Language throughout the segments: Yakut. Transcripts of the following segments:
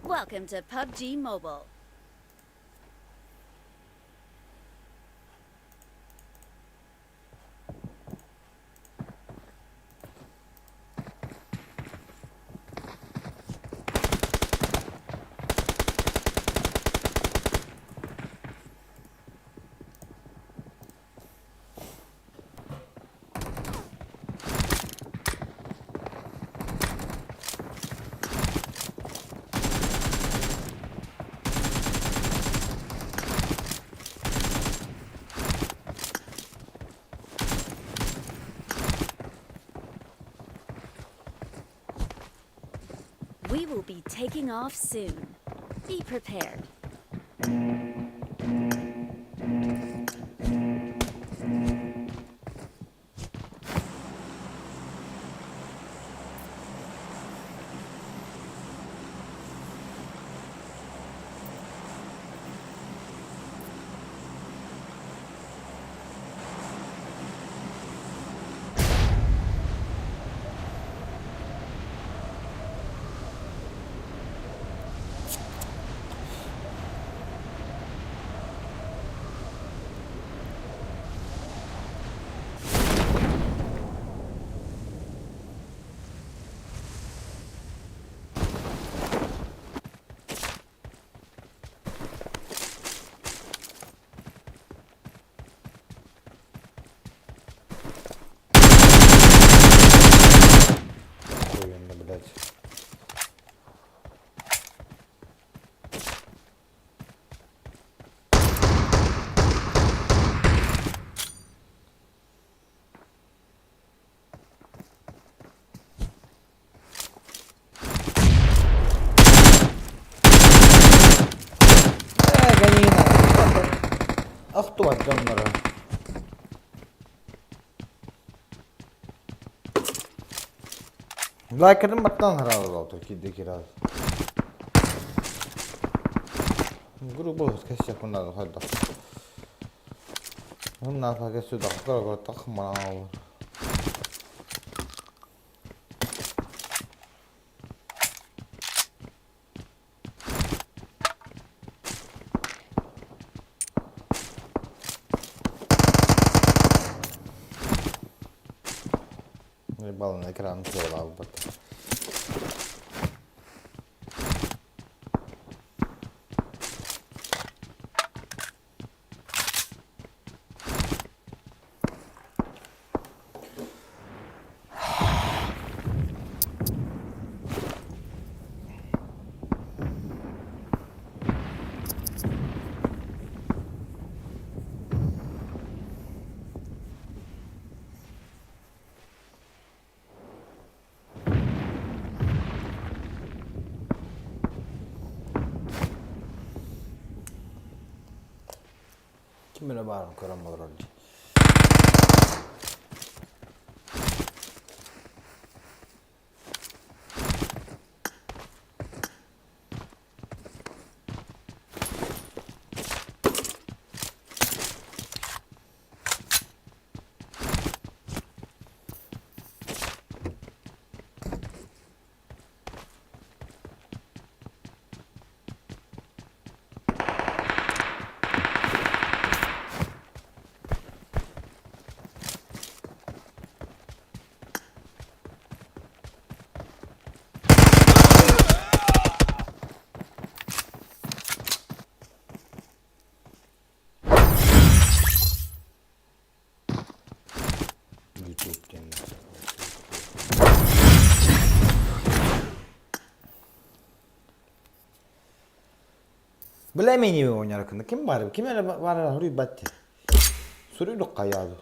Welcome to PUBG Mobile. We will be taking off soon. Be prepared. Охуенно, блядь. Ээ, Галина, охтубат дьонноро. Лайкерин баттан хараалалалта киирдэ киирэ. Грубо кэсиэхпин хайдах. Нафа кэсиэхпин тахмаал. Балын экран суолаабыт. Ким эрэ баарын көрөн олорор дии. YouTube диэн Билэмини оонньоорукуна ким баар ким эрэ баара суруйбат дии. Суруйдук хайаалы.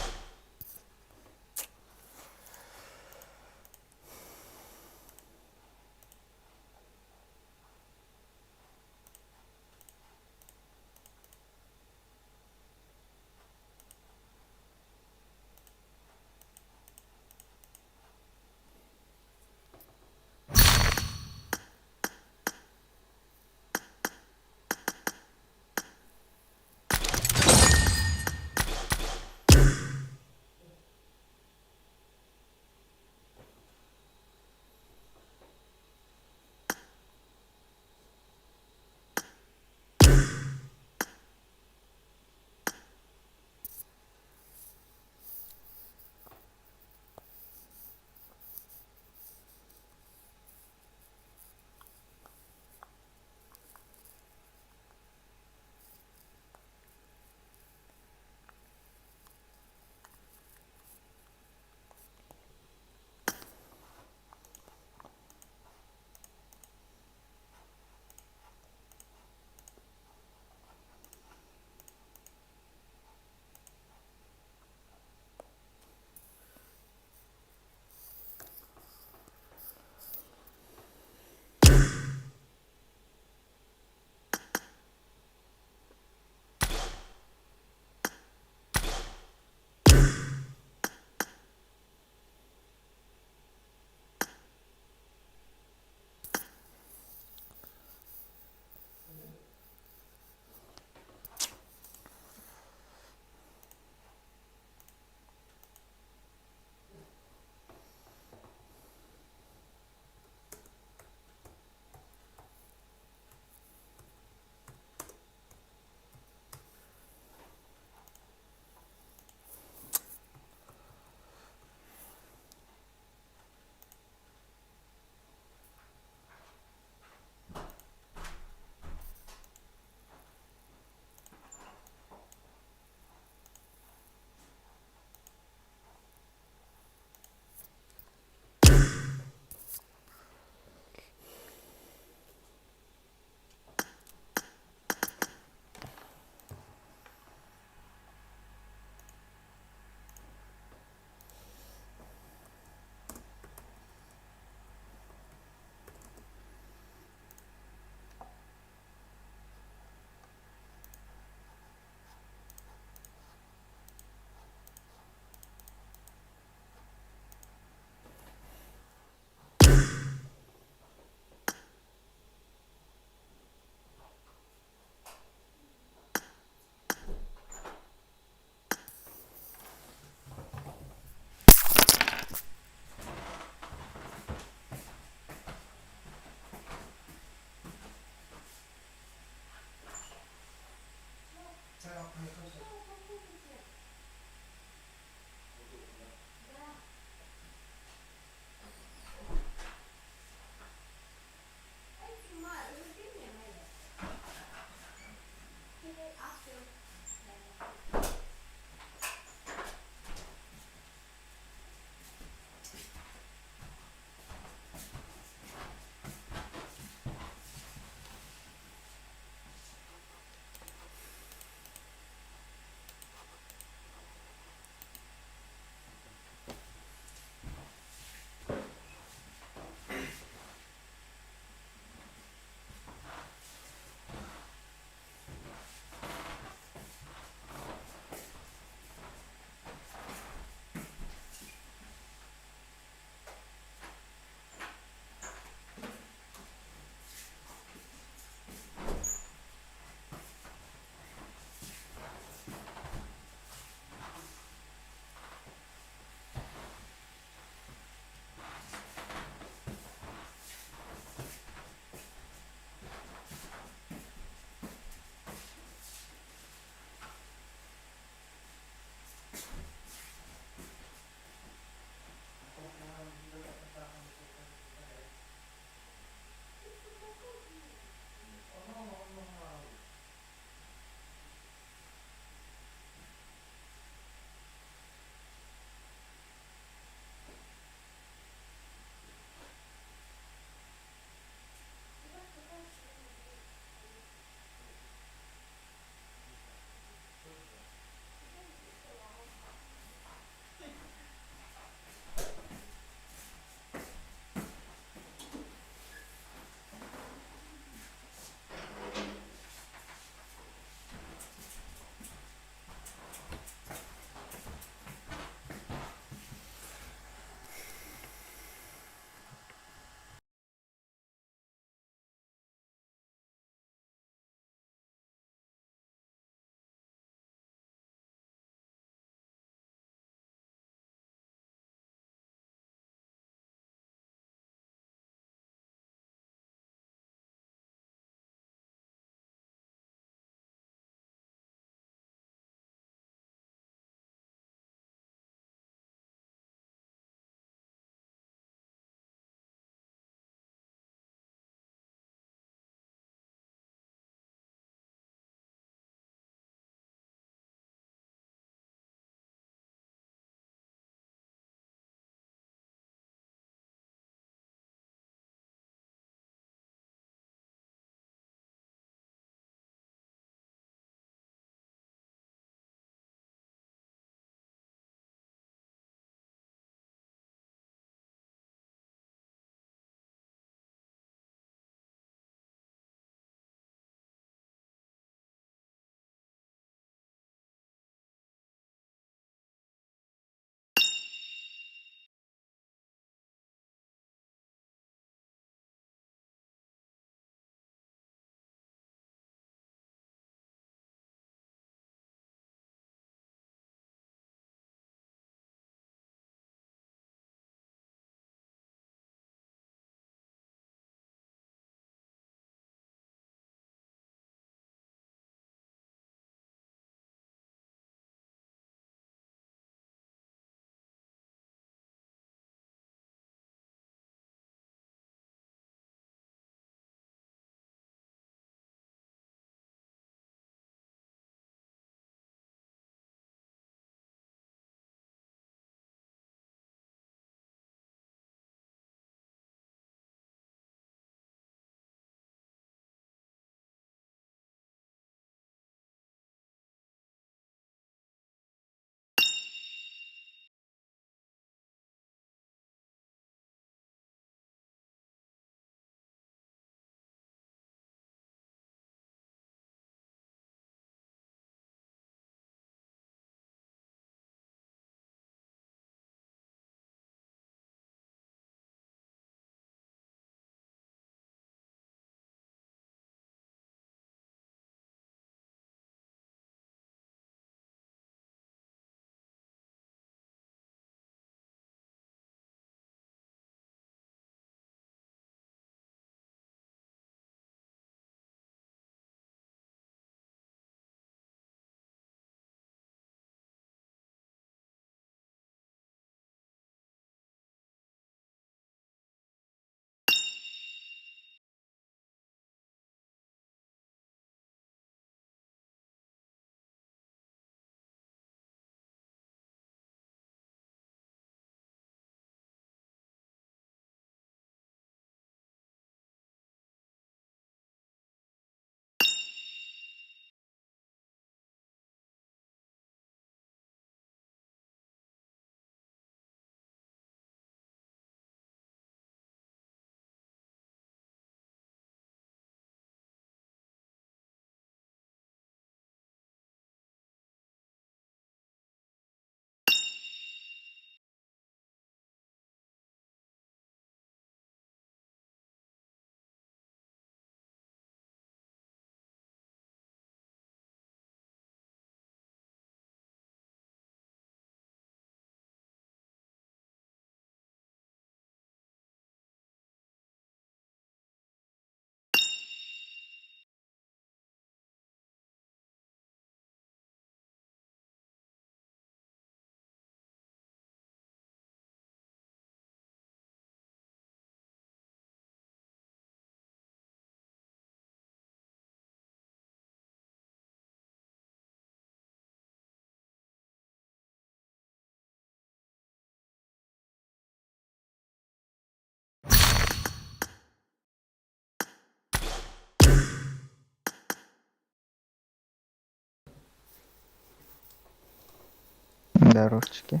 Здоровчики.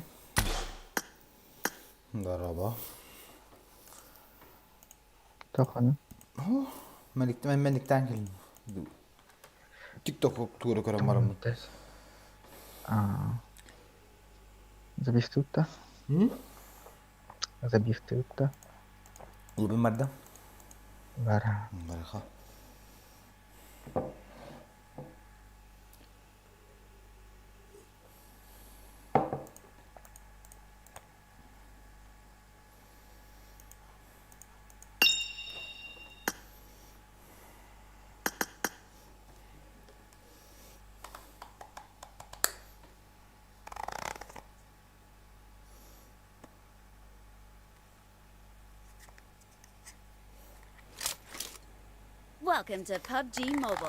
Дорообо. Тохону. Мэник мэниктээн кэллим. Тик-ток тугу көрөн бараммын. А, Забифтыытта. Забифтыытта. Улубун барда. Бара. Бараха. Welcome to PUBG Mobile.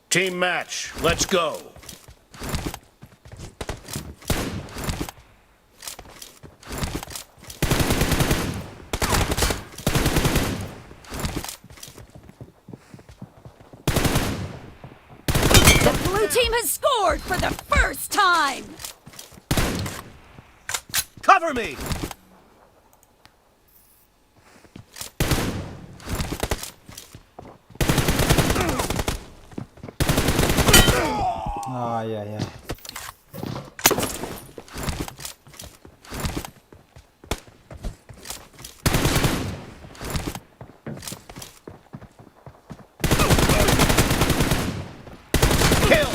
Team match, let's go. The blue team has scored for the first time! Cover me! Ай-яй-яй. Kill!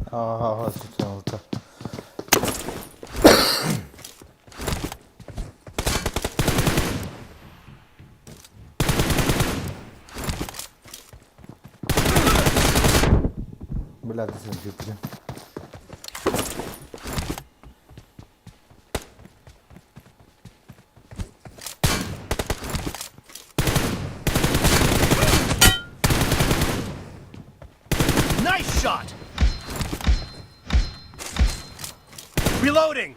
Ага, тут Бля, ты сам Nice shot! Reloading!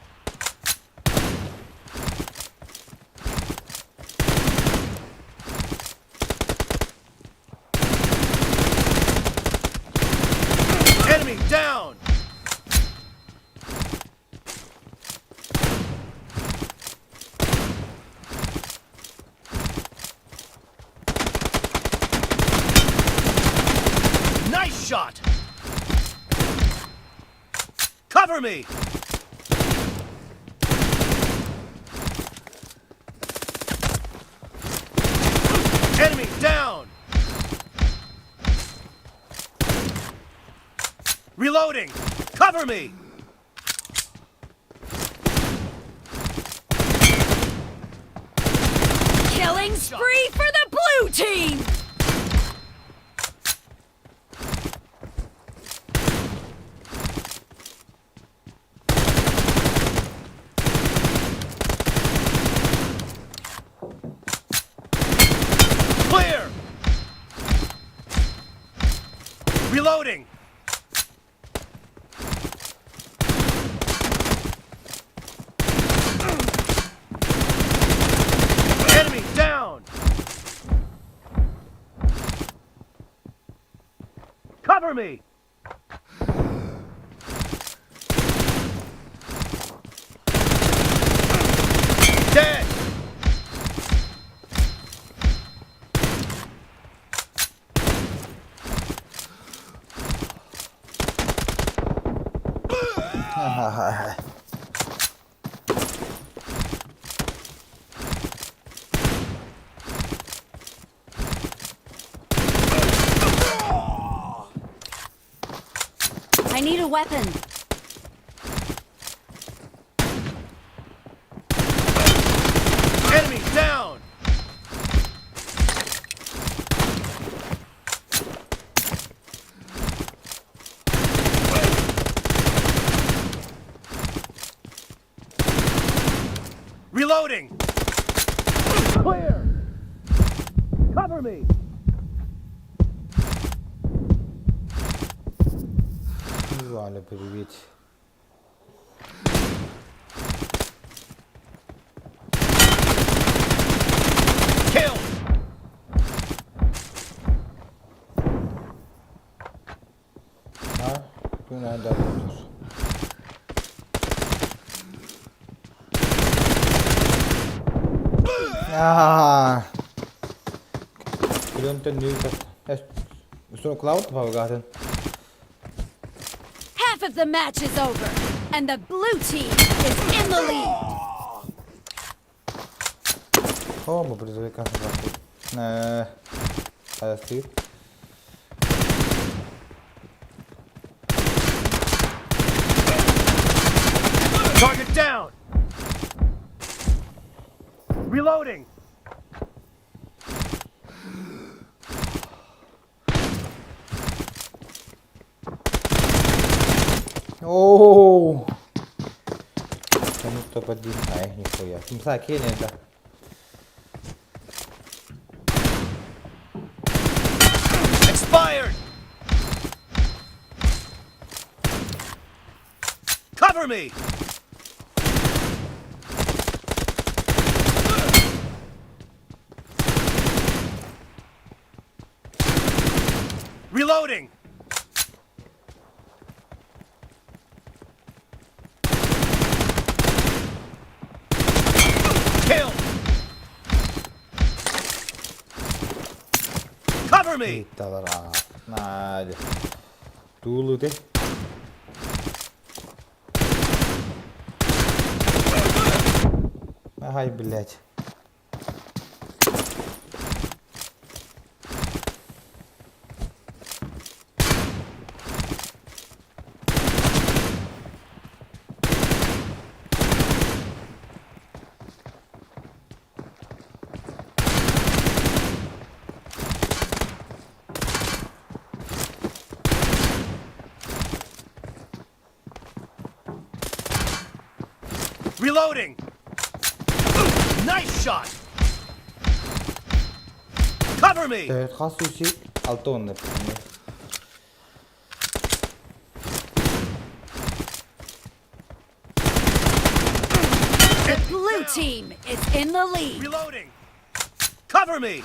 Enemy down! Nice shot! Cover me! Enemy down! Reloading! Cover me! Killing spree for the blue team! Clear! Reloading! Enemy down! Cover me! Dead! I need a weapon. Reloading! Clear! Cover me! Валя, привіт. Kill! Ha? Günaydın. Аа. Күлүнтэн нүүр Үсүн клауд павгатын. Half of the match is over, and the blue team is in the lead. О, мы призовика. Э, Подожди. Target down! Reloading! Оу. Там топ-1. Ай, нихуя. Тимса кинь это. Expired! Cover me! Reloading! Kill! Cover me! Ittалара. Надя. Тулу ты. Ай, блядь. Reloading! Nice shot! Cover me! Хас үсик алтон например. The blue team is in the lead. Reloading! Cover me!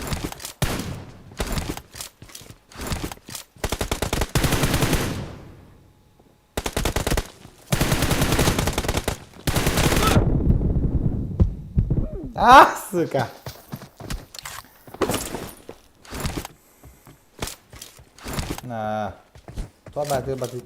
А, сука. На. Това бати, бати.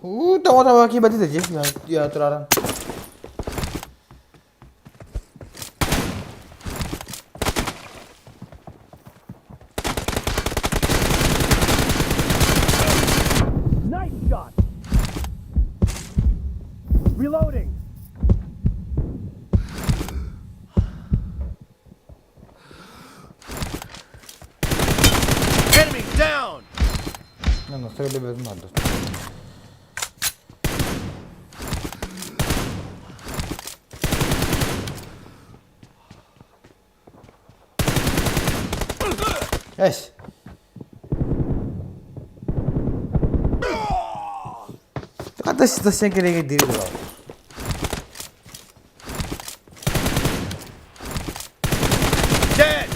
У, того того ки бати дежи. Я я тураран. Nice shot! Reloading! Enemy down! Не, ну стрельбе без надо. Эсь. Қандай сен кереге дири бар. Dead!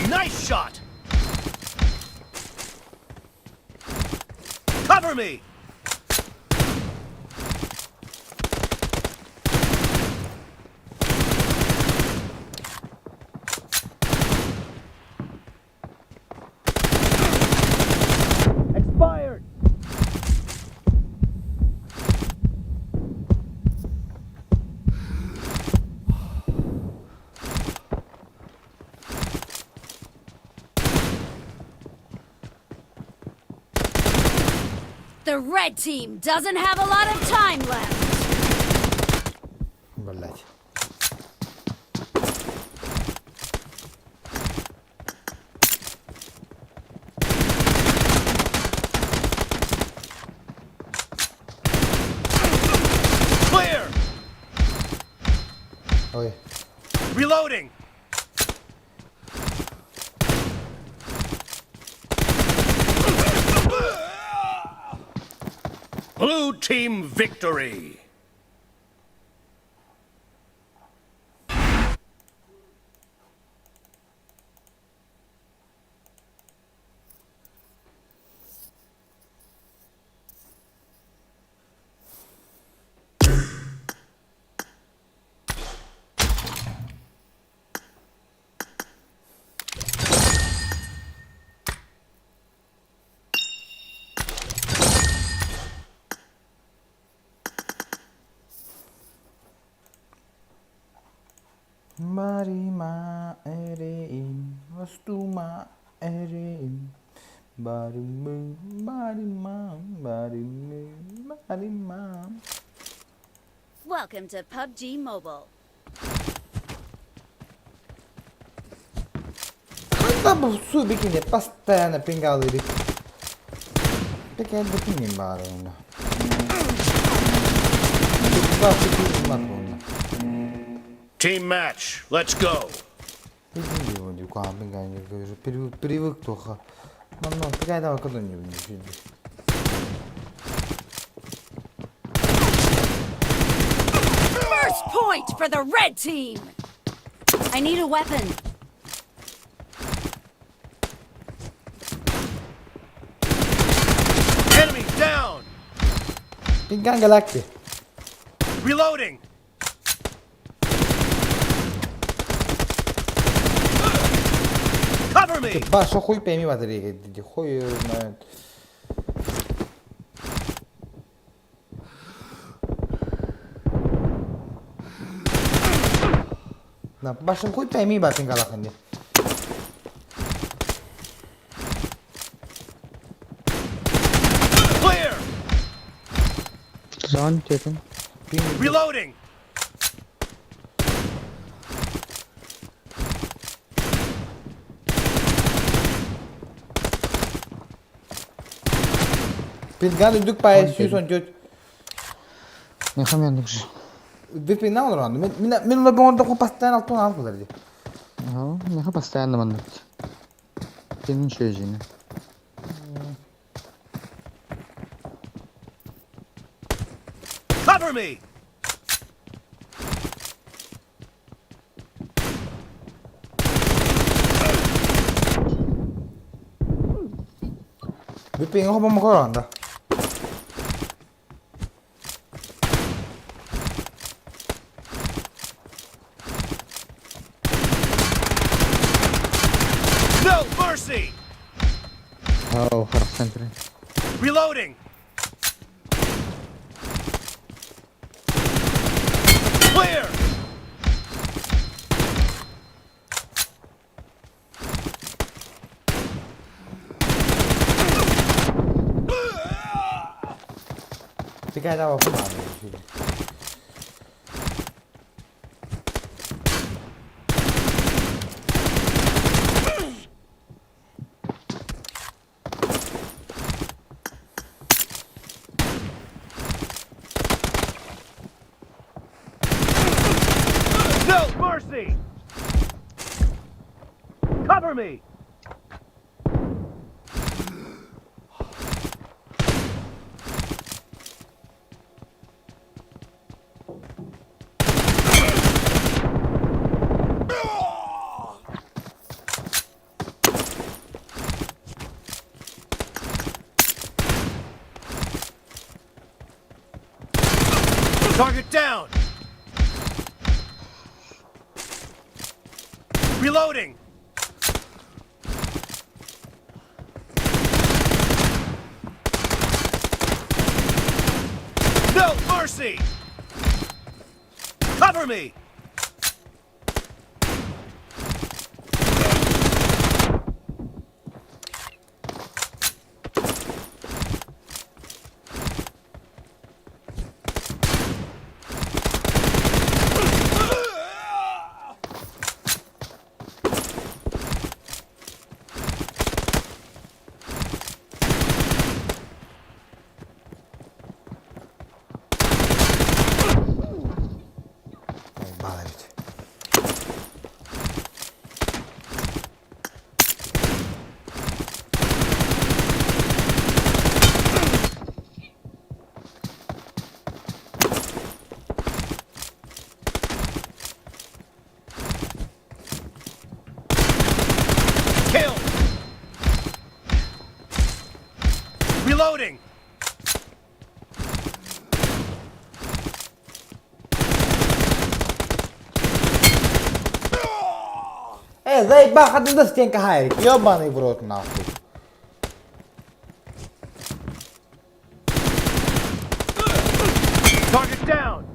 Nice shot! Cover me! Expired! The red team doesn't have a lot of time left. Блять. Clear! Ой. Reloading! Blue team victory! Барыма эрэйим, устума эрэйим. Барыма, барыма, барыма, барыма. Welcome to PUBG Mobile. Ханна бу суу бикини постоянно пингалыыр. Пекин бикини баар онно. Баа бикини онно. Team match, let's go! Привык тоха. Манна пикайда кадон не First point for the red team. I need a weapon. Enemy down! Pingan galakti. Reloading! Cover me! Баша хуй пойми батарейка, хуй знает. На, башым хуй пойми ба пингалаханди. Clear! Zon dedim. Reloading! Пинган үдүк пай 114. Ne kamyonluk şu. Bir pingan olur andı. Мен мен мен онда ху постоянно алтын алып булар ди. Ага, не постоянно маннык. Senin çözüğünü. Cover me! Bir pingan ху бомба анда. No mercy! Oh, харах центре. Reloading! Clear! Пикайда ба ху. No mercy! Cover me! Target down! Reloading! No mercy! Cover me! Заебал, ходил стенка хайрик, ебаный в рот нахуй. Target down!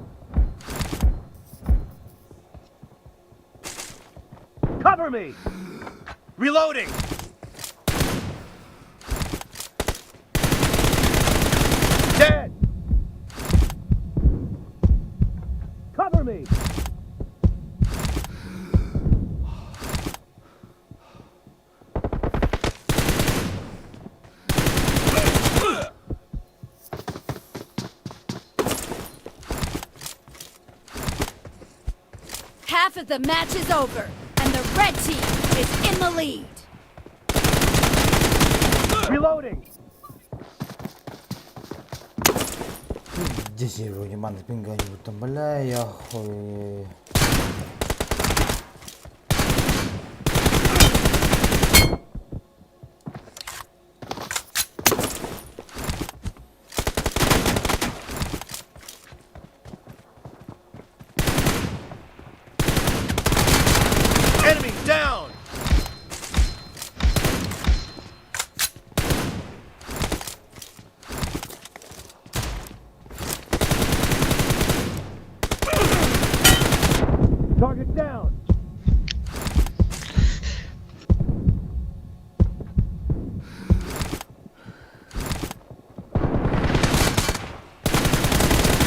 Cover me! Reloading! Dead! Cover me! Half of the match is over, and the red team is in the lead. Reloading! Здесь я вроде маны пинга-нибудь там, бля, я хуй. Enemy down! Target down!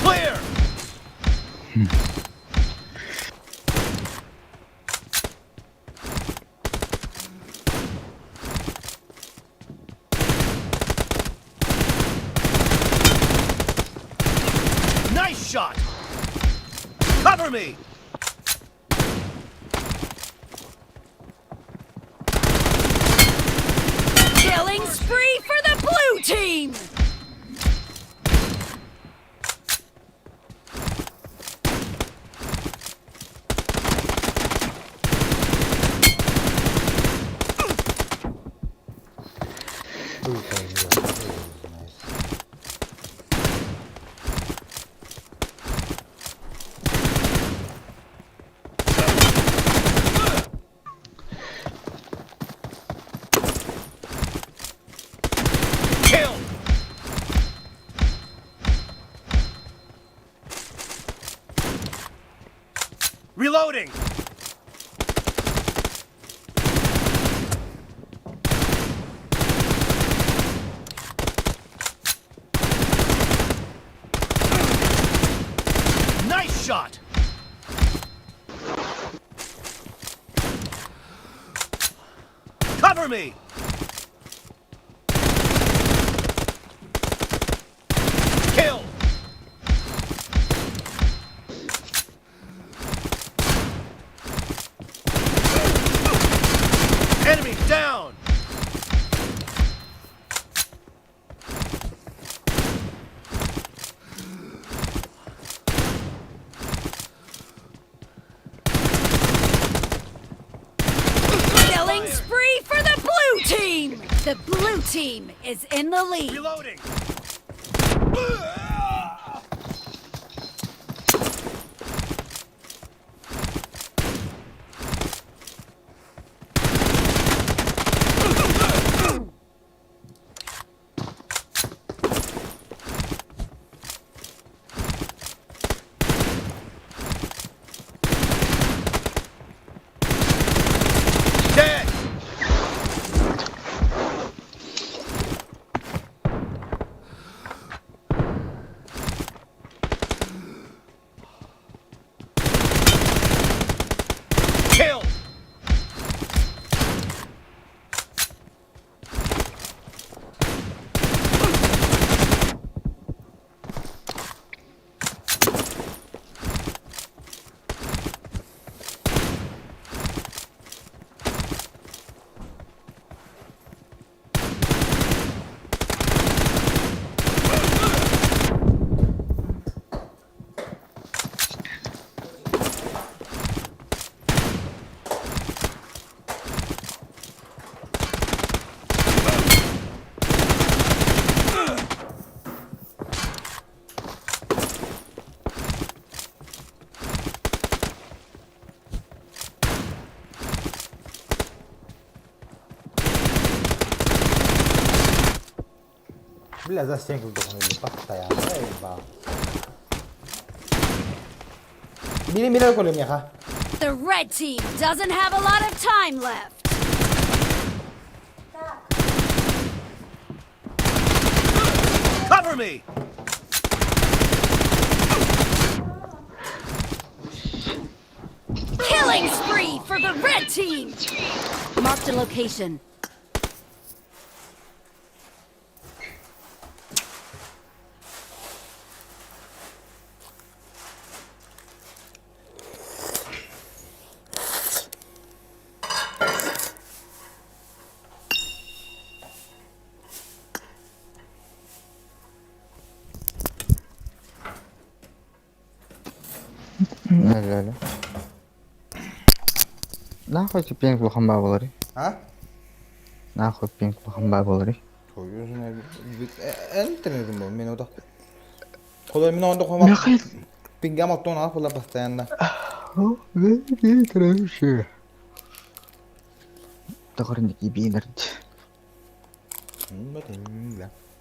Clear! Nice shot! Cover me! Killing spree for the blue team! Хуй поймёт, хуй его знает. Kill! Reloading! Nice shot! Cover me! Kill! Enemy down! Killing spree for the blue team! The blue team is in the lead. Reloading! Dead! Бля, за стенку дохнули, постоянно. Эй, бал. Били мира коли меха. The red team doesn't have a lot of time left. Cover me! Killing spree for the red team! Marked a location. Öyle öyle. Нахуй пинг улахан баа буоларый? А? Нахуй пинг улахан баа буоларый? Эн интернетим был, мен ода. Колой мен онда хома. Пингам оттон алып була постоянно. Тоҕор ибиинэрд.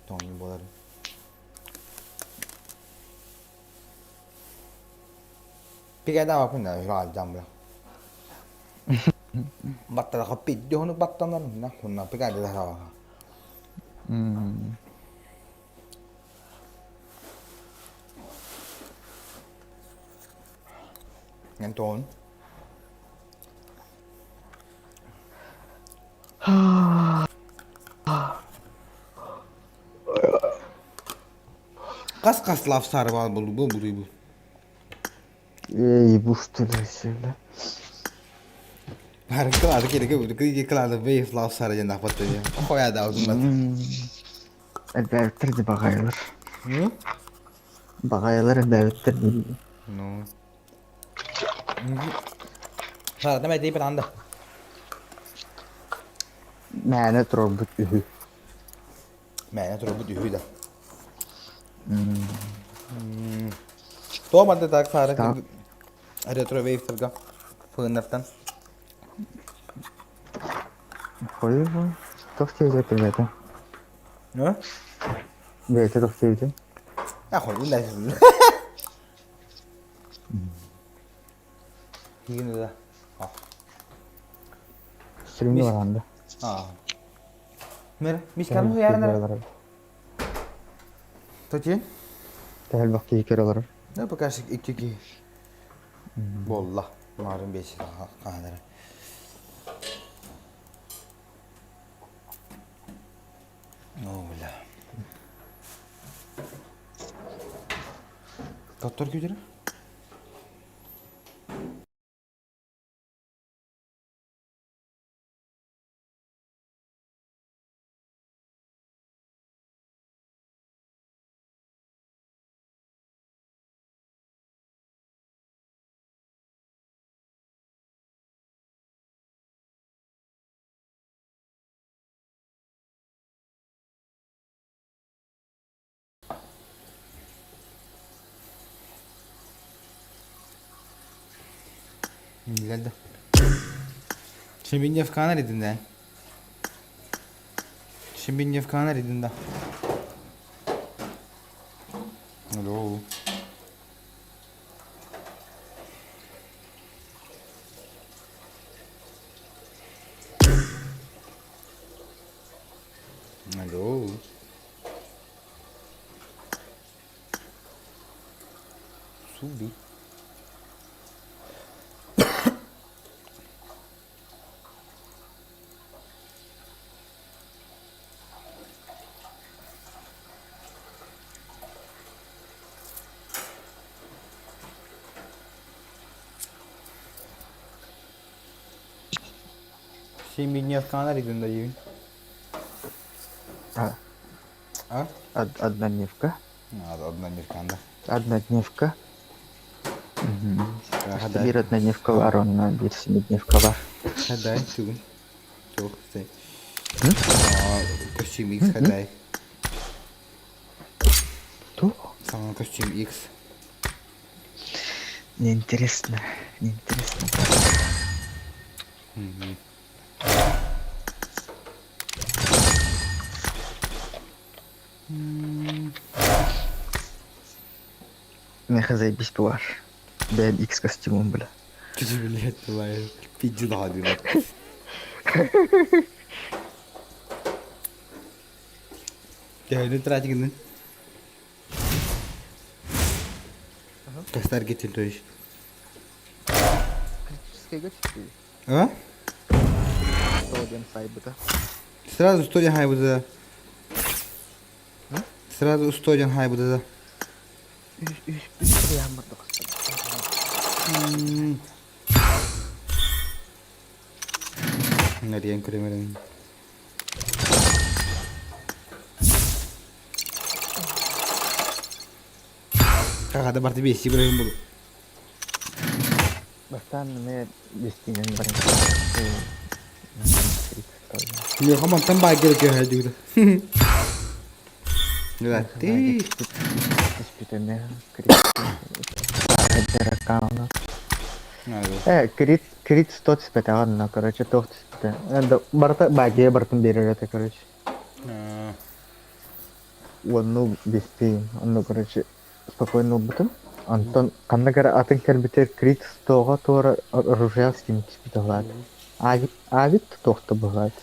Тоҥ буолар. Пигада бакын да бла. Баттара пидди хону баттанар на хунна пигада да. Антон. Қас-қас лав сарып ал бұл бұл бұл бұл. Ey bu stüdyosu. Бәрі кылады керек бұл кылады бейф лав сары жендақ батты. Қояды аузын. Элбээбиттэр баҕайылар. Баҕайылар элбээбиттэр дии. Ну. Сара, давай дейп анда. Мээнэ турарбыт үһү. Мээнэ турарбыт үһү да. Тооманды так сара ретро вейвтерга фыннартан. Хойу туох диэбитэ бэйэтэ? Ну? Бэйэтэ туох диэбитэ? А хой, үлэ. Хигин да. Стримни баранда. А. Мер, мискан хуярнар. Точи? Тэһэл киһи көрө олорор. Ну, пока икки ки. Болла. Марын беш канара. О, бля. Доктор күйдері? Geldi. Şimdi edinde. Şimdi edinde. Alo. Alo. Subi. Семидневка edinde А, А? Однодневка. Однодневка, да. Однодневка. Хадай. Биир однодневка бар, онно биир семидневка бар. Хадай, тугун. Туох, стой. Костюм X, хадай. Туох? Сам костюм X. Неинтересно, неинтересно. Миэхэ заебись баар. Бэйэм X костюмум бля. Блядь, твою пизда диэн. Төһөнү тратигын? Кастар кетин то есть. Критическайга түстүү. А? Сто диэн сайбыта. Сразу 100 диэн хайбыта. Сразу 100 диэн хайбыта. Үс үс үс прияммырды Нэрийэн көрөмөрүн. Хаҕада барты биэсти бырайын булу. Бастаан эмиэ бэстиинэн баран Миэхэ мантан баайгар көһөөдүгүт. Ты. Түспүтүнэ аккаунт. Э, крит крит 100 түспэтэҕэ онно, короче, туох түспүтэ. Барыта баайгыйа барытын биэрэр этэ, короче. Уонну биэстии, онно, короче, спокойно ылбытым. Онтон ханнык эрэ атын кэлбитигэр Крит стоҕа туора оружие скин түспүтэ быһаат. Авит, авит туохта быһаат.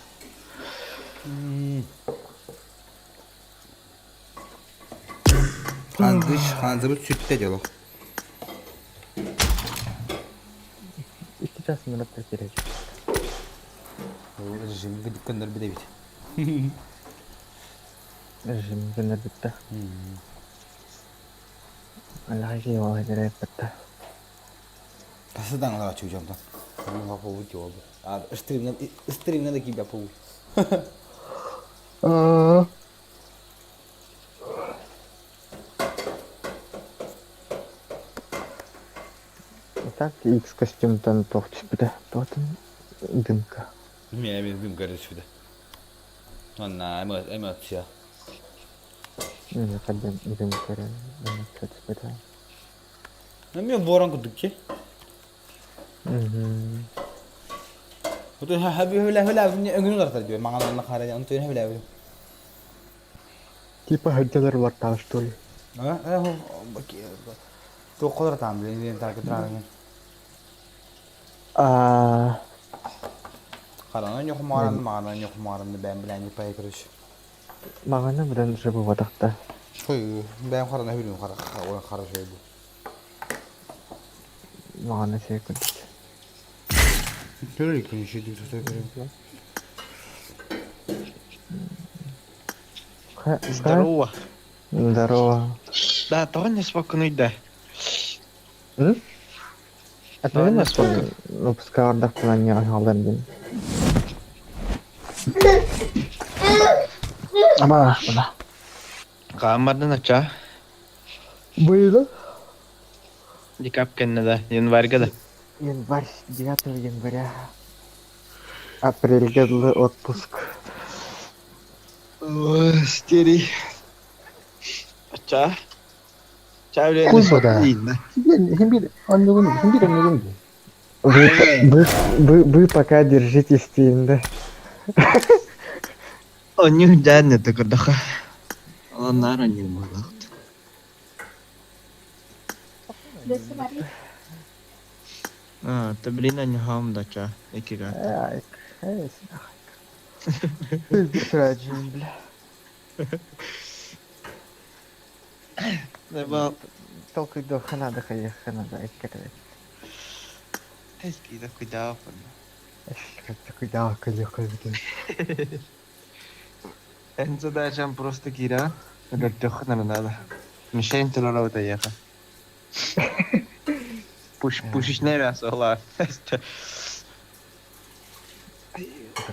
Хандыш, хандыбыт сүттэ дьоло. Икки час минут кирэж. Режим гыдыкканнар бидэбит. Режим гыннарбытта. Аллаһы оһдереппетта. Тасыдан ала чуйжамтан. Стримна да киба пу. Так X костюмтан туох түспүтэ? Туотун дымка. Мен мен дымка түспүтэ. Онна эмоция. Мен хаддым дымка эмоция түспүтэ. Мен ворон курдук ки. Отun хөбүлэ хөбүлэ өҥүн уларытар диye маҥан хара онтун хөбүлэ Типа хаддалар улартаах что ли? Туох там блин так А Харана ньохумааран маҕана ньохумааран бэм билэн пай короче. Маҕана быдан уже бубатахта. Хой бэм харана хүрүн хара хара хара шөй бу. Маҕана секунд. Көрөр күн шүдүк тута Здорово. Здорово. Да, тоҕо не спокойно М? Тоҕо не спокойно? Выпуска ардахпына не аһалдан дин. Аба, бала. Хааммардан ача. Было. Декаб кэннэ да, январьга да. Январь, 9 января. Апрельгэ дылы отпуск. Ой, стерий. Ача. Ча үлэ. Кузьма. Хим бир оннугун дии. Вы, вы, вы, вы пока держитесь, да? Онньу дьаан это көрдөхө. Олоннаар онньу буолаахт. А, ты блин онньухаам дача. Икига. Ай, эй, Пиздец, бля. Небал. Толкуй до хана да хана да эккерэ. Эскида куйдаа Куда куда Эн задачам просто кира. Өлөртөххүнэ надо. Мишень турара утайыаха. Пуш пушечная мясо ла.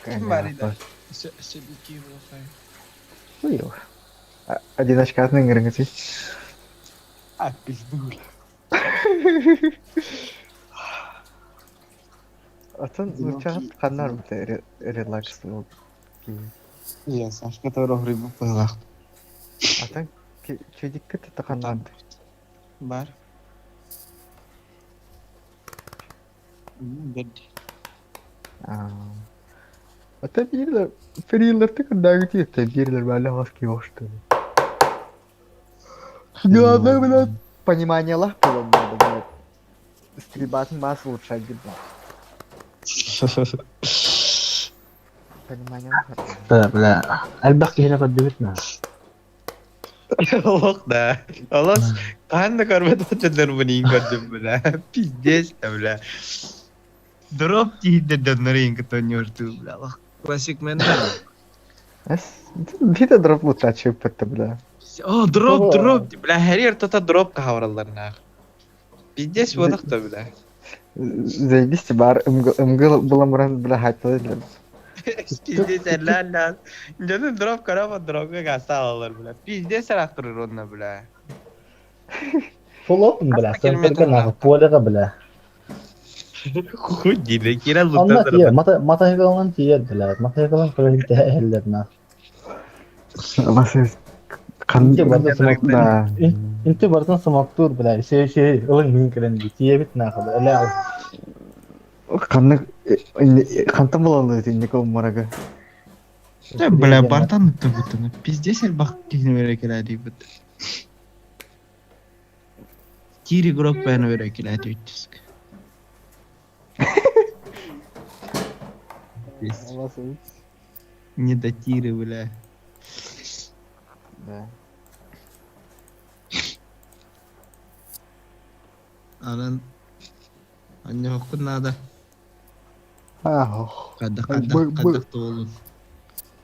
Ким бар иде? Сөбики Хуй. Одиночка ыҥырыҥытый. А, пизду. Атын нучаат ханнар бute релакс бол. Я Сашка тоже рыбу пылах. Атын чөдиккэ тата ханнар. Бар. Бэрди. Ата бирлер фрилер тыкырдагы тиетте бирлер бәле хаски башты. Главное, блядь, понимание лах было, блядь. Стрельбатын бас улучшать, блядь. Понимание лах. Да, бля. Элбэх киһини көрдүбүт на. Олох да. Олох хаһан да көрбөт дьоннорбун иин көрдүм бля. Пиздец да бля. Дроп тиийдэ дьоннору иин кытта ньууртуу бля. Олох классик мен Эс, биир дроп лутачы ыппытта, бля. О, дроп, дроп, бля, хэригэр тута дроп хаалаллар Пиздец буолах да, бля. Заебись бар ымгыл буламуран бля хайталы бля. Пиздец, ла Дьону дроп көрө дропка гаастаалалар, бля. Пиздец араактырыр онно, бля. Фулопын, бля, центрга нахуй, полеға, бля. Хуй дире, кира Онно лутан тиийэр, матаһыгылынан тиийэр, бля. Матаһыгылан көрөн тэһэллэр, нахуй. Бас Инти барытын смок да. Инти барытын смоктуур, бля. Шей шей, ылыҥ мин кэлэн дии. Тиийэбит нахуй, бля. Ханнык хантан булаллар итинник обморога? Да, бля, бартан ыттыбыттан. Пиздец элбэх киһини бэрэ кэлээдийбит. Тир игрок бэйэни бэрэ кэлээдийбит. Не до тиры, бля. Да. Анан анньаххун надо. Ах, Хайдах хайдах хайдах туолун.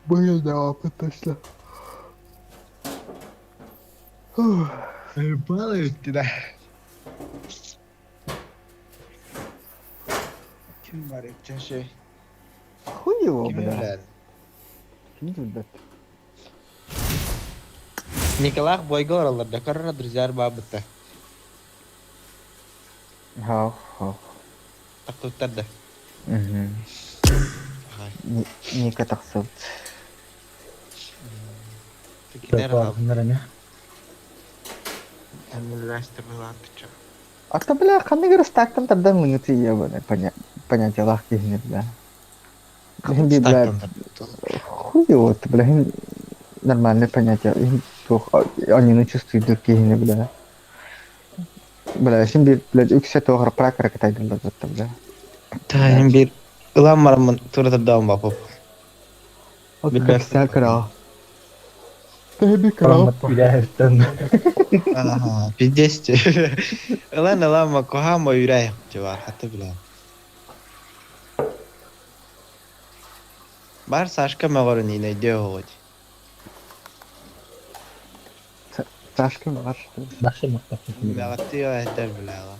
Были да опыт точно. Балык да. Ким бар чашы? Хуй его, Ким бля. билэр? Ким билбэт. Николаах бойга ораллар да көрөр друзья баабытта. Хау, хау. Тахтыттар да. Мгм. Ника тахсыбыт. Кинер А то, бля, ханнык эрэ стактан тардан лыҥы ебаный понятиялаах киһини, бля. Иһин би, бля, хуй его, бля, иһин нормальное понятие. Иһин туох аньыны чувствуйдур киһини, бля. Бля, син биир, бля, үксэ туох эрэ пракара кытайдыллар бля. Таһын биир ылан бараммын тура тардаан бапып. Билбэт. Кэпсээн кыраҕа. Төһө кыраҕа. Үлэһиттэн. Пиздец. Ылан ылан ма куһаан ба үрэй бар хаты билэн. Бар Сашка мөҕөрүн иинэйдиэ оҕут. Сашка бар. Башы мактап. Мөҕөттү этер билэҕэ.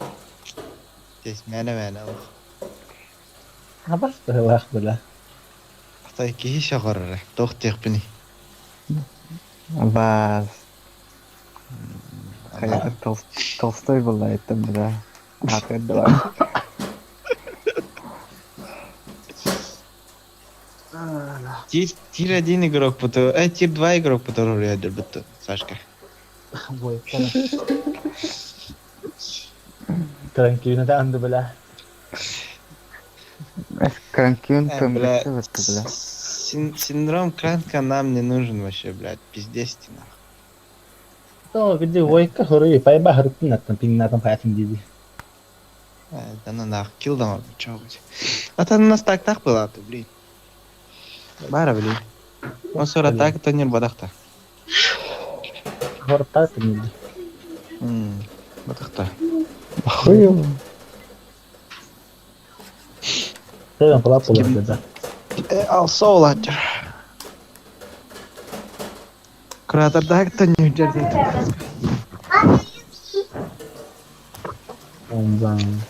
Тес мэнэ мэнэ олох. Абас тыһылаах, бля. Атай киһи сөҕөрөрө. Туох диэхпиний? Бас. Хайа Толстой была это, бля. Аты да. Тир, тир один игрок буту, тир два игрок буту роль буту, Сашка. Ой, Каранкина да анды, бля. Каранкин Э, бля, бля. Бля. Синдром Кранка нам не нужен вообще, блядь, пиздец ты нахуй. То, где войка хоруй, пайба харыттын аттан, пиңнатан паятын диди. Да ну нах, килл дома, чё быть. А то у нас так так было, ты, блин. Бара, блин. Он сора так, то не бадахта. Хорта диди. Бадахта. Хуй его. Теган палап болар, да. Алса олатыр. Куратор так, то не удержит. Онзан.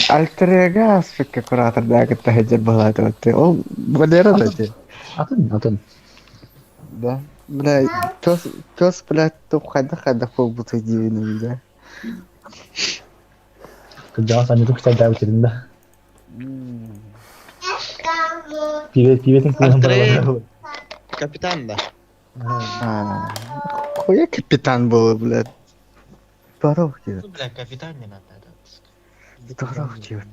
Альтер-эго аспекка куратор да кытта сылдьар быһыылаах ты. Ол Валера да ти. Атын, атын. Да. Бля, пес, пес, блядь, туох хайдах хайдах буолбута диибин бля. Кырдьаҕас анньытын күчэрдээбит да. Пиибэ, пиибэтин кыыһын Андрей. барабар. Капитан, да. А, хуя капитан был, блядь. Здоров тебе. Ну, бля, капитан не надо. Здоров тебе.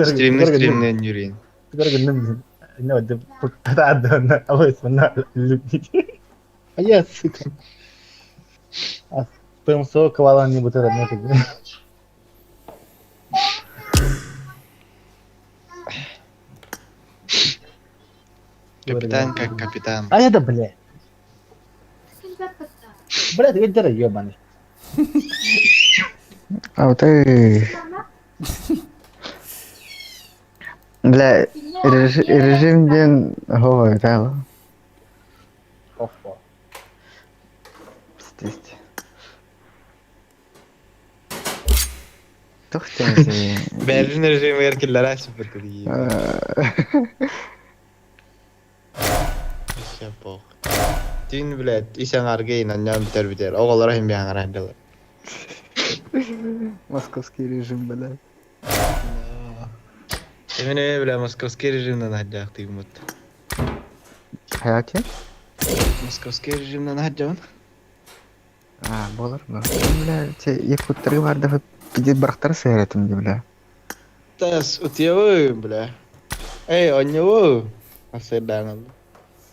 Стримный, стримный, Нюрин. Тugар гынным. Не, вот, А я, сука. А ПМСО ковала не будет родной. Капитан как капитан. А это, блядь. Блядь, ведь ебаный. А вот ты... Бля, режим ден ой, да. Опа. Пиздец. Тух ты. Берлин режимигэр киллэрэ супер дии. Вообще пох. Түүн, блядь, ис аҥаарга иин анньаан бүтэр бүтэр. Оҕолоро иһин биһаҥара сылдьаллар. Московский режим, блядь. Эмине, бля, московский режимнан сылдьаахтыыбыт. Hayati? Московский режимнан сылдьабын. А, болар бу. Бля, те якуттары бар да пиздец барахтар сыһыратым ди, бля. Тас, утуйабын, бля. Эй, оонньуубун. Сырдаан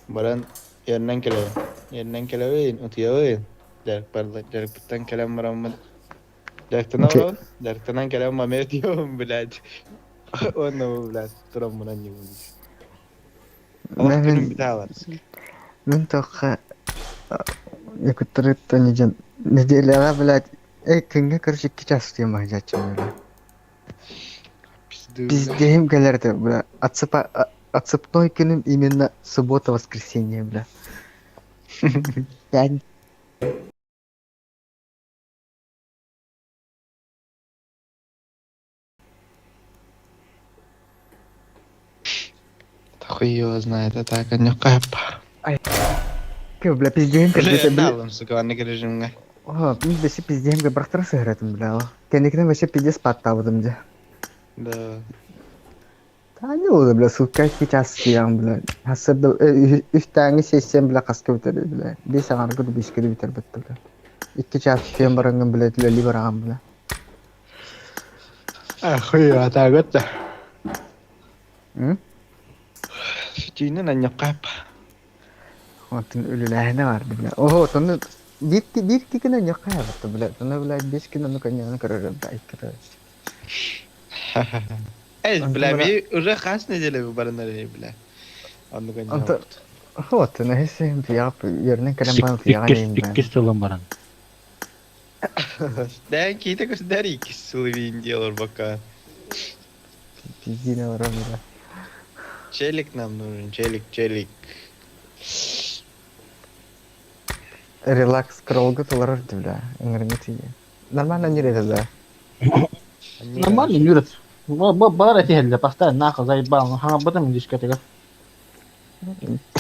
Баран эрнэн кэлэбин. Эрнэн кэлэбин, утуйабын. Дьарыкпар дьарыкпыттан кэлэн бараммын. Дьарыктана олоробун. Дьарыктанан кэлэн маме утуйабын, блядь. Уонна бу, блядь, тураммын анньыбын. Олох Мен күнүм бүтэ хаалар. мин тохха якуттарыттан дьон неделяҕа, блядь, эй, күҥҥэ короче икки час утуйан баһыйааччыбын, бля. Пизду, бля. Пиздеһим кэлэр этэ, бля. Отсыпа отсыпной күнүм именно суббота воскресенье, бля. Пять Да хуй его знает, а так анньыкка бля, пиздеһим Бля, кэлбитэ, бля. налым, сука, маннык режимҥэ. О, мин вообще пиздеһим бырахтара сыһыратым, бля. Кэнникинэн вообще пиздец паттаабытым дьэ. Да. Таня буолла, бля, сука, икки час утуйаҕын, бля. Сарсыарда үстээҥҥи сессиям, бля, хаска бүтэр, бля. Биэс аҥаарга да биэскэ да бүтэрбэт, бля. Икки час утуйан бараҥҥын, бля, үлэлии бараҕын, бля. А хуй его, так вот. М? Түүнүн анньыкка Онтон үлэлээһинэ баар, бля. Оһо, ону биир биир күн өньөххө хаалбыт, бля. Ону, бля, биэс күн ону көнньүөнү көрөрүм, бля, икки Эй, Онтон бля, бара ми уже хас неделя баранар бля. Оннук Онтон анньаабыт. вот, нэһиси туйаҕа үөрэнэн кэлэн баран туйаҕа Иккис, нейм, бля. иккис сылым баран. Да, киһитэ көстөр иккис сылы делар пока. Пиздине олорор, бля. Челик нам нужен, челик, челик. Релакс кролга толорор, бля. Ыҥырыҥҥа тиийэ. Нормально не да. Нормально, Юрец. Бар этиһэллэ, постоянно нахуй заебал. Хаҥарбытым дискотека.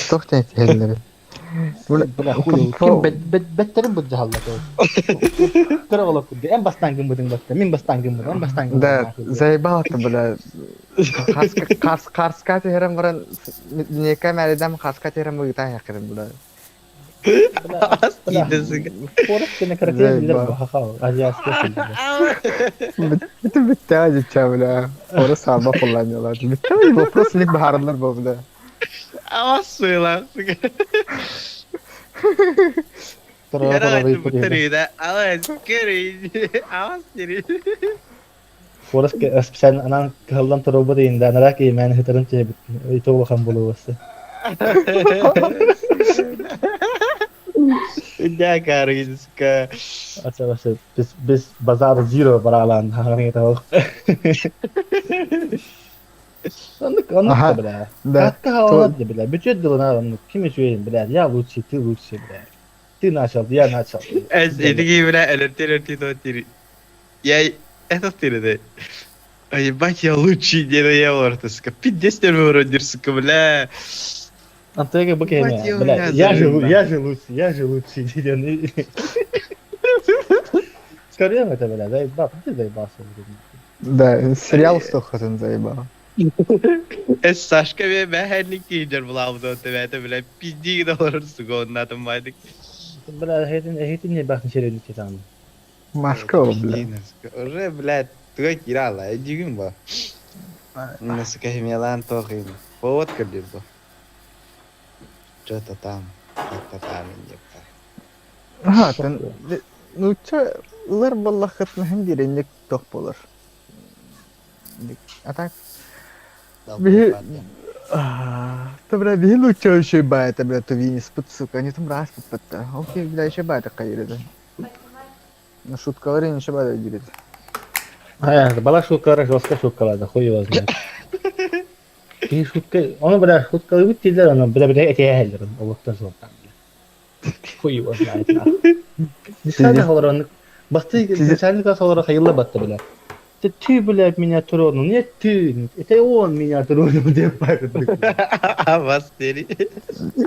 Туох диэн этиһэллэрий? Бля, Бля, хуй, ким бэттерин былдьаһаллар Кыра оҕолор курдук. Эн бастаан гыммытыҥ батта, мин бастаан гыммытым, эн бастаан гыммытыҥ Да, нахуй. заебал это, бля. Харска түһэрэн баран, нека мээрэдэм харска түһэрэн быгытаан якырым, бля. Бля, бля, Киитэ сука. Форекс кэнэ кыракый биллэр Заебал. бу хаха, азиатскай сылдьар. Бүтүн бүттэҕэ дьиччэ, бля. Орус саалба кулланньалар. Бүттэҕэ вопрос илик баһаараллар бу, бля. Авас суйла, сука. Тура тура Яра выйпыт бутарыда, авас кери, авас кери. Форекс специально анаан кыһаллан туруорбут иһин да, анараа киһи мээнэ сытарын түһэбит. Ити улахан буолуо Да, карыгин, сука. Ача вообще без без базар зиро бараалаан хаҥаҥ этэ Оннук оннук да Аха, бля. да. Хатка хааланар да бля. Бүтүөт дылына оннук. Ким үчүгэйин бля. Я лучший, ты лучший бля. Ты начал, я начал. Эс, итиги, бля, өлөртер өртүй тири. Я этот тири Ой, ебать, я лучший, деда я олорто, сука. Пиздец, вроде, сука, бля. Антега Ебать, букене, я бля. у меня Я же, зарыба. я же лучший, я же лучший. диэн. Скорее это, бля, заебал, ты заебался. Да, сериал сто заебал. Эс, Сашка, бе, бэхэнник киидер булаабыт это, бля, пизди доллар, сука, он на там майдык. Бля, хейтин, хейтин не бахны сериал там. Машка, бля. Уже, блядь, туга кирала, дигин ба. Сука, химиялаан тоох им. Повод кырдыр бу. Что-то там. Так-татаамын диэбитэ. Аха, тэн нуучча ылар буоллаххытына иһин дииринник туох буолар. А так биһи Та бля, биһи нуучча еще баайта, бля, тувинеспыт, сука, они там распыт да. Окей, бля, еще баайта хайырыды. Ну, шуткалары ничего баайта диирит. А, бала шуткалара жестко шуткалады, хуй его знает. Киһи шутка, ону бля шуткалыыбыт дииллэр, ону бля бля этиэһэллэр, олуттан суохтаан бля. Хуй его знает нахуй. Десятых олорон, басты десятых класс олоро хайылла батта бля. Ты, ты, блядь, меня тронул. Нет, ты. Это он меня тронул, деп бардык. Вас дери.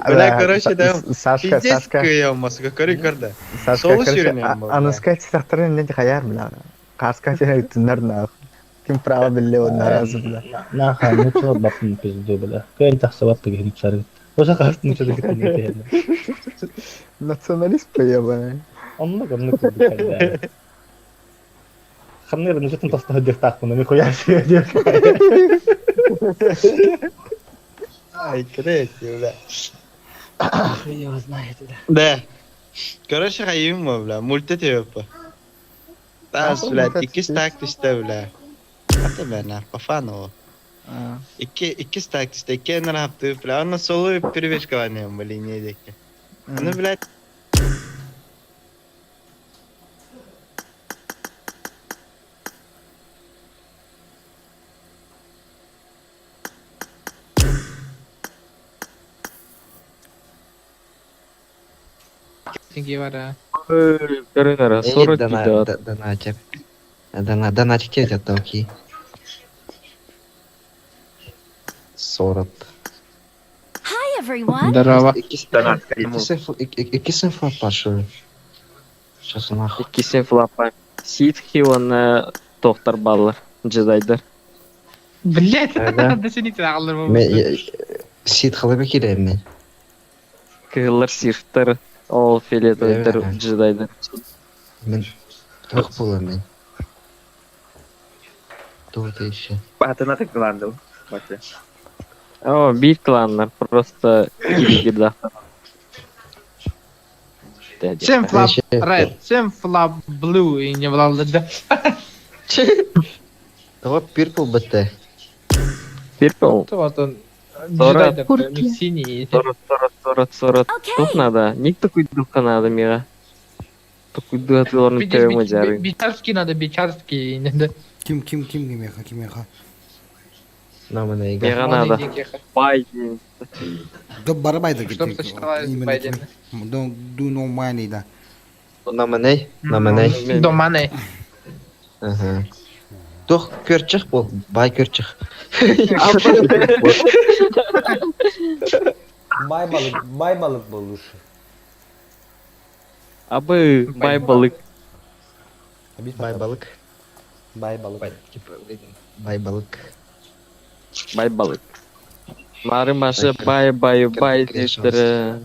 Бля, короче, да, Сашка, пиздец Сашка, кыйаммас, көрі көрді. Сашка, Солы короче, сүйренем был, аны бля. сказать, сахтарын не хаяр, бля. Карска сен өттүннер нах. Ким право биле он наразы, бля. Наха, ну чего бапын пизду, бля. Көн тахса бапты генip сары. Оша кастын чего гитин Националист поебаный. Онно гомно курдук бля. Хамнер нучатын тоста хөдөх таахпын, нихуя себе деп. Ай, крети, бля. Хуй его знает, бля. Да. Короче, хайым, бля, мульти тепа. Тас, Нахуй бля, мульти икки стак түсті, бля. Ата бля, на, по фану. Икки, икки стак түсті, икки нрапты, бля, он на соло перевешкование, блин, не деки. Ну, блядь, Көрүнөрө, сорок идет. Донатик. Донатик тебе отталки. 40. Hi, everyone. Здорово. Икки симфлапа, что ли? Сейчас нахуй. Иккисин флапа. Ситхи уонна тохтар баллар. Джедайдар. Блять, Да. да сините алыр Сит халыбы килемен. Кыһыллар сиртер. Ол фиолетовыйдар Бля. джедайдар. Мен туох була мен. Туох еще. О, биир кланнар просто киригирда. Чем флап Еще- red, чем флап blue и не влалды. Того пирпл бт. Пирпл. Вот он. Сорок. Джедай у них синий. 40, 40, 40, 40. Тух Okay. надо. Ник такой духа надо, мира. Такой духа тылорны Пиздец, тема жары. Бичарский надо, бичарский. надо. Ким ким ким кимеха кимеха. Намана ига. Мира Вон надо. иди, Кеха. Байден. Да барабайда Чтоб сочеталось с Байденом. Don't do no money да. Наманай. Наманай. Доманы. Ага. Туох көрчих бол. Бай көрчих. Бай балык, бай балык болуш. Абы бай балык. Бай балык. Бай балык. Типа, бай балык. Бай балык. Мары машы бай бай бай дейттер.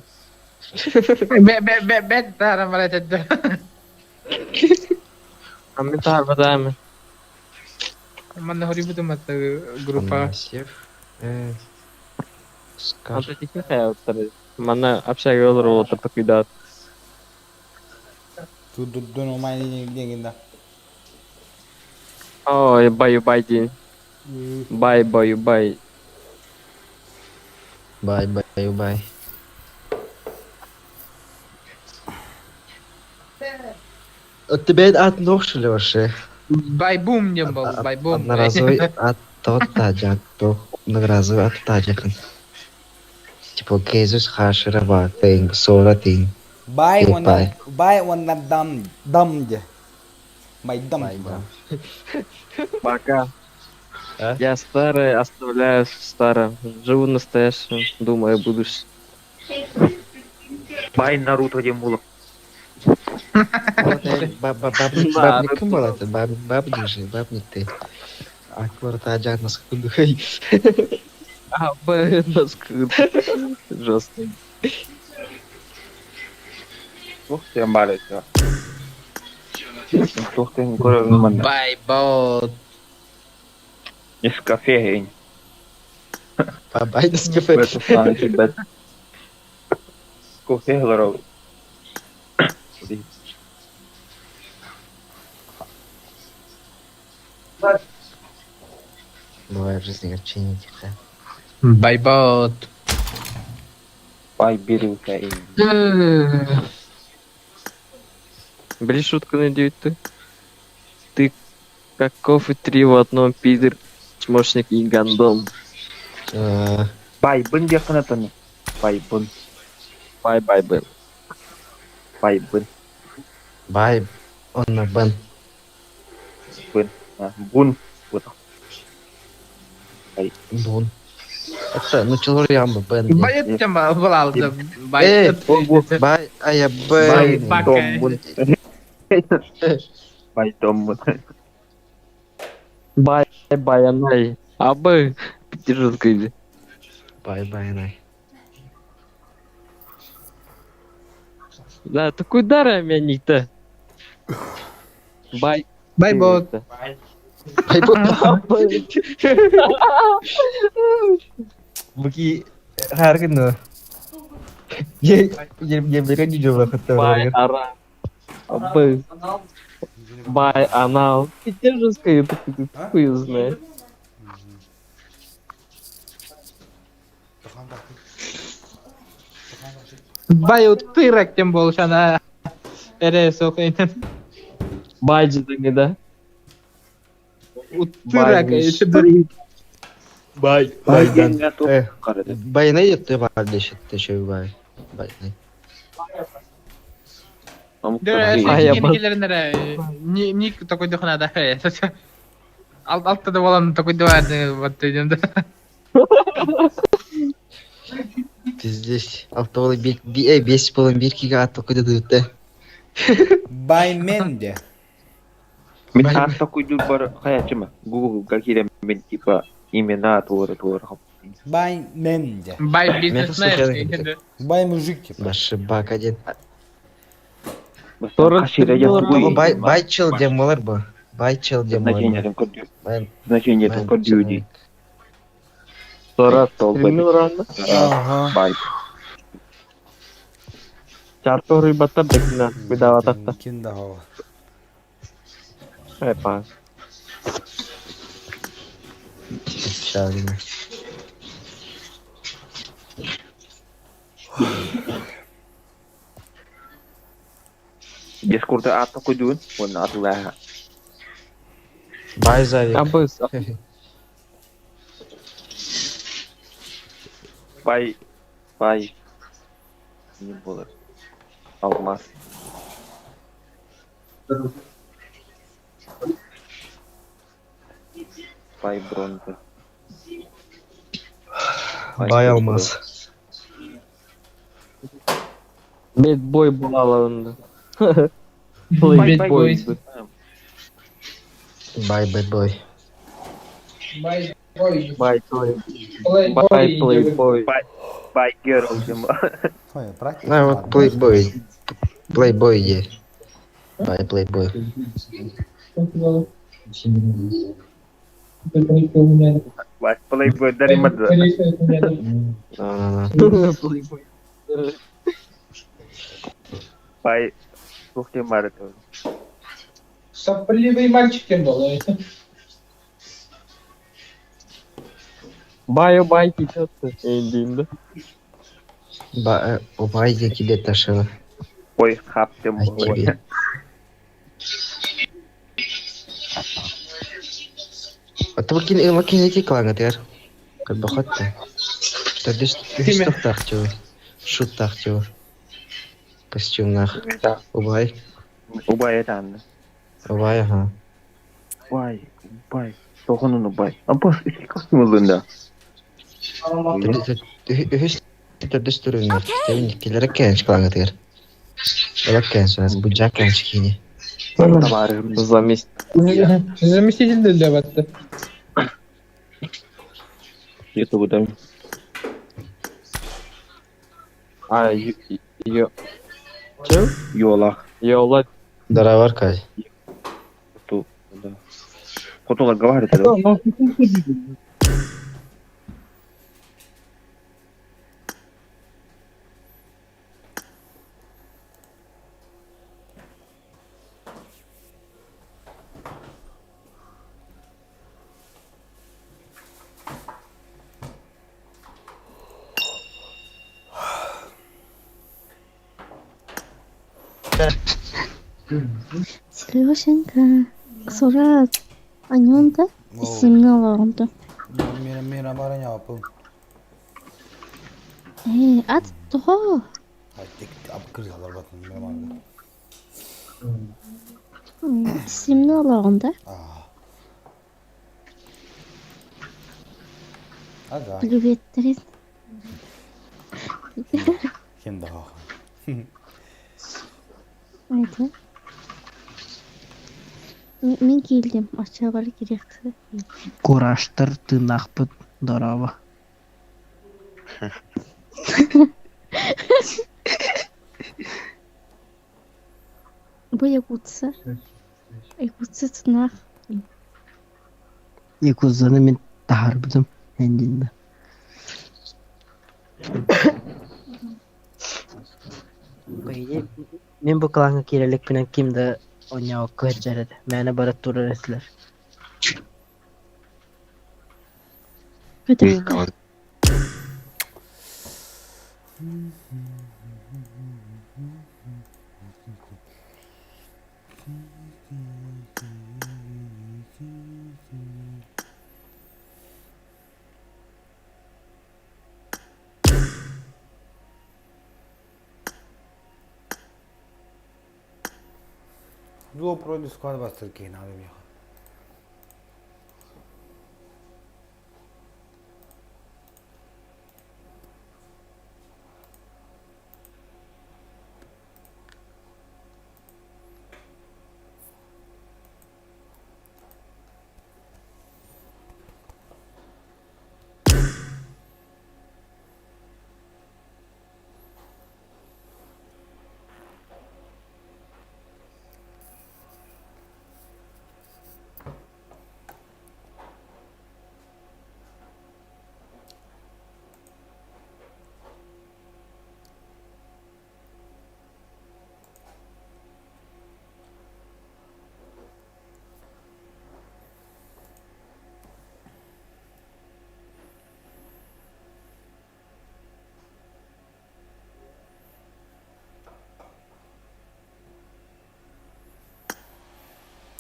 Бе бе бе бе тарам брать. Ами тарбадами. Манна хори буду мат группа. Афанасьев. Скар. Anta тихи хаяттар. Мана общага олар олар такой да. Do do no money деген да. Ой, бай бай день. Бай бай бай. Бай бай бай. Тебе от ног что ли вообще? Байбум не был, байбум. Одноразовый от тот таджак, то многоразовый от таджак. Типа Кезус хашираба тинг сора тинг. Бай Эй, one бай. бай one дам дам де. Бай дам. Пока. А? Я старый, оставляю старое. Живу настоящим, думаю о будущем. Бай Наруто диэн буолуох. Бабник, Да, бабник ким болады? Бабник же, бабник ты. Акбар таджак нас кудухай. А, б, нас Жестко. Туох диэн баар этэ. Туох диэн көрөбүн манна. Байбол. Нескафе эйн. Бай Нескафе. Бэт. Кофе олоробут. Бывает в жизни общение тихо. Байбот. Бай бирюка и Били шутку надеют ты. Ты каков и три в одном, пидор, чмошник и гандон. Байбын диэххин отону. Байбын. Бай-бай, бен. Байбын. Бай, онно бен. Бын. Бун. Вот. Бун. Это, ну человек бен. Байт тем балалды. Э, Байт. Бай, а я Бай бен. доммун. Бай доммун. Бай, бай, Абы, пятижетка Бай, бай, най. Да, такой дар меня-то. Бай. Байбот. Бай, бай. Буки, харгын Е, е, е, не Бай, ара. Абы. Бай, анал. Пятижетка, я такой, хуй знает. Бай утырак тем болшана. Эре сокайнен. Бай, не да? Утырак. Бай. Бай диэн туох Байнай ты бар дешет, ты еще бай. Байнай. Ник такой дохнада. Алтыда болан такой диварды вот дедим да. Пиздец. Алты би бес болан бир кига ат такой дедүтте. Баймен де. Мин аат такуйдур бар хаячыма. Google-га киирэн мин типа имена туора туора Баймен де. Бай бизнесмен. Бай мужик типа. Башибак один. Бай Бай бай чел дем болар бу. Бай чел дем болар. Значение көрдүү. Значение көрдүү дии. Сора Ага. Бай. Чартор батар декина выдава такта. Кин да хова. Эпа. Чалина. Дискурда аат такуйдуун. Уонна атылааха. Бай завик. Абыс. Бай. Бай. Не болар. Алмаз. Бай бронза. Бай алмаз. Бэтбой балаларында. Бай Плейбой. Бай бэд бой. Бай бой. Бай Бай плейбой. Бай герл дем. Ой, практика. Ну вот плейбой. Плейбой е. Бай плейбой. Бай плейбой даримады. На на Плейбой. Бай. Туох диэн баар этэ. Сопливый мальчик тем был. Бай бай кичатты. Эндинде. Ба бай диэки ташыла. Ой хап дем Ай тебе. А то вакин вакин эти клanga тер. Как бы хотта. Тадыш үс тахтю. Шут тахтю. Костюмнах. Убай. Убай этанны. Убай, ага. Убай. Убай. Тохонун убай. Абас ити костюм ылында. Үс тадыш түрүнөр. Тебин келер кенч клanga тер. Элек кенч, буджак кенч кини. Замест. Заместитель для батты. Ютубда. А, ё. Че? Йолах. Йола. Даравар кай. Ту. Да. Хотула говорит. Сереженька, Сурат, Анюнта, Симна олоҕунта. Мин мин амара ньааппын. Ээ, ат тоҕо? Кырыалар батын мин амарга. Симна олоҕунта. Ага. Приветтэрин. Ким да Айда. Мин киирдим, оччоҕор кириэххэ. Кураштар тыыннаахпыт, дорообо. Бу якутса. Якутса тыыннаах. Якудзаны мин таһаарбытым эндиннэ. По идее, мин бу клаҥҥа киирэ иликпинэ ким да оонньообокко сылдьар этэ, мээнэ бара турар этилэр. Көтөхтө. Duo Pro Discord бастыр киһин аҕа миэхэ.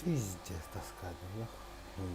Пиздец, тоска, да я хуй.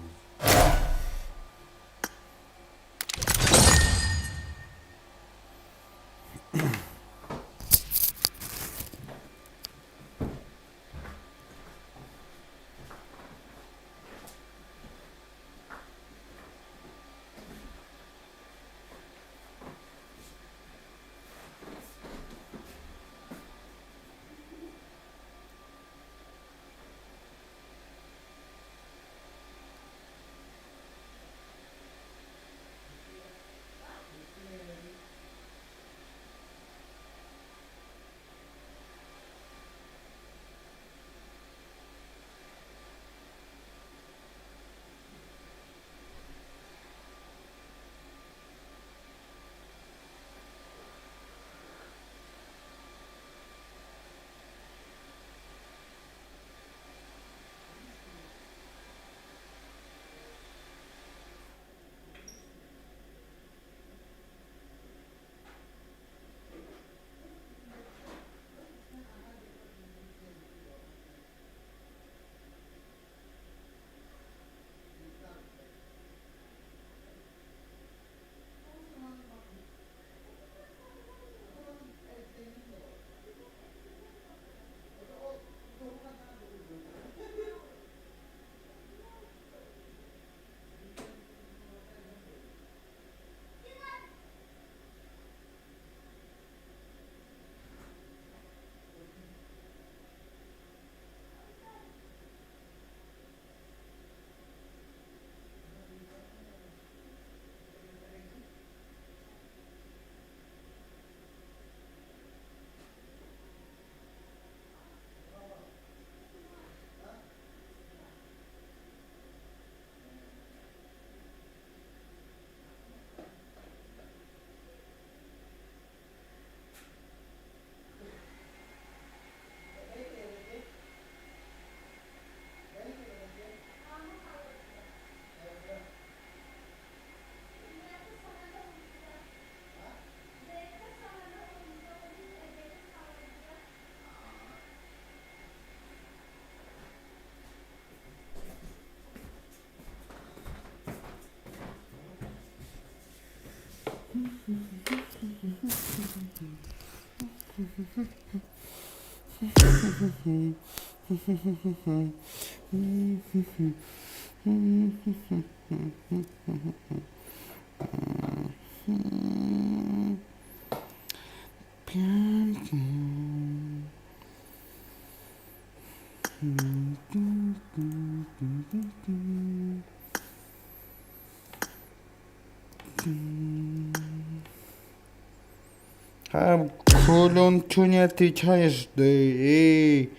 А колон чё не отвечаешь, да эй,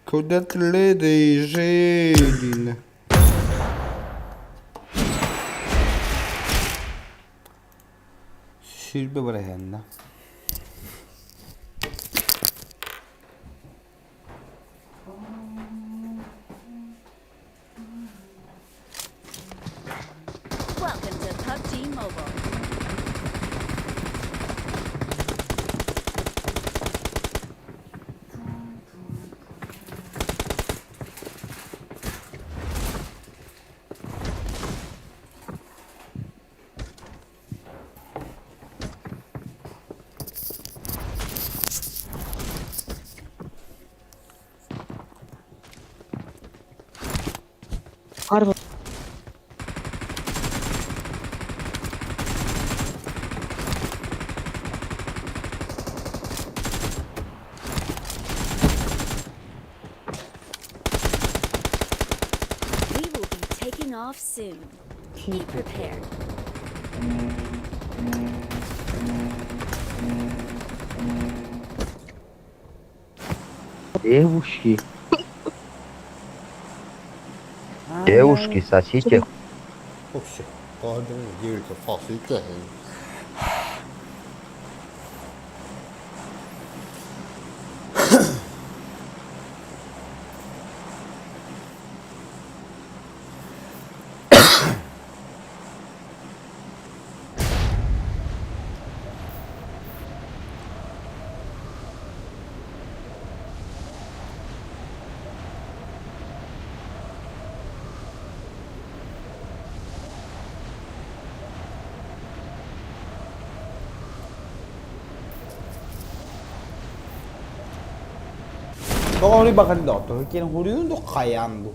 куда ты лезешь, Жедина? Сүүрбэ быраһыанна. Welcome to PUBG Mobile. Арва. We will be taking off soon. Be prepared. Девушки. Девушки, сосите. Вообще, девушка, сосите. Тоҕо бакаллоотто киэн хуруйун ду хайаан ду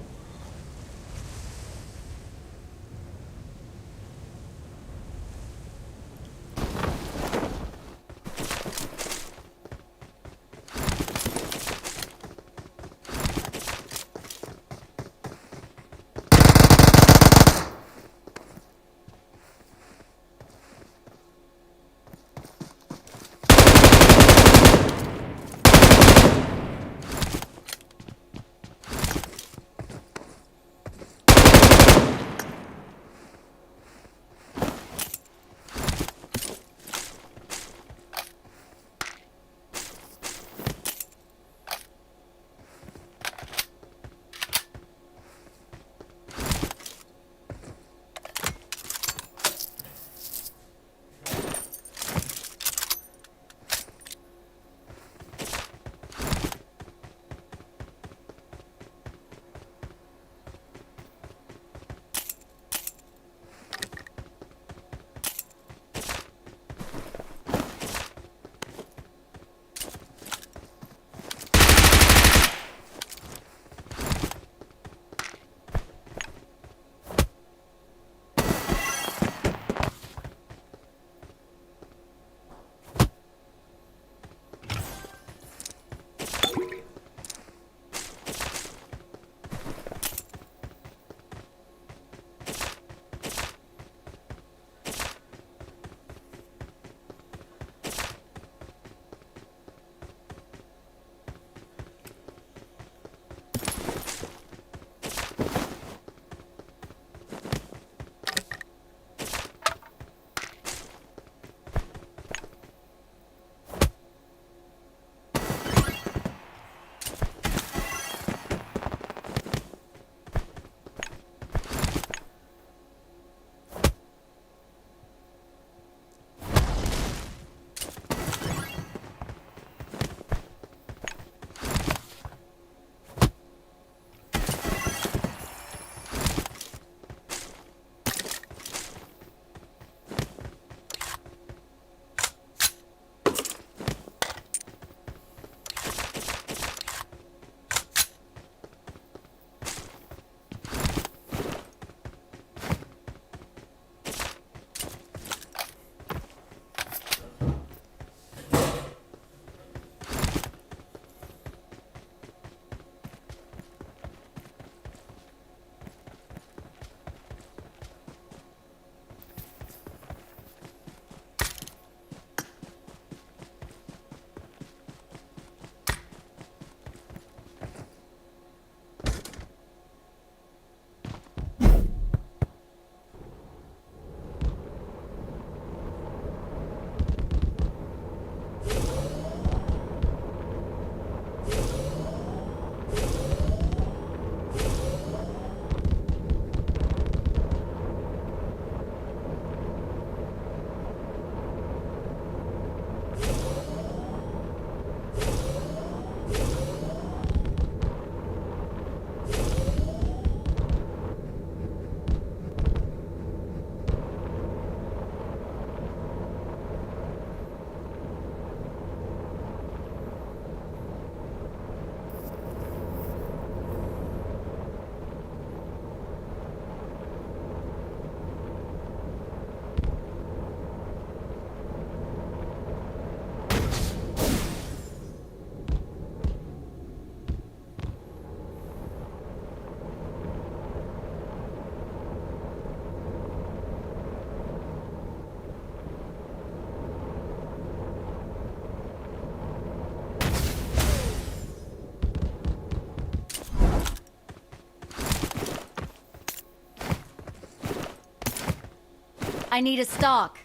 I need a stock.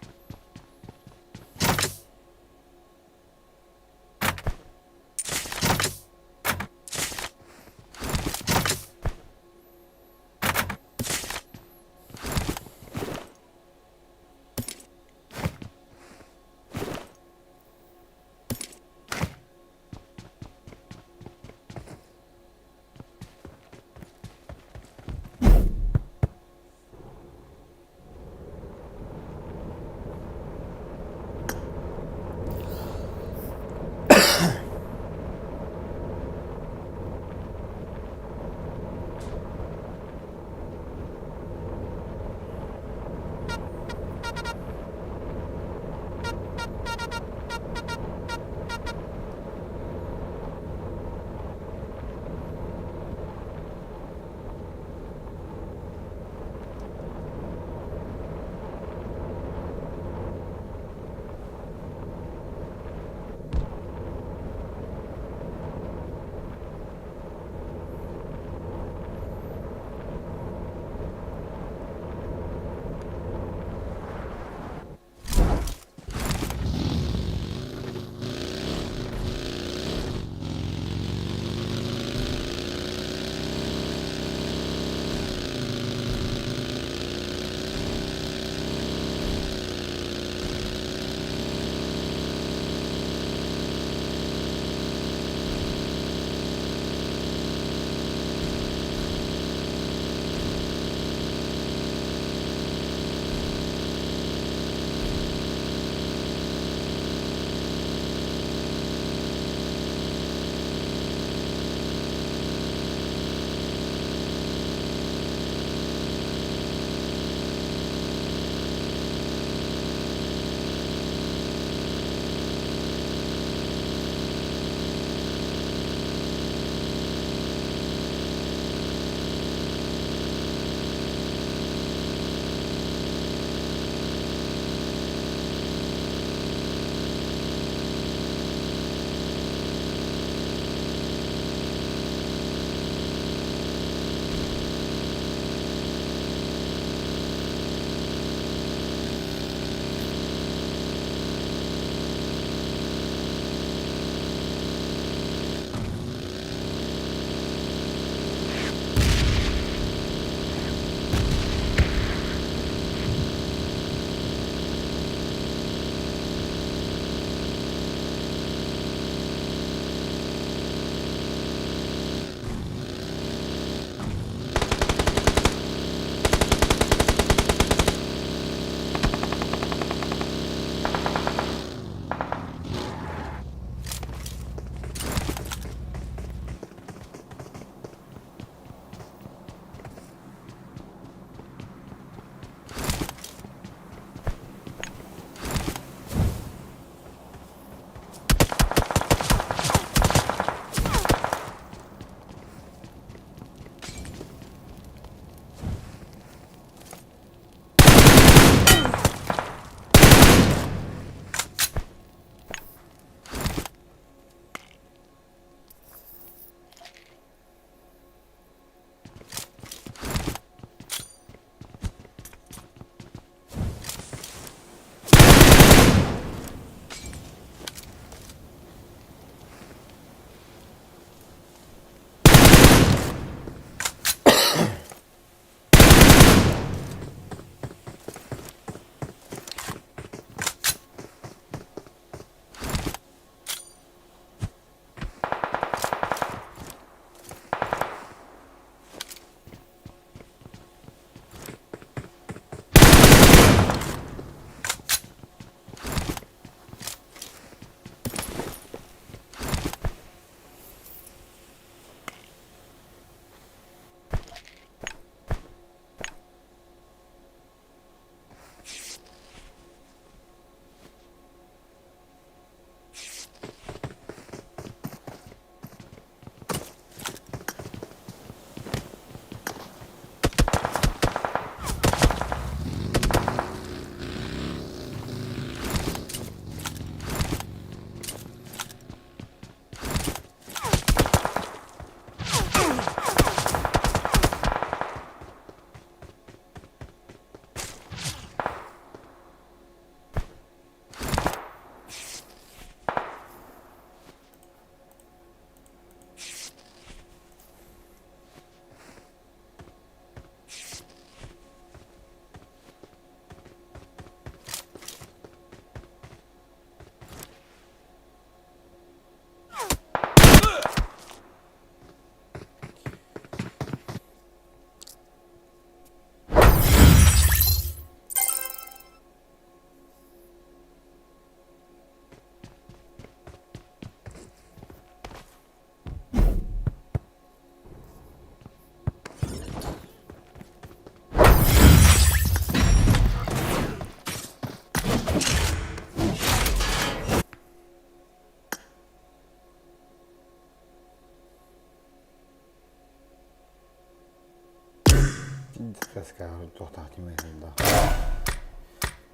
Туохтаах тимир да.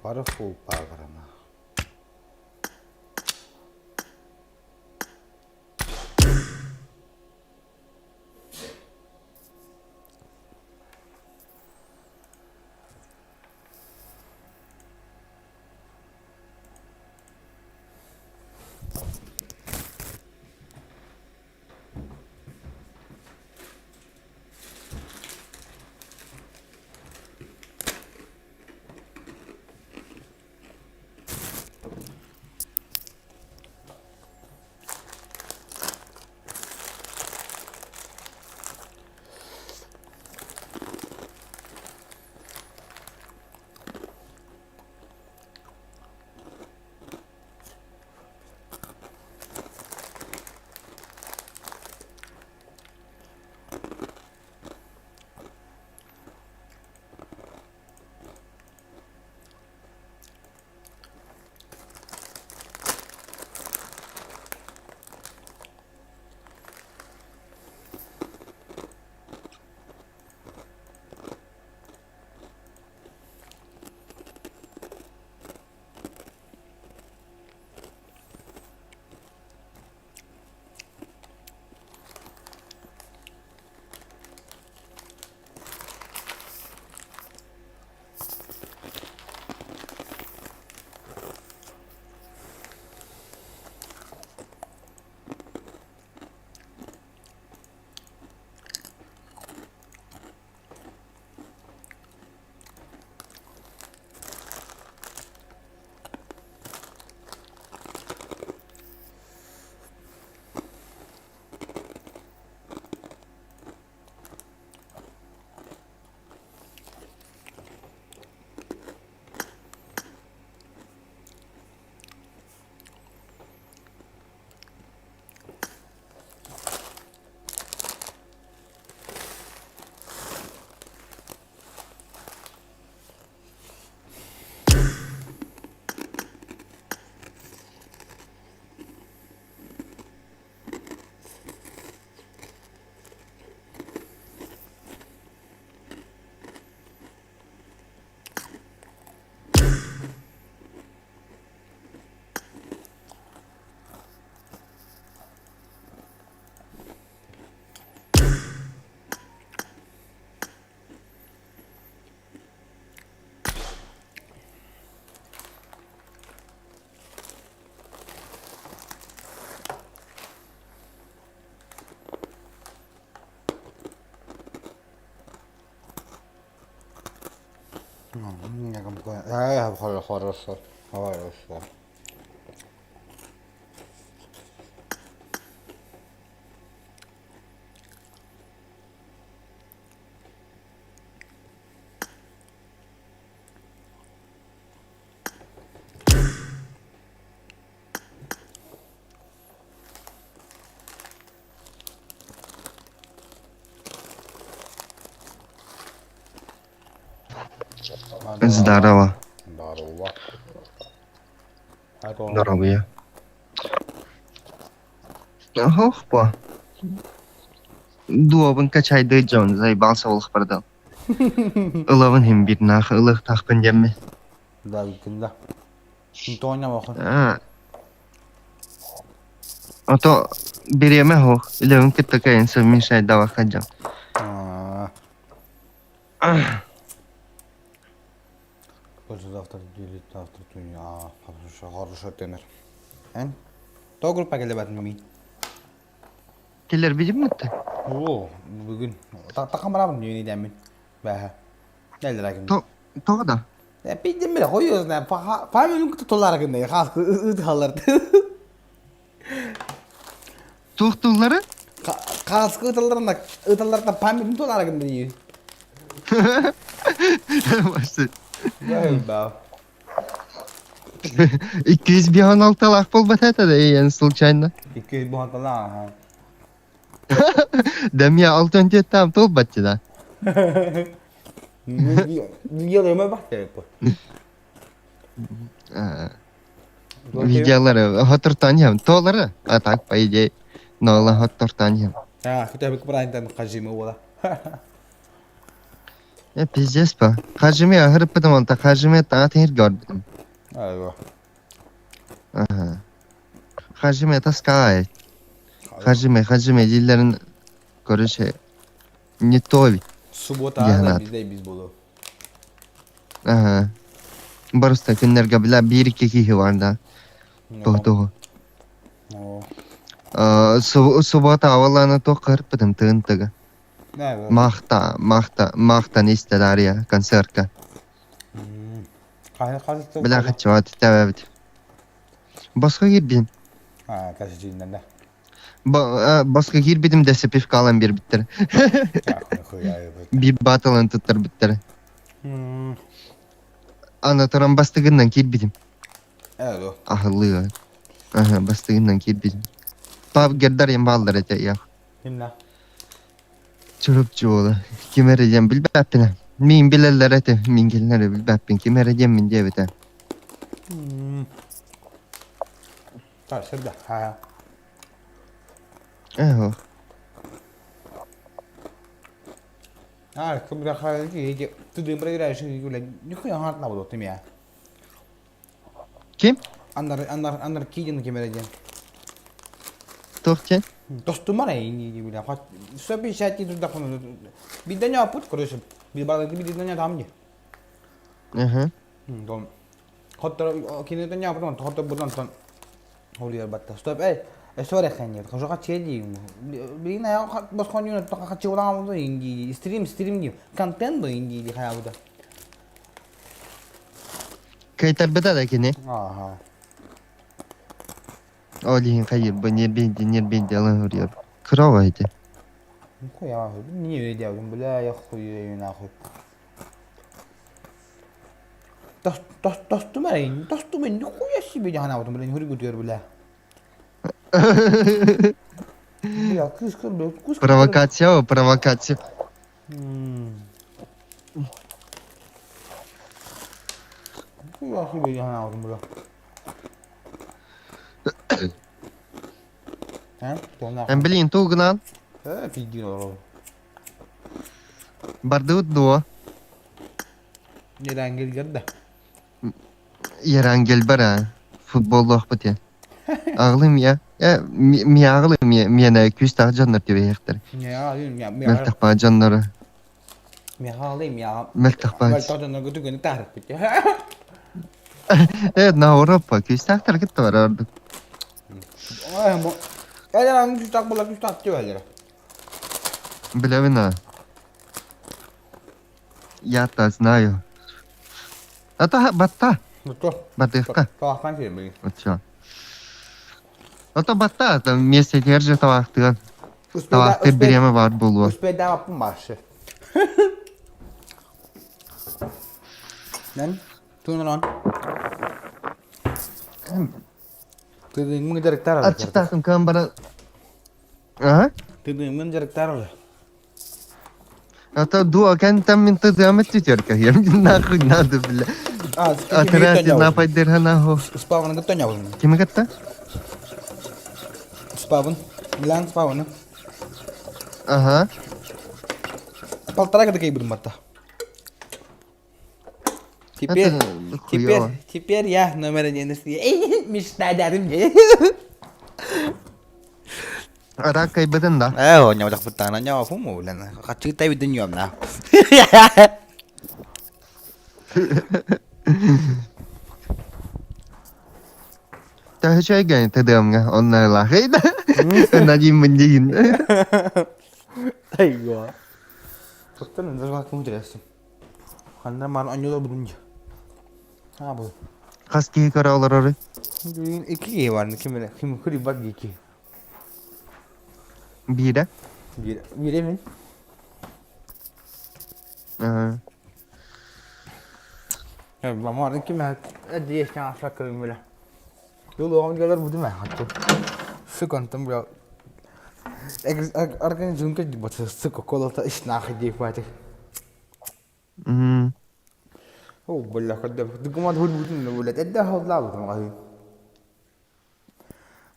Бары фул паагырана. Хорошо, хорошо. Здорово. Здорово. Здорово я. Ох, Дуобун качайды дьон, заебался олох продал. Ылабын хим бир нах, ылых тахпын демме. Да, да. Тоня бахан. А то береме хох, илебин кытта кайын мешай дава хаджам. Завтра делить, завтра туня. А, хорошо, хорошо, тенер. Эн? То группа келебатын ми. Келер бидим мытты? О, бүгүн. Тақам барабын нүйені дәмін. Бәһә. Нәлдер әкім. То, то да. Бидим биле қойыз, фамилин күті толар кінде, қас ыталар. Тух туллары? Қасқы ыталарына, ыталарда памилин толар кінде дейі. Басы. Ба. 216 лах болбат это да, я случайно. 216 лах. Да мне алтын там толбатты да. Видеоларыма бак керек бу. Видеолары хатыртаньям, толары, а так по идее, но ла хатыртаньям. А, хотя бы правильно кажиме бола. Э, пиздец па. Хажиме аһырыппытым онта хажиме таҥа тиһиргэ барбытым. Айва. Аха. Хажиме таскаай. Хажиме, хажиме дииллэрин короче не то ведь. Суббота Диһанаат. бізде біз болу. Аха. Барыста күннэргэ бля биир-икки киһи бар да. Тоһу-тоһу. Суббота авалаана туох кыһырпытым тыын тыга. Махта, махта, махтан истэ Дарья концертка. Бля хаччыбат тэбэбит. Босхо киирбитим. А, кашичииннэн да. Босхо киирбитим да пивка алан биэрбиттэр. Биир баатылан туттарбыттар. Аны туран бастыгынан киирбитим. Ээ, Аһыллыы. Аһа, бастыгынан киирбитим. Пап Гердарьям бааллар этэ я. Кимнэ? Чурапчы уола. Ким эрэ диэн билбэппин. Мин билэллэр этэ, мин кинилэри билбэппин. Ким эрэ диэммин диэбитэ. Так, сырда. Ха. Ээ, А, кым Ты проверяешь, нихуя гатна буду ты меня. Ким? Аннар аннар аннар кидин ким эрэ диэн. Туох диэн? Тостумар эйин бля. 150 туда Биденя апут, короче. Биденя там где. Аха. Дом. Хоттор кинетен япут, хоттор будан тон. Холиер батта. Стоп, эй. Эсоре хэньер. Хожока чеди. Билин я босхонюна тока хачула инди. Стрим стрим ди. Контент бу инди ди хаябуда. Кайтарбыта да кини. Ага. Ол иһин хайыр бу ньиэрбийди ньиэрбийди ылан суруйар. Кыра ити. Нихуя, не видел, бля, я хуею нахуй. Тостумар, тостумар, нихуя себе не хана, блин, хури гутер, бля. Бля, кыска, бля, кыска. Провокация, провокация. Нихуя себе не хана, бля. А? Эн билин тугунан Э, пиздин бардыбыт дуо? Ерангел да. Ерангел бар футболлоохпут я. Аҕылым я. Э, ми аҕылым миэнэ күүстээх дьоннор түбэһиэхтэр. Мэлтэх баа дьоннору. Мэлтэх баа. Э, на Европа күүстээхтэр кытта бар ордук. Билэбин Я-то знаю. Это батта. Батыхка. Очо. Ото батта, там вместе держит тавахтыган. Тавахтыр биреме бар булуа. Успейдам маршы. Нэн, туунан. Тыдыҥмын дьарыктар Аччыктаахтым кыан баран. А? Тыдыҥмын дьарыктар А то дуа кэн там мин тыдыамыт түтөркө. Нахуй надо, бля. Отряд на поддержана. Спавны кытта нябын. Кими кытта? Спавн. Милан спавны. Ага. Полтора года кей будем батта. Теперь, теперь, теперь я номер один. Мечта дарым. Арак кайбытын да. Э, о, нябы тахпыттана, нябы фуму, блин. Хачы табидын ням на. Төһөчөйгөн тыдыамҥа оннайлаахый да. Надим мындигин. Айга. Тоттон даже как интересно. Ханна ман аньола будунja. А бу. Хас киһи көрө олорору? Икки бар, ким ким хури бар ики. Биирэ. Биир биир мен. Мамар ким әдиеш аша көрүмүлэ. Жол оған келер буду мэ хатты. Сука, там бля. Организм как вот сука колота иш нахуй дей хватит. О, бля, когда документ хуй буду, блядь, это хавла бу там.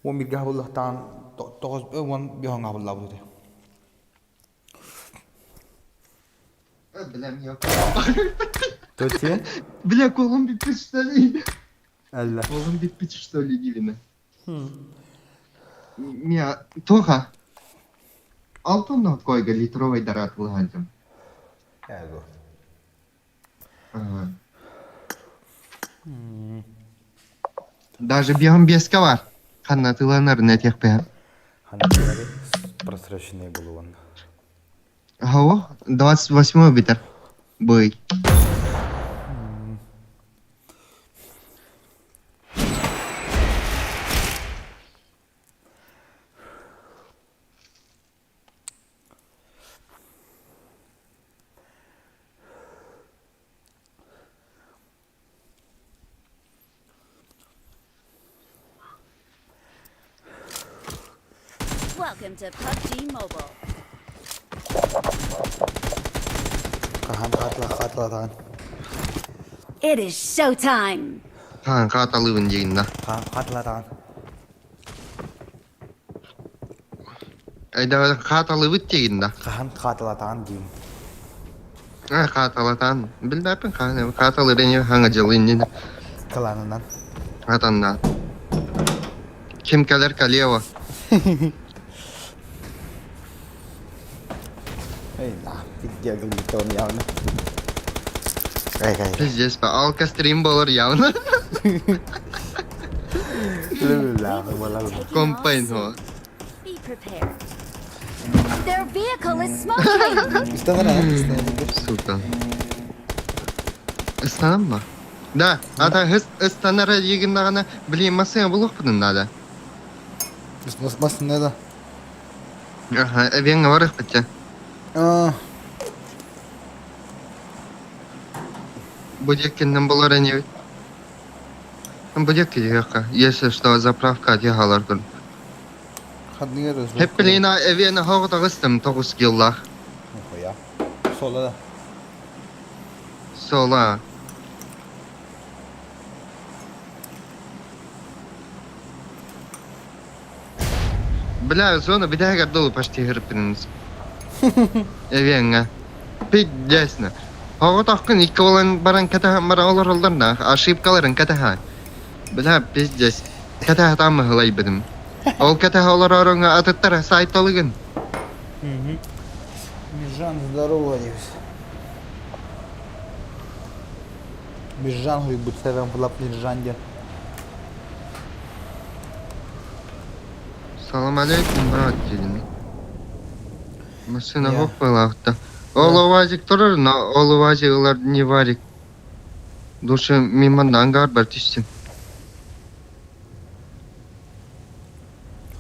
Уон бирге хавлахтан тоҕус уон биһоҥ хавла бу. Бля, мне... Тоти? Бля, колом биппит, что ли? Алла. Колом биппит, что ли, дивина? Мия, Тоха. Алтон койга литровый дарат вылазим. Эго. Ага. Даже бьем без ковар. Ханна тыланар на тех пэ. Ханна просроченный был он. Ого, 28 битер. Бый. Welcome to PUBG Mobile. Хаһан хаатла хаатла It is showtime. Хаан хааталыыбын диигин да. Хаан хаатла Айда хааталыыбыт диигин да. Хаһан хааталатаан диим. А хааталатаан. Билбэппин хаан хааталыр ини хаҥа дьыл иннин. Кылаанынан. Атанна. Ким кэлэр калево. Эй, на, пиздец, он явно. Эй, эй. Пиздец, алка стрим болар явно. Компайн ho. Be prepared. Their vehicle is smoking. Сука. Ыстанамма? Да, ата хыс ыстанара егиннаҕына, блин, массыына булуохпутун наада. Массыына да. Аха, эбиэҥҥэ барыахпыт дьэ. Бу диэккиннэн булар инибит. Бу диэкки диэххэ, если что, заправка дьаһалар курдук. Хеппилина эбиэни хоҕу таҕыстым тоҕус киллаах. Нихуя. Соло да. Соло. Бля, зона бүтэһигэр дылы почти хырыппыныңыз. Эбиэҥҥэ. Пиздесно. Оҕотоххун икки буолан баран кэтэһэн баран олороллор да, ошибкаларын кэтэһэ. Бля, пиздец. Кэтэһэ там ыһылайбытым. Ол кэтэһэ олороруҥа атыттара сайталыгын. Межан, здорово, Дивис. Межан хуйбут севен флап Межан диэн. Салам алейкум, брат, дедим. Машина хоппалаахта. Ол УАЗик турар, но ол УАЗик ылар не варик. Лучше мимо ангар бар түстүм.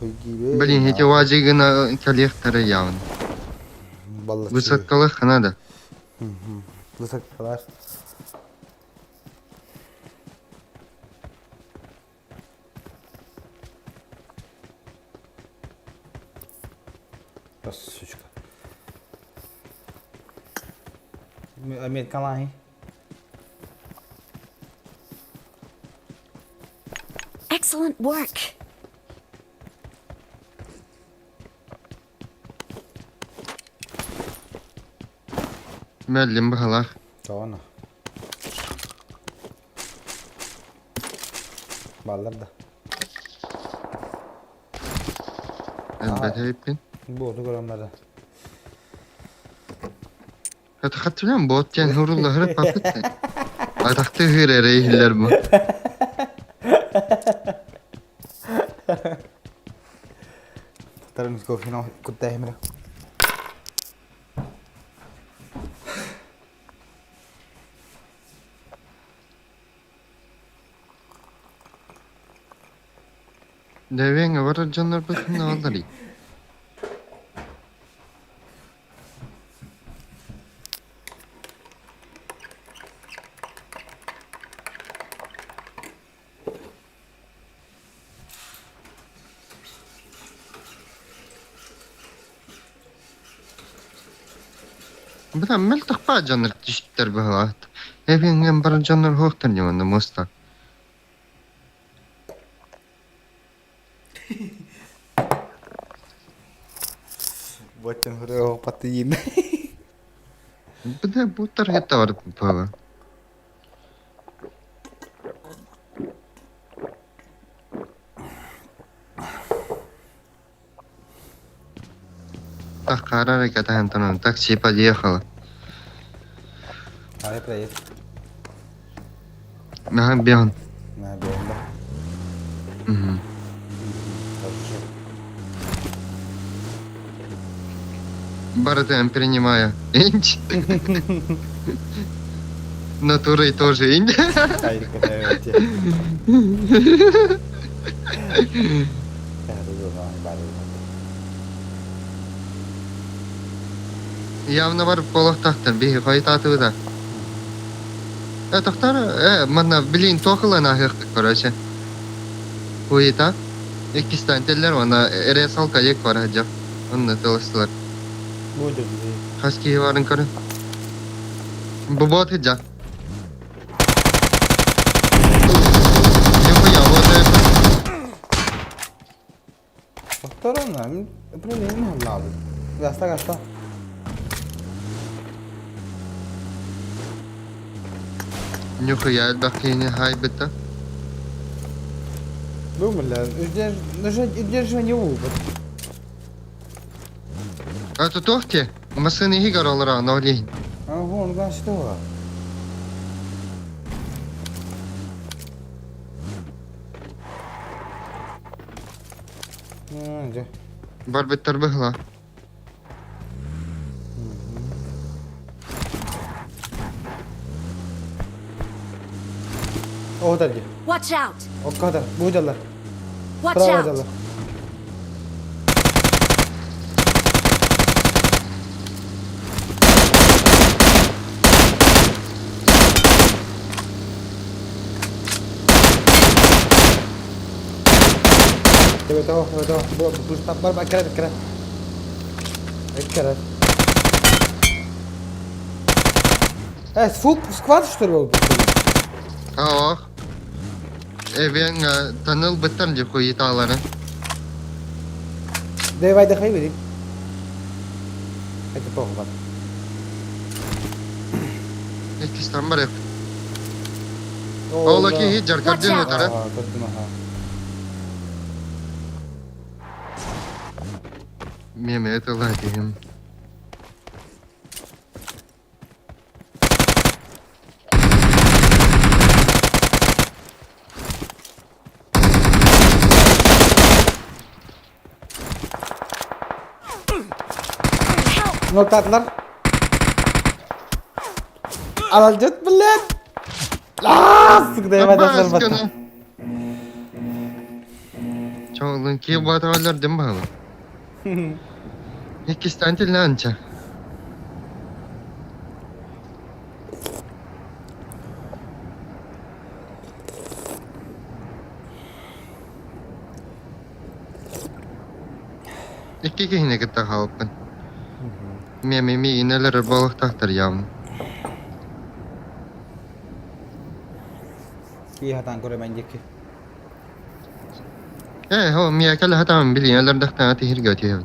Блин, эти УАЗигына коллекторы явно. Высадкалых надо. Высадкалар. Сучка. Америкалаhi. Excellent work. Мэллим баһалаах. Тоҕоно. Баллар да. Элбэтэйпин. Буоту көрөммөрө. Хатылан бот диэн хуруллаһыры папыт. Атахты хыр эрэ иһиллэр бу. Тарын кофе куттаһымра. Дэвиҥ барар дьоннорбутун аҕалларый? Бля, мөлтөхпаа дьоннор түстэр быһалаат. Эбиҥҥэн барар дьоннор суохтар дьонно муоста. Боттен хөрө паттыйын. Бля, буттар хетта бар пала. Так, харара катаем там, такси подъехало. Давай проедь. Ага, беган. На, беган, да. Угу. Хорошо. Барытын принимаю. Инч. Натурой тоже инч. Ай, какая Явно бар полохтахтар, биһи хайтаатыбыт да. Э, тохтар, э, манна, блин, туох ылан аһыахпыт, короче. Хуета. Иккистэн теллер, уонна эрэ салка ек бар сылдьар. Онно тылыстылар. Будет. Хас киһи барын көрүн. Бу бот сылдьар. Нихуя, вот это. Повторно, управление лабы. Гаста, гаста. Нихуя, элбэх киһини хаайбыта. Думали, удерживание опыт. А то тохте, массыына иһигэр олорон ол иһин. А вон, значит, что? Дьэ. Барбыттар быһыла. О, дальше. Watch out! Оккада, бу дьаллар. Watch Право out! дьаллар. Тебе того, тебе того. Бу, бу, бар, бар, кирет, кирет. Кирет. Э, фул сквад, что ли, был? Ох. Эбиэн таныл быттар дии хуйытааларын. Давай, давай, бери. Это плохо, бар. Иккистэн барыах. Ол киһи дьаркардын утары. Көрдүм, аха. Меме это ладим. Ноктатылар. Аралдьыт, блядь! Аа, сука, давай, давай, давай. Чоҕулун киһи баатаҕаллар дим баһыла. Иккистэн тиллээнчэ. Икки киһини кытта хаалбыппын. Миэм миигин өлөрөр буолуохтаахтар явно. Киһи хатаан көрөмөн диэки. Ээ, хо миэ кэлэ хатаан билин өлөрдөхтөн атыһырга түһэбин.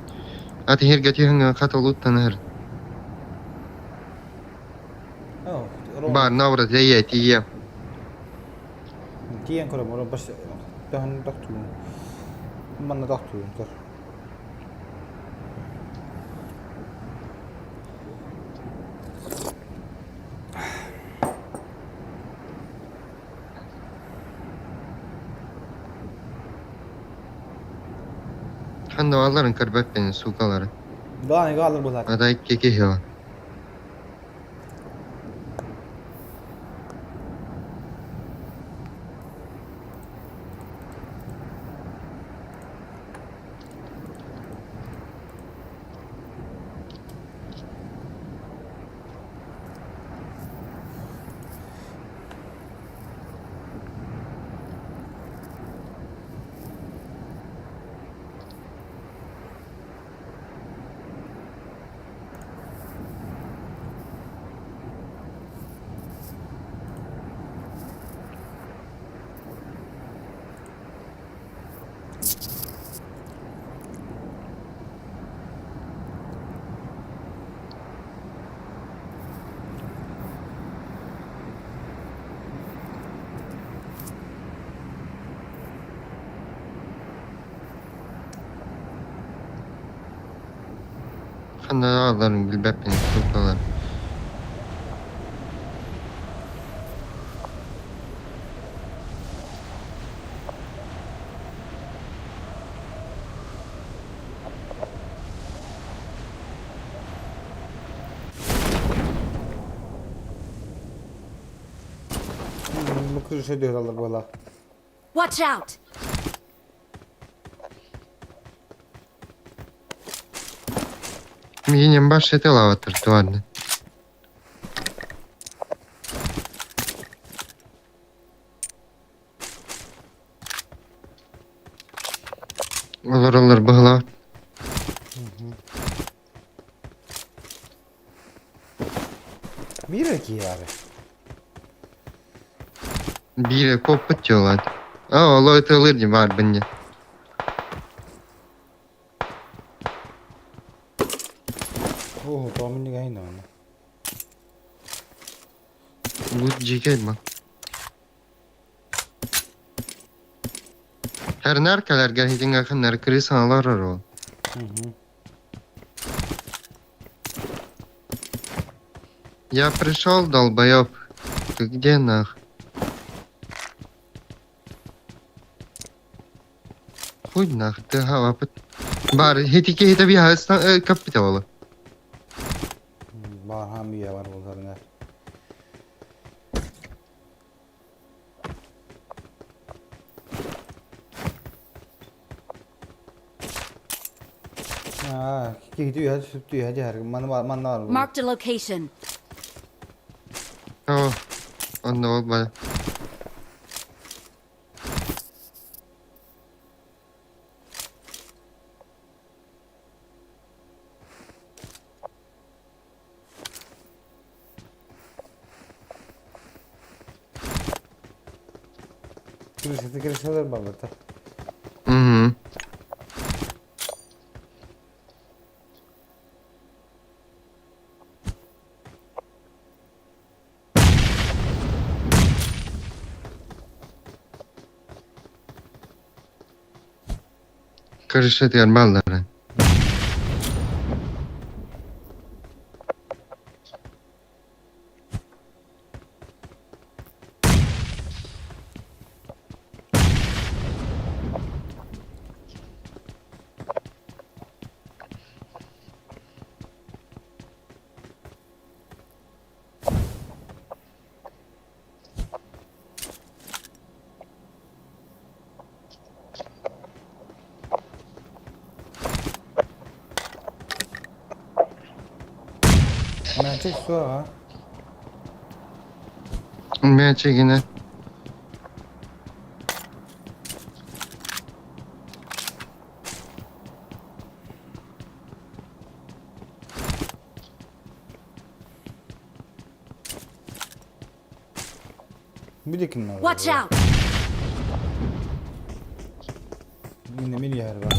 Атыһырга түһэҥҥэ хатылуттан ыһыр. Баар наоборот эйэ тиийэ. Тиийэн көрөм, бас төһөн тохтуун. Манна тохтуун көр. Ханна баалларын көрбөппүн суукалары. Да, галыр булар. Ата икки киһи бар. Ханна аалларын билбэппин шуткалар. Бу крыша дьыалалар буола. Watch out! Миинин бар сетелаватыр туанны. Олороллор быһылаах. Биир киһи баар. Биирэ куоппут дьыалаат. Аа, оло ытыалыыр дии баарбын дии. Оо, тоомунньуга иһин Лут дьиикэй ма. Хэрнэр кэлэргэ иһитиҥ ханнар крыса олорор ол. Я пришел, долбоеб. Ты где нах? Хуй нах, ты хавапыт. Бар, хитики хитаби хастан каппита ола. Бар хам бар буларына. Аа, киһи түһэ түһэ дьаһар. Манна бар, манна бар. Marked a location. О, онно ол бар. Крышасы крышалар бар бата. Угу. Крыша баллары. Мячик суоҕа. Мячигine. Бу дикин Watch out! Мин мин яһар бар.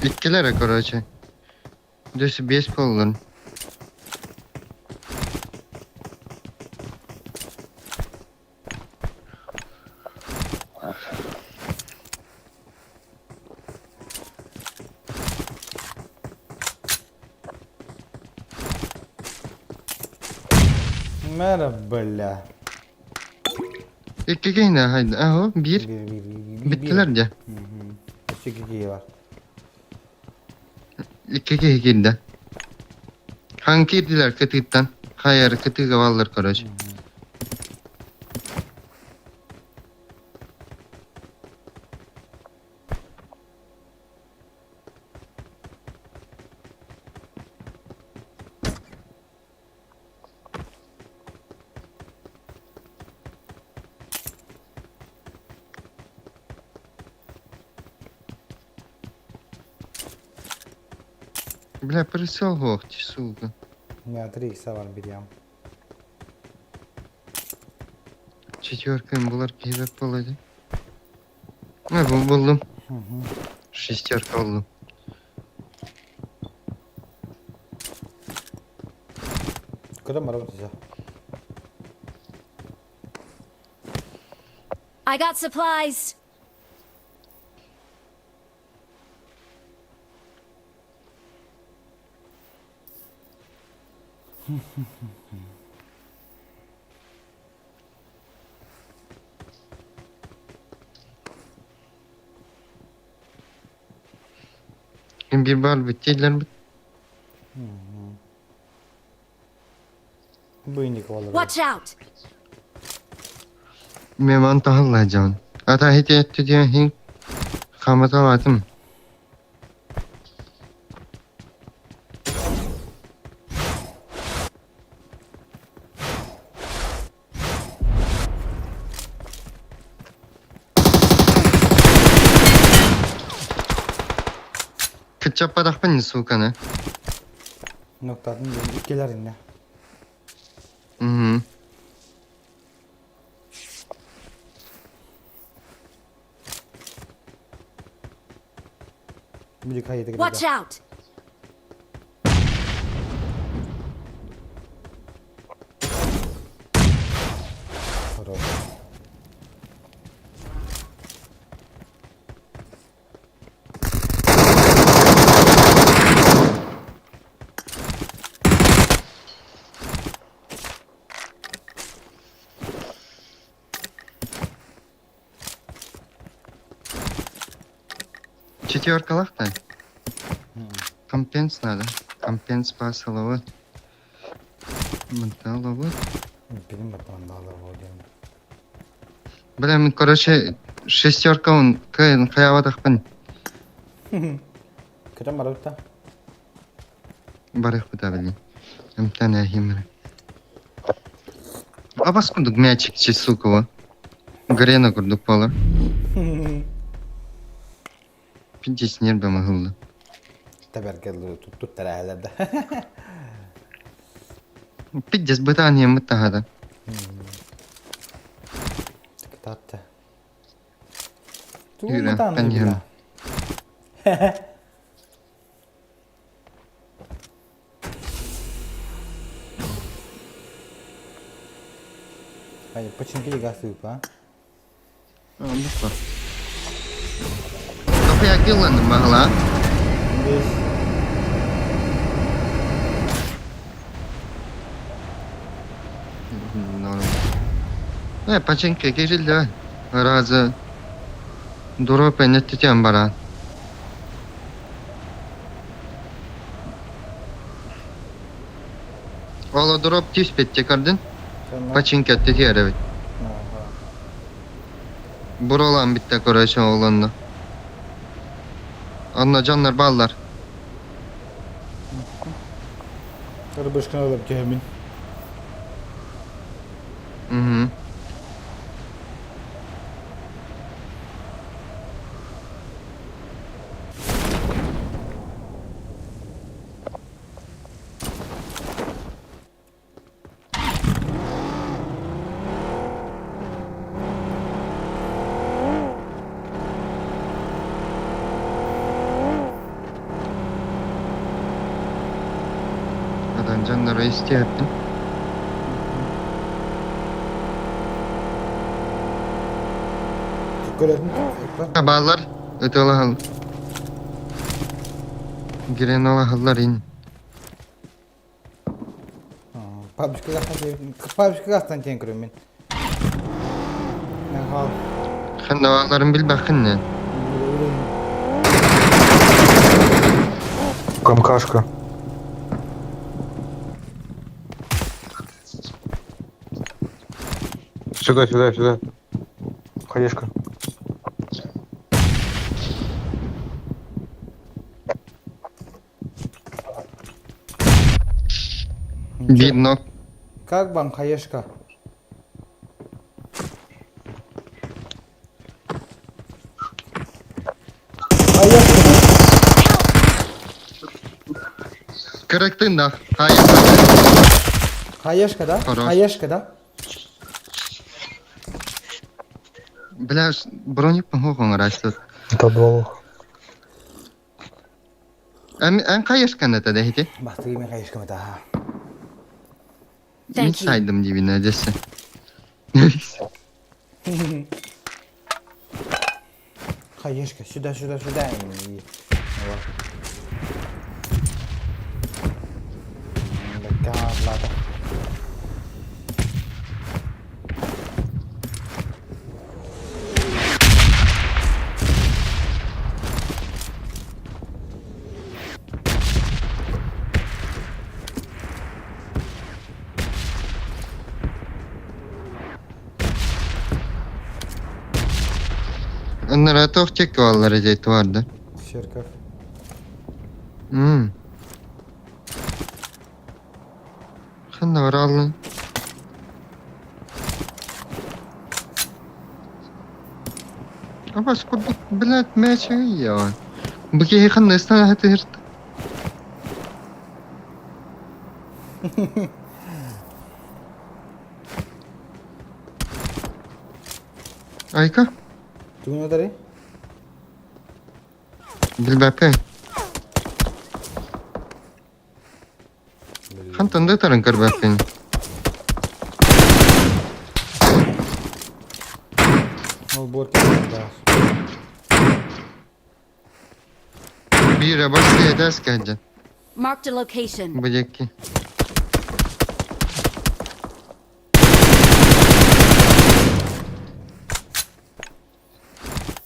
Иккилere короче. Дөсü 5 болдun. Merhaba бля. İkki yine haydi. Aho bir. Bir bir bir bir. Bittiler de. Өссө киһи бар. İkki girdi. Hangi girdiler kıtıktan? Hayır kıtık varlar короче. Бля, присел гохти, сука. Я 3 икса бар бирям. Четверка им булар кибет болады. Ne bu buldum. Шестерка buldum. Куда барабытса? I got supplies. Bir бар bittiydiler. Бу инник олар. Watch out! Меман тахаллаjan. Ата хити etти диэн хин хаматалатым. Кытчаппатахпын суканы. Ноктатын иккилер инне. Мгм. Билик хайыты Watch out! Хорош. Четверкалах-то? Компенс надо. Компенс пасыловы. Менталовы. Билим баттан да алар бу диэн. Бля, мен, короче, шестерка он кайын хаяватахпын. Көтөн барабыт да. Барых быта блин. Эмтан ахимра. Абас курдук мячик чи сукова. Грена курдук пола. Пиздец нерве махылды. Таберкелли туттут тәрәһәләр да. Пиздец бытание мытагада. Кытатты. Юра, Туутан конечно. Ай, починки гасып, а? Буква. Капия киллан махла. Беш. Норм. Э, починки кирилде. Разы. Дроп неттетен бара. Ола дроп түспетте көрдүн. Починки тетер эбит. Буралан битте короче олонну. Анна жаннар баллар. Рыбышканы алып кемин. Угу. Адам жаннар истеп. Көрөтүн. Баллар өтөлө Гиренола халлар ин. Пабишка гастан, пабишка гастан тен көрөм мен. Мен хал. Ханналарын билбахын не. Камкашка. Сюда, сюда, сюда. Хаешка. Видно. Как вам хаешка? Кырыктын да. Hayır. Хаешка, да? Хорош. Хаешка, да? Бля, броник похуй растет. Это дволох. Эн эн кайышкан это дехти. Бастыгы мен хаешка мета. Мен сайдым дибине десе. Хаешка, сюда, сюда, сюда. И- Вот. Бэккэ Onlara toh çek vallara ceyt vardı. Церковь. Hmm. Ханна баралын. Абас курдук, блядь, мяч я. Бу киһи ханна ыстана хатыһырт. Айка, Тугун өтөрүй? билбэппин. Хантан да ытарын көрбөппүн. Ол буор кэлбит Биирэ бас этээс кэлдьэн. Marked a location. Бу диэки.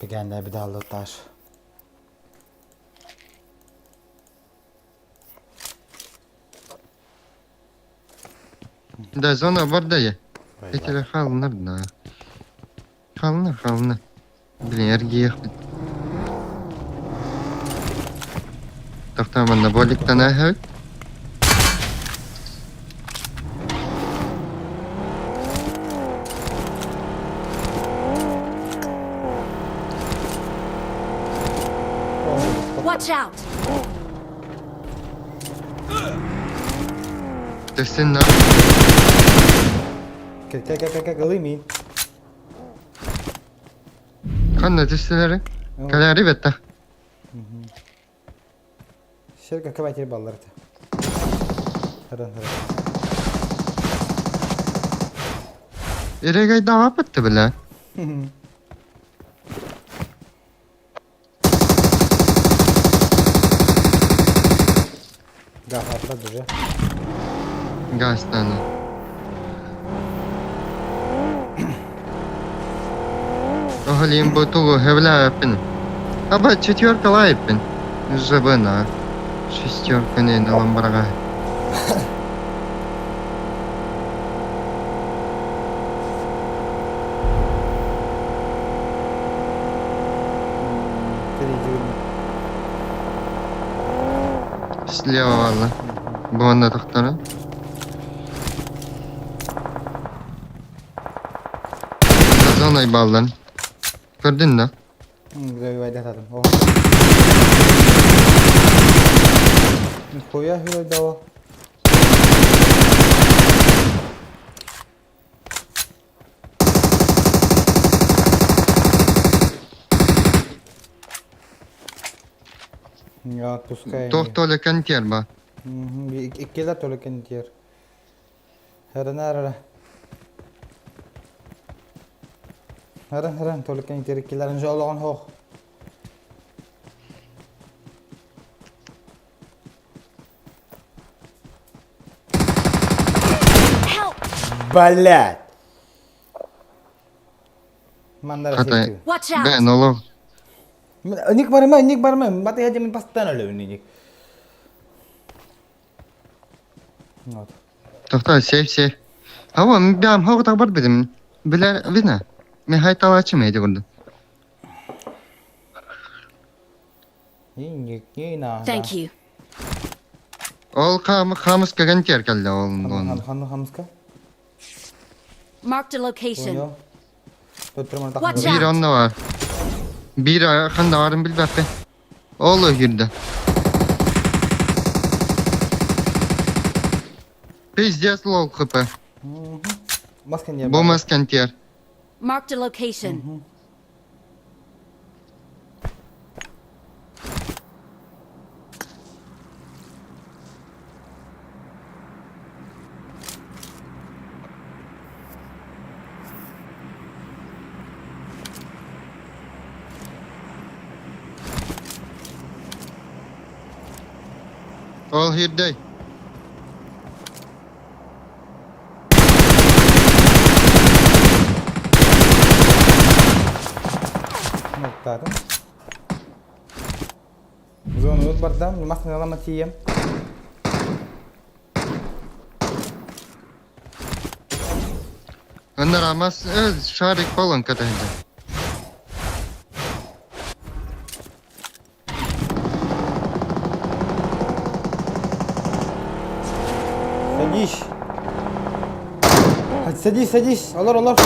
Пегэннэ бидаллытташ. Да, зона барда я. Этиле халынар да. Халынар, халынар. Блин, эргиэхпит. Тохтоомонно боликтан ааһабыт. Watch out! Төссүн на. Кэл кэл кэл кэл кэл мин. Ханна түстүлэри? Кэлээри бэтта. Сиргэ кабатер баллар этэ. Харан харан. Эрэгайдаабаппыт бile. Гафатла дуже. Гастаны. Оголим бутулу гевляпин. Аба четверка лайпин. Жабына. Шестерка не на ламбарга. Слева валла. Буонна тохтора. Зоной баллан. Көрдүн да? Завивайдатадым. Нихуя хюрой дала. Я отпускаю. Тох толя контер ба. Иккилер только тер. Харана Харан харан только тер иккилерин жолугун хох. Help! Блять. Мандара Хата. сектүү. Watch out! Бен олох. Ник барма, ник барма. Баты хажы мен постоянно өлөбүн ник. Вот. Тохто сейф сейф. Ава бям хог табар бидим. Билер бина. Мен хайталачым эди курду. Ник не надо. Thank you. Ол хам хамыс кеген тер келди ол Хан хан хамска. Marked a location. Понял. Watch Бир out! онно бар. Бир ханда барын билбеппин. Ол өһүрдө. Пиздец лол хп. Маска не Бу маскан тер. Marked a location. Ол хирдей. Луттаатым. Зонубут барда, массыыналама тиийэм. Ыныр амас шарик полон катайды. Садись. Садись, садись. Олор, олор.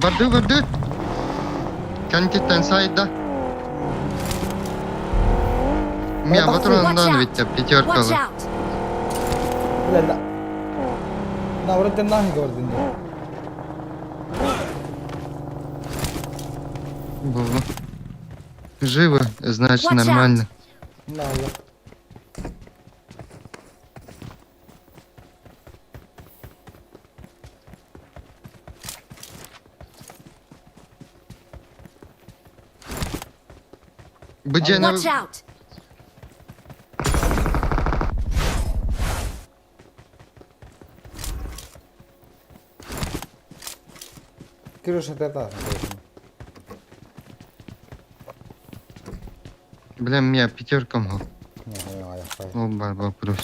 Барды, барды. Кантиттен сайда. Мия Watch патрондан out! ведь Watch пятеркалы. out! Бля, да. Да, вроде нахуй говорит. Было. Живо, значит Watch out. нормально. Да, да. Быдьана Watch out! Кирюша, ты это. Бля, меня пятерка мог. Не, не, не, Ол бар вопрос.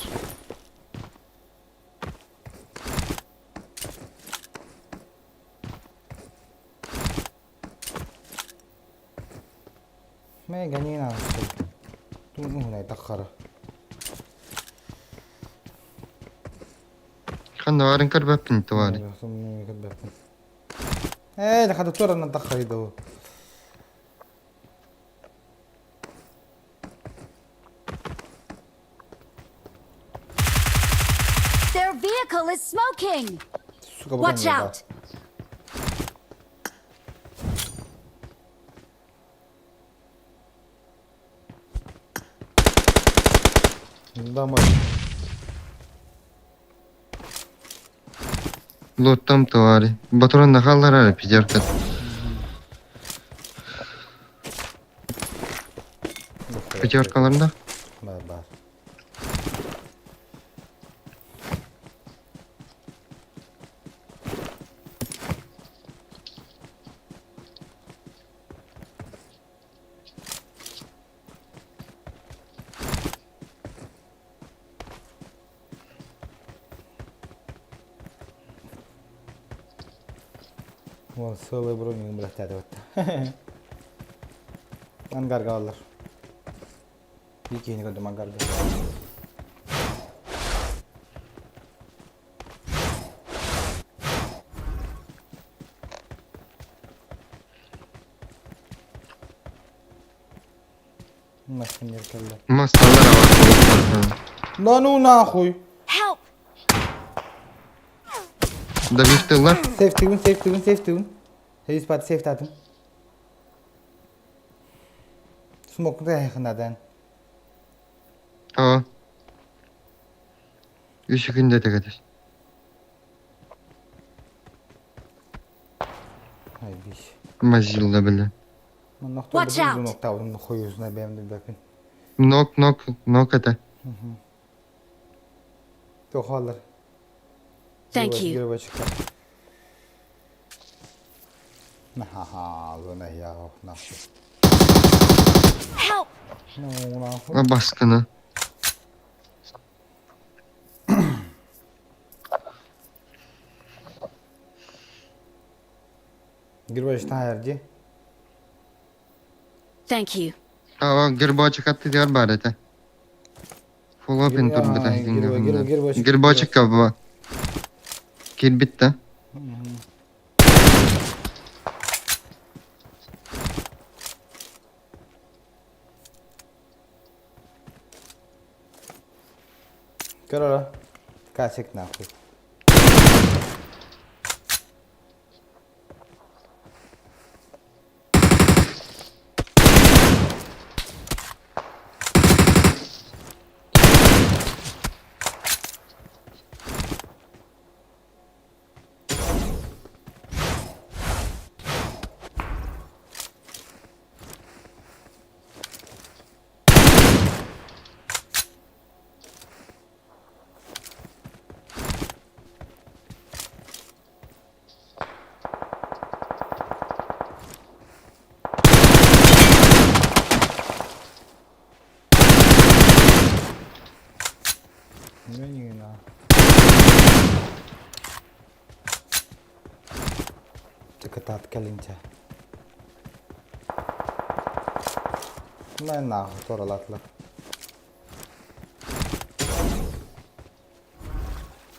ما جنينا هنا يتأخر Ханна варын көрбөппүн товари. ايه ده خدتورا نتأخر ده Their vehicle is smoking! Сука, Watch out! Домой. Лоттом товари. Батуран нахаллар пятерка. Пятеркаларында? Бар, бар. Вон целый броню блядь, вот. Ангарга алар. Бикини көрдүм ангарга. Машина келди. Масталар бар. Да ну нахуй. Help! Да бифтылар. Сейф тыгын, сейф тыгын, сейф тыгын. Хейс пат сейф татым. Смок да якындадан. Aa. Үш күндө тегетес. Ай биш. Мазилла биле. Нокта Watch out. нокта оны хуюзна бемди бепин. Нок, нок, нок это. Тохалар. Thank you. Гербачка. Ха-ха, зона я нахуй. Help! Ну нахуй. Баскыны. Гербачка хайрди. Thank you. Aa, гербочек атты diyor бар это. Full open Гер- tur а, гербо- гербочек. Гербочек кабы. Кирбитте. Көрө. Касик нахуй. Кытаат кэлинчэ. Мына нахуй торалаатылар.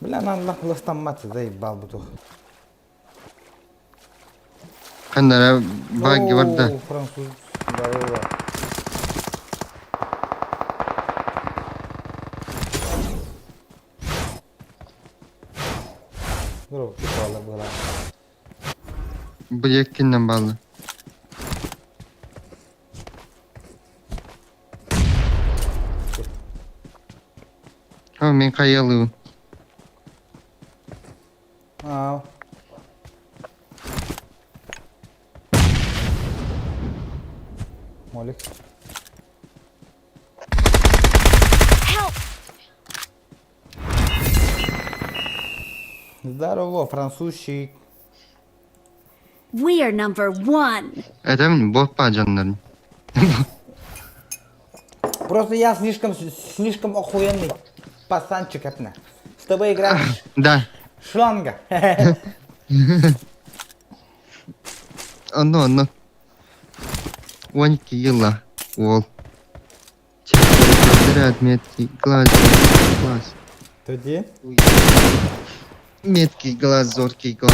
Бля, надо ластаммат, заебал бутух. Ханнара багги барда. Француз, здорово. Здорово, прикольно было. Бу яккиннен баллы. Ha мен хайалыбын. Аа. Молик. Help! Здорово, французчик. We are number one. Этэм боппа дьоннорун. Просто я слишком, слишком охуенный пацанчик, это. С тобой играть Да. шланга. Онно онно. 12 ыла уол. Квадрат меткий глаз глаз. Тоді? Меткий глаз, зоркий глаз.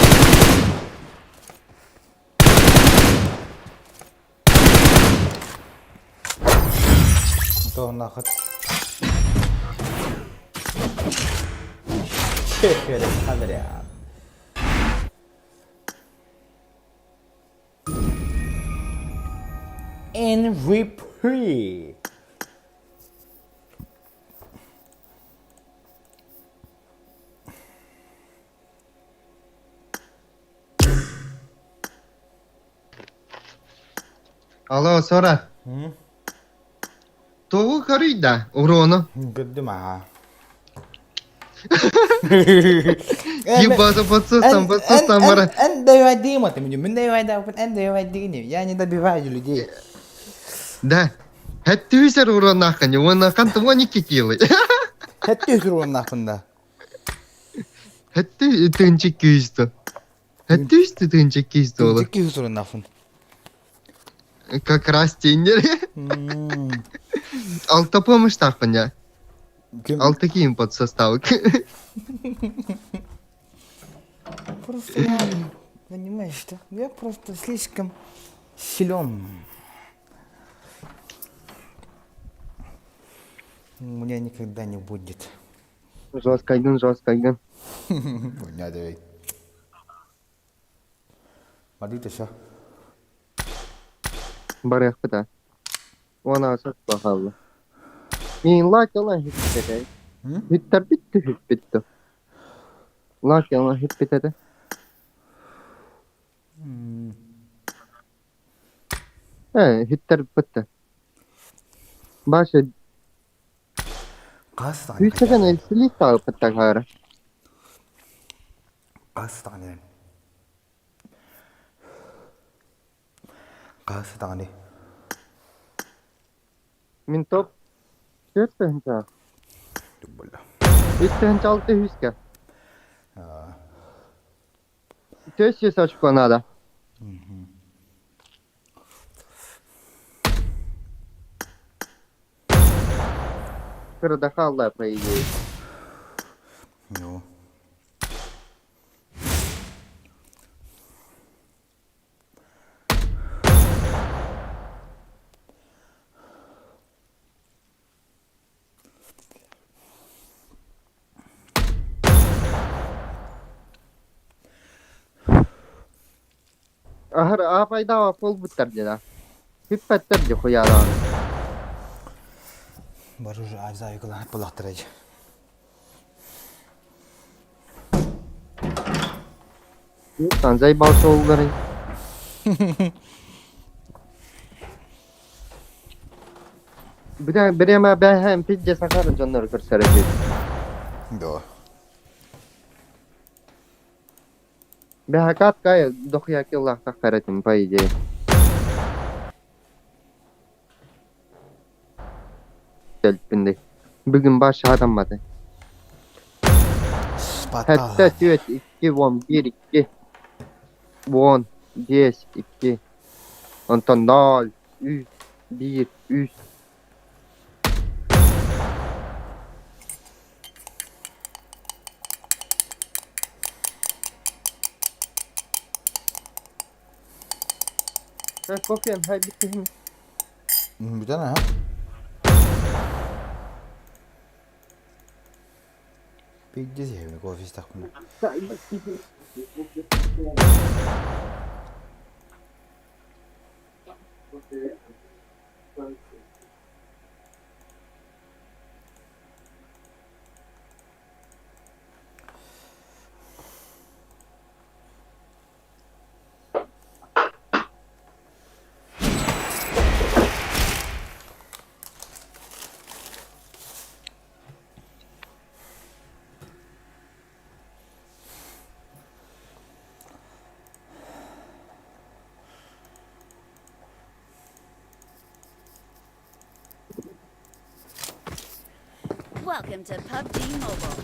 То нахуй. Четыре подряд. MVP. Алло, Сора. Тоҕу көрүй да, урону. Көрдүм аа. Ебаться подсостан, подсостан бара. Эн добивай ты меня, мен добивай да, эн добивай Я не добиваю людей. Да. Хэттүүсэр уроннааххын, уоннахан 12 килы. Хэттүүсэр уроннаахпын да. Хэттүү тыынчы күүстө. Хэттүүстэ тыынчы күүстө ола. Тыынчы уроннаахпын. Как раз теннер. Алта помощь тахпын я. Алта киим под состав. Просто я, понимаешь, что я просто слишком силен. У меня никогда не будет. Жесткайгын, жесткайгын. Не давай. Смотрите, все. Барыахпыта. Уона сот бахалла. Мин лаак ылан хиппитэ. Хиттэр бүттү хиппиттэ. Лаак ылан хиппитэ. Э, хиттэр бүттэ. Баша Қас Hüsegen elsilik таалпыттан хаара. Қас даҕаны. Қас даҕаны. Мин топ төрт тыһынча. Үс тыһынча алты үскэ. 400 очко надо. Кырдахалла, по идее. Ну. Ахыр аапайдаава буолбуттар дьэ. Бүппэттэр дьэ хуйаалаан. Бар уже айза юкалан булактырай. Санзай балсоллары. Бирэма бэхэм пидже сахар дьоннор көрсөрөбүт. Да. Бэхакат кай дохуя киллах тахтаратым по идее. Бүгүн баш адаммады. Сэттэ түөрт икки уон биир икки уон биэс икки онтон ноль үс биир үс Кофе Бүтэн аһа. Пиздец иһэбин кофе истэхпинэ. Welcome to PUBG Mobile.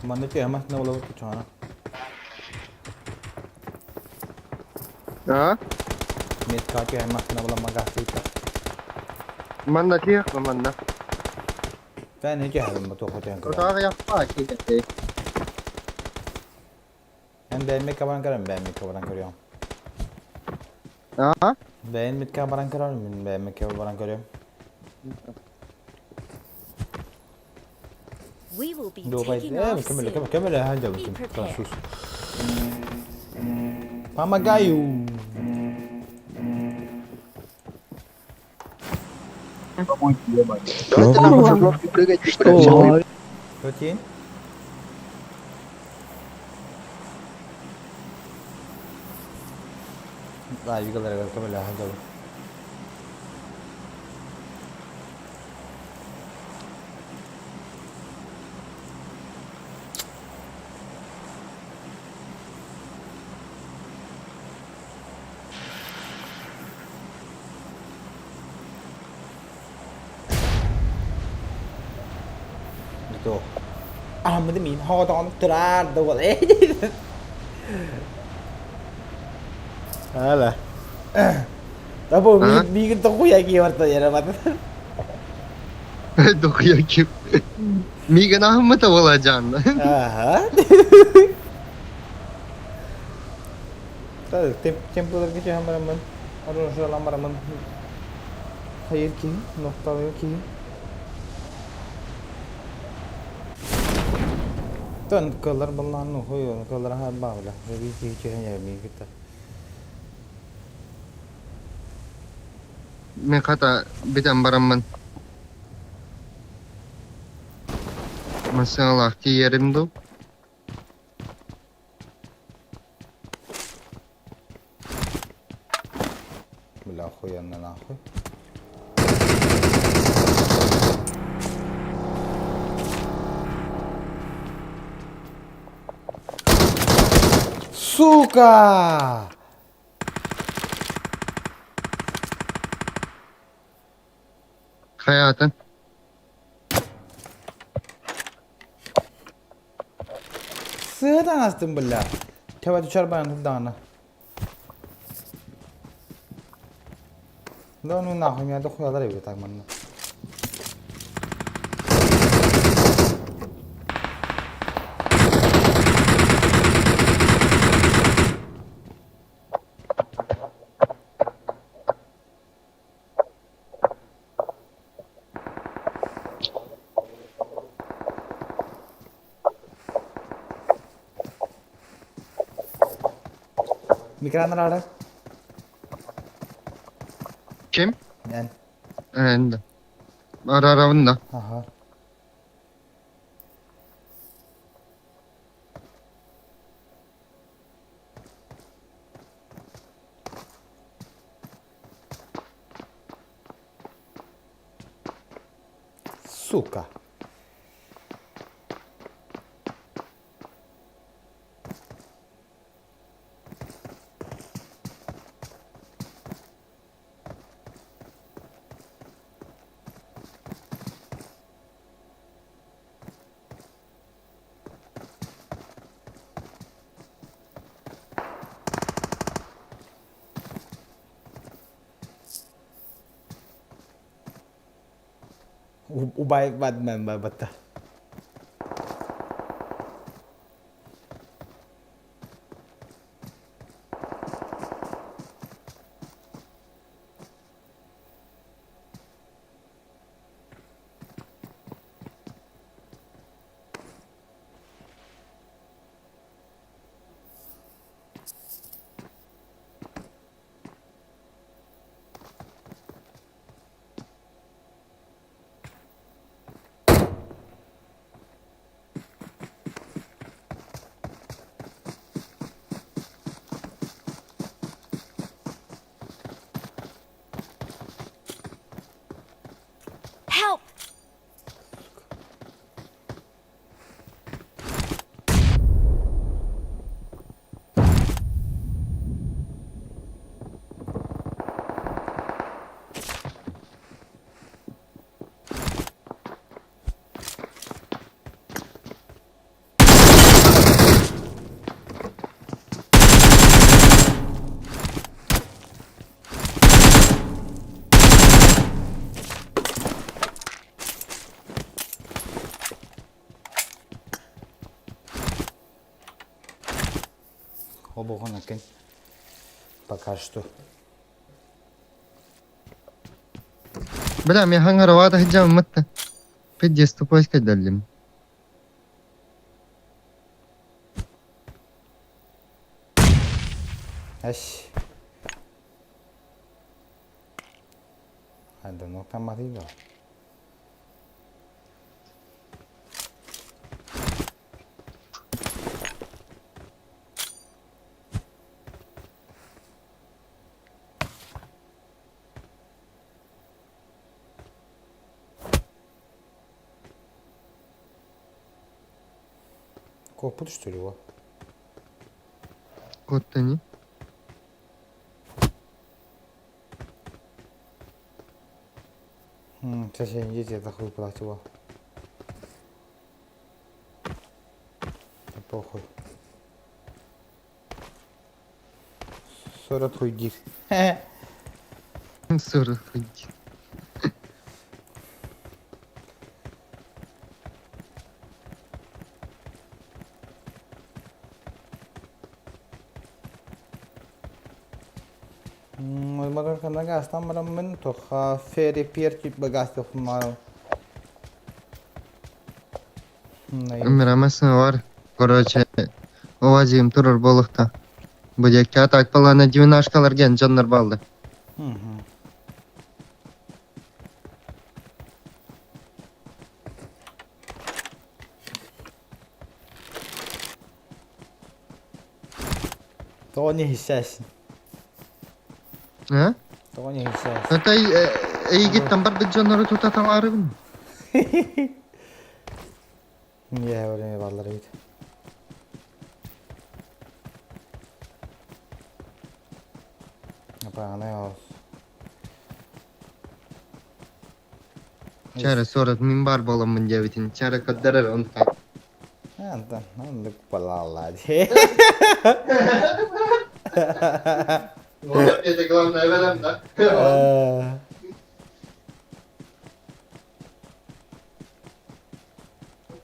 Манна түһэ массыына буолабыт кучаҕана. А? Метка түһэ массыына буолан магазита. Манна тиэх манна. Sen ne түһэбин бу туохха түһэн көрөҕүн? Отаҕа яхпа киирдэ. Эн бэйэммиккэ баран көрөм, бэйэммиккэ баран көрүөм. А? Бэйэммиккэ баран көрөм, мин бэйэммиккэ баран көрүөм. We will be Дуобай, taking э, off көмөлө, soon. көмөлө, көмөлө, Be дьабытым, prepared. француз. Помогаю! Что? Көтейін? Да, югаларыгар көмөлөһө дьабын. Туох? Аһаммыты миин хоҕотоҕун тураар да уол Ала. Табу А? миигин тоқуя кии барта ярамат. Дохуя ким. Миигин аһыммыта буолаадьаанна. Аха. Темплерге түһэн бараммын, оружиялан бараммын хайыр киһи, нукталыыр киһи. Тон кыллар баллаан хуй кыллар аһар баабыла. Биир киһи түһэн иһэр миигин кытта. Мин хата бүтэн бараммын массыыналаах тиийэрим дуу? Бля, охуенно нахуй. Сука! Хайаатын? Сыа таҥастым бля. Төбө түчар баран тылдаҕына. Да ну нахуй меня дохуялар эбит так манна. Микранар ара. Ким? Эн. Эн. Араравын да. Аха. Сука. Убай Батмен барбатта. Help! Обоҕун акын пока что. Бля, мен хаңаравата хиджам мытта. Пиздец тупой кайдаллим. Эш. I don't know там arriba. Копут что ли его? Кот-то не. Сейчас я не дети, это хуй платила. Да похуй. 40 хуй дир. 40 хуй дир. Моторканы газтан бараммын, тоха ферри пир багастыхмар. Мирамасын бар. Короче, Овазиым турар болукта. Бу диэки атак балана девятнашкалар ген дьоннор балды. Тоҕо не иһиссээсин? А? Тоҕо не иһиссээсин? Это эйигиттэн барбыт дьоннору тута талаарыбын. Не время баллар эбит. Апаҕанай ол. Чара 40 мин бар боламмын диэбитин. Чара көрдөрөр онтон. Антон, оннук балааллаа дии. Это главное бэлэм да.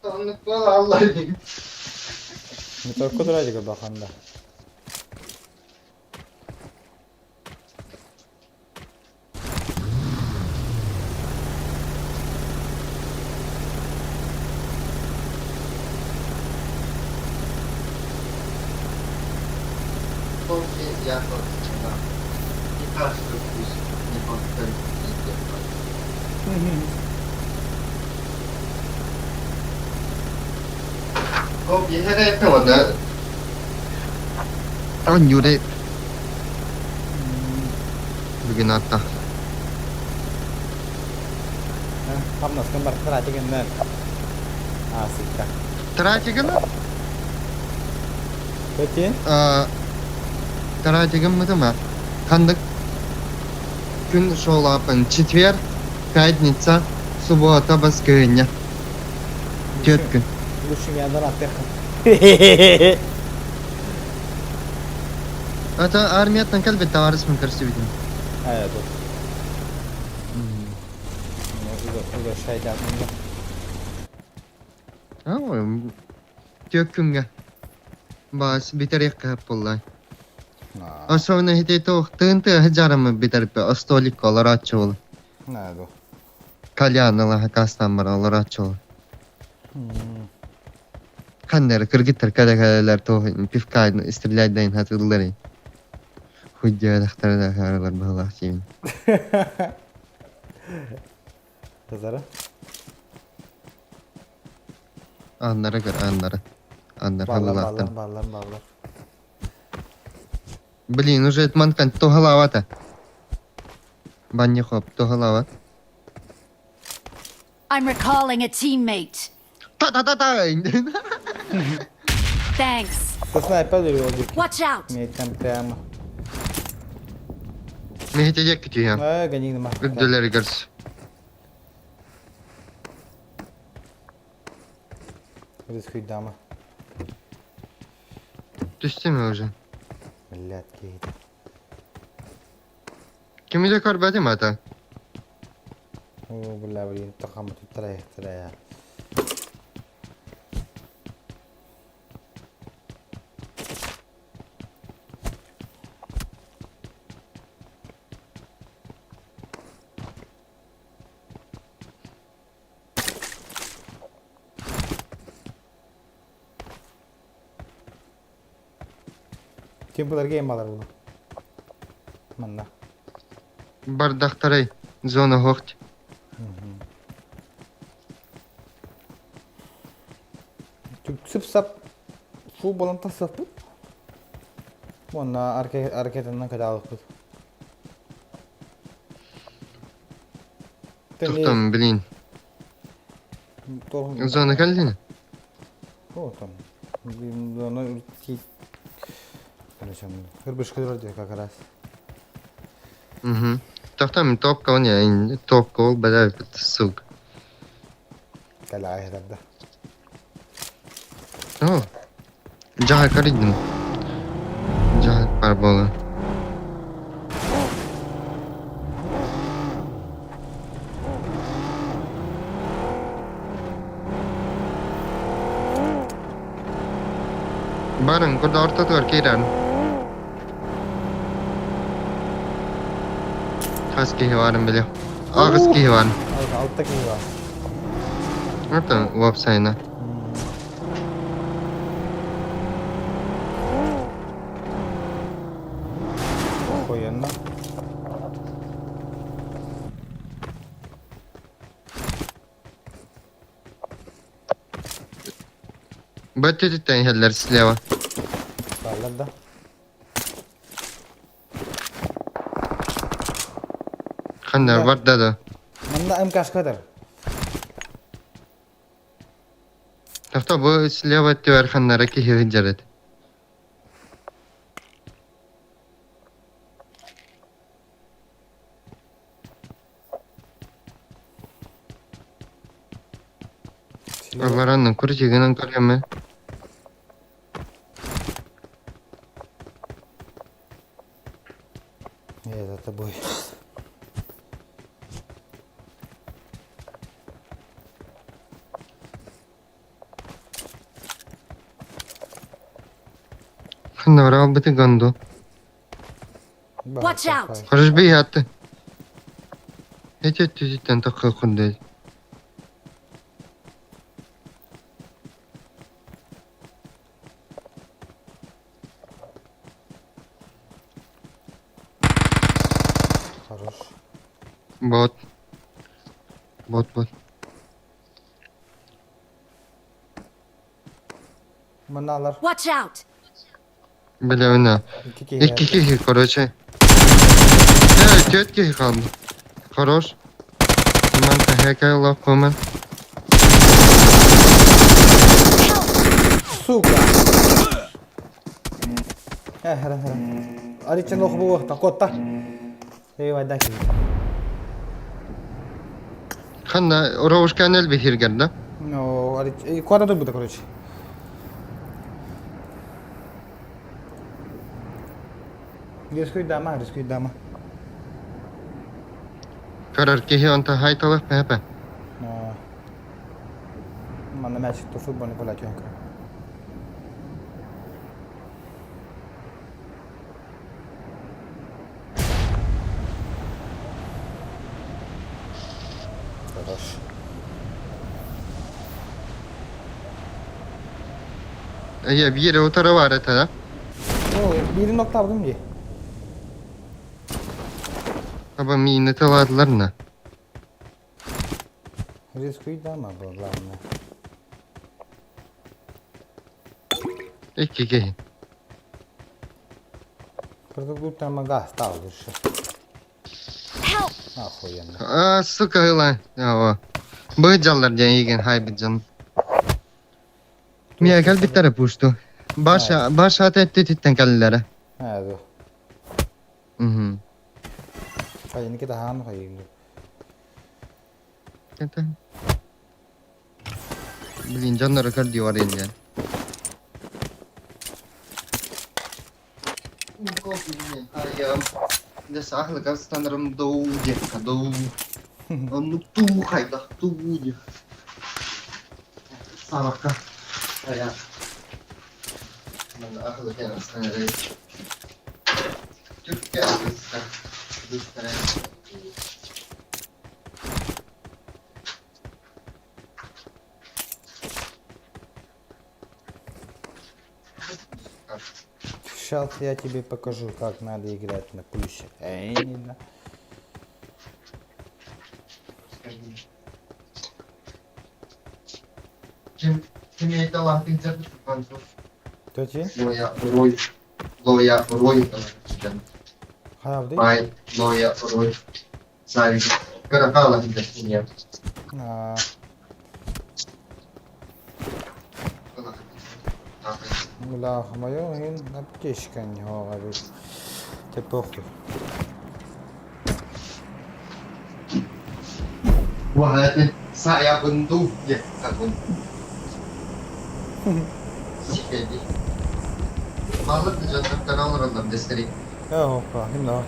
Оннук балааллаа дии. Не только дурачка баханда. Я Не кажется, пусть не повторит. Ол биһиэхэ уонна оонньуур бүгүн аата Хамнаскын бар тратигиннэр аасыкка. Тратигын? Петин? Тратигын мытыма. Ханнык күн шоолаапын четверг, пятница, суббота, баскыһынньа. Түөрт күн. Лучше миадан аттыахха. Это армияттан кэлбит табаарыспын көрсүбүтүм. Ээ, тут. шайдаатым. Түөк күҥҥэ. Бас бүтэриэххэ сөп буолла. Особенно ити туох тыын тыаһы дьарымы бүтэрбэ остоликка олорооччу буолла. Наада. Кальян ылаһа кастан баран олорооччу буолла. Ханна эрэ кыргыттар кэлэ-кэлэлэр туох пивка стрелять хатыыллар Хуйдиалахтара да аралар быһылаах диибин. Тазара. Аннара көр, аннара. Аннара Бааллар, хабылаахтар. бааллар, бааллар, бааллар. Блин, уже манкан туһалаабата. Баннихоп туһалаабат. I'm recalling a teammate. Та-та-та-та! Thanks. Снайпер ол диэки. Watch out! Миэттэн прямо. Мехетедек күтүйэм. Э, гони Үрдүлэригэр. Рискуйдама. Түстүм уже. Блядь, кейт. Кими да көрбөтүм ата. О, бля, блин, тахам туттара я. Ким булар гейм балар була. Манна. Бардахтарай. Зона хохт. Сып-сап суу болан тахсыахпыт. Уонна аркетанан кытаалыкпыт. Тухтам, блин. Зона кэллин. О, там. Блин, зона Короче, хырбышка как раз. Угу. Тохтам топка он я топка ол бля сука. Кэлэ тогда. О. Жаха каридим. Жаха пар бола. Барың, курда ортотугар киирэн. Хас киһи баарын билиэх. Аҕыс киһи баар. Алта киһи бар. Это веб-сайна. Охуенно. Бөттүтүттэн иһэллэр слева. Бааллар да. Ханна барда да. Манна МКшка Тохто бу слева өттүгэр ханнара киһи сылдьар этэ. Аллараннан курдигынан көрөмүн. Я за тобой. Ханна барабыты ганду. Watch out! Хорош бейатты. Эти түзүттен такы кундай. Хорош. Бот. Бот бот. Манналар. Watch out! Бля, уна. Икки киһи. Икки киһи, короче. Э, түөрт киһи хаалла. Хорош. Ман тэхэкэ лаппымын. Сука! Э, хара, хара. Аричен ох бу вахта, котта. Эй, вайда ки. Ханна Ровушкан элби хиргер, да? Ну, арич, куда тут будет, короче. Рискуй дама, рискуй дама. Көрөр киһи онта хайталах пэпэ. мячик то футбольный поля түһэн көрө. Хорош. Я биир утары бар этэ да? О, биирин октаабытым дии. Аба миини тылаатылар на. Рискуй дама был, главное. Икки киһи. Продукт там ага стал еще. Охуенно. А, сука, ыла. Ава. Быһыт дьаллар диэн иген хайбыт дьон. Мия кэлбиттэрэ пушту. Баша, баша ата эттититтен кэллилэрэ. А, Мгм. Хайынки таһаан хайын. Это... Блин, дьоннору көрдүү барайын диэн. Сахлык дуу диэххэ дуу. Оннук туу хайдах туу диэх. Сабакка. Ая. Манна ахлык астанары. Түрккә быстар. Быстар. Сейчас я тебе покажу, как надо играть на плюсе. Эй, не на. Ким ким әйтә Төти? Лоя рой. Лоя рой. Хайавды? Ай, лоя рой. Сави. Карахала хидя. А, Бля, моё ин аптечка не говорит. Ты похуй. Вахаты сая бунду ектагун. Сикеди. Малы жандар канал рандам дестери. Опа, немного.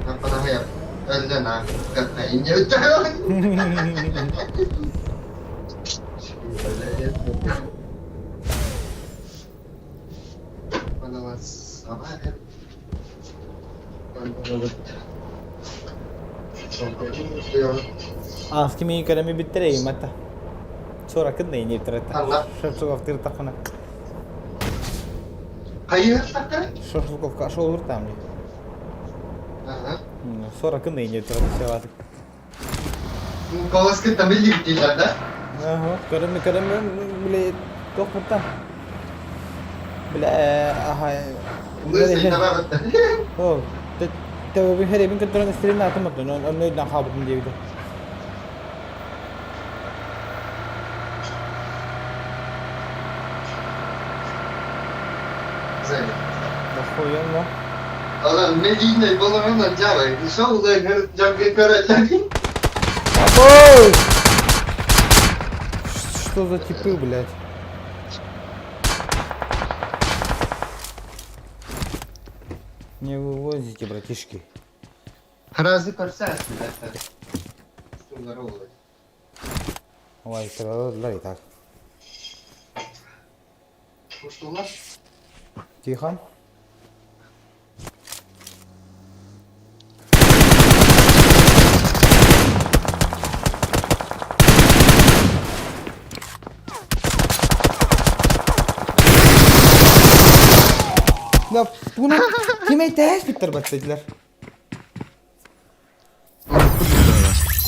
Напана Өллена. Катайне. Аски мин көрөмү бүттерейим ата. Сора кын не трата. Анна. Шерцугов тыртахына. Хайыр такка? Шерцуговка шол там не. Ага. Сора кын не трата севатык. Голос кытта билик дийлер да? Ага, көрөмү көрөмү биле тохпуттан. Биле аха. Лысый табабытта. О, те би херебин көтөрөн стрим атымат, онно өйдөн хаабытын диэбите. Охуенно. Ала медийный болоронан жабай. Шоу жабге көрөлөр. Ой! Что за типы, блядь? Не вывозите, братишки. Разы көрсәс, блядь. Ой, и так. Что Тихо. Да, bunu kime ters bitter battılar.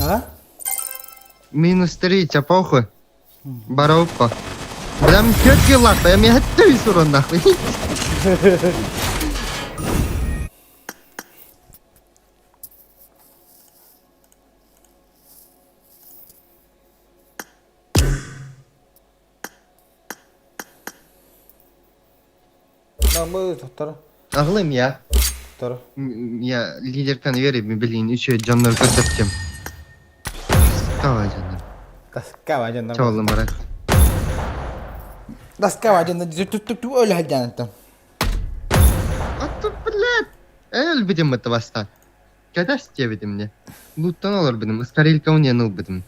А? Минус 3, а похуй. Бароппа. Прям четкий лак, я меня ты урон нахуй. Да, мы тоқтар. Ағылым я. Тоқтар. Я лидерканы верим, блин, еще жаннар көрсөттüm. Давай жаннар. Таскава жаннар. Чоғылым барат. Таскава жаннар. Тү өлі жаннар. А то, блядь. Эл бидем это баста. Кэтэс диэбитим дии. Лууттан олорбутум, ыскарилкабын диэн ылбытым.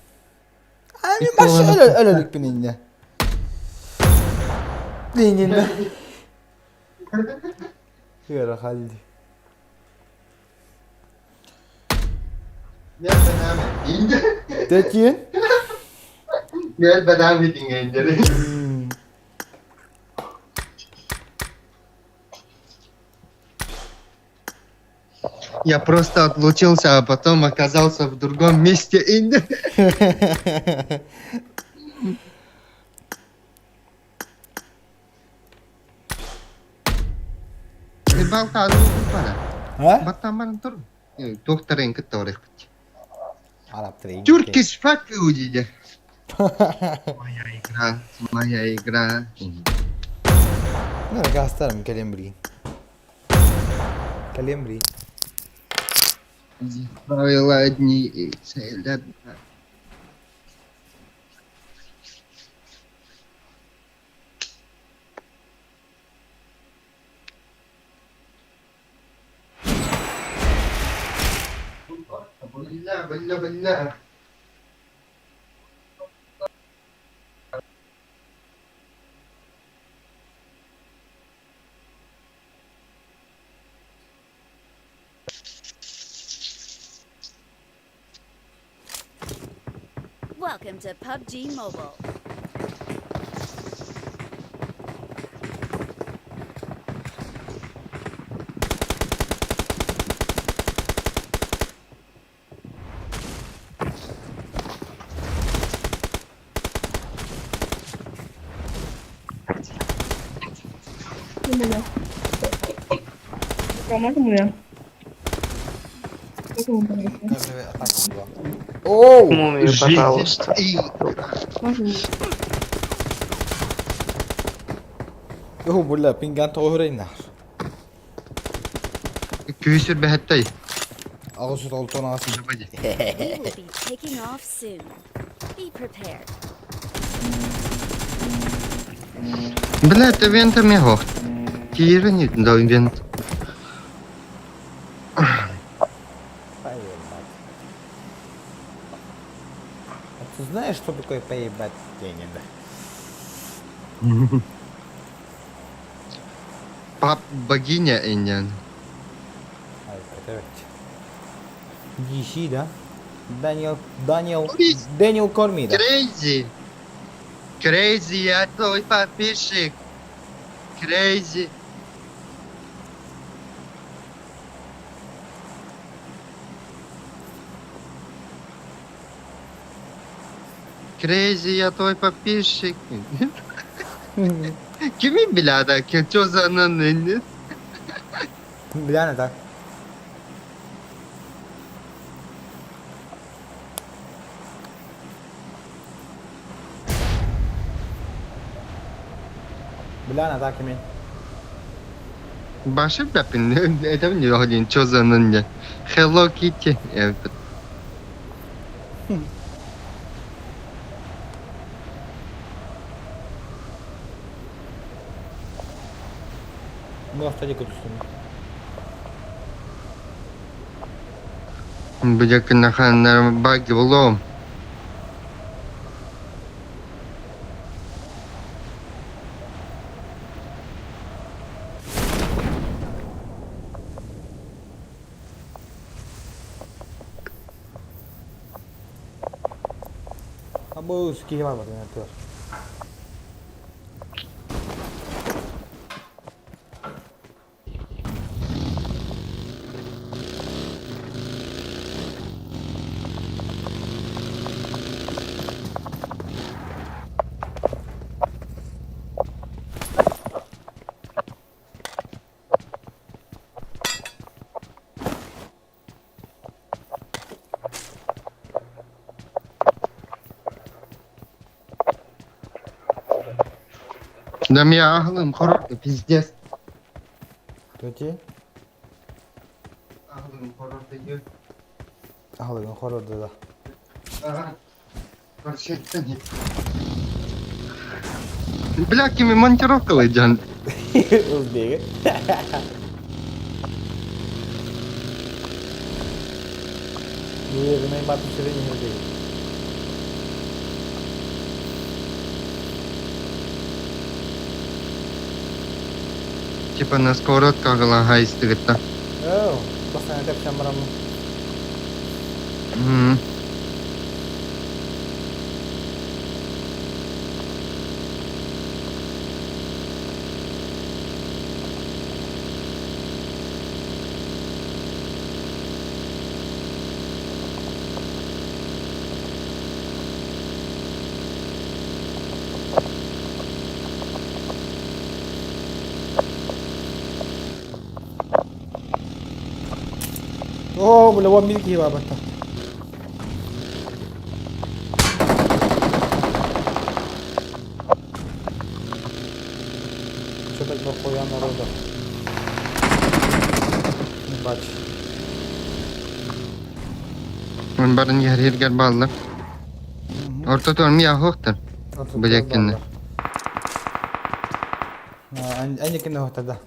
Ами башы өлөлүкпүн инне. Инне. Ыарахан дии. Тэкиэн? Gel bedava dinleyin Я просто отлучился, а потом оказался в другом месте. Баттаммарын тур. Туохтарын кытта барыахпыт. Turkish fuck you диде. Моя игра, моя игра. Гастарым кэлэн билигин. Кэлэн билигин. Правила одни и цель одна. بالله بالله بالله Welcome to PUBG Mobile. Оу! Мумию, пожалуйста. Оо, бля, пинган тоҕо Күүсүр бэһэттэй. 868. We will be taking off soon. Be prepared. Бля, это вента мего. Киирен да вент. Поебать. А ты знаешь, что такое поебать денег? Пап богиня иньян. Evet. DC да? Даниэл, Даниэл, Дэниел Кормида. Crazy. Crazy, я твой подписчик. Crazy. Crazy, я твой подписчик. Kimin birader? Что за нанын? Бля, так. Бля, так кими. Башым бәпин, это не один, что за нанын? Hello Kitty. Bu hafta kötüsün. Бля, нахан баги влом. Абу киһи бар бар бар. Да меня ахлым хорор, пиздец. Төти? Ахлым хорор дегенАхлым хорор да. Ага. Бля, кими монтировка жан. Узбеги. Дуэлинай батын сүрүн иһирдии. Типа на сковородкаҕа хаайыстыгытта. Оо, бастаан тэпсэн бараммын. М. Оо, бля, уон биир киһи баабатта. Что так дохуя народа? Бач. Барын иһэр бааллар. Ортотугар миэхэ Бу дьэккинэ. Энникин оһтада.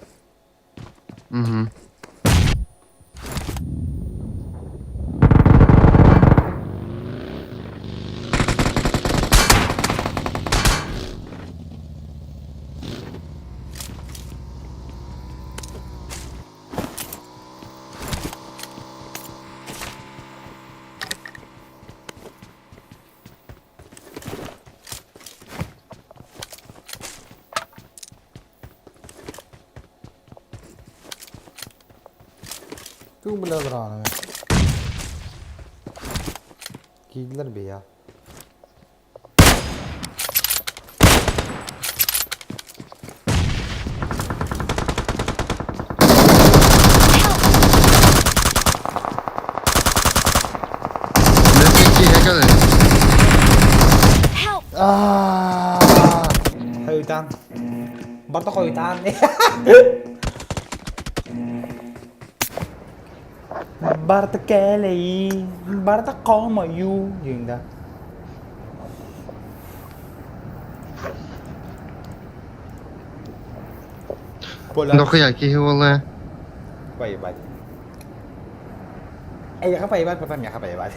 Мгм. Туу бля драны. Киирдилэр бия. Хойутаан. Барта хойутаан. Барта кэлэйи, барта хомойуу диэн да. Дохуя киһи буолла. Поебать. Эйиэхэ поебать, потом миэхэ поебать.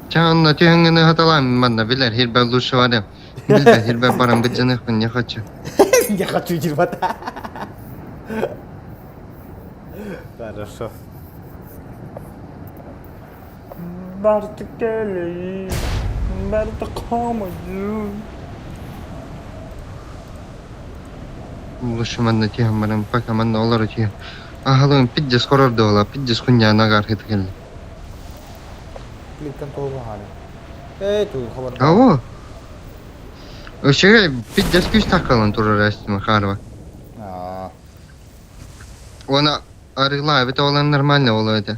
Чэ онно түһэҥҥин ыһаталаан манна билэр хирбэ лучше барыам. Билбэт хирбэ баран быдьаныахпын не хочу. Я хочу дерьмо-то. Хорошо. Барты кэлэйи, барты хомойуу. Лучше манна түһэн баран пока манна олоро түһэн. Аһалыгым пиздец хорор дуола, пиздец хунньаан агаар кэллим. Клиптен тоҕу хаали. Эй, туу, хабар. Ау. Өшеге пиздец күүс таххалан турар эстиме хаарба. Аа. Уонна арыылаабыт оҕолор нормально буолуо этэ.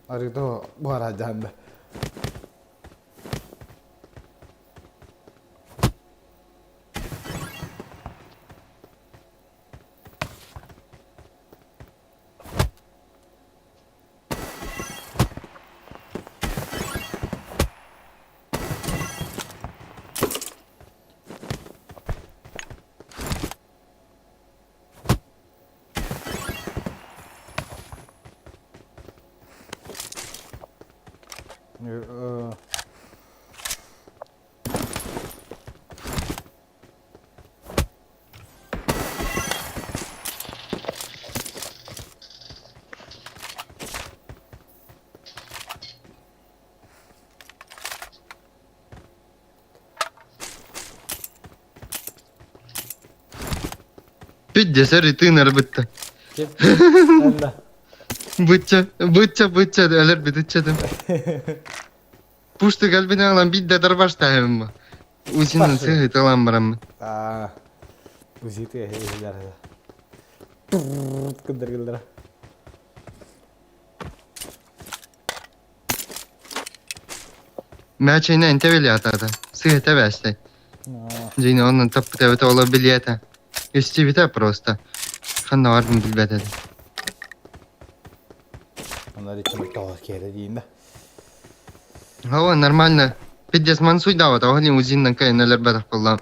Арыыта буһараадьаан да. Пиздец, эр бытта. Ким? Бычча, бычча, бычча, өлөр битиччэтим. Пушты кэлбин аҕалан биирдэ дарбаштаһым. Усинан сыһыталаан бараммын. Аа, узиты иһилэр. Кындыргылдара. Мээчэйнэ инте билиатаата. Сыһыта бээстэй. Дьиҥэ онон таппыта ола билиэтэ. Истибитэ просто. Ханна бардын билбэт этим. Онно иччим тоҕо киэрэ диин да. Һава нормально. Пиздец мансуйдаабат, оһолин узиннан кайын өлөрбөтөх буоллаҕым.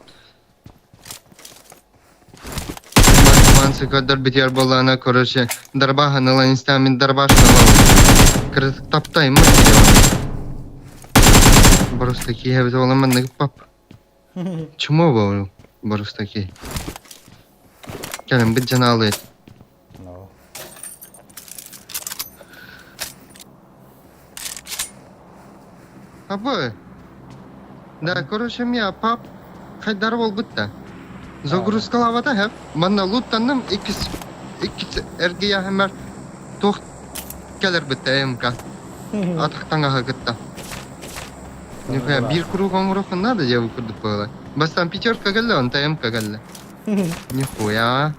Шансы көрдөр битер буоллаҕына, короче, дарбааһын ылан истээмин дарбаашын ылабын. Кыратык таптайым Просто киһи эбит буолан маннык пап. Чмо буолу просто киһи. Кэлин бит дьанаалыт. No. Папа, да, короче, меня пап хайдар буолбут да. Загрузкалаабата хэп. Манна луттанным иккис иккис эргийэхэмэр туох кэлэр битта МК. Атах таҥаһы кытта. Нихуя, биир круг оҥоруоххун надо диэбит курдук буола. Бастаан пятерка кэллэ, онтон МК кэллэ. Нихуя.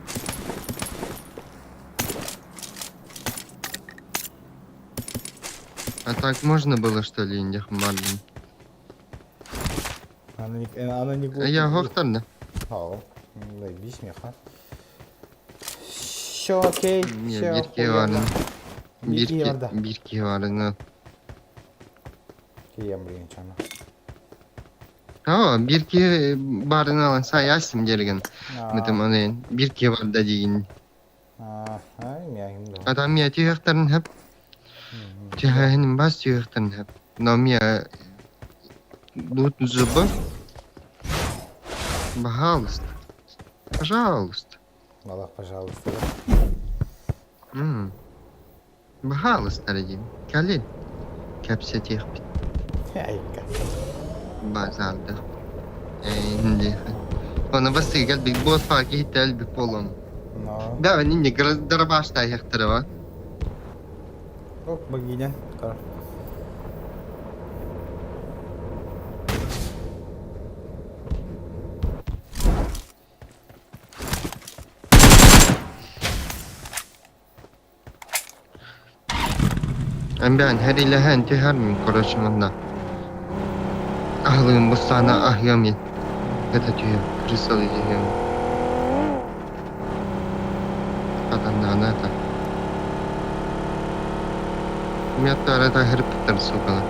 А так можно было, что ли, индих марлин? Она не, она не Я хохтарна. Ау, заебись, меха. Все окей, Не, все бирки охуенно. барын. Бирки Бирки, барда. бирки барын. Кием, блин, чана. Aa, bir ki барын алан саясым дерген. Мытым аны bir ki бар да деген. Адам я түйәхтәрін хәп. Түйәхін бас түйәхтәрін хәп. Но мия тут зубы. Пожалуйста. Пожалуйста. Аллах, пожалуйста. М. Пожалуйста, дадим. Калин. Кәпсә тиһбит. Айка. Базарда. Инде. Оны басы гел бик бос факи хител бик болом. Но. Да, нинди дарбашта яхтырыва. Ок, богиня. Амбян хәриләһән түһәрмин, короче, монда. Аһлыгым бустана аһыам Это түйе, крысалы түйем. Атаннана это. Меттар это херпиттер, сука.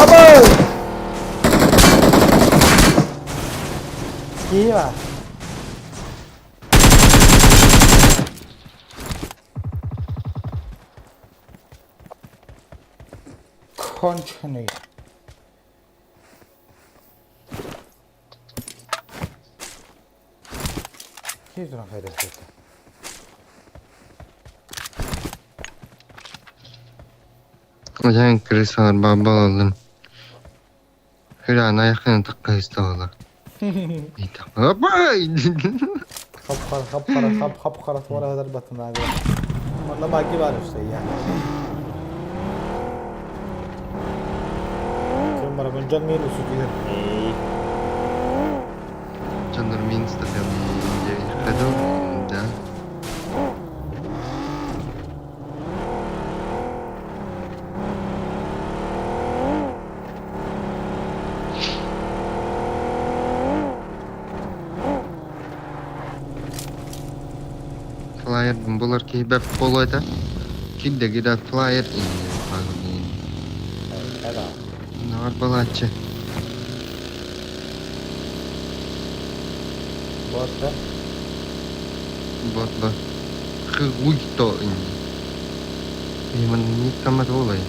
Абы! Киева. Конченый. Киев туран хайда Ожан крысалар бабалалын. Хыра аяқын таққа исталала. Апай! Хап-хара, хап-хара, хап хап-хара туара хадар батына. Мalla баки бар işte ya. Кем бар бен жан мен үсү Жандар мен статьям ходил, да. Флайер булар ки бәп болойда. Кидде гида флайер Нар балачы. Бот да? Бот ба. Хыгуйто инди. Иман никамат болай.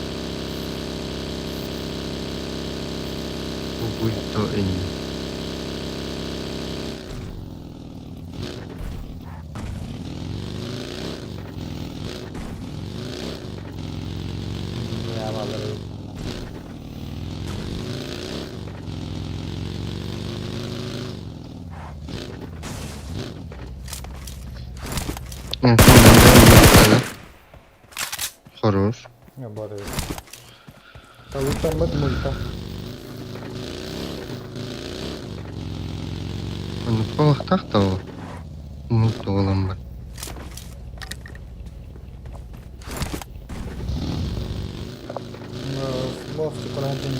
Хуйто инди. Я балары. Хорош. Я бары. Талутан бат мульта. Аны полахтах та мульта olan бар. Бос чоколадын.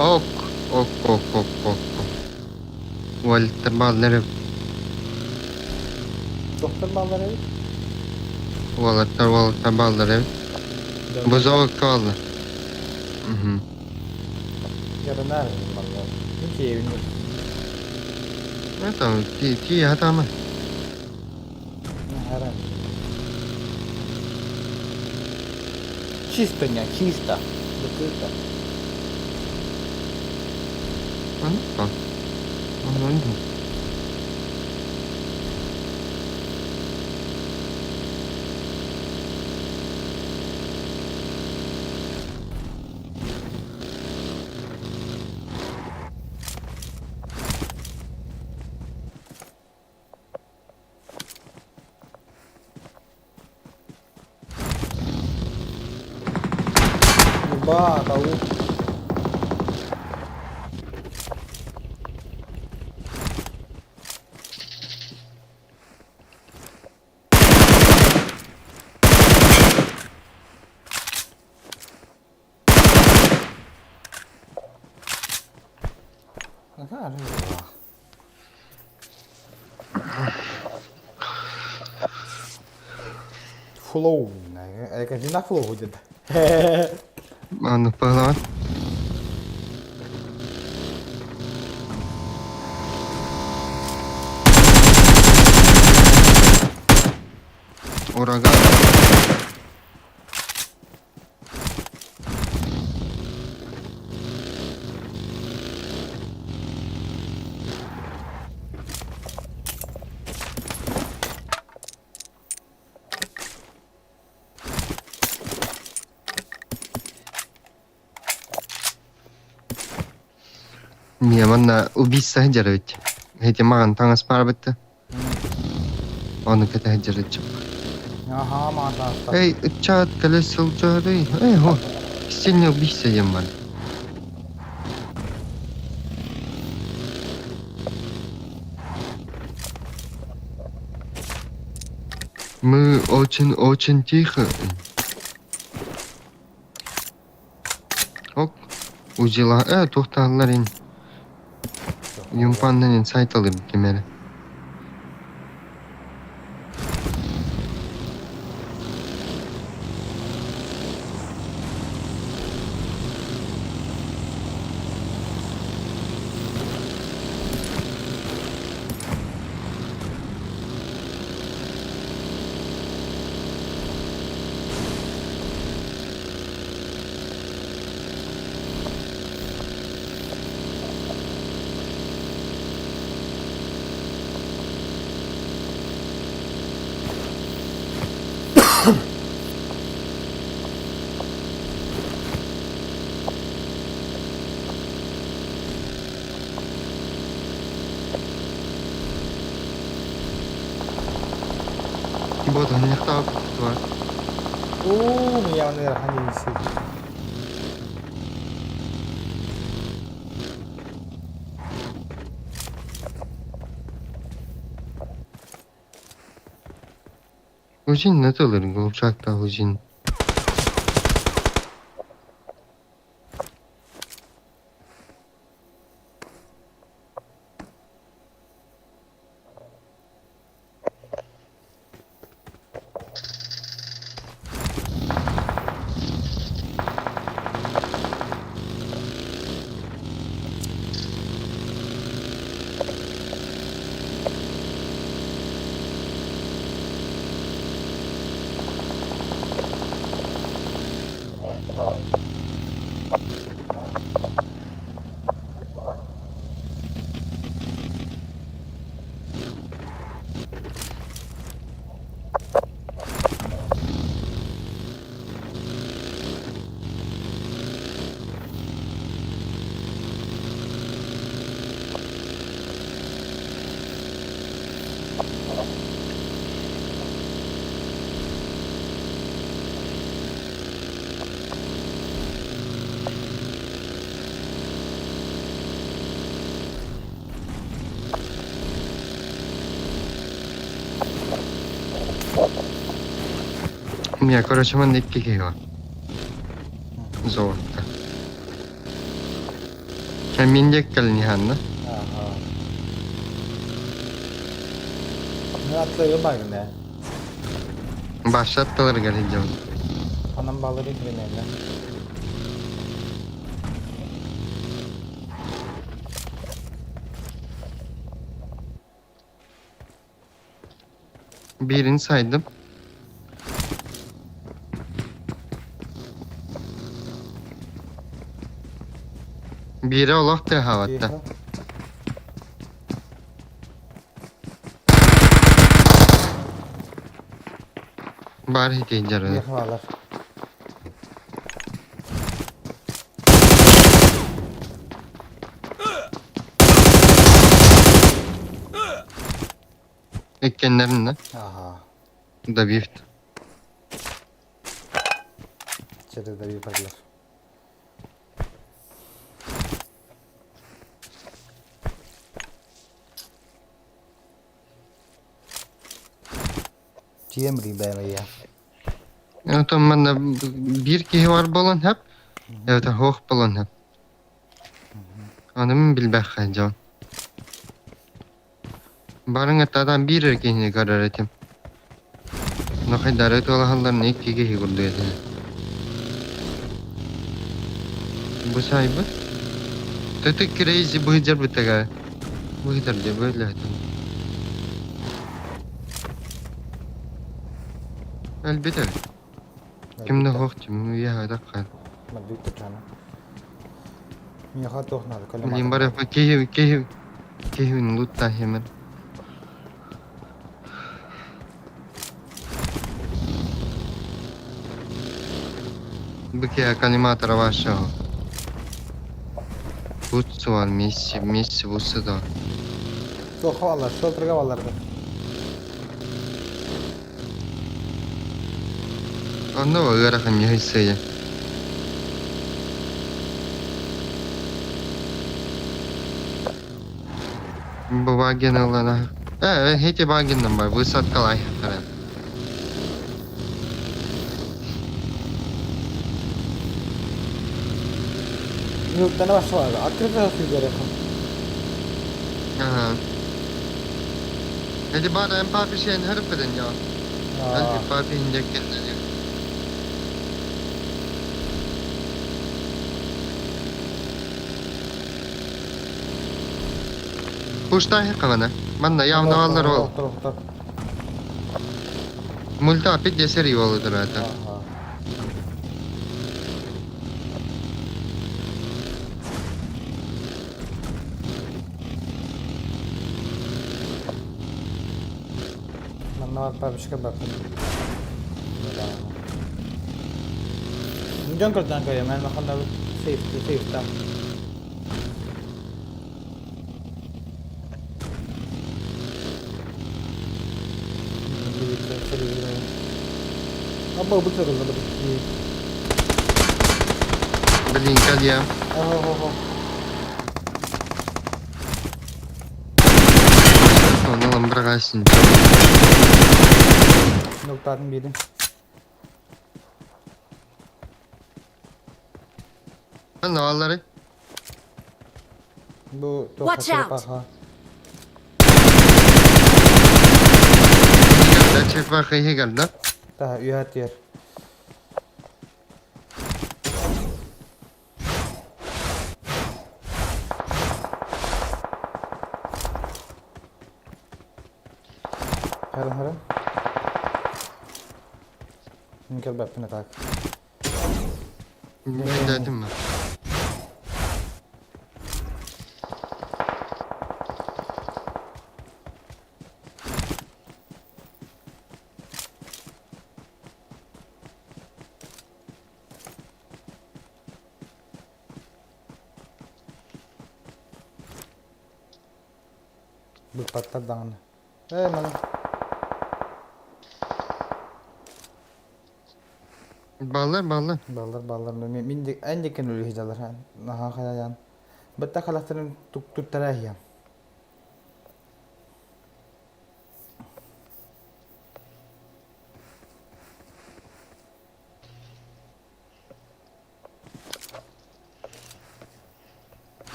Ок, ок, ок, ок, ок, ок. Уолаттар бааллар эбит. Тохтор бааллар эбит. Уолаттар, уолаттар бааллар эбит. Бузовыкка бааллар. Мгм. Ярынаар баллар. Мин киэбин. Это ти ти хатама. Харам. Чисто не, чисто. Закрыто. Онно. Онно. Ба, тау. Флоу. Казина флоу будет. Аны паҕалаҕын. Ураган. Мия манна убийца сылдьар эбит. Ити маҕан таҥас баарбыт Ону кэтэ сылдьар ыччап. Аха, маҕан Эй, ыччат кэлэ сылдьарый. Эй, хо, сильный убийца диэн бар. Мы очень-очень тихо. Ок, узила. Э, туохтааллар ин. Юмпаннан инсайт алып кимere. Вот он не бар. Уу, меня он висит. Узин не тылыр, голчакта узин. Мия, короче, манна икки киһи бар. Золото. Мин диэк кэлин иһанна. Ага. Ну, атлыгы багын э. Башат тыларыгар илдьэбин. Анам балыры примерно. Birini saydım. Биирэ олох тыаһаабатта. Баар итин дьарыгы. Иккеннэрин да. Ага. Добивт. Че добив бардылар. Тиэм бэйэ. Отон манна биир киһи бар буолан сөп, эбэтэр суох буолан сөп. Аны мин билбэххэ дьон. Барыҥ аттаатаан биир эрэ киһини көрөр этим. Нохайдары туолаһалларын икки киһи курдук этилэр. Бу саайбыт. Төтө crazy быһыдьарбытыгар быһыдьар дии быһыдьар Өлбүт эбит. Ким да суох дии, үйэ хаал. Маддык тутана. Миэхэ туох наада Блин, бары киһи киһи киһи лутта хемер. Быке коллиматора вашего. Бутсу var, Messi, Messi butsu da. Суох алар, шелтерге аларды. Онно ыарахан ньыһыйсыйа. Бу багин ылана. Э, эти багиннан бар, высадкалай харан. Минуттан башлады. Открыто сүйгерехин. Ага. Эти бар эн папи шен хырпыдын я. Әлби папи хинжеккен. Пушта хакана. Манна явно аллар ол. Мульта опять десер йолудур это. Манна бар папочка баппын. Дьон көрдөөн көрүө, мен ханна сейф сейфта. Абба бу сырылды бу. Блин, калья. Ого. Оны ламбырғасын. Ноктатын бирин. Анна аллары. Бу Watch out. паха. Чек бақы хегелді. Та үйәт ер. Харан харан. Никел баппына так. Мен дедим. Быппаттар даҕаны. Ээ, маны. Баллар, баллар. Баллар, баллар. Мин мин эн дикен үлү хидалар. Наха хаян. Бытта халахтарын туттара хия.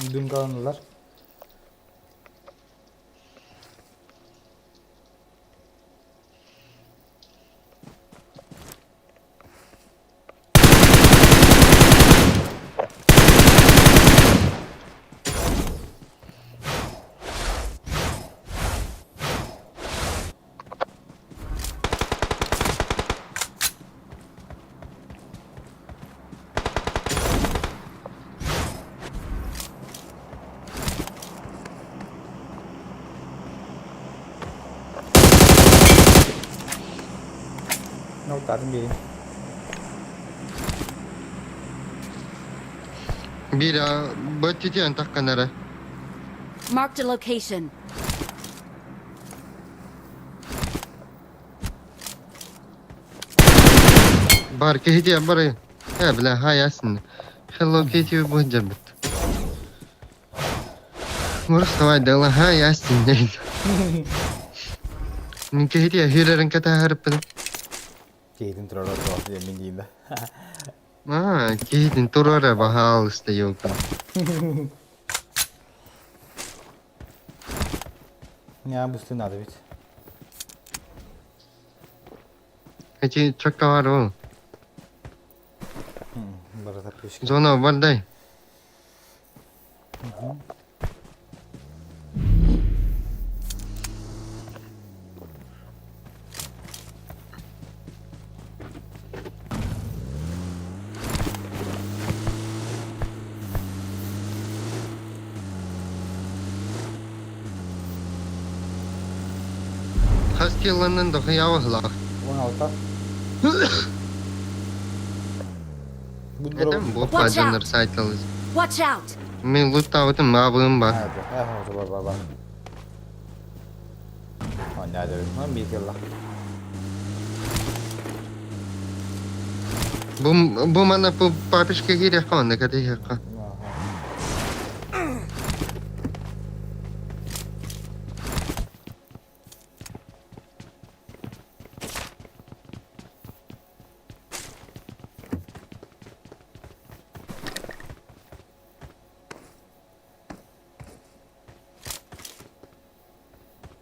Дымгаланылар. Ноутатын биэрин. Биир бөттүтүөн тахханара. Marked a location. Бар киһитиэн бары. Э, бля, хаясын. Hello Kitty бу дьабыт. Мурсавай дала хаясын дейт. Мин киһитиэ хүрэрин кэтаһарыппын. Киһитин турар отуох диэн мин диин да. Аа, киһитин турара баһаалыста елка. Не, быстрее надо ведь. Эти чакка бар ол. Барата пешке. Зона бардай. Хастиланын да хыябыһылаах. 16. Этем бу Watch out. баджаннар сайталыз. Watch out! Мен луттабытым маабыым бар. Бар бар бар. Бар. Бу бу мана бу папишка киирэх онна катыһыахха.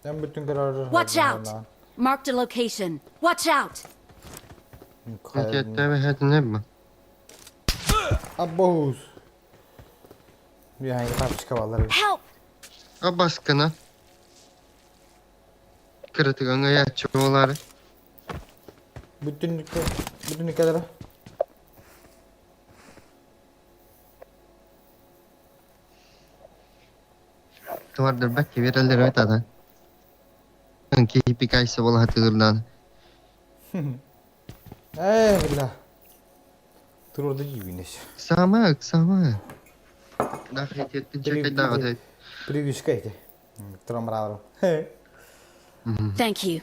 Ben bütün kararı Watch out! Marked a location. Watch out! Этиэттээбэ хэтинэб. Абоз. Bir папочка баллар. Help! Абаскына. Кырытыгаңа яччы болары. Bütün bütün ülkelere. Tuvardır бәкки берелер өт адан. Киһи кайсы бола хатыгырдан. Эй, бля. Турурда жибинеш. Самак, самак. Да хететтин чекайдагы дейт. Прививка эти. Тромрару. Thank you.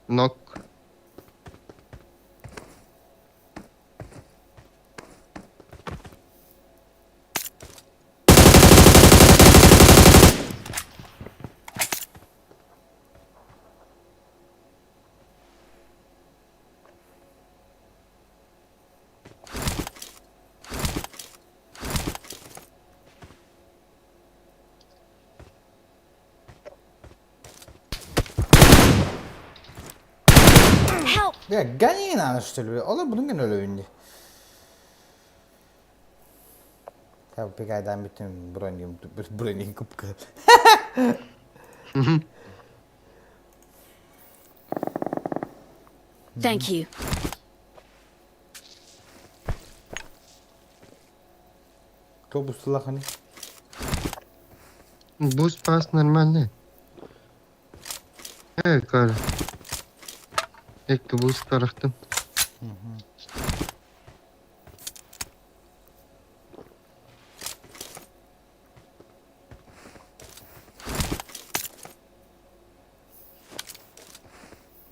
Нок. Help! Ya ganina что ли? Olur bunun gün öyle ünlü. Ya pek bütün броню броню купка. Thank you. Автобус hani. Бус пас нормальный. Э, кар. Экки бус тарахтым.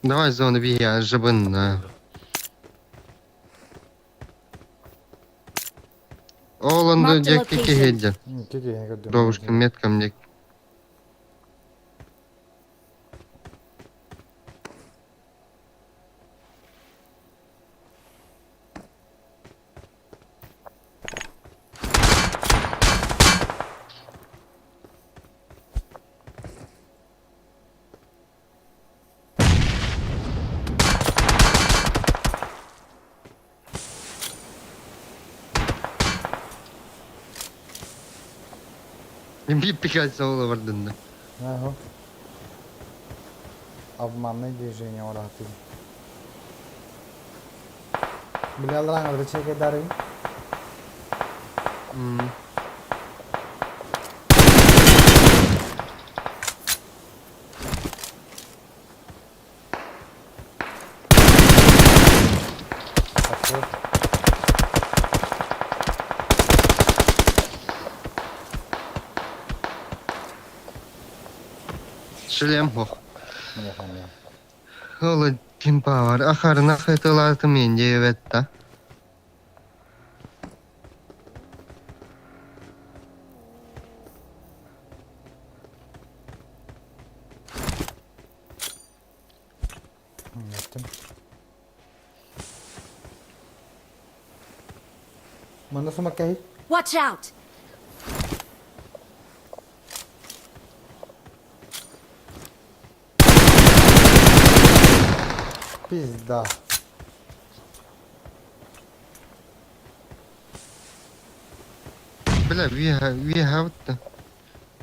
Давай зону бия, жабын. Оланды Marked a декки location. кехеджи. Кеке Бабушка метка мне. Bir Picasso olabардын да. Ага. Обманное движение оратый. Бля, аңырды чеке дарың. Шлем хох. Ола кимпа бар. Ахарына хытылатым мен диэбэтта. Манна сумаккай. Watch out! Пизда. Бля, we have the.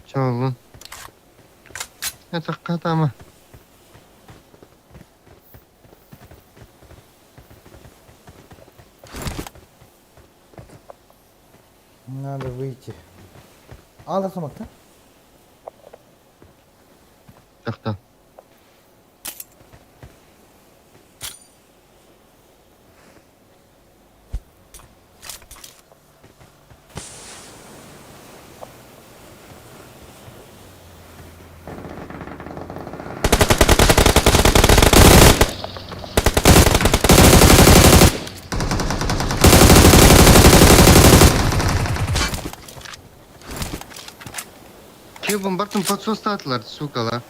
Чолун. Это катама. Надо выйти. Алда сумакта. Тахта. Кебін бартын подсостатылар, сукалар.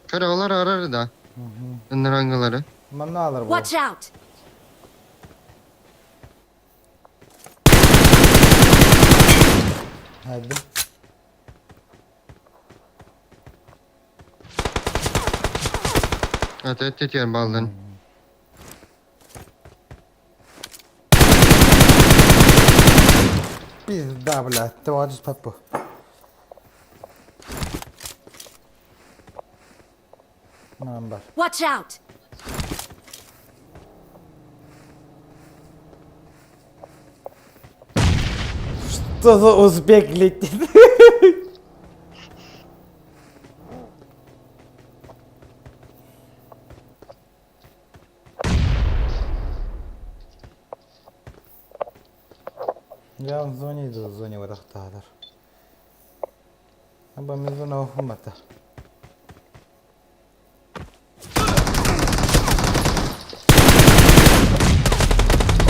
Karalar arar da. Rangaları. Манна алар Watch out! Hadi. Evet evet evet bağladın. Пизда, блядь, товарищ папу. Number. Watch out! Что за узбек летит? Я в зоне иду, в зоне варахтадар. Аба мен зона охумата.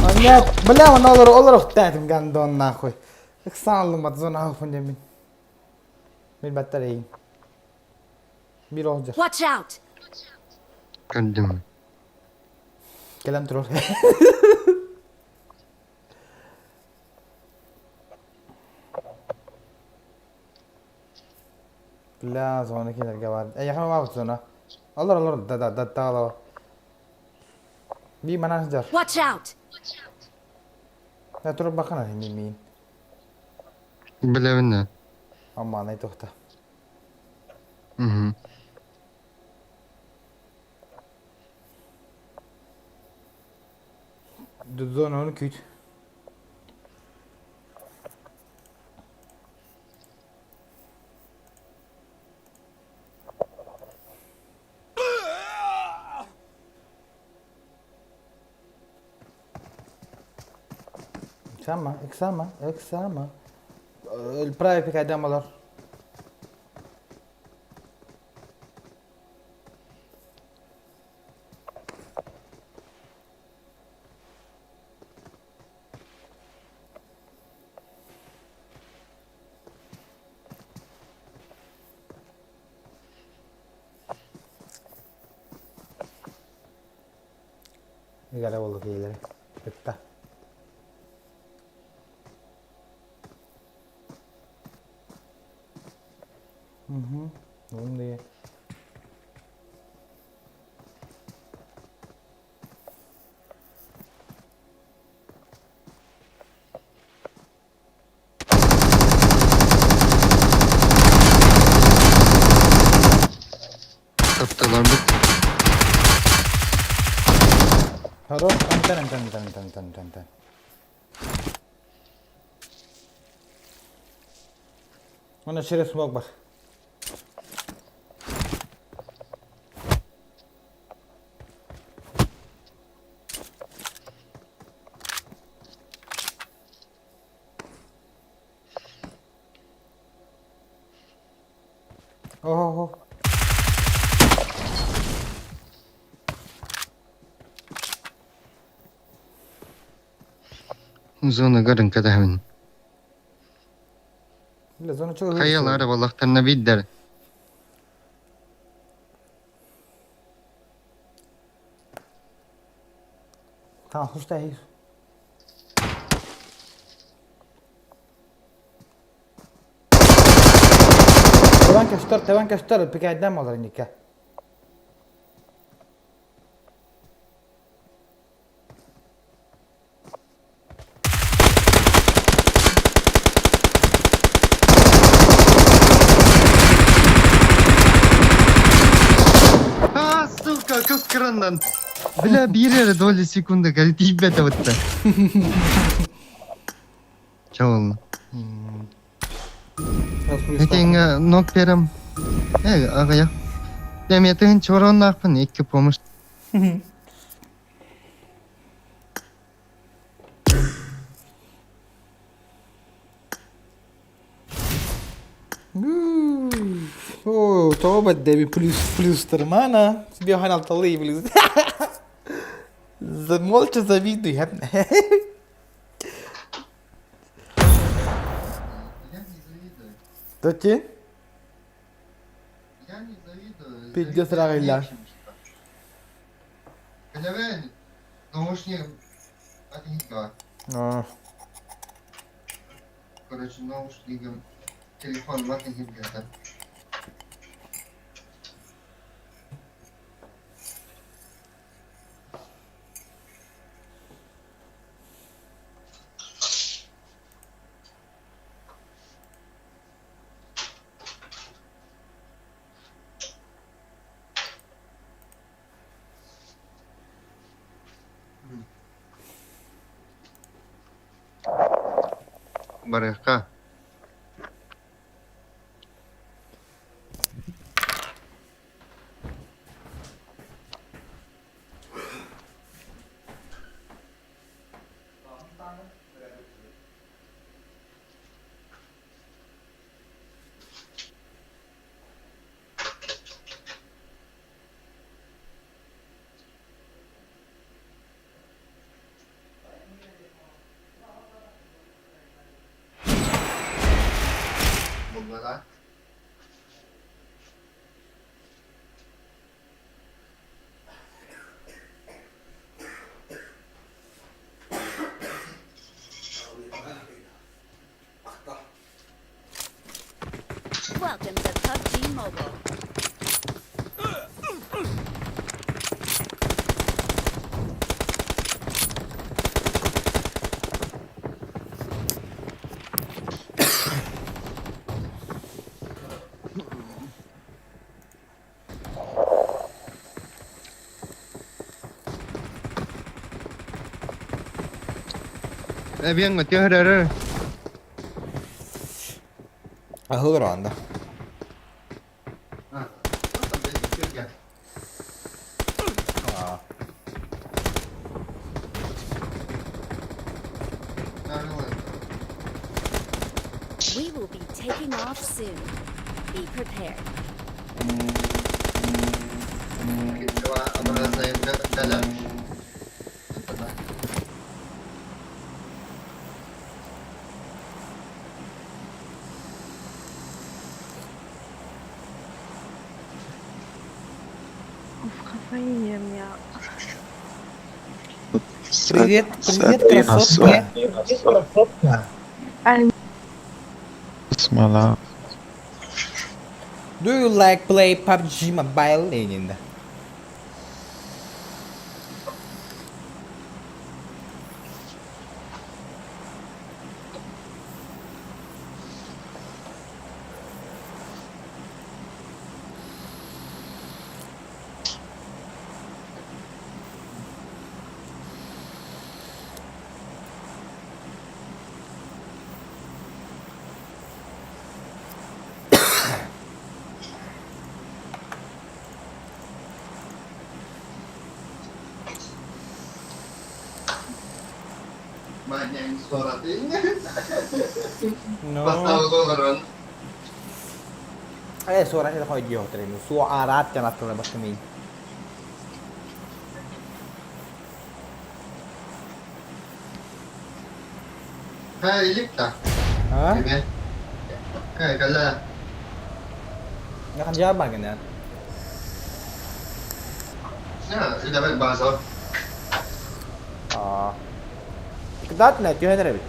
А нет, бля, он олор олор охтатым гандон нахуй. Ыксаалымат зона охун демин. Мин батарейн. Bir olacak. Watch out! Gördüm. Келем турар. Бля, зона кинерге бар. Эй, яхма бар зона. Алар алар да да да да. Би манас жар. Watch out! Я туруп бакана мин мин. Билебин Аман ай тохта. Угу. Зона onu küt. Ыксама, ыксама, ыксама. Правый пикайдан болар. Игара болду кейлери. Бетта. Угу. Ун дие. Тапталарбыт. Хорош, антен, антен, антен, антен, антен, антен. Уонна через смог бар. Ого. Зона көрүн кэтэһэбин. Бля, зона чего Хайалара буоллахтарына биирдэр. Tamam, хуста Табан көстөр, табан көстөр, пикайдан болар инникке. А, сука, көк краннан. Бля, биир эрэ доля секунда тиийбэтэ бытта. Чабылна. Этиҥ нок перем. Э, аҕыйах. Дэмиэтин чороннаахпын икки помощь. Оо, тоҕо бэрдэби плюс плюстармана биохан алталыы плюс. Молча завидуй. Я не завидую. Зачем? Я не завидую. Пиздец рагайла. Кэлэбэн, наушник от А. Короче, наушником телефон матыгыта. Барыахха. Буллара. Welcome to PUBG Mobile. Эбиэн өтөһөрөр. Аһыл анда. We will be taking off soon. Be prepared. Of kafayı yiyeceğim ya. Привет, привет, красотка. Ay Смола. Do you like play PUBG Mobile Legend? Ну. Поставил олорон. Э, суора это хой диохтрин. Суо араат тен аттына бастымын. Ха, илик та. А? Эме. Ха, кала. Нахан жаа багына. Я, үлэбэр бааза. Аа. Кдатна түһэн эрэбит.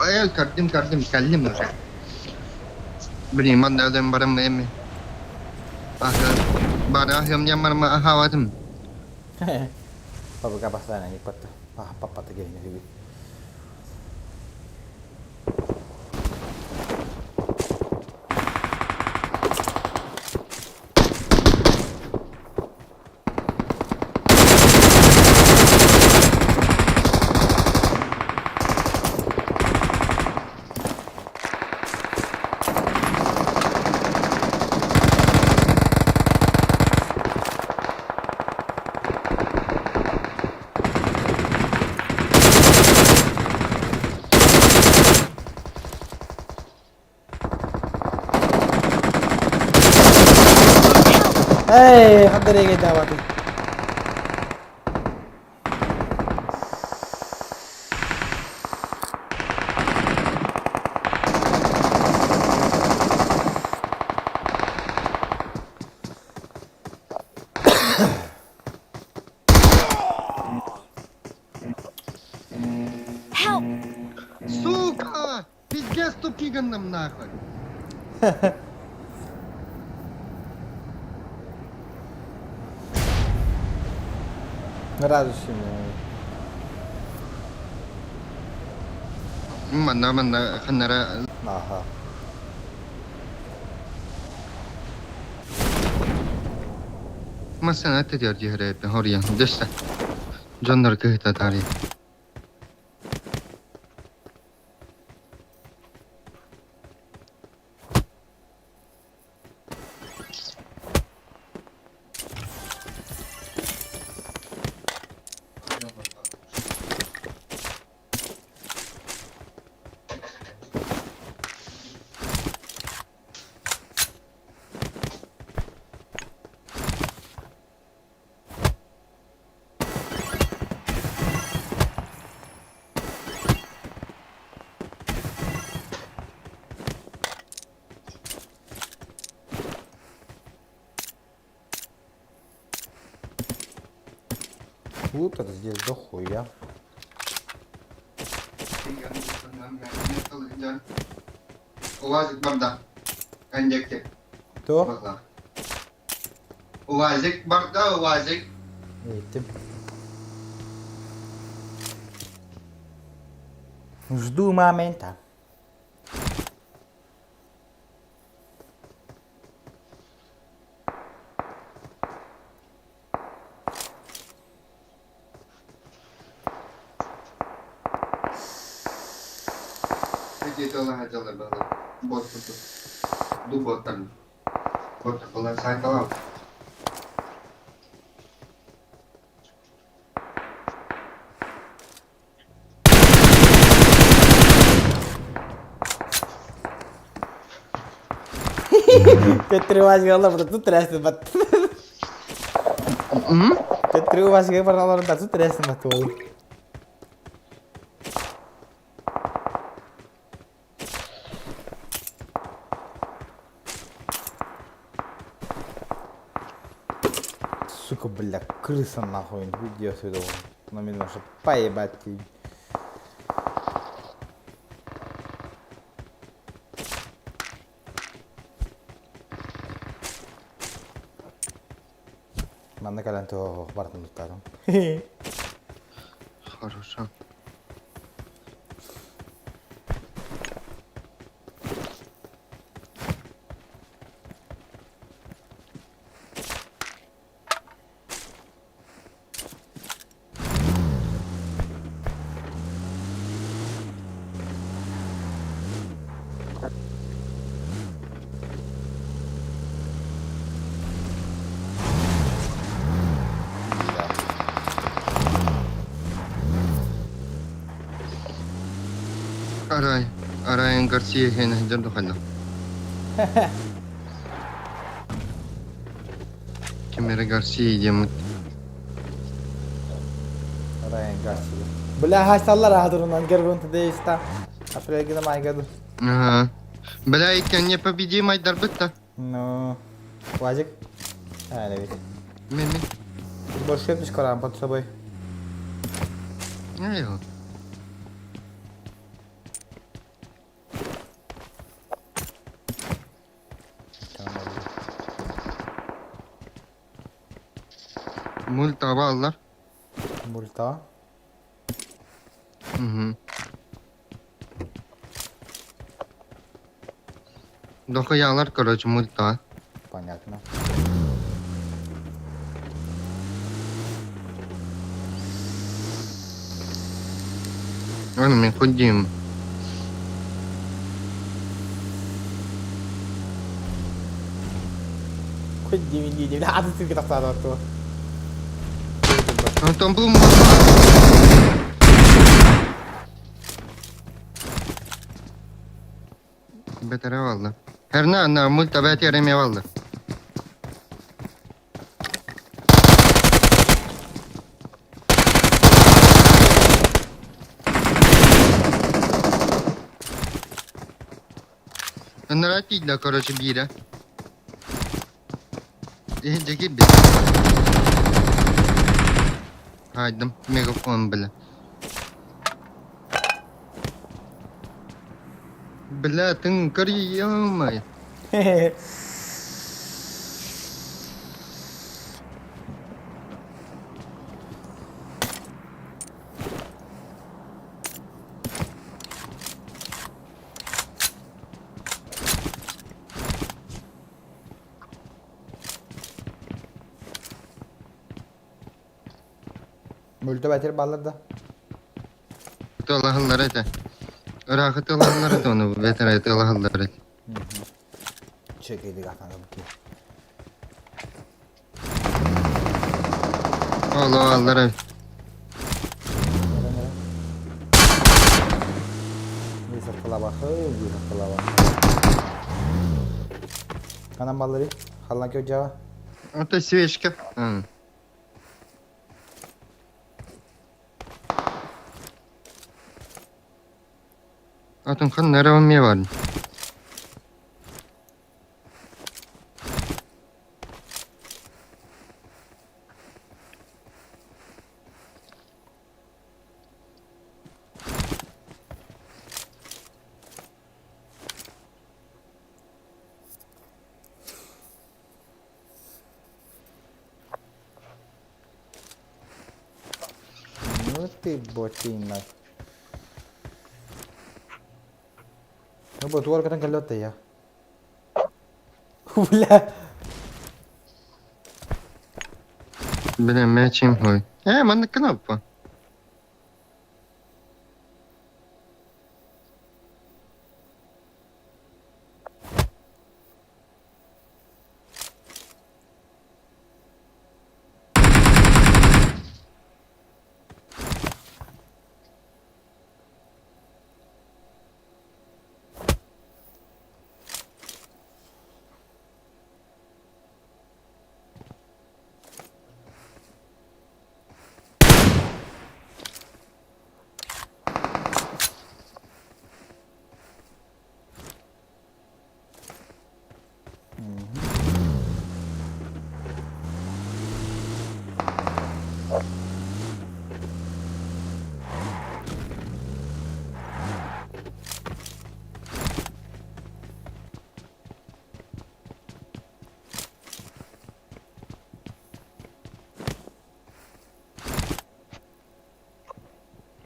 Ай, кардым, кардым, каллим уже. Блин, манна өлөн барам эми. Аха, бара ахым ямарма ахаватым. Папа постоянно не патта. Папа таки не любит. Эй, хаддырыга даваты. Help! Сука! Пиздец тупиганным нахуй! Радуйся мне. Манна манна ханнара Аха. Масана тедер дихре хория. Дөссө. Жоннор кыһыта тари. Вот это здесь дохуя. Улазик барда. Эндекте. То? Улазик барда, улазик. Этим. Жду момента. Где-то хотела было. Бот тут. Дубот там. Вот была сайкала. Төттөрү вас гала тут трясен бат. Төттөрү вас гала тут трясен бат ол. Сука, бля, крыса нахуй, иди отсюда. На меня, чтоб поебать. Манна кэлэн туох бартын туттарым. Хорошо. Арай, Райан Гарсия хен сылдьар духалла. Ким эрэ Гарсия диэммит. Райан Гарсия. Бля, хасталлар аадырынан Гервин Дэйста. Апрельгина майгаду. Ага. Бля, икки непобедимый айдарбыт да. Ну, Вазик. А, ведь. Мен мен. Больше скоро под собой. Ай, Мульта баллар. Мульта. Угу. Дохуялар, короче, мульта. Понятно. Аны мен ходим. Хоть дии дии. Аты сирге тахсаады туо. Антон был Бетере алды. Her ne ne мульта бәт ереме алды. Нратить короче, бире. Иһирдьэ киирбит. Хаайдым, мегафон, бля. Бля, ты көр, ё-моё. Мульта бәтер баллар да. Тылаһыллар этэ. Ыраахы тылаһыллар этэ ону бэтэрэ тылаһыллар этэ. Чекейди гатаны бу. Оло аллар. Бир саттыла бахы, бир саттыла бахы. Канан баллары, халлан кө жаба. Это свечка. Атын хан нэрэ бар. Ну ты ботина. Ну бу туар катан каллотта я. Бля. Бля, мячим хой. Манна кнопка.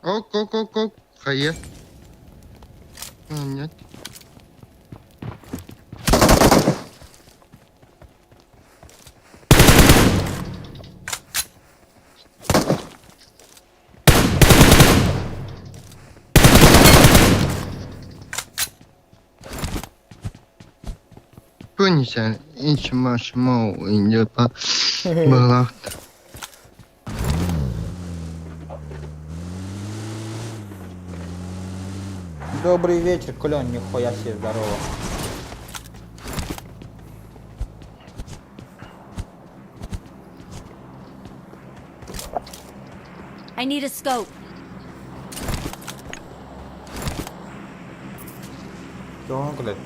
Ок, ок, ок, ок. Хая. А, нет. Пунися, ич маш моу индепа была. Добрый вечер, Клен, нихуя себе, здорово. I need a scope. Тоҕо күлэр?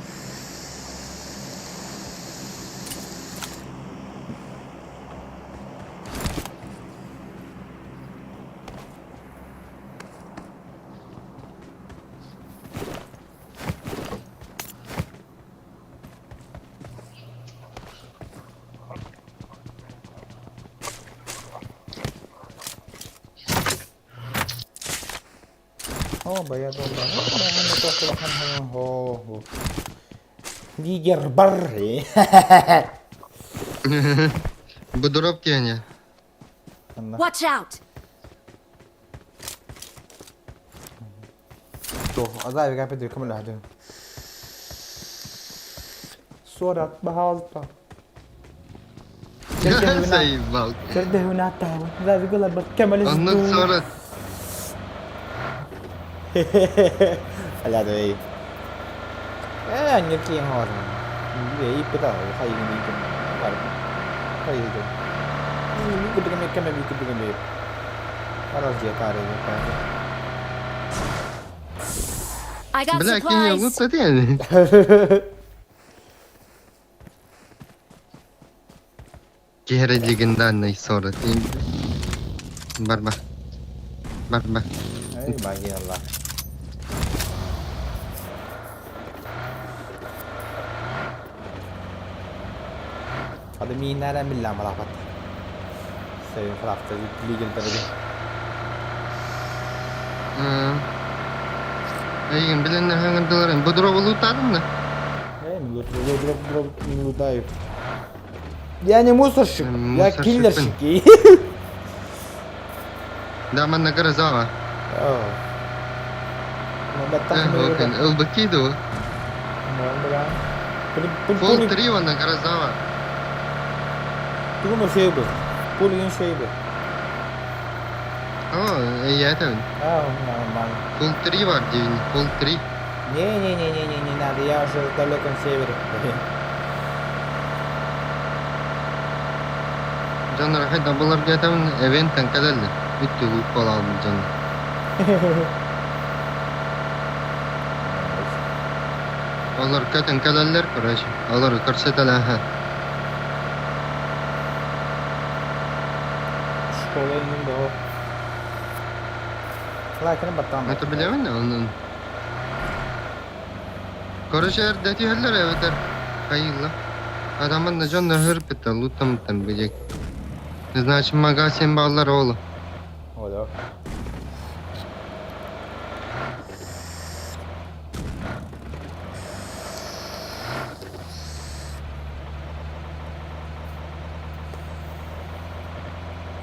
Оо, байа Лидер бар. Бу дроп киэнэ. Watch out! Суорат, баһаалта. Заебал. Оннук суорат. Аля, э, не киин хоорун. Ииппит хайыгын иитин барбын. Хайыгын. Кудугам кеме би кудугам би. Арас дьиэ таарыйын I got Бля, кини supplies. лутта диэн. Киһи легендарный суорат. Барба. Барба. Эй, баги алла. Hadi миин nereden bilmem malafat. Sevim falafta legal derece. Эйигин билэннэр хаҥырдыларын. Бу дробу лутаатым да? Эй, лут, лут, лут, лут, не лутаю. Я не мусорщик, я Мусорщикпин. киллерщик. Да, манна грозава. Ылбыки ду. Фол 3 на грозава. Тугу şey bu. Пулин şey bu. О, я это. А, нормально. Фол 3 бар дивин, фол 3. Не-не-не-не-не, не надо, я уже в далеком севере. Дьон рахайда булар диэтэмин эвенттэн кэлэллэр. Бүттү лук буолаабыт дьон. Олор көтөн кэлэллэр, короче. Олор көрсөтөлөһө. Школа иннин да. Лайкını баттан. Это билэбин онун. Короче, эрдэ түһэллэр эбэтэр хайыылла. Адаман да дьон хырпыта лутамтан билек. Значит, магазин баллар ола. О, да.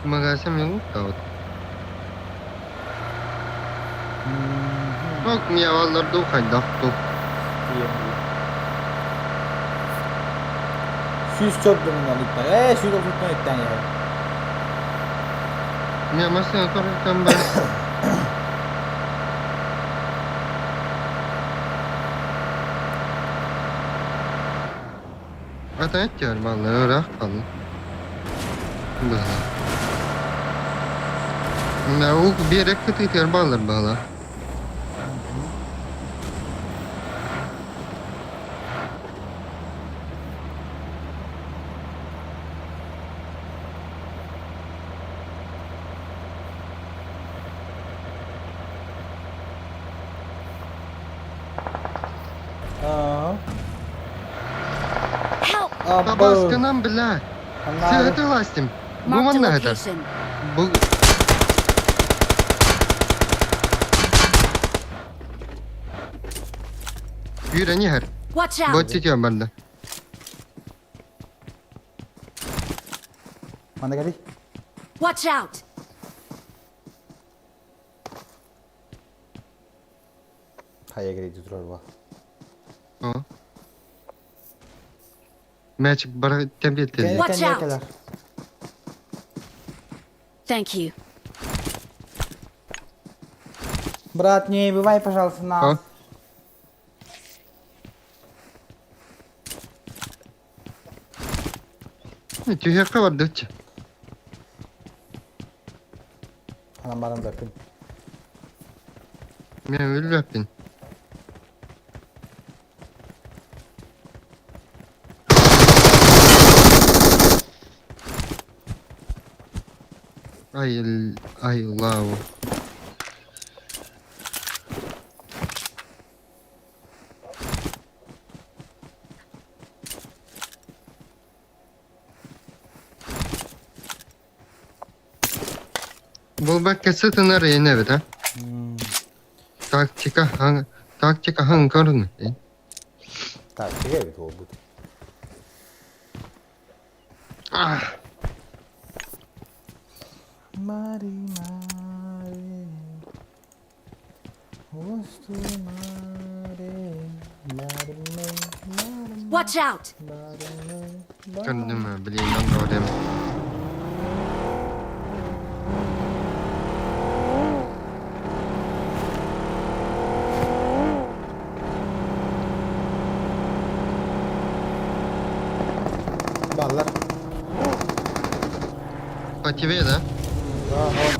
Магазин мен лутаут. Ок, мне баллар ду хайдах ту. Сүүс чордумунан иттен. Ээ, сүүс отуттан иттен я. Мне машина тоже там бар. Ата эттер баллар, ыраах баллар. Баллар. Мә ул берек кытытер баллар бала. Аа. Help! Табаскынан бля. Сыгыты ластим. Бу Marked a манна это. location. Бу Yürü her. Watch out! Bot tutuyorum ben de. Манна кали. Watch out! Хайа кири турар ба. О. Мяч бар тембет Watch out! Thank you. Брат, не убивай, пожалуйста, нас. Түһүөххэ бардыччы. Анан баран бэппин. Мен өлбөппүн. Ай, ай, лау. Булбакка сытынар эбит а? Тактика хаҥ тактика хаҥ көрүн. Тактика эбит буолбут. Ah. Мари, Мари, Watch out! Көрдүм блин, онно барыам. Баллар. По тебе, да? Да, вот.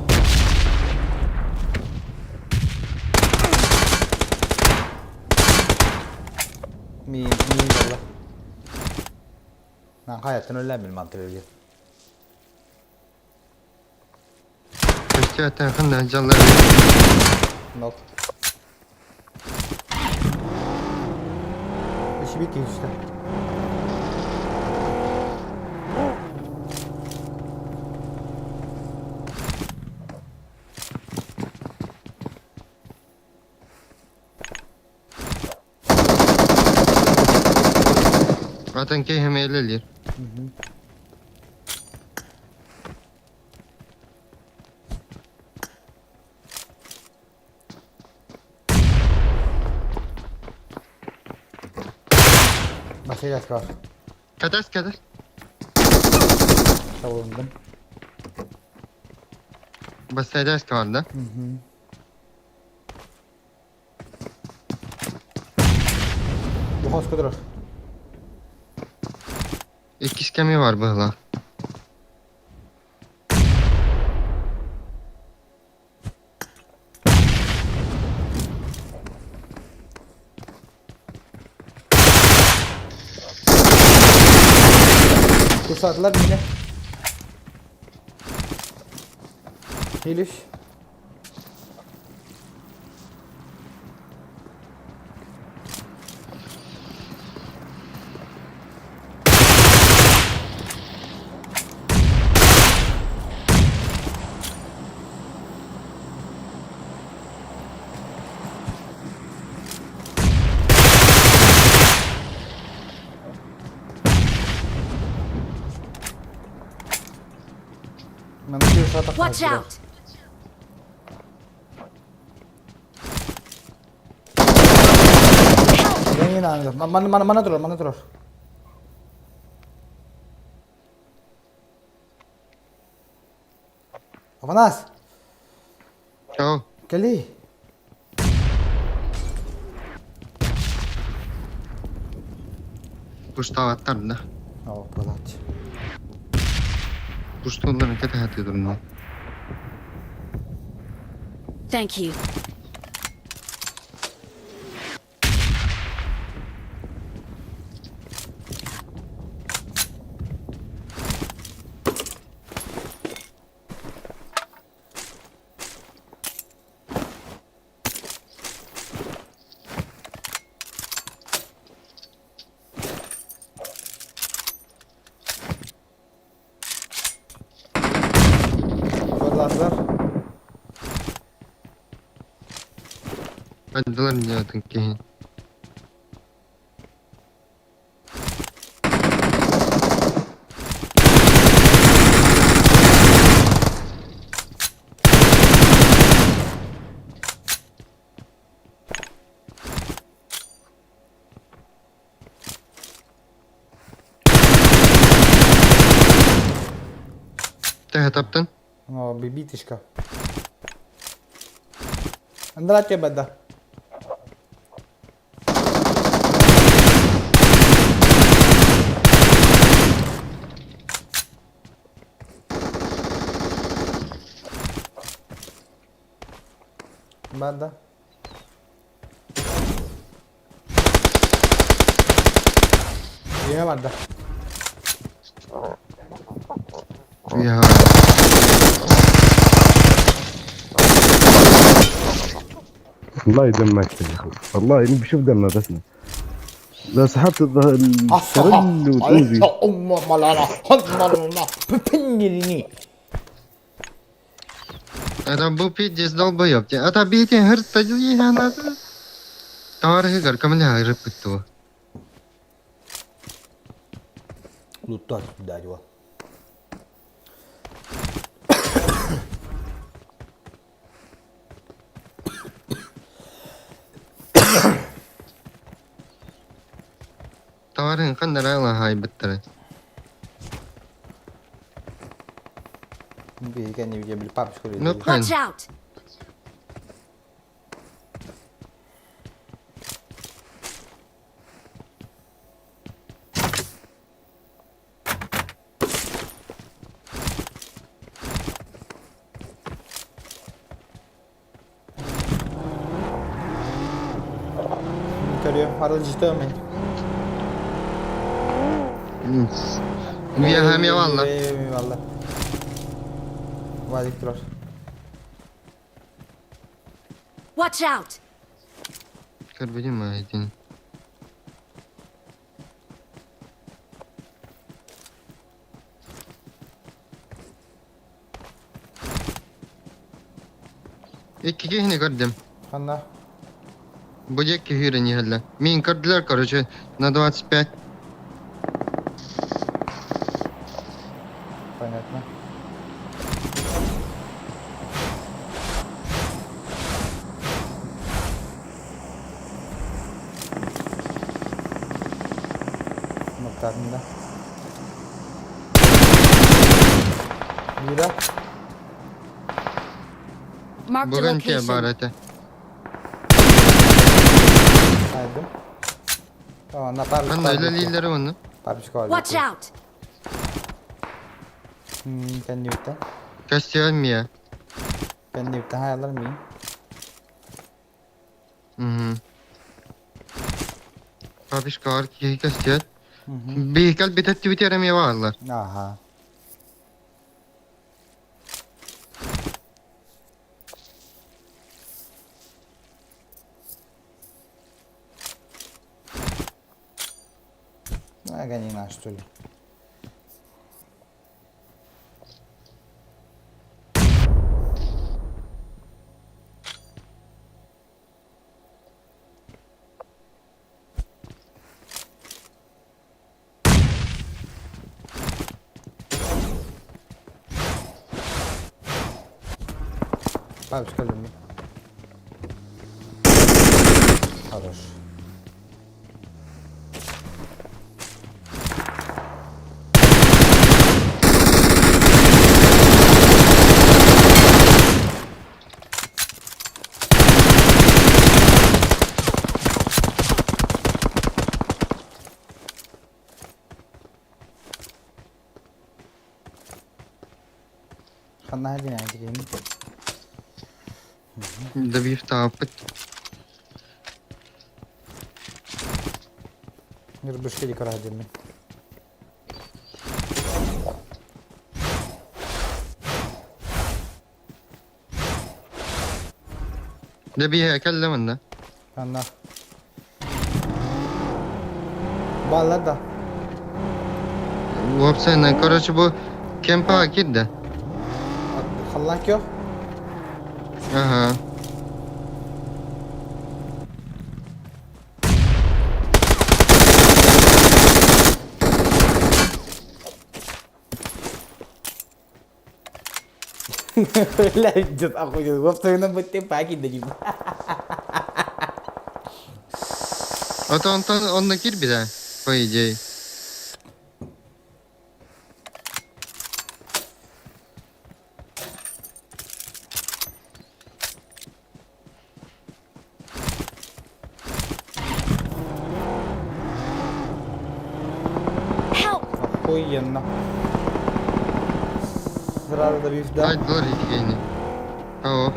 Мин, мин баллар. Lan hayatın öyle bir mantığı bir. Көстүөттэн ханна дьаллар. Nok. İşi bitti işte. Атын киһим элэлиир. Başlayacağız var. Катас, катас. Savundum. Бастайдаска бар да? Bu hoska durur. Иккис кэми бар быһыылаах. Kurtardılar yine. Heliş. Watch out! Мана мана турар, мана турар. Афанас! Чао. Кали. Куштаабаттар да. Оо, балач. Куштуулларын кэтэһэ турнум. Thank you. Sorularlar. Бардылар дьиэтин киһи. Төһө таптын? О, бибитишка. Андрате бада. Бар да. Ийэ барда. Я. الله يدمك يا اخي والله اني بشوف دمه بس لو سحبت الكرل وتوزي Это был пиздец долбоёб. Это бити хырта Тарыгар камля рыпыту. Луттар дядя. Товарын ханнарала хайбыттары. Ну, Watch out! Көрүө, аралдьытыам мин. Миэхэ валла. Валла. Вадик турар. Watch out! Көрбүтүм айдын. Икки киһини көрдүм. Ханна? Бу диэки күүрэн иһэллэр. Мин көрдүлэр, короче, на 25. Понятно. Нуктарында. Бира. Marked a Бүгүн те location. бар этэ. Айдым. На папочка. Ханна үлэлииллэрэ онно? Папочка Watch out! Кэннибиттэн. Костюм мия. Кэннибиттэн хаялар мин. Мгм. Папишка бар киһи костюм. Бейкал битет твиттере ми бааллар. Аха. Гони на, что ли. Папочка люби. Хорош. Ханна один один. Добив тапыт. Нирбышки карадими. Добиha кэллэ Ханна. Балла да. Уопсайынан, короче, бу кемпаға кирди. Халлан кё? Ага. Бля, дед охуел. Уопсайынан бу темпа кирди. А то онтон онно кирбитэ, по идее. Help! Охуенно. Сразу добив, да? Ай, дорит гений. О.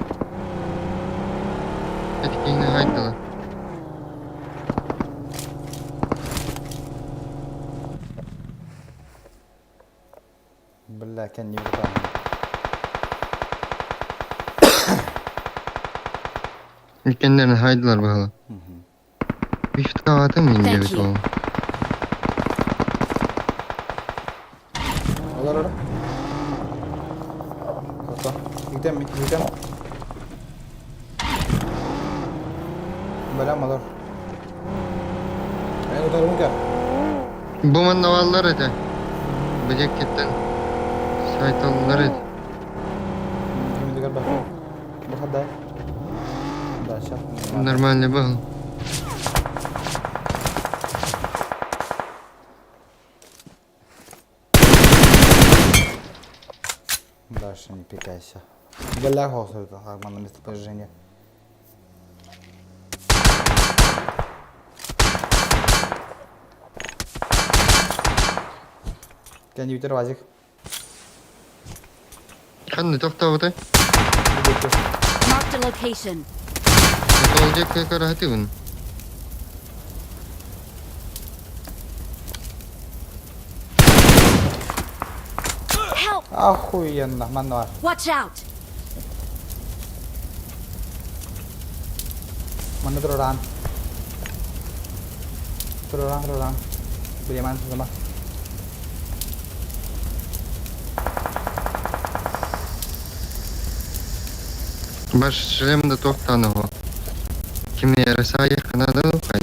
Бля, кэннибит ытаан. Иккеннэрин хайдылар быһыла. Бифтаҕатым мин Thank диэбит you. уол. Олор ора. Ото. Итем, итем. Бэлэм олор. Эн утарым көр. Бу манна бааллар этэ. Бэдьэккиттэн сайталлар этэ. Кимитигэр бар. Бу хаддай. Дальше. Нормально был. Дальше не пикайся. Бля, это на местоположение. Кэннибитер Вазик. Ханна тохтообутай? Marked a location. Ол диэки көрөһөтүгүн. Help! Охуенно, манна бар. Watch out! Манна тураран. Тураран, тураран. Билеман, сама. Баш шлем да тохтаного. Кими эресайы ханада хай.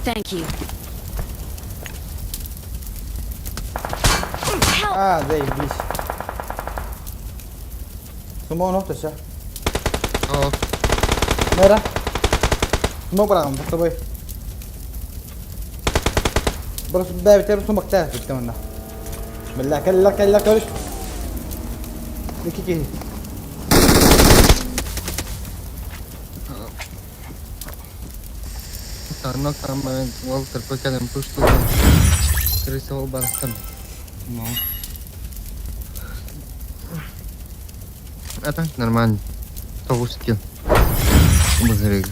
Thank you. Help! А, заебись. Сумоон охтося. О, Нера. Смок барагым, с тобой. Просто бэбитер сумок тää sitten онна. Бля, кэллэ кэллэ көрүс. Ики киһи. Тарнак там Уолтер покедем пушту. Крысовал барахтан. Ну. А так нормально. Тоғыз килл. Базарыга.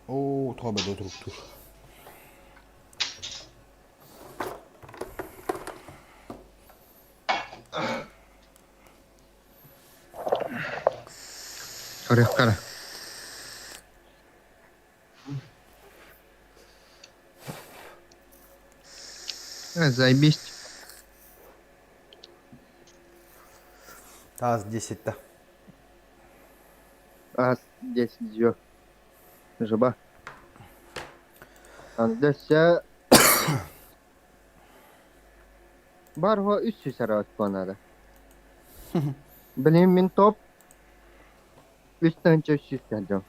Оо, тоҕо бэрдэ туруктуур. Көрүөххэ Заебись. Таас 10-та. А, 10 звезд. Жаба. Андася... Барго үс сарат надо. Блин, мен топ. Үс тыһыынча үс сүүс кэлдим.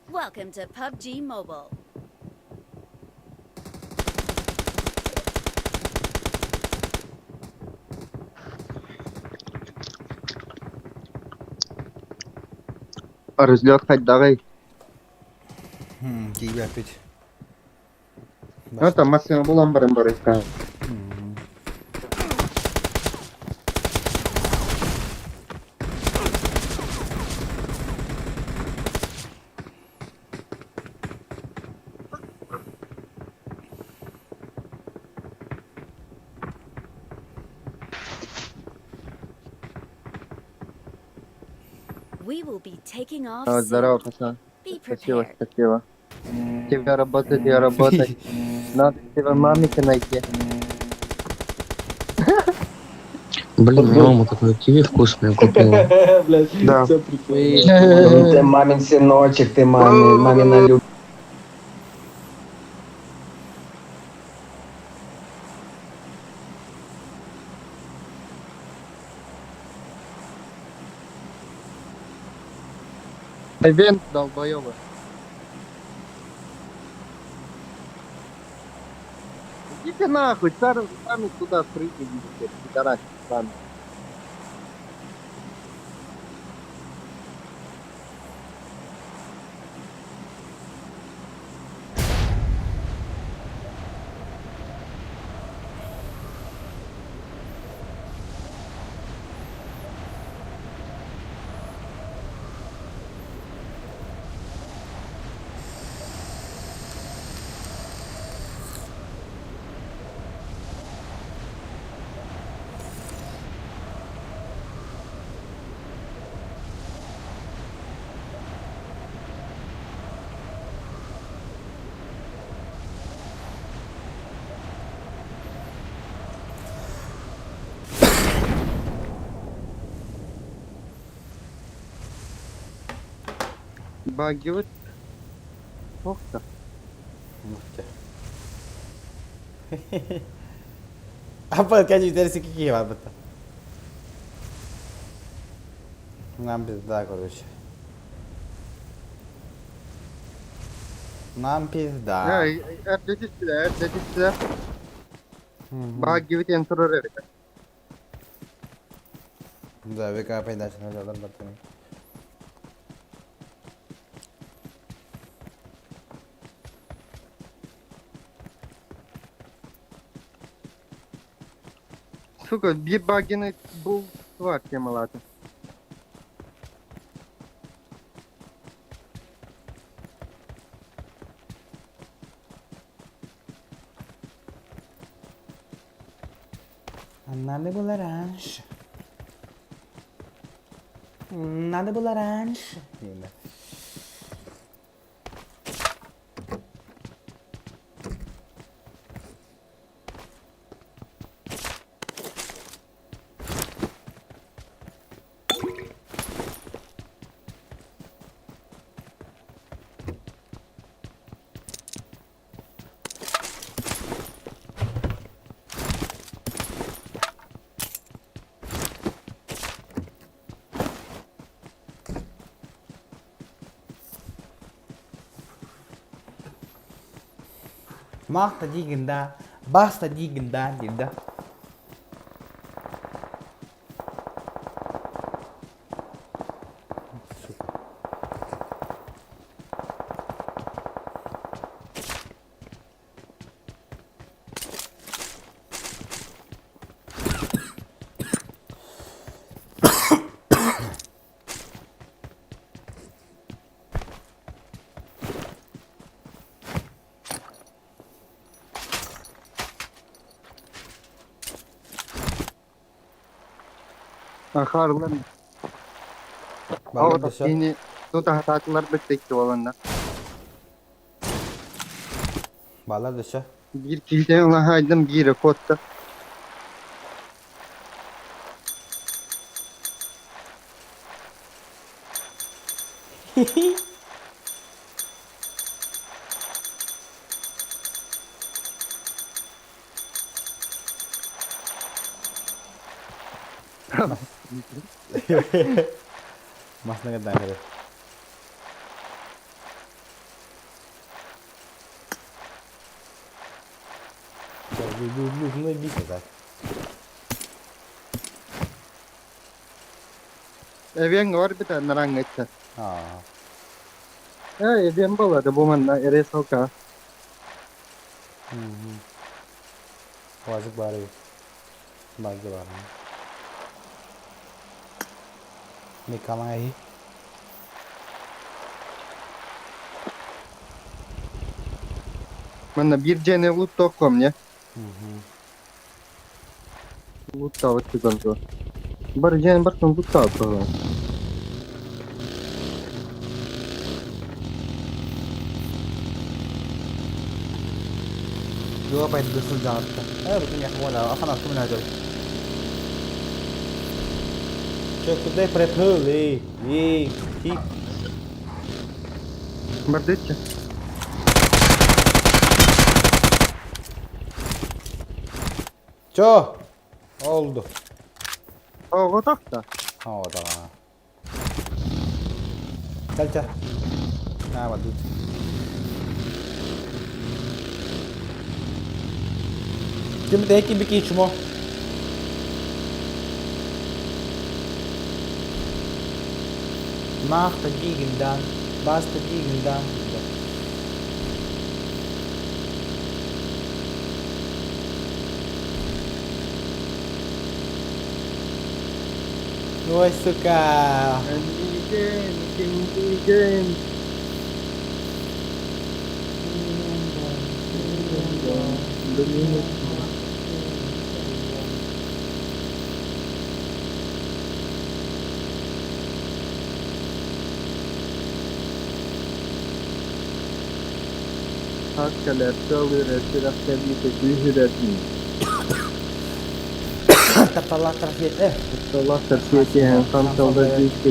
Welcome to PUBG Mobile. Разлет хайдаҕый? Тиийбэппит. Ну, там массыына булан баран барыахха. We will be taking off А, Здорово, soon. пацан. Be Спасибо, prepared. спасибо. Тебе работать, я работать. Надо тебе мамики найти. Блин, мама такое киви вкусное купила. Блядь, Да. все прикольно. Ты мамин сыночек, ты мамин, мамина любовь. Ивент долбоёбы. Идите нахуй, царь сами туда прыгните, пидорасы сами. Багивать. Ох-то. Апа кәҗи дәресе кики бар бит. Нам пизда, короче. Нам пизда. Эрдетiştiler, erдetiştiler. Багивать энтер evet. Да, ВК пайдачы назадан баттым. Сука, bir багины был тварь темалаты. Надо было раньше. Надо было раньше. Деймін. Махта дигин да, баста дигин да, дейм да. Сука. Ахарлар. Баллар О, дөсө. yine тута хататылар бітті оланда. Баллар дөсө. Bir kilden alahaydım bir kotta. Масына кадан так. Evyen var bir tane rang etti. Аа. Ээ, эбиэн буолла бу манна ресалка. Уазик баар эбит. База баар. Николай. Манна биир дьиэни луттуоххом не? Луттаабыт түгэн дуо? Бар дьиэни бартан луттаабыт быһыылаах. Дуо пайдыы сылдьаҕытта. Ээ, бу киниэхэ буолаа, Афанасты мынаа Че, куда приплыл, эй, эй, тип. Бардычча. Чо? Oldu. Оҕотох да. Оҕотох. Кэлчэ. На, бардыт. Ким бити бики чмо. Маахта диигиндаан, бааста диигиндаан Ой, сука! Хас кэлэр сылыр сүрэхтэниитэ күүһүрэр Тапталлаах трафиэт Тапталлаах трафиэт хамсалда күүскэ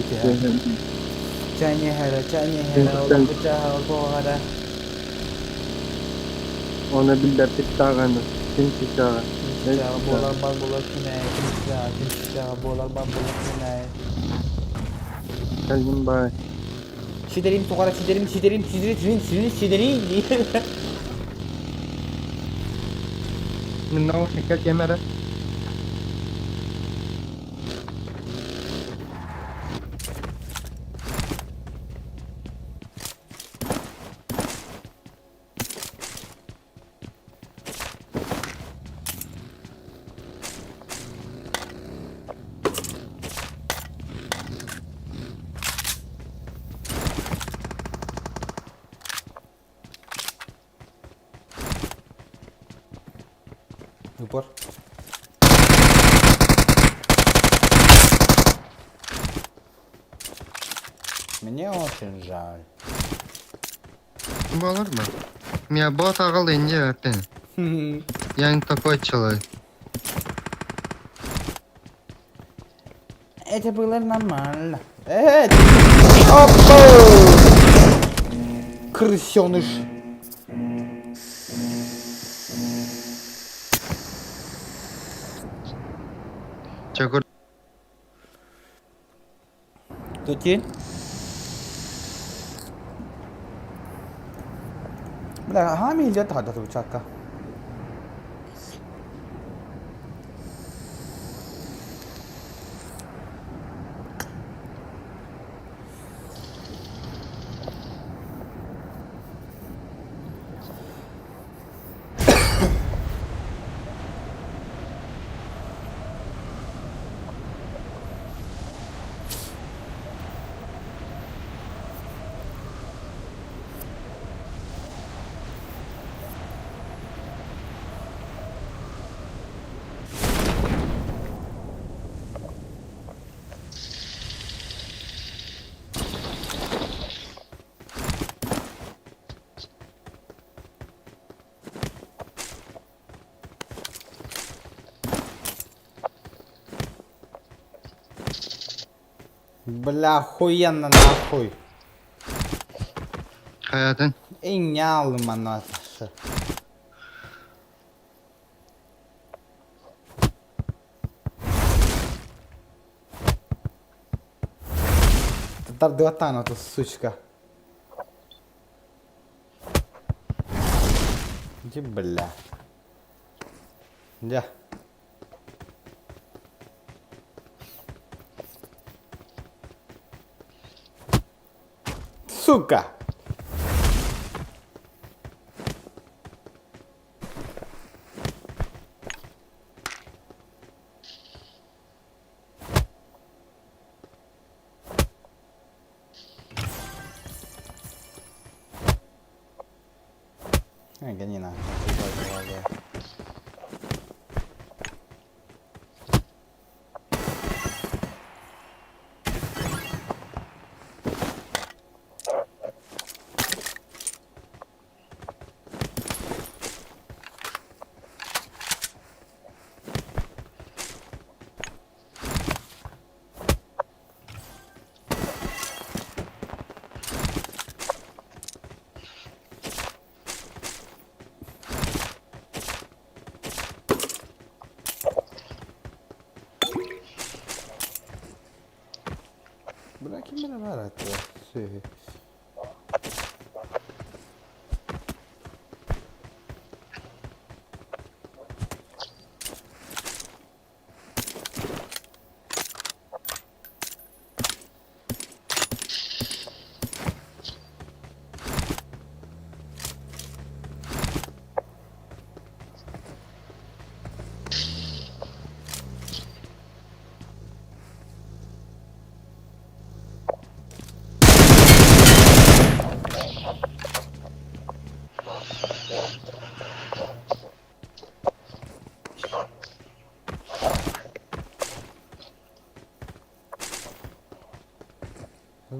Чаньэһэрэ, чаньэһэрэ, олохучаһа, олбоҕара. Оны биллэрдик даҕаны ким чычааҕа Ким чычааҕа буолар бар буолар күнээйи, ким чычааҕа, ким чычааҕа буолар бар буолар күнээйи. Кэлин баай. Сидерим тугара сидерим сидерим сидерим сидерим сидерим сидерим диир. Мин наушникка киэмэрэ. Упор. Мне очень жаль. Болар ма? Меня бот ағыл инде әпен. Я не такой человек. Это было нормально. Э, Опа! Крысеныш. Чакыр. Тути. Бля, ага, ми идет тогда чакка. Бля, охуенно нахуй. Хаятын. Инял манасы. Тардыаттаан ото сучка. Иди, бля. Дьэ. Сука! Генина. Бля, ким эрэ баар этэ. Сүөһү.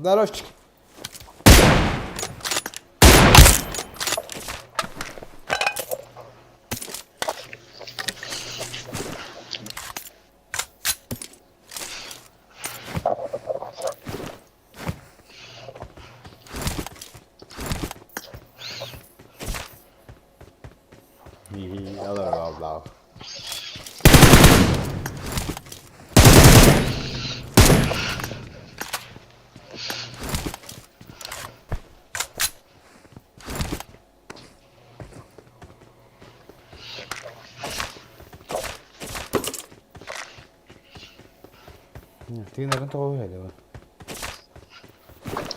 Здоровчик. Тыынарын тоҕо үһэлэ бар.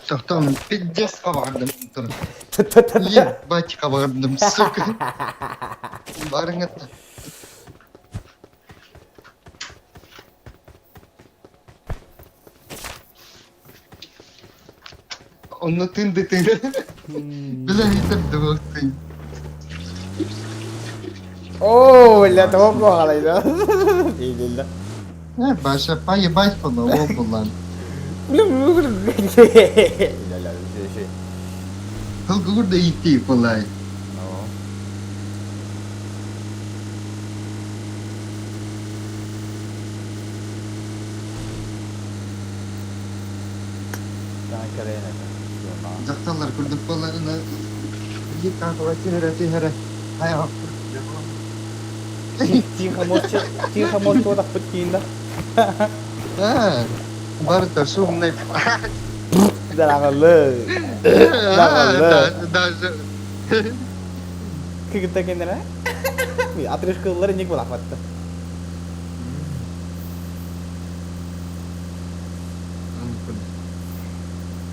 Тохтон пиздец хабардым. Ебать хабардым, сука. Барың это. Онно тынды тыны. Бля, это ты. Оо, бля, тоҕо куһаҕалайда. Дииллэр. Э, Баша, поебать по булан. Хылгыгыр да иттии булай. Дьахталлар курдук буолларына биир каакала түһэрэ түһэрэ айаҕа Тихо молчи, тихо молчи отахпыт кииннэ. Аа, барыта шумный. Дараҕалы. Дараҕалы. Даже Кыгыта кеннere. Отрыжкалар ник булахпатты.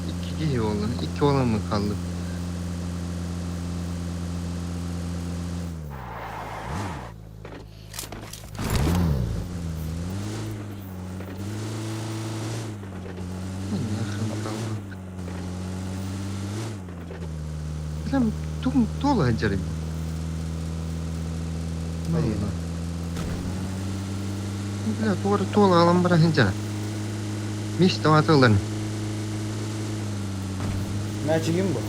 İki kişi oldu. İki olan mı kaldı? Прям тум тула дерем. Бля, туора туола алан бара сылдьар. Мис таватылын. Мячигим бу.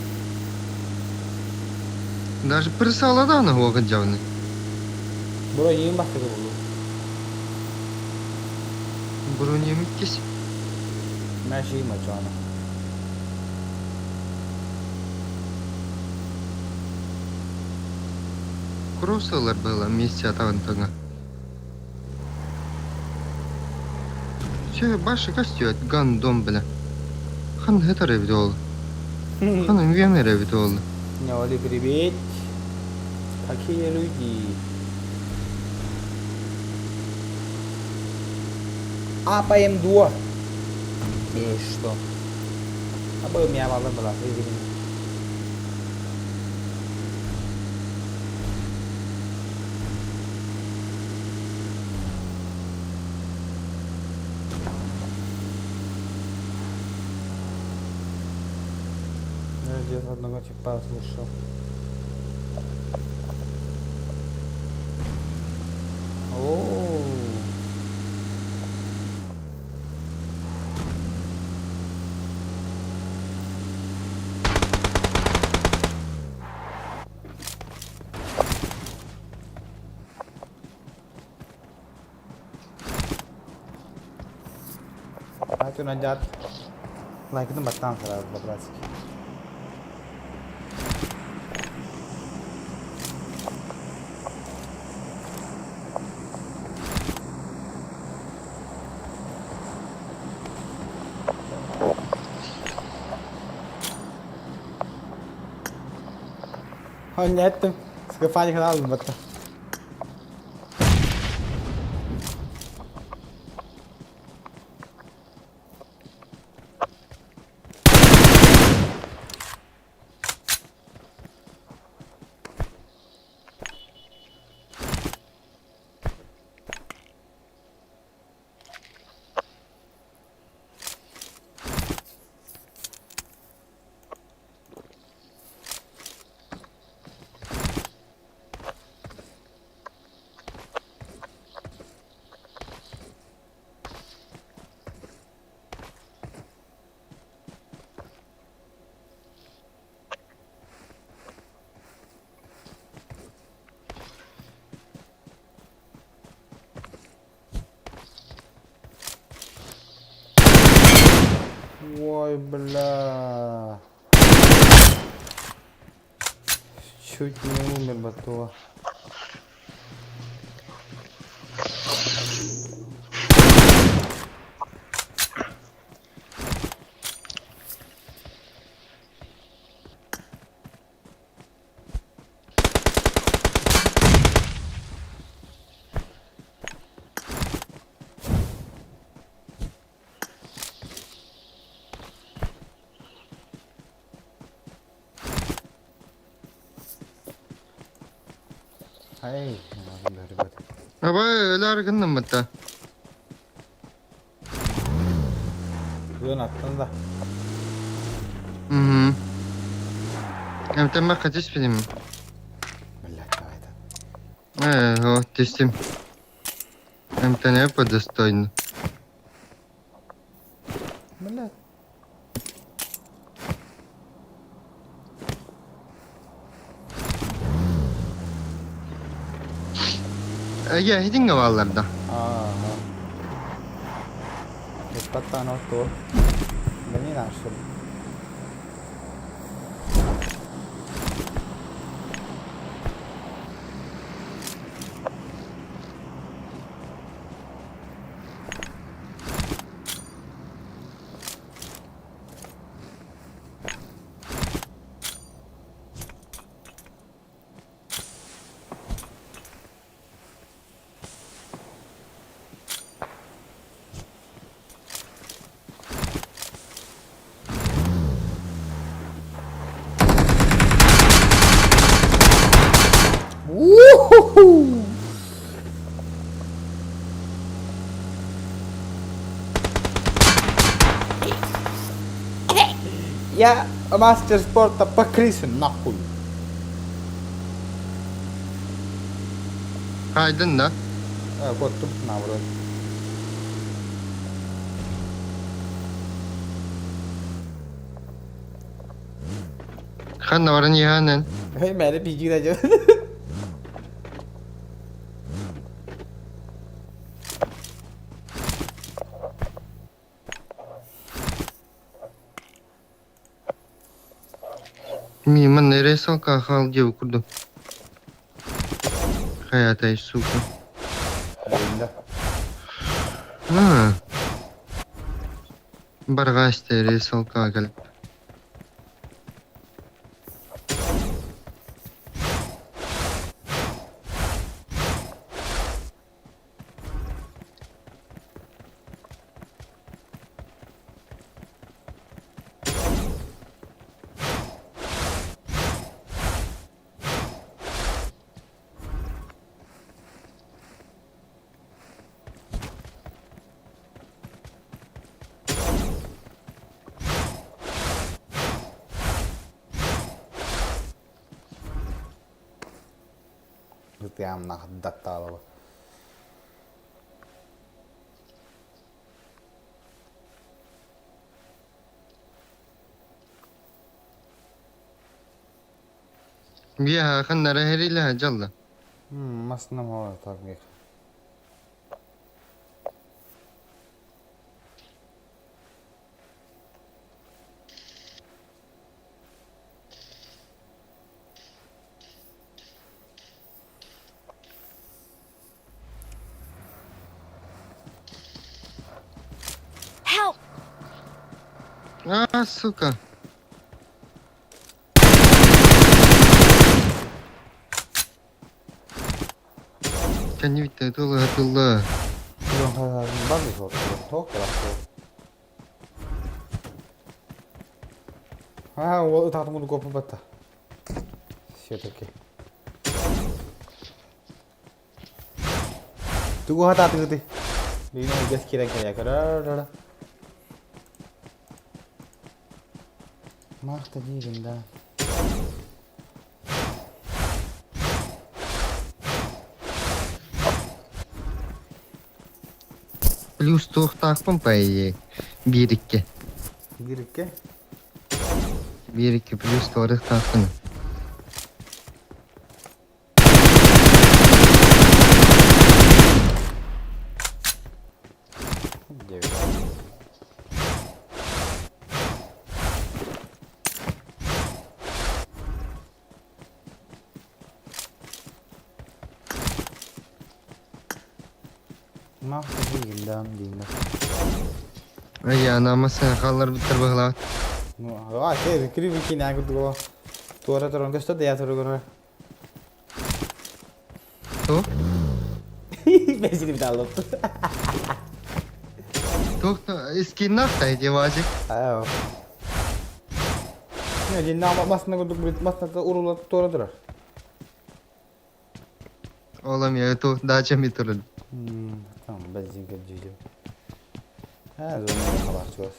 Даже присаладаны хуагын Бура ең бастығы болу. Броня миккис. Мячигим ачана. Кроссовер было вместе атагын тага. Все, башы костюет, гандон, бля. Хан это ревдол. Хан вен ревдол. Оли, привет. Какие люди? АПМ-2. И что? Абы меня баллар была, извини. Я где-то одного типа слышал. О. Хатю Надят. Лайкны баттан сразу по-братски. Аннеттым. Скафаник албатта. Ой, бля. Чуть не умер, Батула. Ай, ребят. Абай өлөр гынным бытта. Бүгін аттан да. Угу. Эмтеммэххэ түспүтүм. Блядь, давай это. Ээ, вот түстүм. Эмтэнэ по достойно. Блядь. Эйэ, иһитиҥҥэ бааллар да? Ага. Ыппаттаан оттуо. Блин, а что? У-ху-ху! Я мастер спорта по крысе, нахуй. Хаайдын да? Куоттум наоборот. Ханна баран иһээнэн? Мэлэ пиджи да Мимо нересалка хаал диэбит курдук. Хайатай, сука. А. Барҕаастай ресалкаҕа кэлбит. тыамнах даттаалаба. Бия ханнара хэрилэ дьалла. Масна мала так мех. Help! А, сука. Кэннибиттэн тылла тылла. А, вот это буду копать. Все-таки. Тугу хатаатыгытый? Билин өйдөс киирэн кэлиэ көрөр. Маах да диигин да. Плюс туохтаахпын по идее. Биир икки. Биир икки? Биир икки плюс туорыахтаахпын. Маах да диигин да диигин да. Ай, анаамас хаалларбыттар быһылаах. Ну, а, те, кири кини курдук туора туран көстө да я туру Туох? Бэсини биталлыппыт. Туох скиннаах та ити Вазик. Аа. Не, динна масына курдук билит масына урула туора турар. Ол эмиэ туох дача ми турар. Там бензин кэлдьиилим. Аа, зона хабар чугас.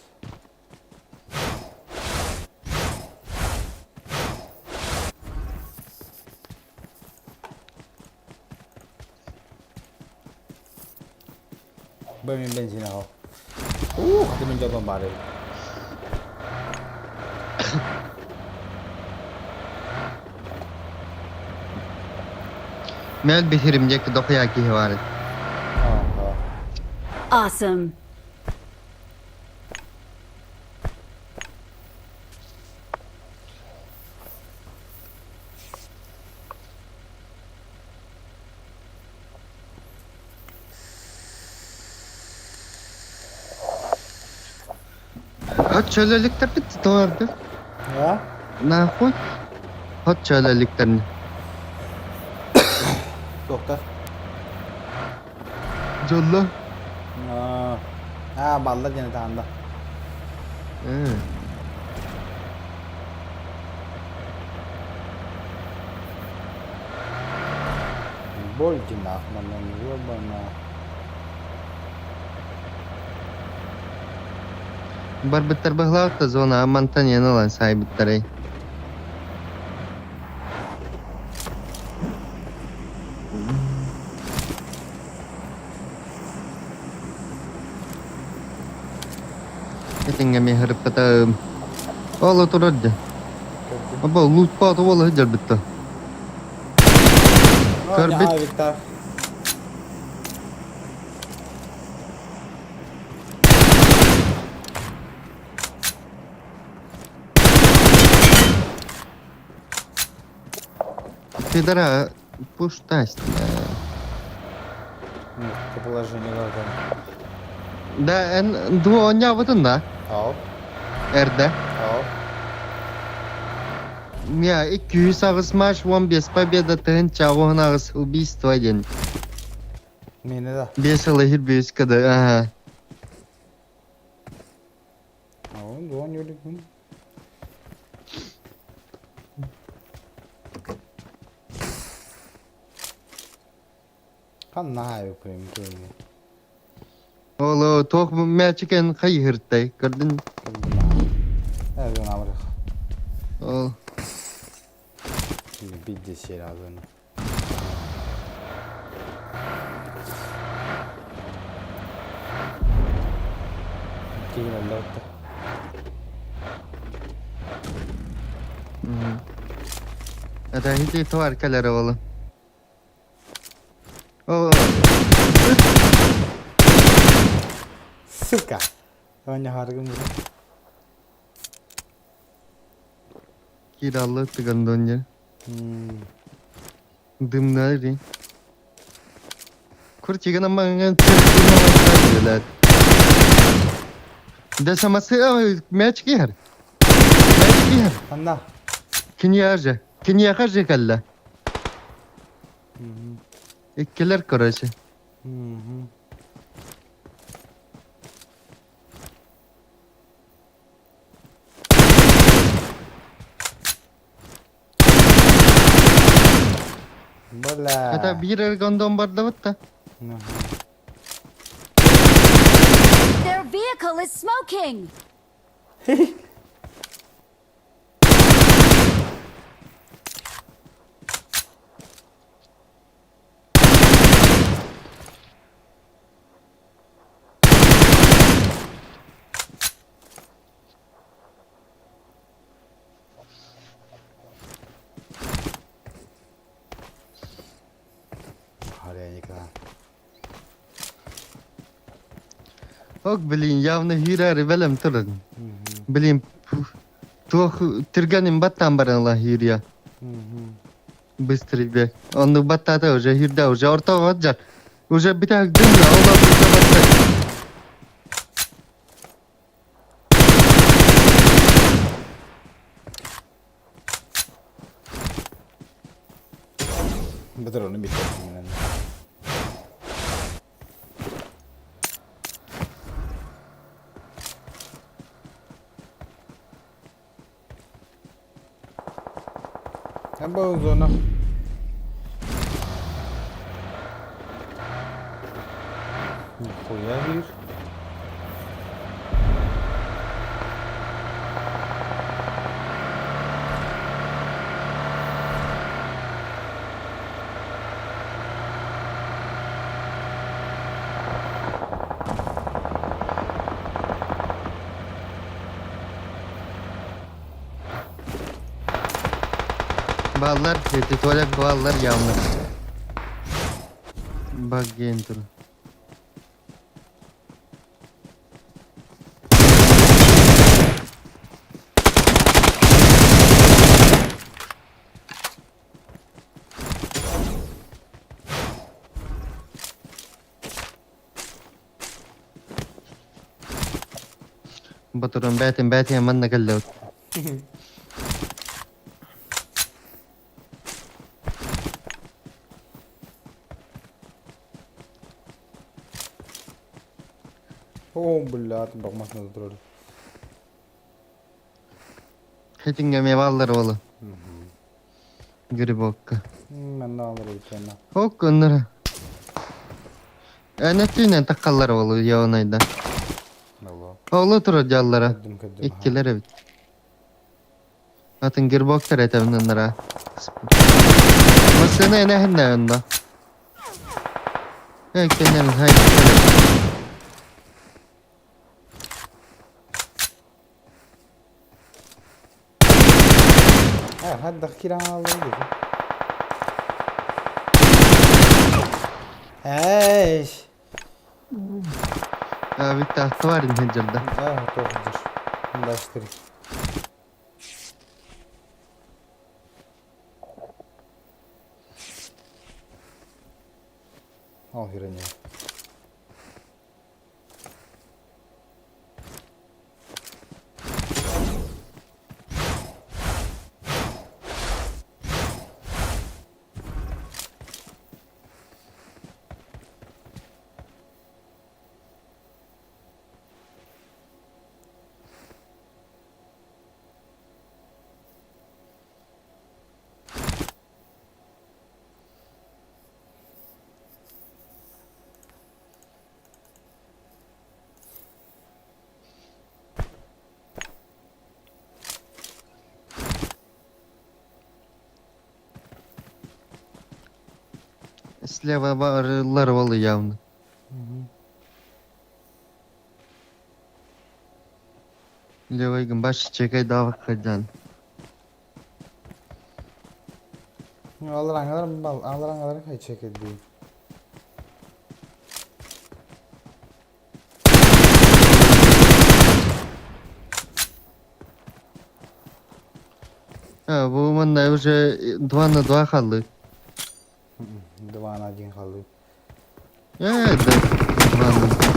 Бу мин бензин аҕал. Ух, ты мин дьолбон баар эбит. Мэл биһирим диэки дохуя киһи баар эбит. Awesome. От чөлөлүктэрбит туорду. А? Нахуй. От чөлөлүктэрин. Доктор. Дьолло. Аа, балла диэн таанда. Боль динах, манан ёбана. Барбыттар быһылаах зона мантан иэн ылан саайбыттарай. Этиҥҥэ эмиэ сырыппатым. Ол турар дьэ. Аба лутпаата буола сылдьарбыт Көрбүт. Пидора пуштасть. По положению надо. Да, эн дуоня да? Ау. Эрдэ. Ау. Я 208 матч, 15 победа, тыһынча уон убийство диэн. Мені да. Бес ылыһыр бес када, ага. Ау, дуон өлүкүн. Ханна хайы кини. Ол туох мячикен хайыһыртай, көрдүн? Ээ, амырых. Ол. Бидде сер азын. Киһи эллэ. Это ити тварь кэлэр оҕолу. О, Сука. Оонньоһооргун булан. Кираллы тыгандонья. Дымнары. Куртигана маңан циркуна Да самасы мяч киһэр. Мяч киһэр. Ханна? Киниэхэ Киниэхэ же кэллэ. Иккилэр короче. Бля. Это биир эргондон бардабыт да. Their vehicle is smoking! Ок, блин, явно хирәри бәлем турын. Блин, туох түргэнин баттан баран хирия. Быстрый бег. Он баттата уже хирда уже ортого жар. Уже битак дымна, ола уже батта. Бөтөр бит. Бу зона. Нихуя видишь. Баллар, эти туалет баллар явно. Багентур. Батуран бәтин бәтин манна кэллэут. О, блядь, бакмасына турар. Хетинге ме баллар олы. Грибокка. Мен алыр икән. Ок, оннара. Әнәтүнен таккаллар олы явнайда. Олы турар жаллара. Иккилер эбит. Атын грибоктар этемненнара. Масына энэхинне онно. Экенен хай. هذا كيران الله ايش؟ Bitti тварь хеджерда. اه تروح الله اشتري. О, херня. Слева барылар олы явно. Левайгын баш чекай давак хаджан. Алар аңалар алар аңалар хай чекеди. Ha, bu manna уже 2 на 2 қалды. 2 на 1 қалды. Да, 2 на.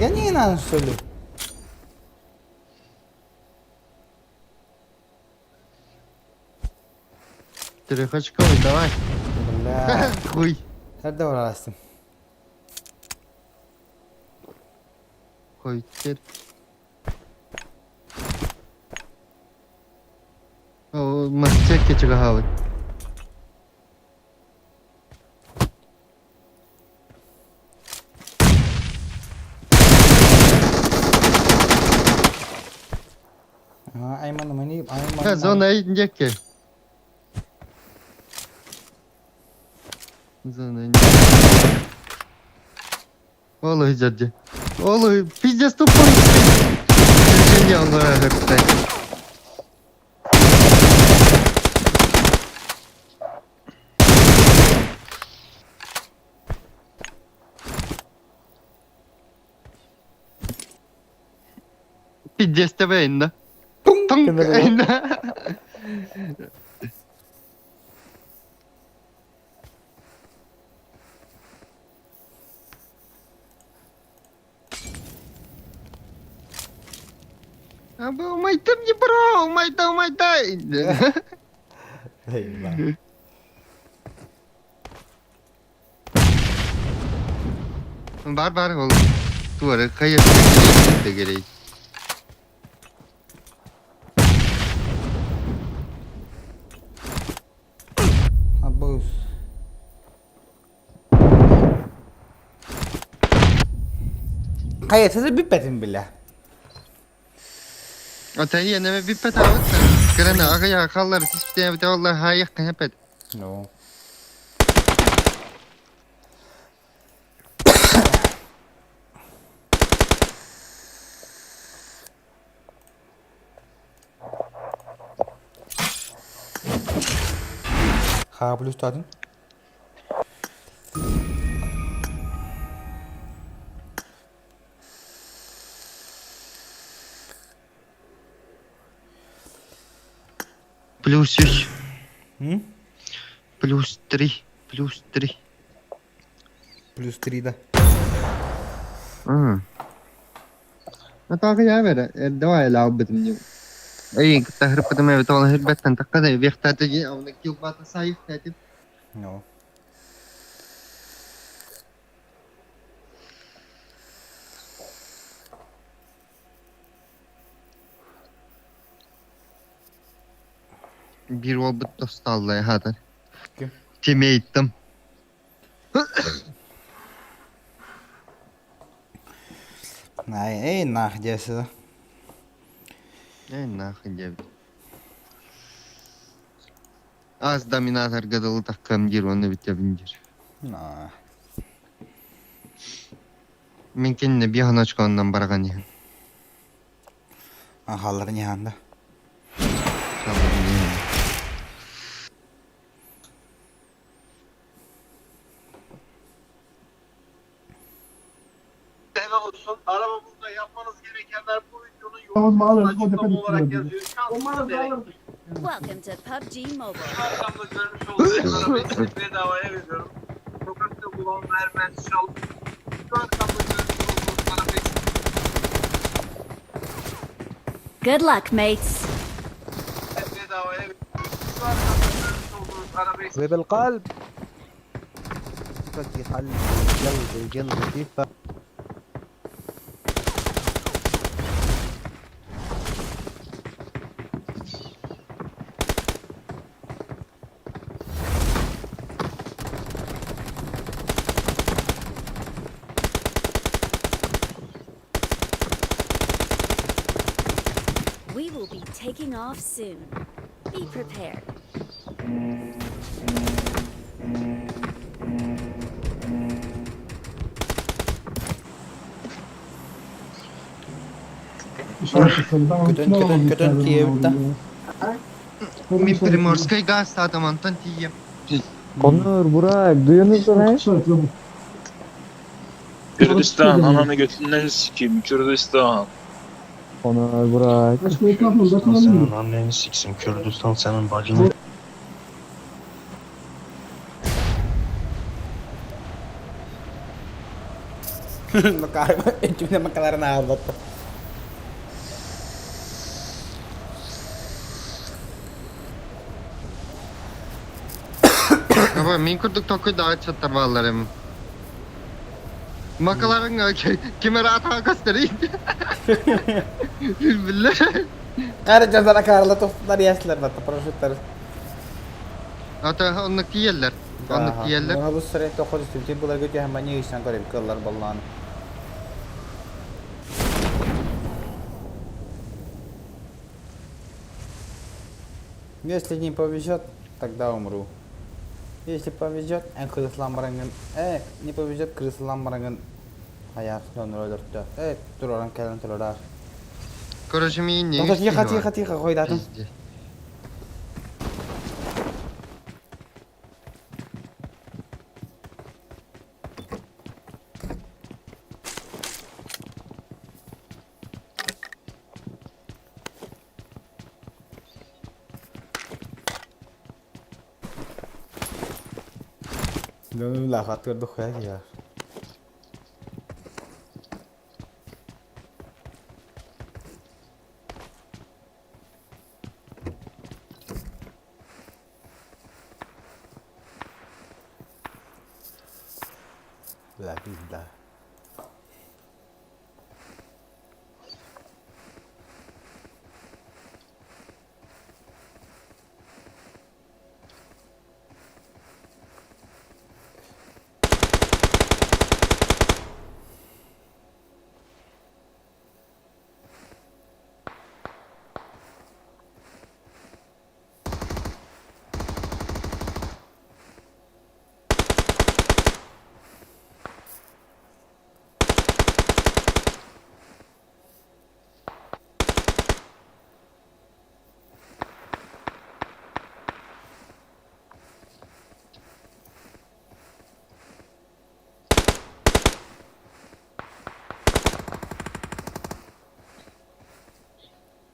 Я не надо, что ли? Трехочковый, давай. Бля. Хуй. Nerede var arastım? Хуй теперь. О, мастеке чугахавы. Ayman mani ayman. Зона индеке. Зона индеке. Олы дядя. Олы, пиздец тупой. Движение он Пиздец тебе инна. Тунг инна. Абы умайтым не бро, умайта, умайта. Бар бар ол. Туары кайыр керек. Абус. Кайсы биппетин биле. Ата нeme биппет авыт. Кырана ага халлар тиспите бите олла хайык кепет. No. Ха плюс тадын. Плюс 3. Плюс 3. Плюс 3. Плюс 3 да. А так я вере. Давай лаубет мне. Эй, كنت هرب ما بتوع هربت انت قد بيختاتجي او نكيو باتا سايف تاتي. No. Bir olbut dostallı hadi. Kim? Teammate'im. Най, эй, нах десе. Эй, нахуй дебит. Аз доминатор гадалы таккам дир, оны бите биндир. На. Мен кенне bir ханочка оннан барган ехин. Ахалар не ханда. Olsun. Arabamızda yapmanız gerekenler bu videonun yorumlarında açıklama olarak yazıyor. Welcome to PUBG Mobile. Arkamda görmüş olduğunuz arabayı size bedavaya veriyorum. Sokakta bulan vermez şal. Şu arkamda görmüş olduğunuz arabayı Good luck, mates. size bedavaya veriyorum. Şu arkamda görmüş olduğunuz arabayı Ve بالقلب. We will be taking off soon. Be prepared. Көтөн көтөн көтөн тиийэбит да. Мин Приморскай гаастаатым онтон тиийэм. Конор, Бурак, duyuyorsunuz lan? Kürdistan, ananı götünden sikeyim Kürdistan. Konor, Burak. Kürdistan senin anneni siksin. Kürdistan senin bacını. Ичимне макаларын аалбатта. Аба мин курдук толкуйдаҕа ыччаттар бааллар эми. Макаларың ким эрэ атаҕа көстөрүй? Биллэр. Кара дьоннор акаарла тохтулар яслар батта парашюттар. Ата оннук тиийэллэр. Оннук тиийэллэр. Муна бу сырай тохо түстүбүтүн буларга түһэн маньы ыйсан көрөбүт кыллар боллаан. Если не повезет, тогда умру. Если повезет, эн кырыслан бараҥҥын, э, не повезет кырыслан бараҥҥын хайаах дьоннору өлөртө. Э, тураран кэлэн турараар. Короче, миин Тохто, тихо, тихо, тихо, хойдаатым. Пиздец. Дьону лаахат көрдөх хайа киһи. La vida.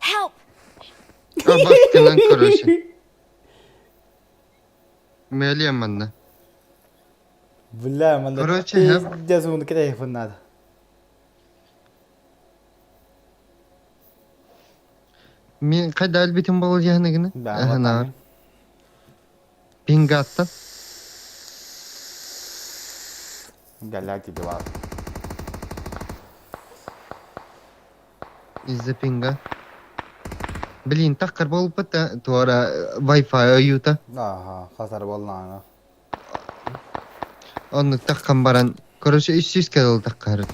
Help! Абаскынан короче. Мэлиэм манна. Бля, манна Короче, я- пиздец, он кайф надо. Мин хайда өлбүтүм буолуо Да, Аһана. Пингаттан. Галяки дела. Из-за пинга. Блин, таххар буолбут туора Wi-Fi ойуута. Ага, хасар буоллаҕына. Оннук таххан баран, короче, үс сүүс кэлэл таххар.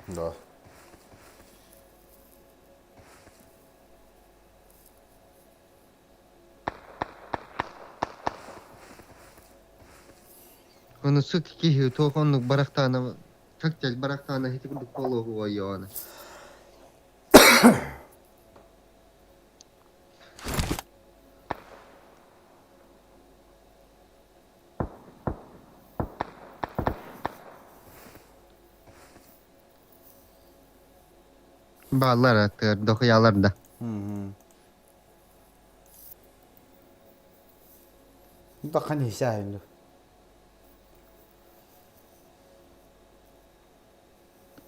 Да. Ону сук киһи туох оннук барахтаана коктейль барахтаана ити курдук буолуо ойоона. Бааллар аттыгар дохуялар да. Бахан исаа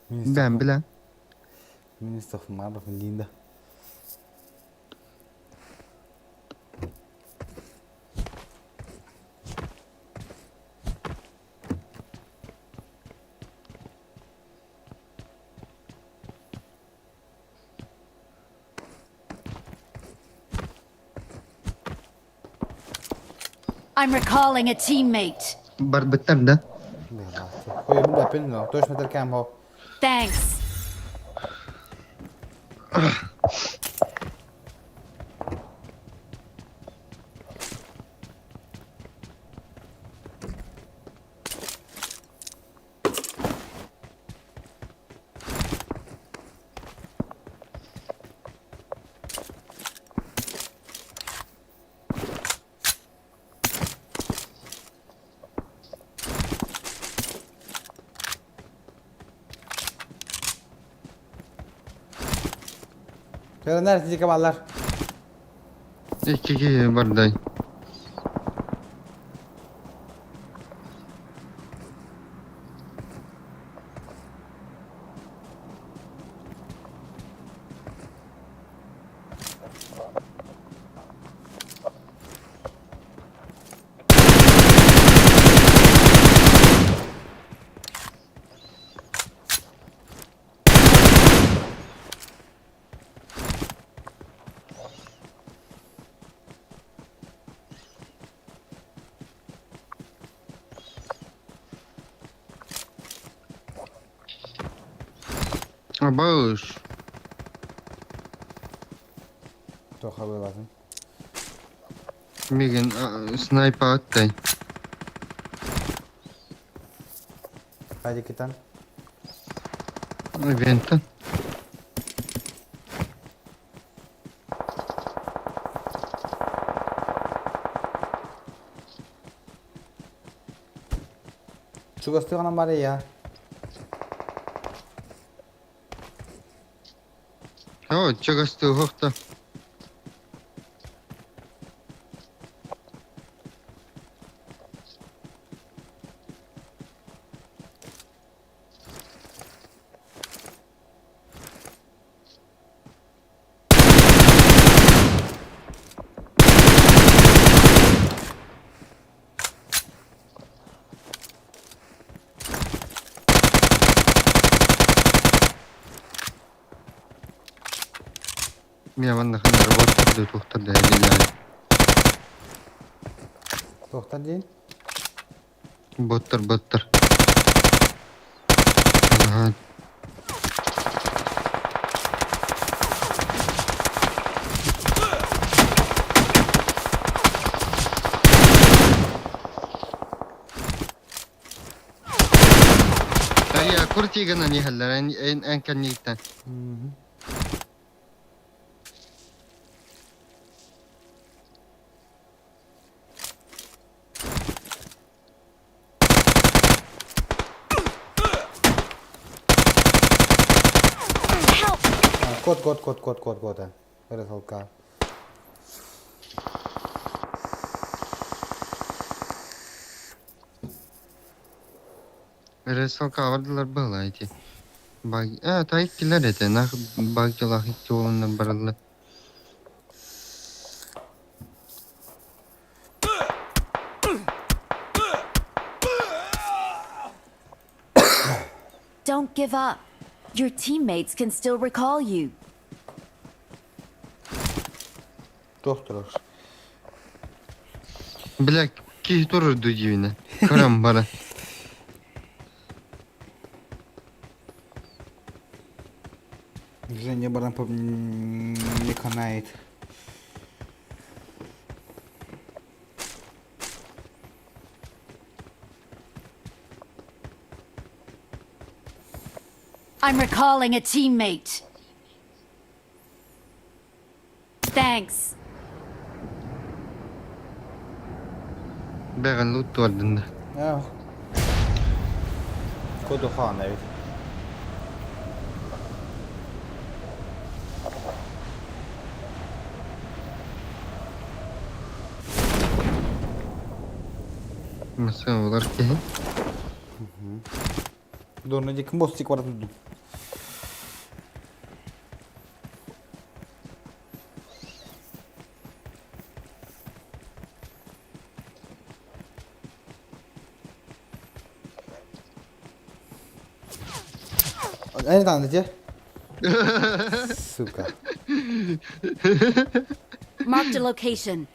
Бэм билэн. Министр Маров Линда. I'm recalling a teammate. Барбыттар да. Хойун точно только Thanks. Көрөнөр тике баллар. Икки киһи бардай. Абыш. Тоха быылатын. Мигин снайпа аттай. Хайдикитан. Ивенттен. Чугастыгынан бар я. О, чугастыы хохта. Мия манна ханна боттар да туохтар да дииллэр. Туохтар диин? Боттар боттар. Ага. Айа, куртигана нихаллар, эн эн канниктан. Кот, кот, кот, кот, кот, кот. РСЛК. РСЛК бардылар была эти. Баг... А, та иккилер этэ, нах багилах икки уолуннар бараллар. Don't give up. Your teammates can still recall you. Туох турар. Бля, киһи турар дуу диибинэ. Көрөн баран. Женя баран не канает. I'm recalling a teammate. Thanks. Бэҕэн лут туордун да. Коду хаан эбит. Масса олар киһи. Дорна диким бостик бар тудум. Эн даҕаны дьэ. Сука. Marked a location.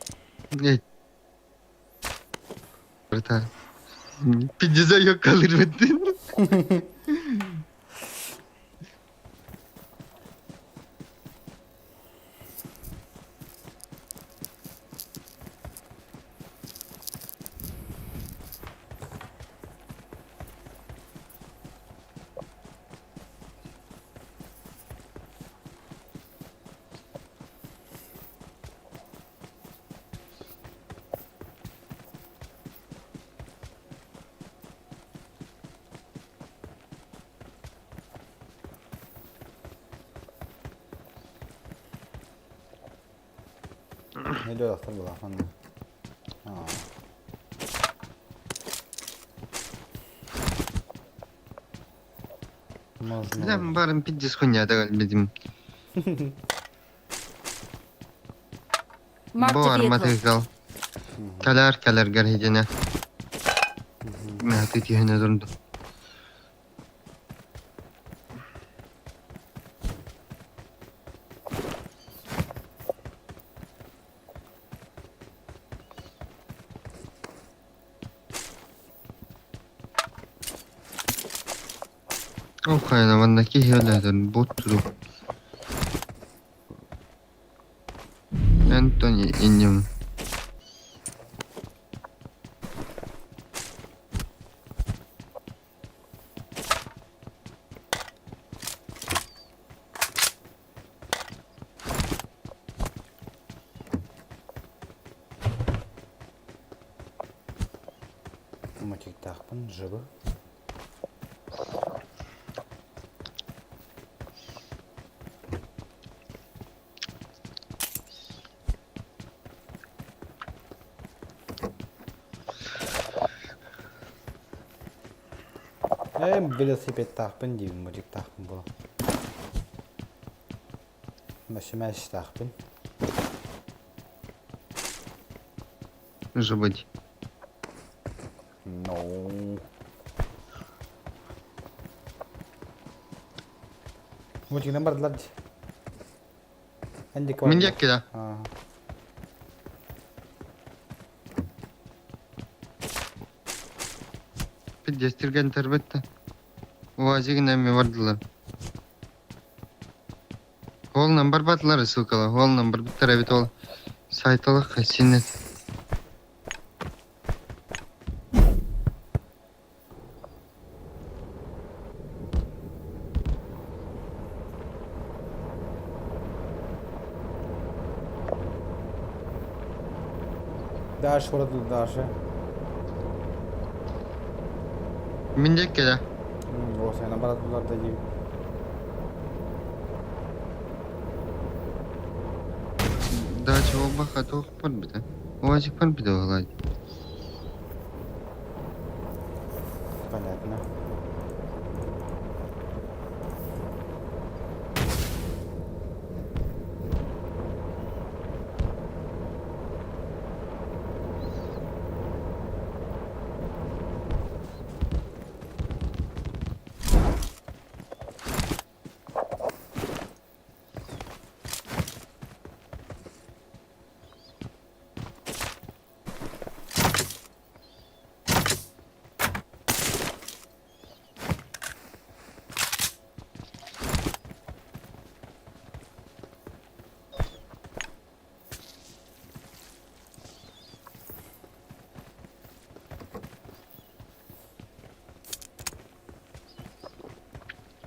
Пиздеца yok kalır bittin. Видео тахсар буолаах манна. Можно. Бля, барым пиздец хуйня билим. Marked Бу a vehicle. арматыгал. Кэлэр кэлэргэр хидине. Мәхти тиһине турду. Ол хайна манна киһи өлөтөн бут турук. Антони инним. Мотиктаахпын жыбы. Ээ, велосипедтаахпын диибин, мотиктаахпын буолан. Мәшимээштаахпын. Жыбыть. No. Мотигынан бардылар дии. Эн диэки Мин бардылар. диэки да. Аа. Пиздец түргэн тэрбэтте. Уазигин эми бардылар. Холнан барбатылар ссылкала. Холнан барбыттар эбит ол. Сайталах синет. Дальше барадылар дальше. Мин диэки да. Уосайынан барадылар да диибин. Дача обаха туох барбыта. Уазик барбыта оҕолай. Понятно.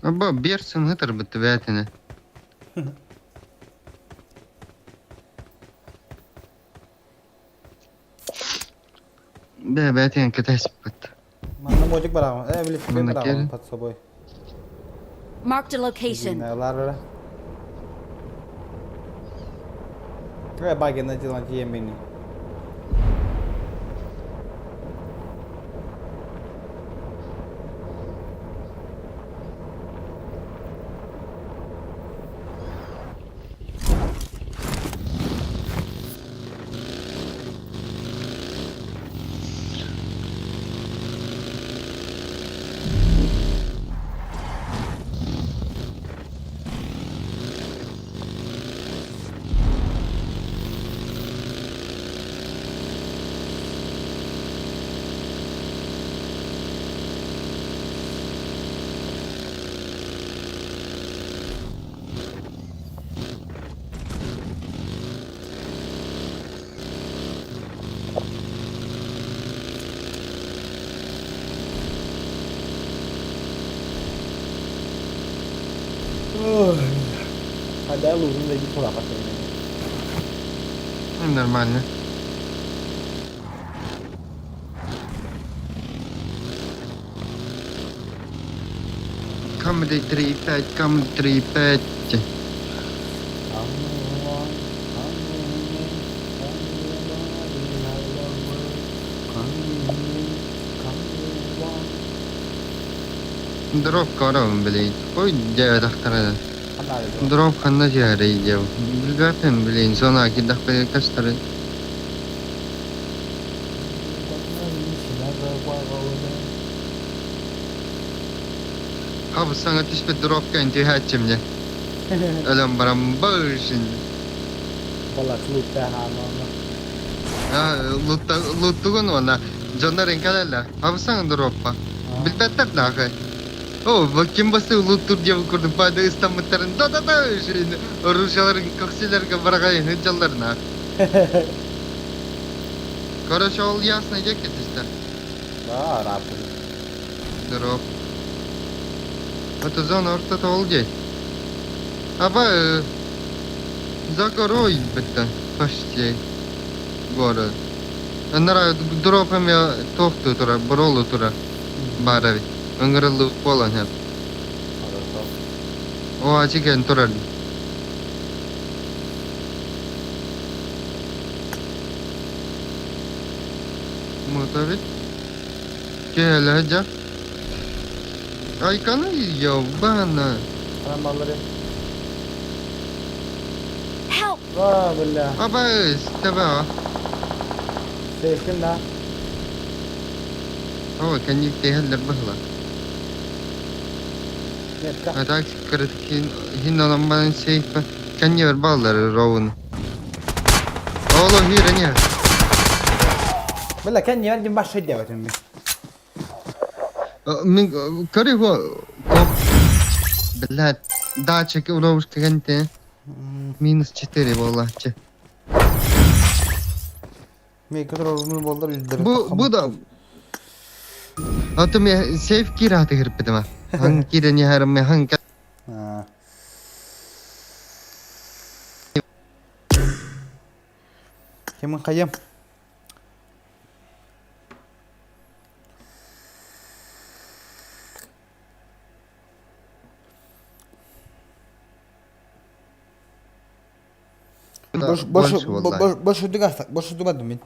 Аба берсин гытар бытты бээтине. Бээ бээтин кэтэспит. Манна мотик бараҕын. Э, велосипед Манна бараҕын кэлин. под собой. Marked a location. Ларара. Э, баги на тиемини. Хайда лузун да иди туда последний. Нормально. Comedy 3-5, Comedy 3-5. Дроп көрөбүн билигин. Ой диэбэтэхтэрэ. Дроп ханна түһэрий диэбит. Билбэппин билигин зона киирдэхпинэ көстөрүй. Хабыс саҥа түспүт дропка эн түһээччим дьэ. Өлөн баран быышын. Балак лутта хаалла. Луттугун уонна дьоннор кэлэллэр. Хабыс саҥа дроппа. Билбэттэр даҕы. О, ким басы луттур диэбит курдук баады ыстаммыттарын да-да-да оружияларын көхсүлэргэ бараҕай сылдьалларына. Короче, ол ясно диэки түстэ. Да, рапыр. Дроп. Это зона ортото ол дии. Аба, за горой бітті, почти город. Анара дропом я тохту тура, боролу тура. Баар эбит. Ыҥырыллыбыт буолан сөп. Хорошо. О, ачыкен турар. Мото бит. Киһэлэ дьэ. Айканы ёбана. Анам баллары. Help! Ва, бля. Аба, стеба. Сейфкин да. О, кэнник тэһэллэр быһыла. Метка. А так кырытык хин онон сейф кэннибэр баллар роун. Оло хирэне. Бля, кэнни мен баш диэбэтим. Мин көрү Блядь, датчик уровушка кэнте. Минус 4 буоллааччы. Мен көтөр болдар yüzleri. Бу да Аты мен сейф кирааты кирпитима. Хан кирене харым мен хан Кимин хайым? Бош бош бош дугас бош дугадым мин.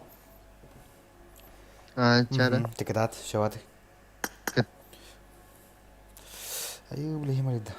А, чара. Текатат, шават. Ай, бля, химарida.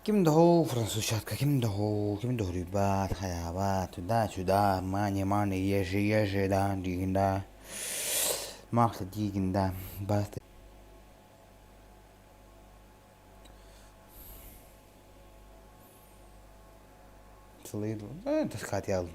Ким да ол французчатка, ким да ол, ким да хоруйбат, хайаабат, туда-сюда, мани-мани, ежи-ежи, да, диигин да, маахта диигин да, баста. Сылайы таскаатыйалым.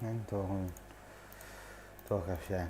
Эн туоҕун туох кэпсээн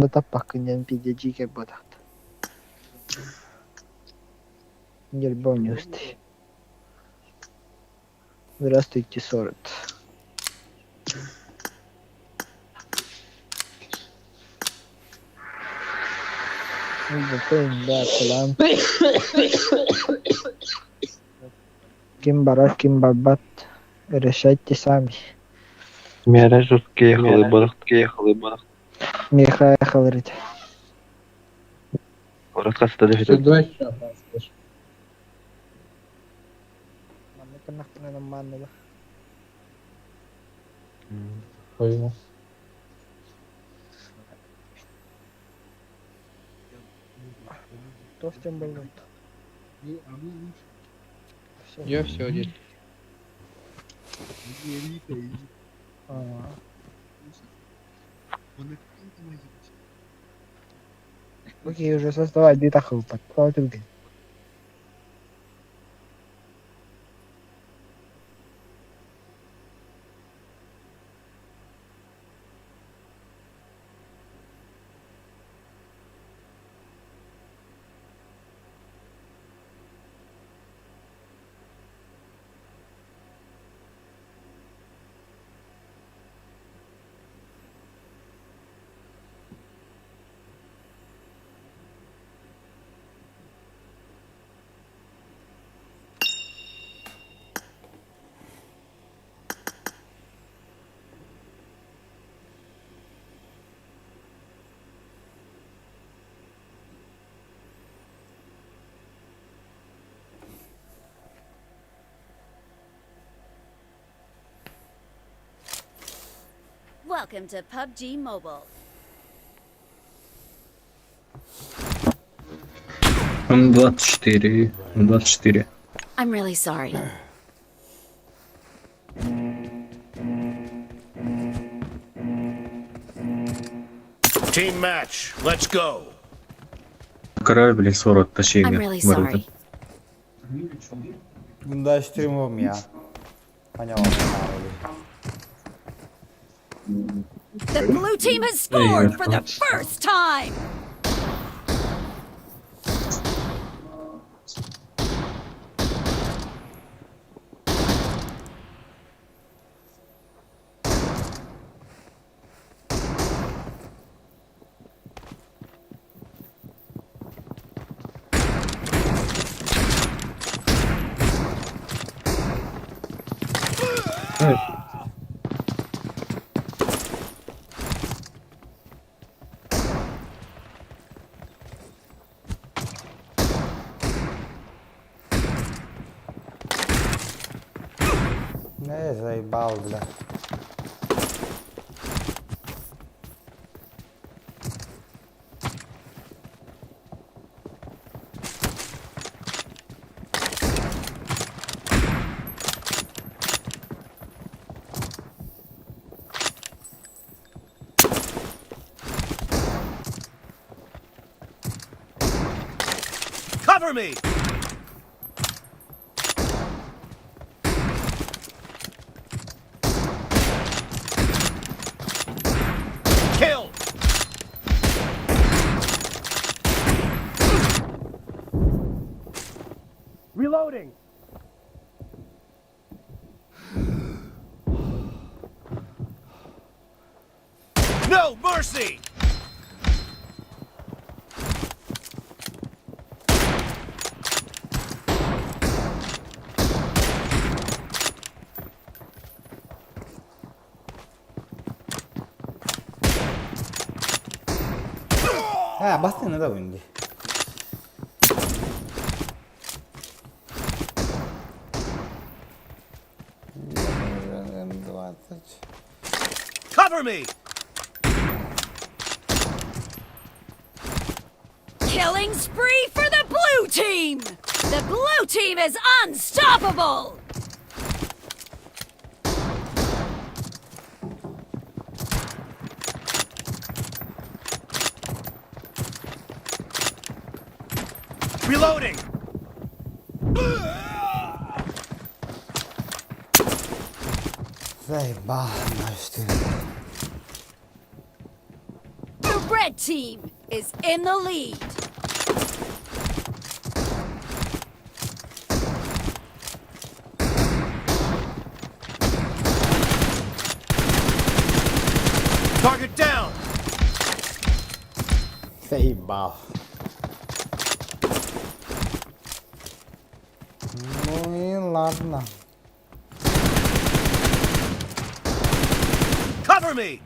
да таппаккын диэн биирдэ дьиикэй буотахта. Ньирбэ оонньуустай. Здравствуйте, сорт. Ким барар, ким барбат, решайте сами. Миэрэ жуткие халыбарах. Миэхэ халырыт. Город хаста да Все, давай сюда. Манна кыннахпына манныга. Пойму. Кто в тем был? Я все одет. А. Окей, уже создавай где-то хлопот. Welcome to PUBG Mobile. М24, М24. I'm really sorry. Team match, let's go. Король, блин, 40, точнее, I'm really sorry. Bunda streamom ya. Понял. The blue team has scored for the first time. Не заебал, бля. Cover me! Kill! Reloading! No mercy! Ha bastın da oyundu. Cover me! Killing spree for the blue team. The blue team is unstoppable. Reloading! Заебал, наш ты. The red red team is in the lead. Target down! Заебал. Ну и ладно. Cover me!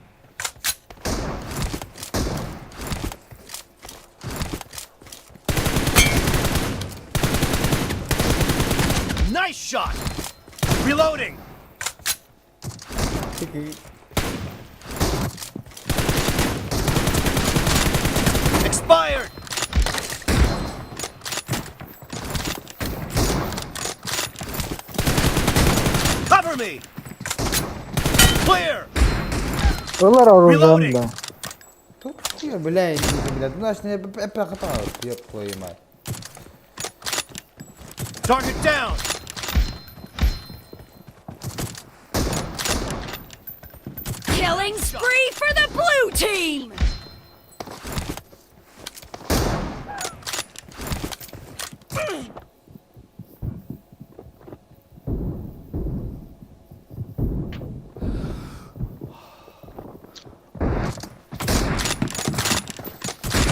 Nice shot! Reloading! Expired! Cover me! Clear! Ылар оружием да. Тут хуя, бля, я не блядь. Ну, значит, я прохотал, ёб твою мать. Target down! Killing spree for the blue team!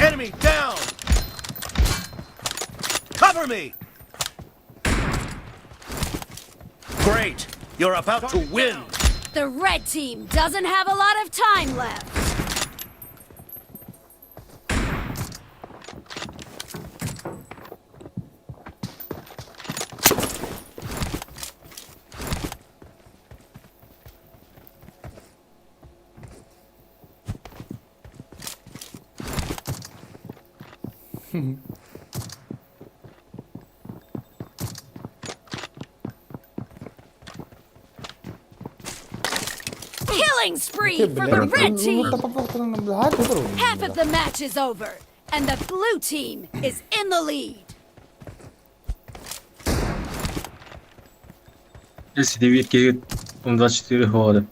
Enemy down! Cover me! Great! You're about to win! The red team doesn't have a lot of time left. Killing spree for the red team! Half of the match is over, and the blue team is in the lead. Если 24 года.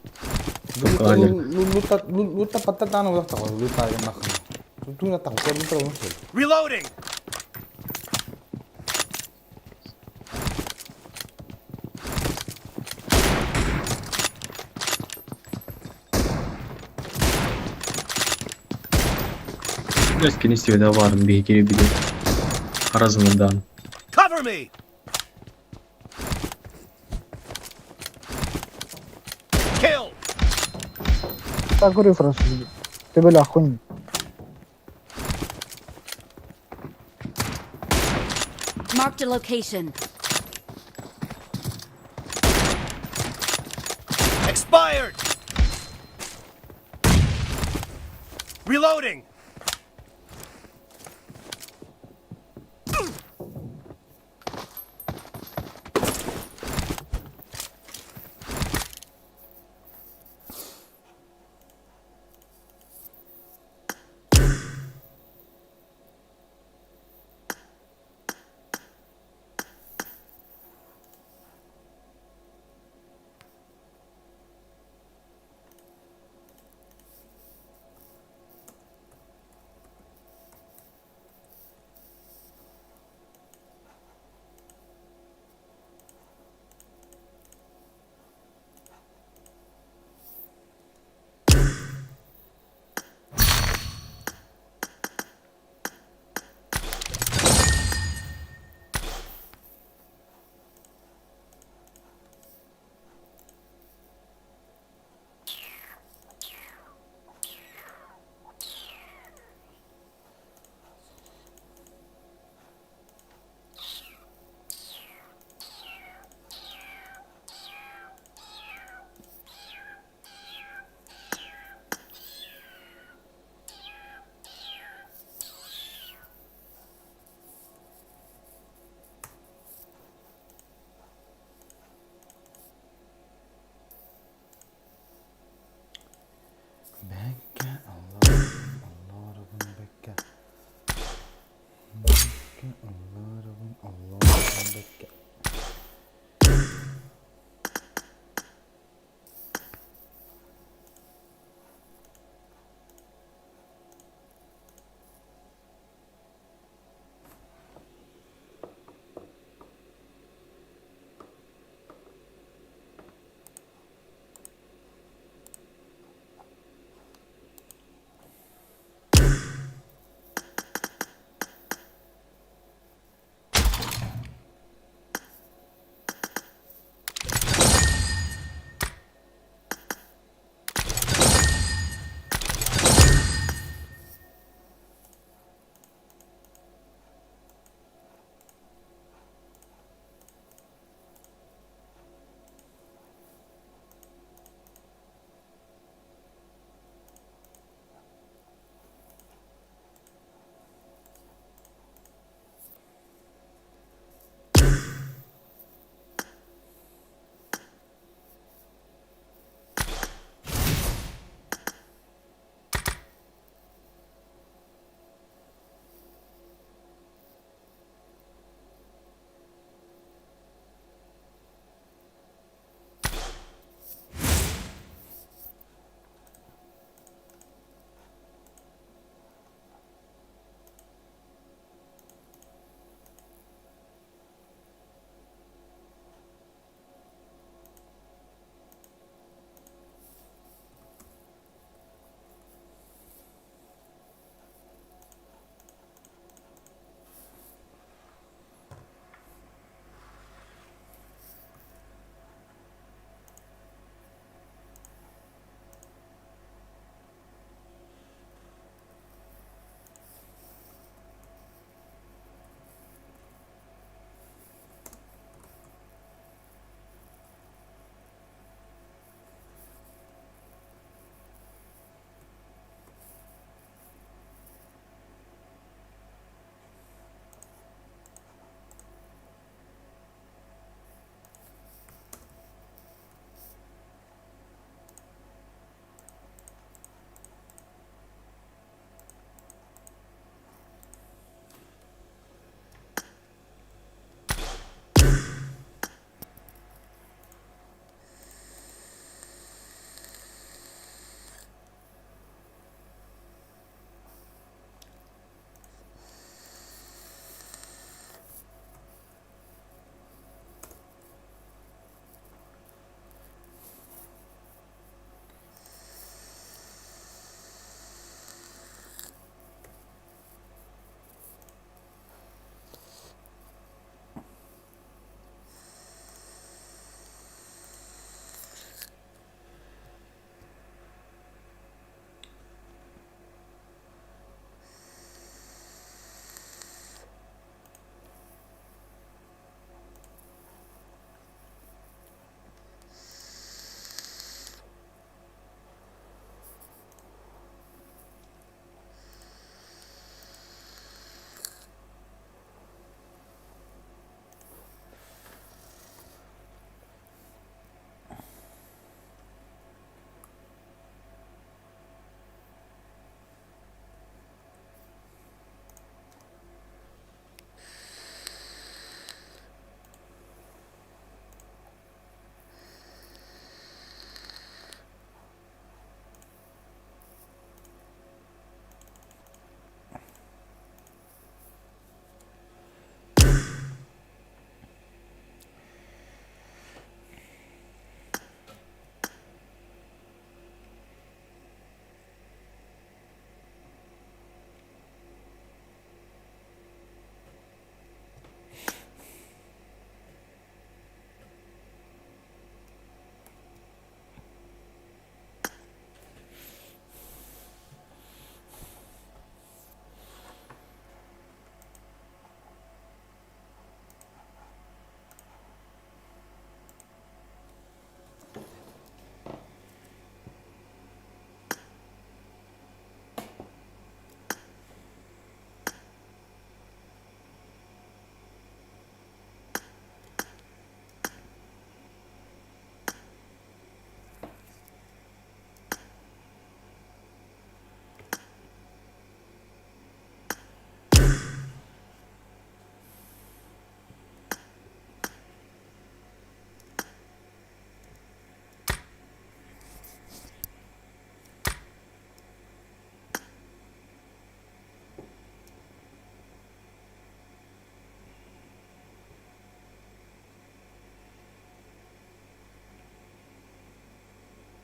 Reloading! Кини барын биһикири били. Харазмыдан. Cover me! Kill! Так говорю француз. Ты бля хуйня. Marked a location. Expired! Reloading! Бэккэ, Аллах, Алларыбын бэккэ. Бэккэ, Алларыбын, Алларыбын бэккэ.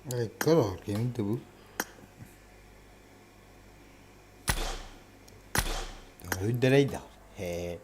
Көр, ким да бу? Үрдэрэй да. Ээ.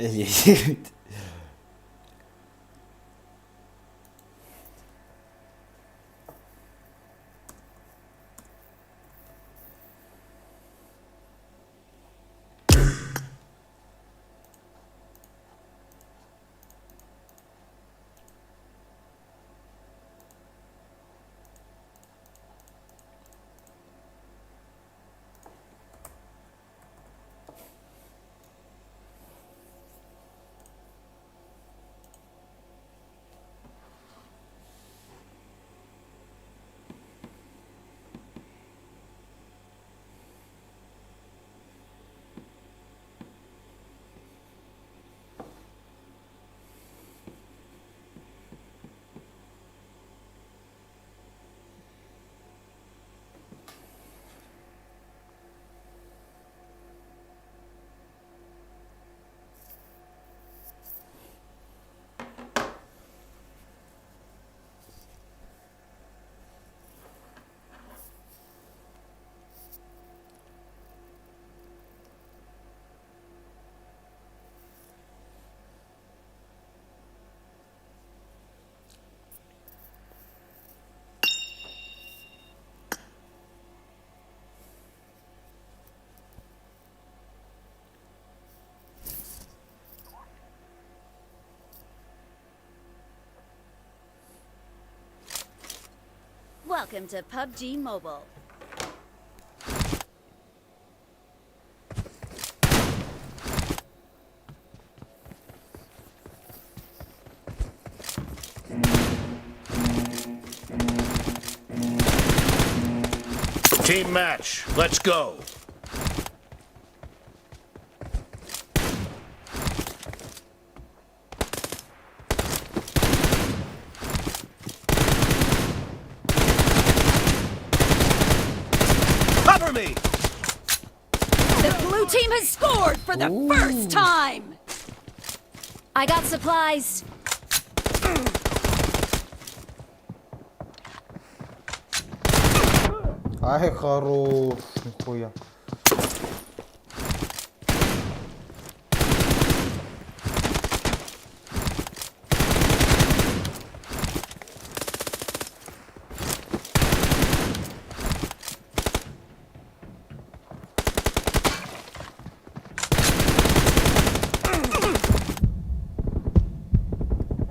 Эбит. Welcome to PUBG Mobile. Team match. Let's go. Cover me. The blue team has scored for the first time. I got supplies. Ай, хорош, нихуя.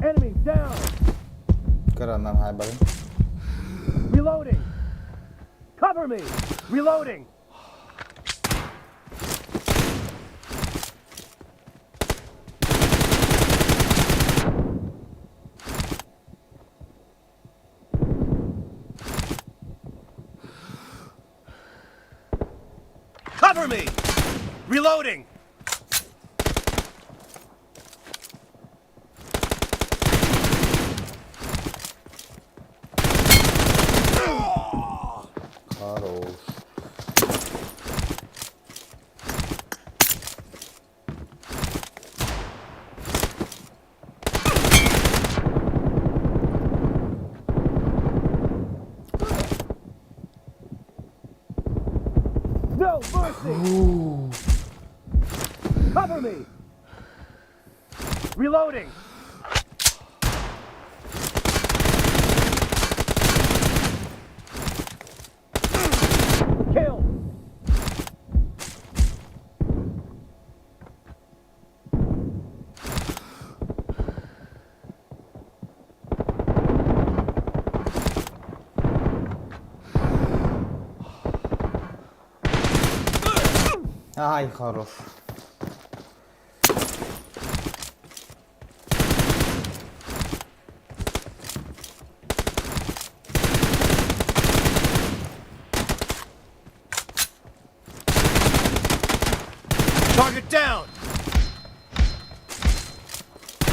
Enemy down. Кыранан хайбарын. Reloading. Cover me. Reloading. Cover me. Reloading. Хорош. No mercy. Cover me. Reloading. Kill. Ай, хорош. Target down.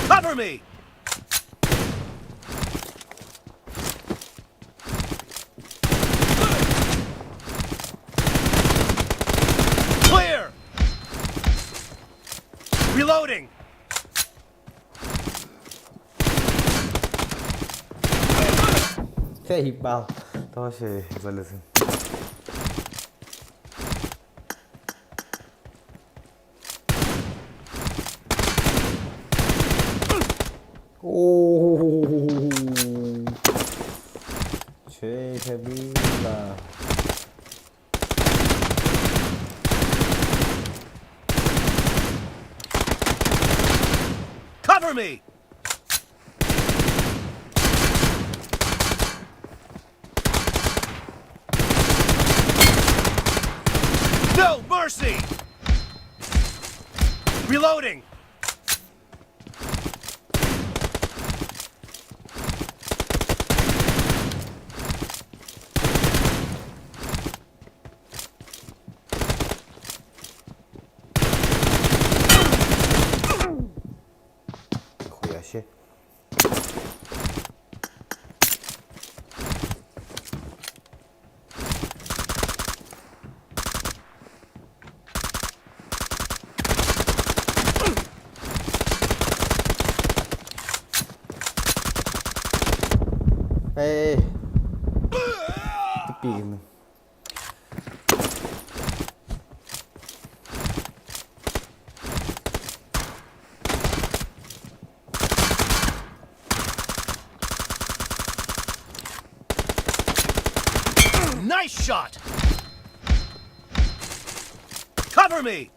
Cover me. Clear. Reloading. Заебал. Тоже залезем. О, Че кабина. Cover me. No mercy. Reloading. Нихуя себе. Эй, тупигин. Nice shot. Cover me.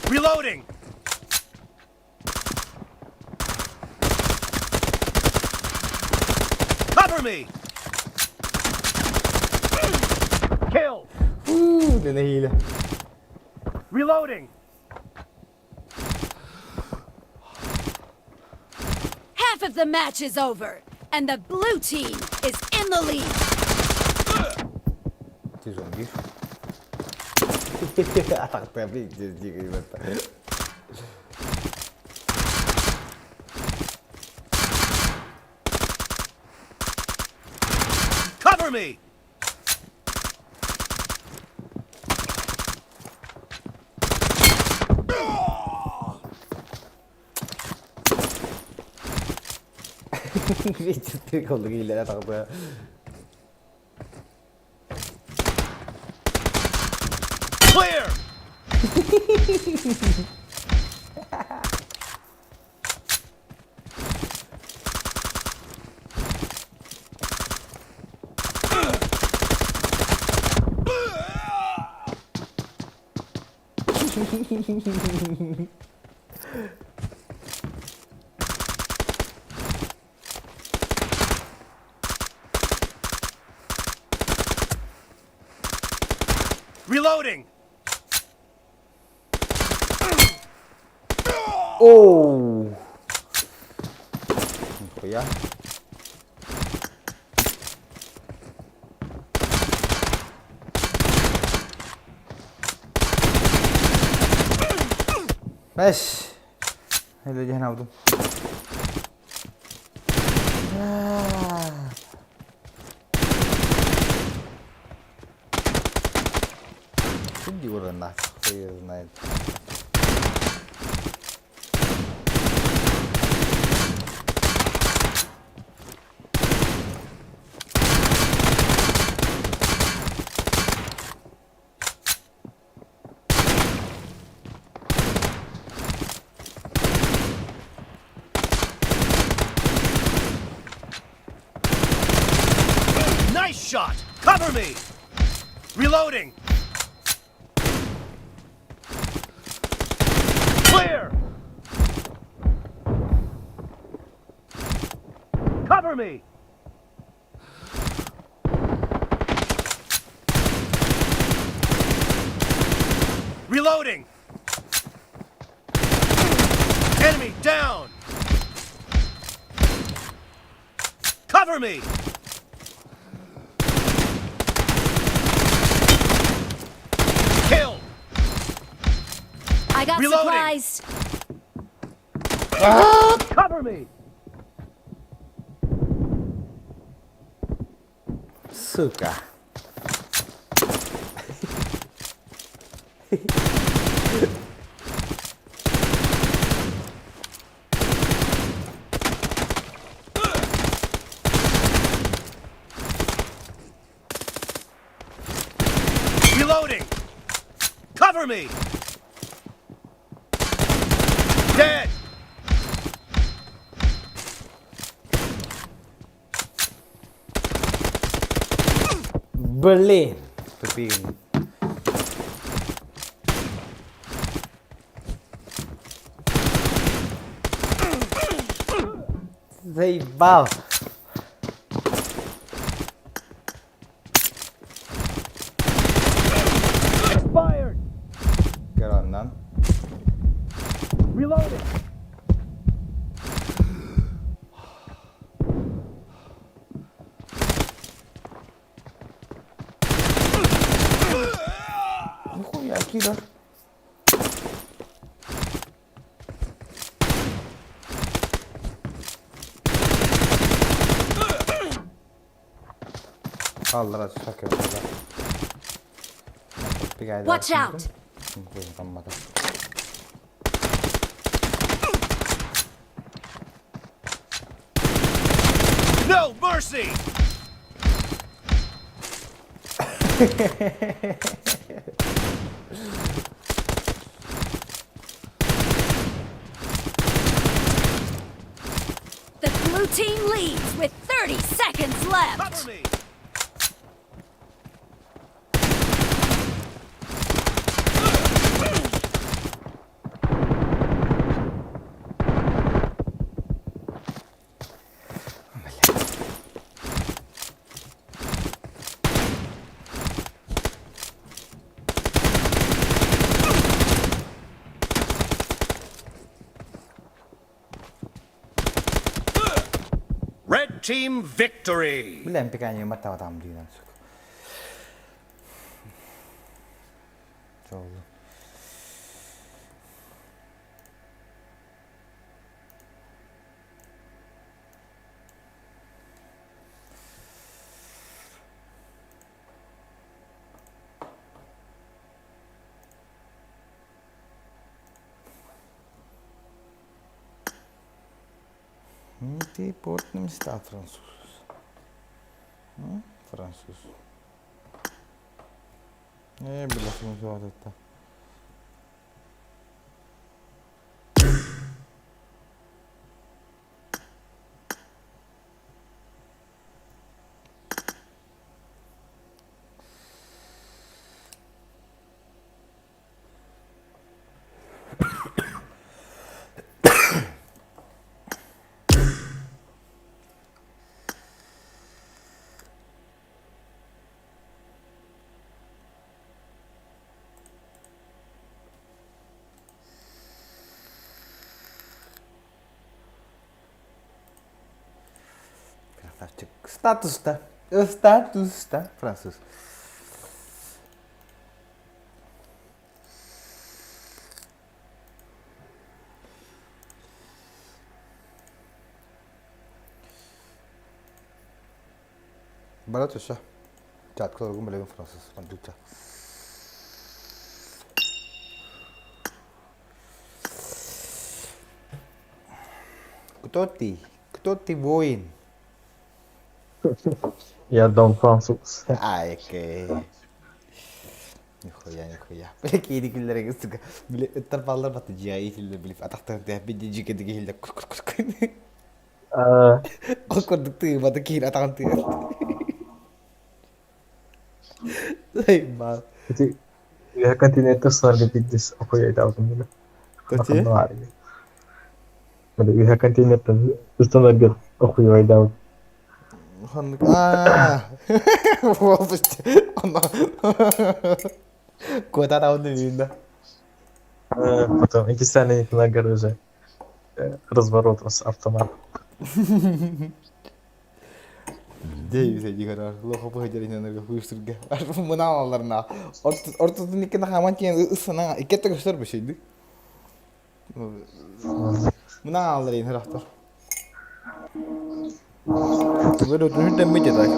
Reloading. Cover me! Kill! Фу, нэһиилэ. Reloading! Half of the match is over, and the blue team is in the lead. Ты зомби. Атахтыа пиздец, ребята. Cover me! Пиздец, курдук иилэрэ атахтыа. Clear! Reloading! Оу! Нихуя. ماشي اللي جه نعبده. Иди уже нахуй, хуй знает. Nice shot! Cover me! Reloading! Clear! Cover me! Reloading! Enemy down! Cover me! Kill! I got Reloading. supplies. Cover me! Сука. Reloading! Cover me! Dead! Блин. Тупик. Заебал. Expired! Гранан. Reloading! Нихуя, киллер. Хааллара түспэккэ Watch out! No mercy! The blue team leads with 30 seconds left. Cover me! team victory! Бля, МПК не там дигән сука. Жолу. Ты портный места француз. Француз. Э, бля, француз это. Красавчик. Статуста. Статуста. Француз. Бара түсэ. Чаткаларгын билэбин француз мандуча. Кто ты? Кто ты воин? Я Дон Француз. Ай, окей. Нихуя, нихуя. Бля, кири күллерге, сука. Бля, ыттар баллар баты жия итилде, бля, атақтан тә бидди жике диге хилде. Курдук ты, баты киир атаган ты. Эй, ба. Ити я континент сарга биддис охуяйдаабытым бile. Тоти? Бile үһэ континенттан ыстанаргар охуяйдаабыт. Ханнык. Аа. Куота таунны үүннэ. Потом иккистээн нагар уже разворот с автомат. Дей дигара лохо бу жеринен хуйстурга. Мына аларна. Ортотун икки хаман тиен ысына иккетте көстөр бешейди. Мына алар ин харахтар. Вөлөтүн сүрдэммит так.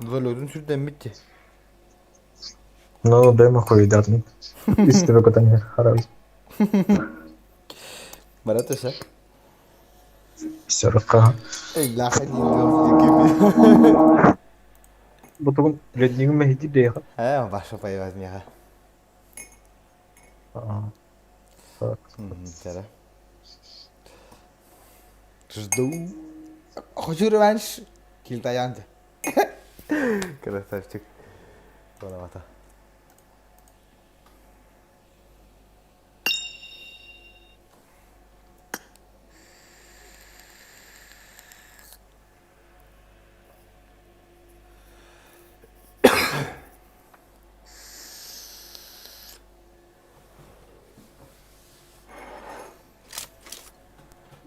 Вөлөтүн сүрдэммит. Ну, дэма хуйдатым. Истебе котан харабыз. Барат эсе. Сөрөкка. Эй, лаха дии. Бутугун реднигин мехити дейха. Э, баша пайваз меха. Так. Тара. Жду. Хочу реванш. Килтаянты. Красавчик. Балавата.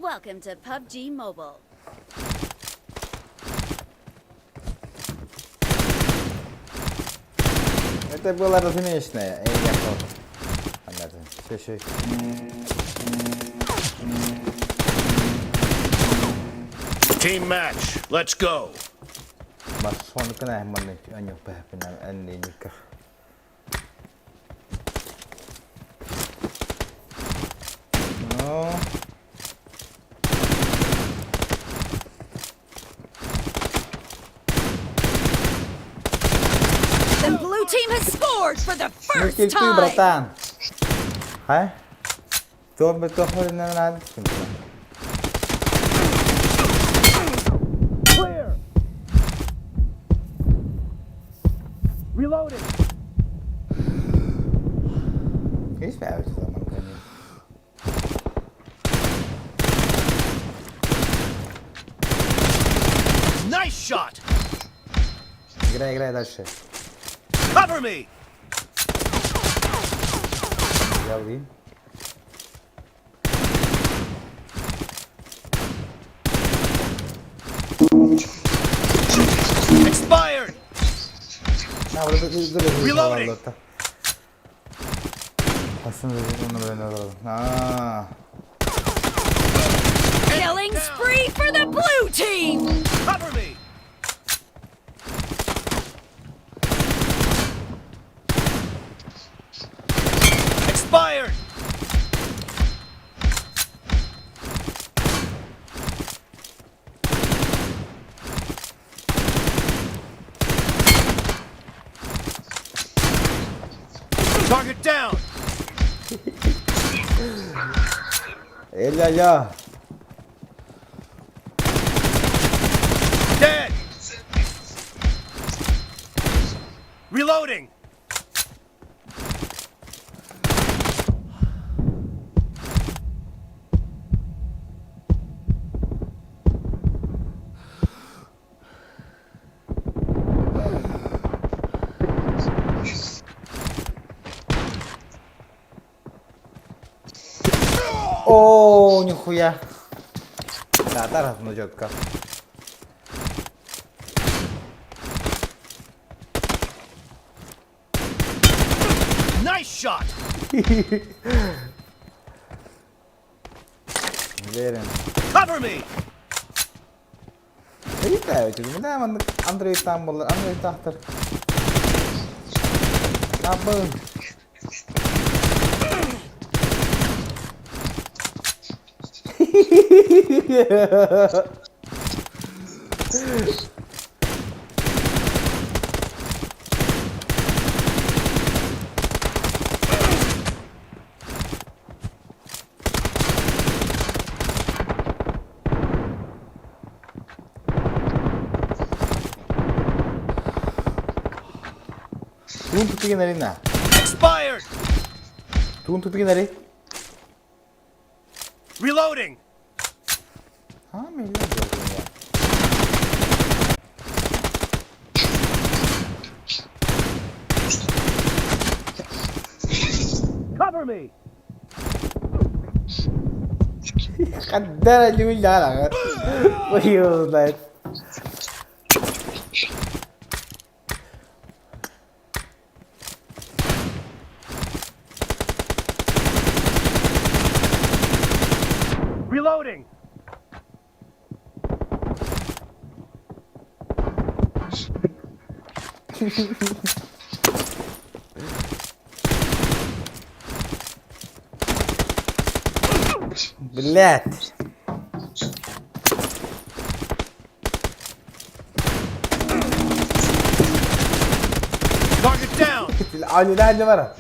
Welcome to PUBG Mobile. Это было разумеечное. Эй, я тоже. Понятно. Все, все. Team match. Let's go. Басоныкына манны аню пэпина энни никер. Ну. The blue team has scored for the Ну first ты, time. братан. А? То бы то хоть на надо. Clear. Reloading. Есть Nice shot. Играй, играй дальше. Cover me. Я уи. Reloading. Killing spree for the blue team! Cover me. Expired. Target down. Ля-ля. Dead. Reloading. О, нихуя. Да, тарас четко. Nice shot. Уверен. Cover me. Андрей там был, Андрей тахтар. Табын. Туун тутугин арина. Expired. Туун тутугин ари. Reloading. Ha, milyon gördüm ya. Cover me. قدر اللي ولا لا Reloading. Блять. Target down. العالي لا اللي برا.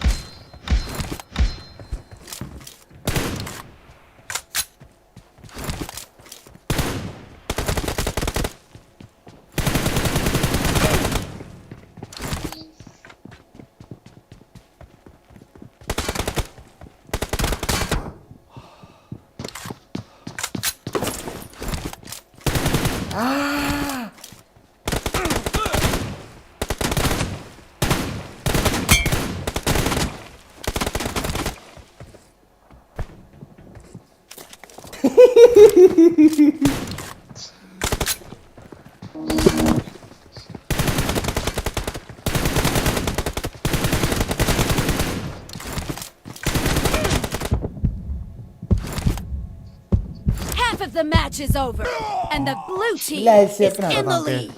Half of the match is over, and the blue team لا is يسيبنا in the طبعاً. lead.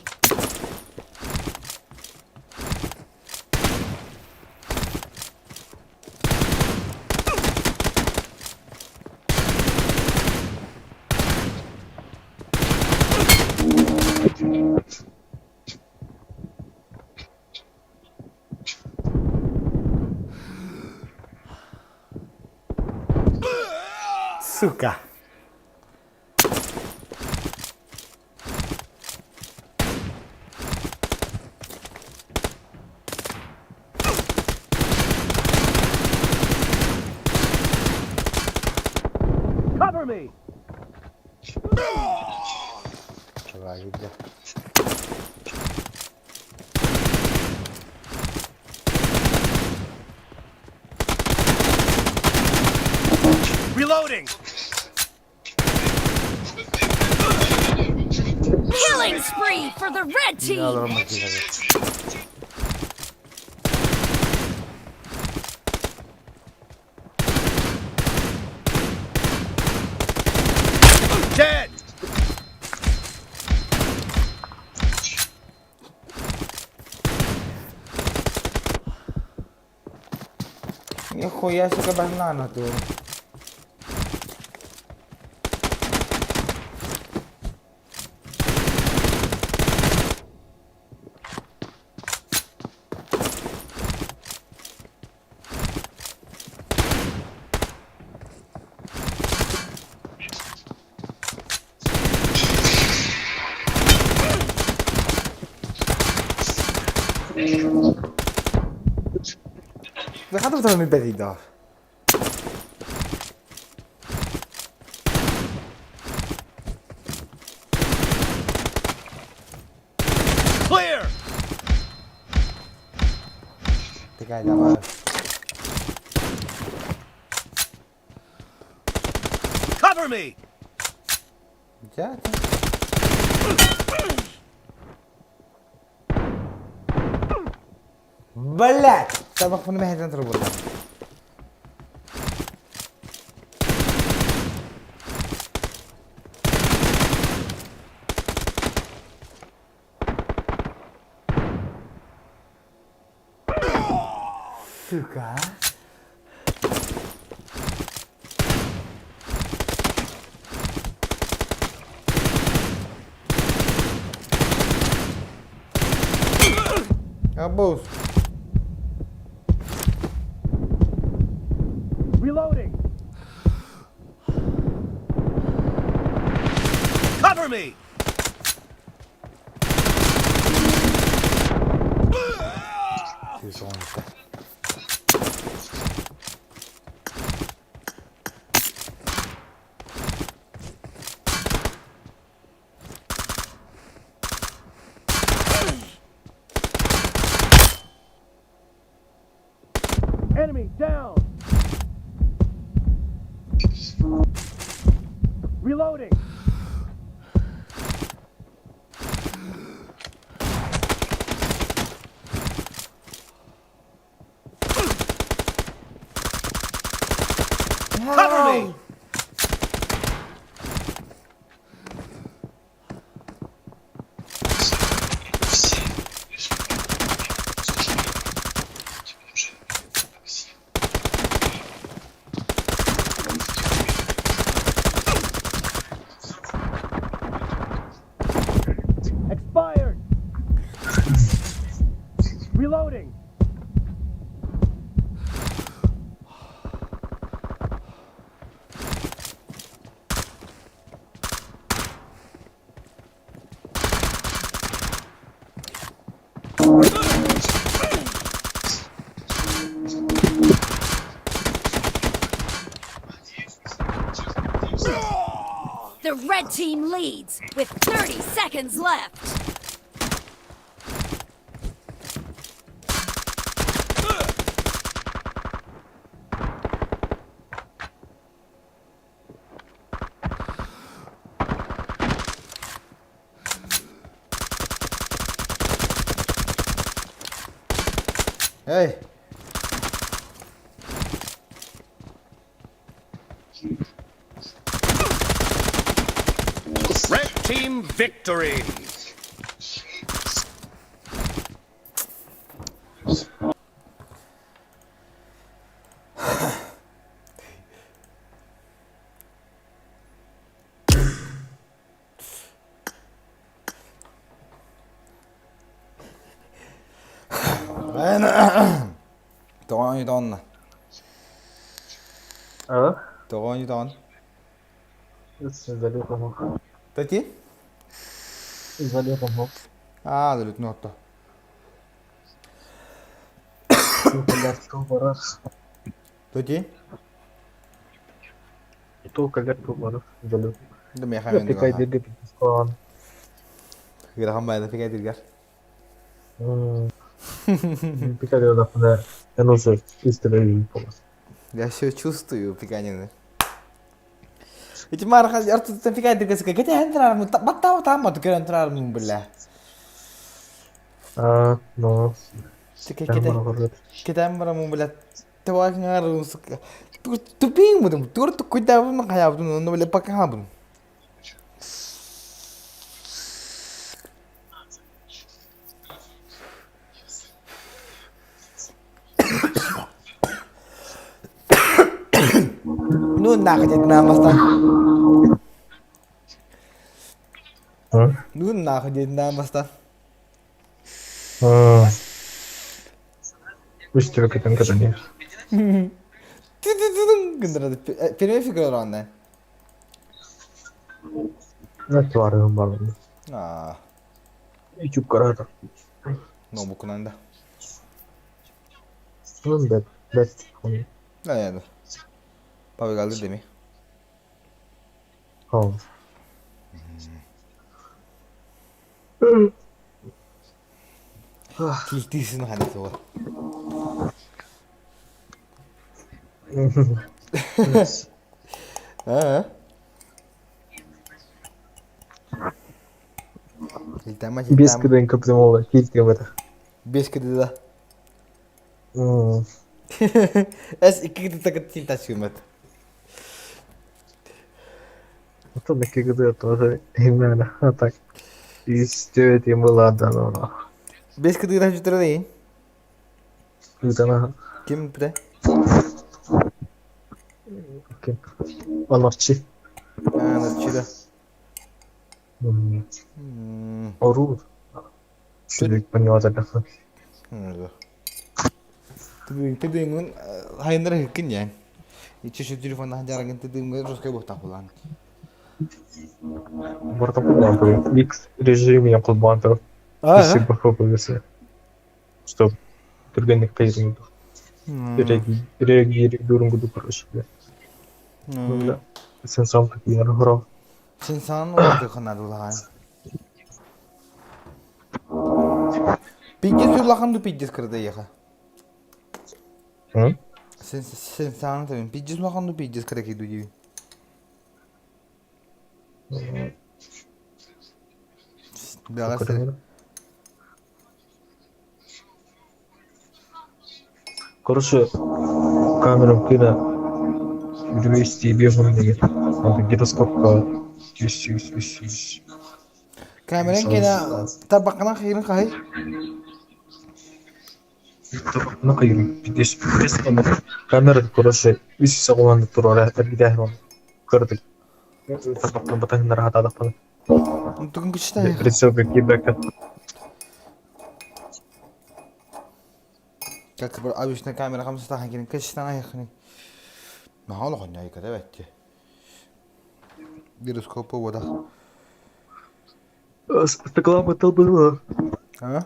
Сука. Cover me. Reloading. Killing spree for the red team. Dead! Нихуя себе банана тут. Waar gaat het dan met Betty daar? Clear! Kijk daar maar. Cover me! Ja. Блять! Там их не работает. Сука, а? Абуз. Reloading! Cover me! Ты Enemy down! Reloading! Cover me! Expired! Reloading! The red team leads with 30 seconds left. Hey. Red team victory! Тоҕо тоҕонна. А? Тоҕо тоҕон. Залетом. Тати? Залетом. А, залетно отто. Тати? Только лет залет. Да меха мен. Пикай дирге пикай. Грахам байда пикай диргер. Пикай дирге Я уже истрелил полос. Я все чувствую, пиканины. Эти марха, арту пикай дирге ска. Где entrar mu? Battау там от entrar mu бля. А, но. Кете бара му бля. Това ngар сука. Тупин му тур ту куйда му хая ну бля пока бу. Ну нахуй диэтин бастан. Ну нахуй диэтин бастан. Үс түбэкэтин кытаныр. Гындырады. Первый фигура онна. Тварым бар. Аа. Ичүп карата. Ноутбукунан да. Ну, бэт, бэт. Да, Павел деми. Хоо. Килтисин ханы суға. Аа. Илтама Без кыдан көптем килтиге бата. Без кыды да. Эс икки кыды такыт тилта сүймөт. Потом икки кыды тоже именно а так. Истебет им была дано. Без кыды да жүтөрө дейин. Кыдана. Ким бите? Ким? Анарчи. Анарчи да. Ору. Чүлүк поняла тогда. Тыдыҥҥын хайыннара хыккын дьэ. Иччи şu телефонна жарагын тыдыҥҥын русскай буохтаах булаан. Барта кулбаан X режиме кулбаан тур. Спасибо хопылысы. Чтоб түргенник кайрын. Реагируй короче. Ну Сен сам такие хоро. Сен сан оларды ханадылаан. Пиздец улахан ду пиздец кырда еха. Сен сен сан табин пиздец улахан ду пиздец кырда киду диби. Бяла Короче, камерам кына 205 деген. Анда гироскопка 200 300. Камеран кена табақына қиырын қай? Табақына қиырын. Бидеш камера короче, үс сағыланды туралы әбидәһ көрдік. Табақына батаңын рахат адақпаны. Түгін күшті. Прицелка кибәкә. Как обычно камера хамсата хакин кыштан аяхны. Нахал хонья иката бәтте. Гироскопы вода. Реклама было. А?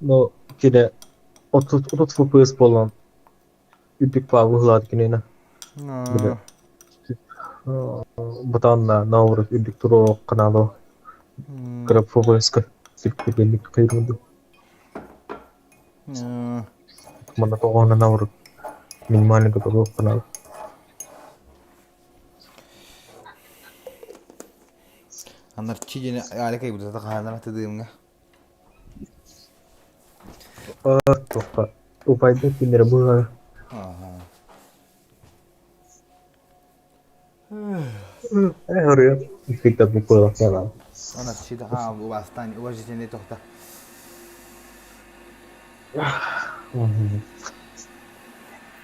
Но кине 30 FPS болан. Үтік па выглад кине. Батанна науры үдик туро каналы. Кырып FPS-ка. Сиркүгенлик кыйрынды. Мана тоғана науры минимальный готовый канал. Анар чидене алека ибудата ханара тыдымга. Тоқта. Упайды кинер буга. Ага. Э, Фикта буква канал. Анар чида ха убастан уважительный тохта.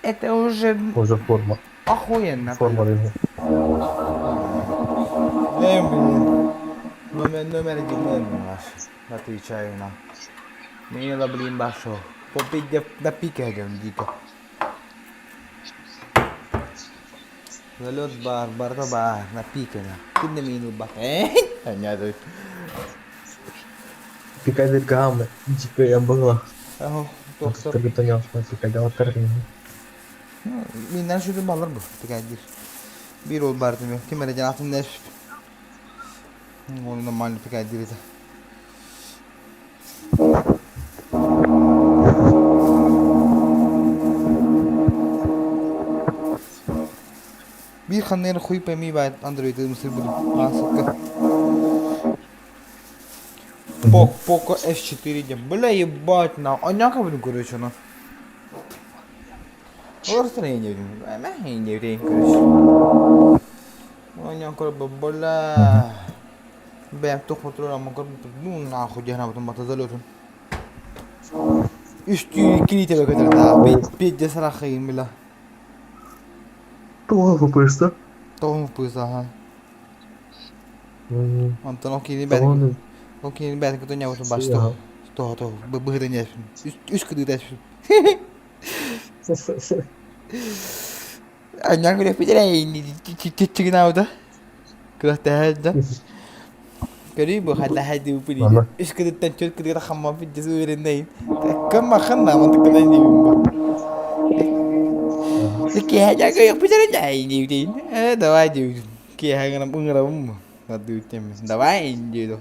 Это уже Уже форма. Охуенно. Форма деген. Не, блин. Номер номер один номер наш. Отвечаю на. Мила, блин, башо. Попить на пике идем дико. Залет бар, бар да бар, на пике на. Ты на мину бар. Понятно. Пикадир гамма, дико я была. Аho, доктор. Миннән шүтүн балар бу, тикәдир. Бир ол бар дими. Ким эре атын неш. Оны нормально тикәдир это. Bir xanlayın xuy pemi bay Android mısır budu. Асыка. Poco F4 дем. Бля, ебать на. Аняка буду, короче, на. Настроение, не короче. Аняка, бля. Бэм, тухма тура, макар, ну нахуй, дехна потом батазалетун. Үстүү кини тебе көтөр да. Пет десара хыйын била. Тоҕо фпс-та? Тоҕо фпс аха. Онтон ол киини Тоҕо ол киини бэйэтин кытта ньабытын баш тоҕо тоҕо тоҕо быһыта ньэпин үс кыдыыта эспин. Анньан күрэппит эрэ чиччигинаабыта. Күрэхтэһэ да. Көрүй бу ханна дии Ама. Үс кыдыттан төрт кыдыгар хаммаппыт дьэ увереннейин. Кым махын на мантыккынан диибин бу. Киэһэ көйөхпүт эрэ диибитин. Э давай диибитин. Киэһэ гынан ыҥырабын бу. Давай диэду.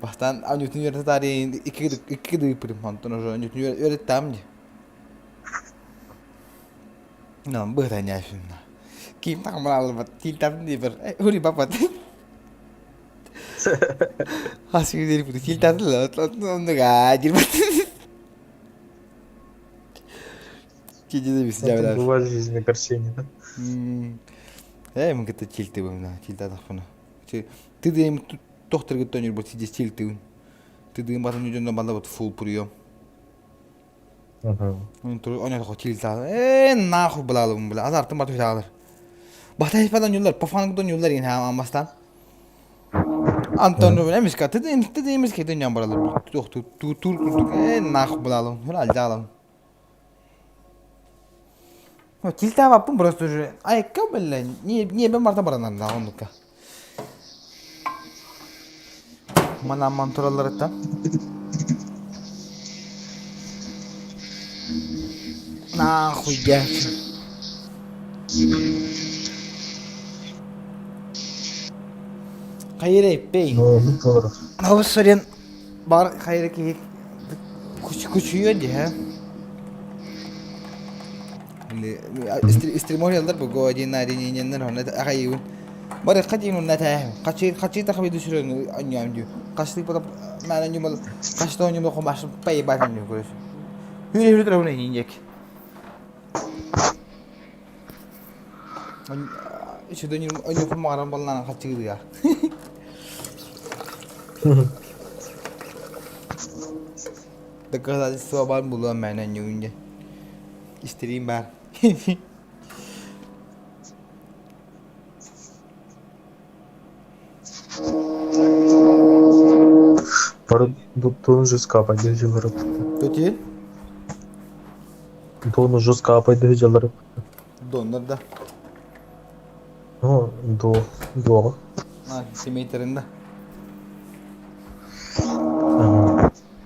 Бастаан анютун үөрэтэ таарыйын икки икки кыдыыппытым онтон уже анютун үөрэттээм дии. Быһыта ньээшинна. Ким тахмалалбат, тилтатын диибэр, хури бапат. Хас күнү бу тилтатын оннуга дирбат. Киди бис жабылар. Бывает в жизни горчение, да? Э, мы кытта тилтыбын, тилтатахпына. Ты дэм тохтор гыттан бу сидес тилтыбын. Ты дым батын үдөн балла вот фул прием. Э, нахуй булалым бля. Азартым бар түһәлер. Бата испадан юллар, по фангдон юллар ин ха амастан. Антон Рубин эмис ка ты ты эмис ке дөнья баралар. Тух ту ту тур курдук. Э, нахуй булалым. Хур алжалым. Ну, тилта баппын просто уже. Ай, ка бля, не не бен барта баранан да оннука. Манамман туралларыттан. Нахуй дядь. Хайыр пей. Хабыс сорен бар хайыр киһи күчүйө дии һэ. Стримориаллар бу го один на один иненнер онно ахайыбын. Бары хатин онна таа. Хачи хачи тахби düşürün аньям дю. Кашлык потом мана нюмал кашта нюмал хомаш пай батын ню короче. Хүрэ хүрэ трабына инек. Еще да нюм аню хомаран баллана хачи гыга. Доказательство бар була мана нюнде. Истерим бар. Бары Доны жестко апайды жылары. Төтел? Доны жестко апайды жылары. Доннор да. Ну, до, до. А, семейтерінде.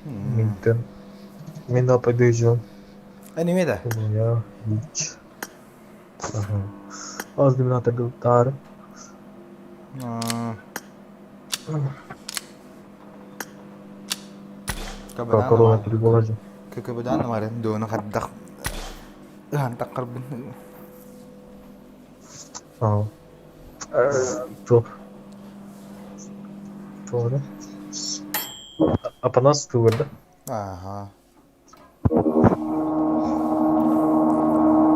Минтен. Мен апайды жыл. Аниме да? Я, бич. Ага. Аз диминатор тар. Корона триболажы. ККБдан марын доны хаддах. Таққарбын. А. То. То, да? Апанас ты да? Ага.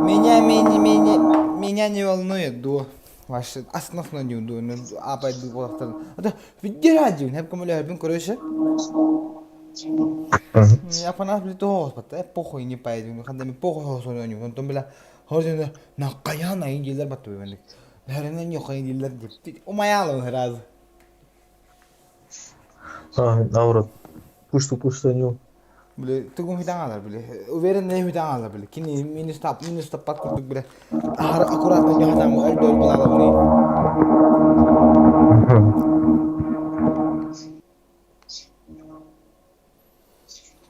Меня, меня, меня, меня не волнует, до. Ваше основной не ду, апай ду болақтан. Ата, видерадио, не көмөлө короче. Апанас били тоғыз батта, похуй не пойду, ханда ми похуй хосону они, онтон била, хоржена на каяна индилер батты бендик. Хәренен yok индилер деп. Умаялы сразу. А, наоборот. Пушту, пушту, не. Бile тугум хитан алар бile. Уверен не хитан алар бile. Кини минус тап, минус тап пат курдук бile. Ахар аккуратно не хатам, өл дөл булалы бile.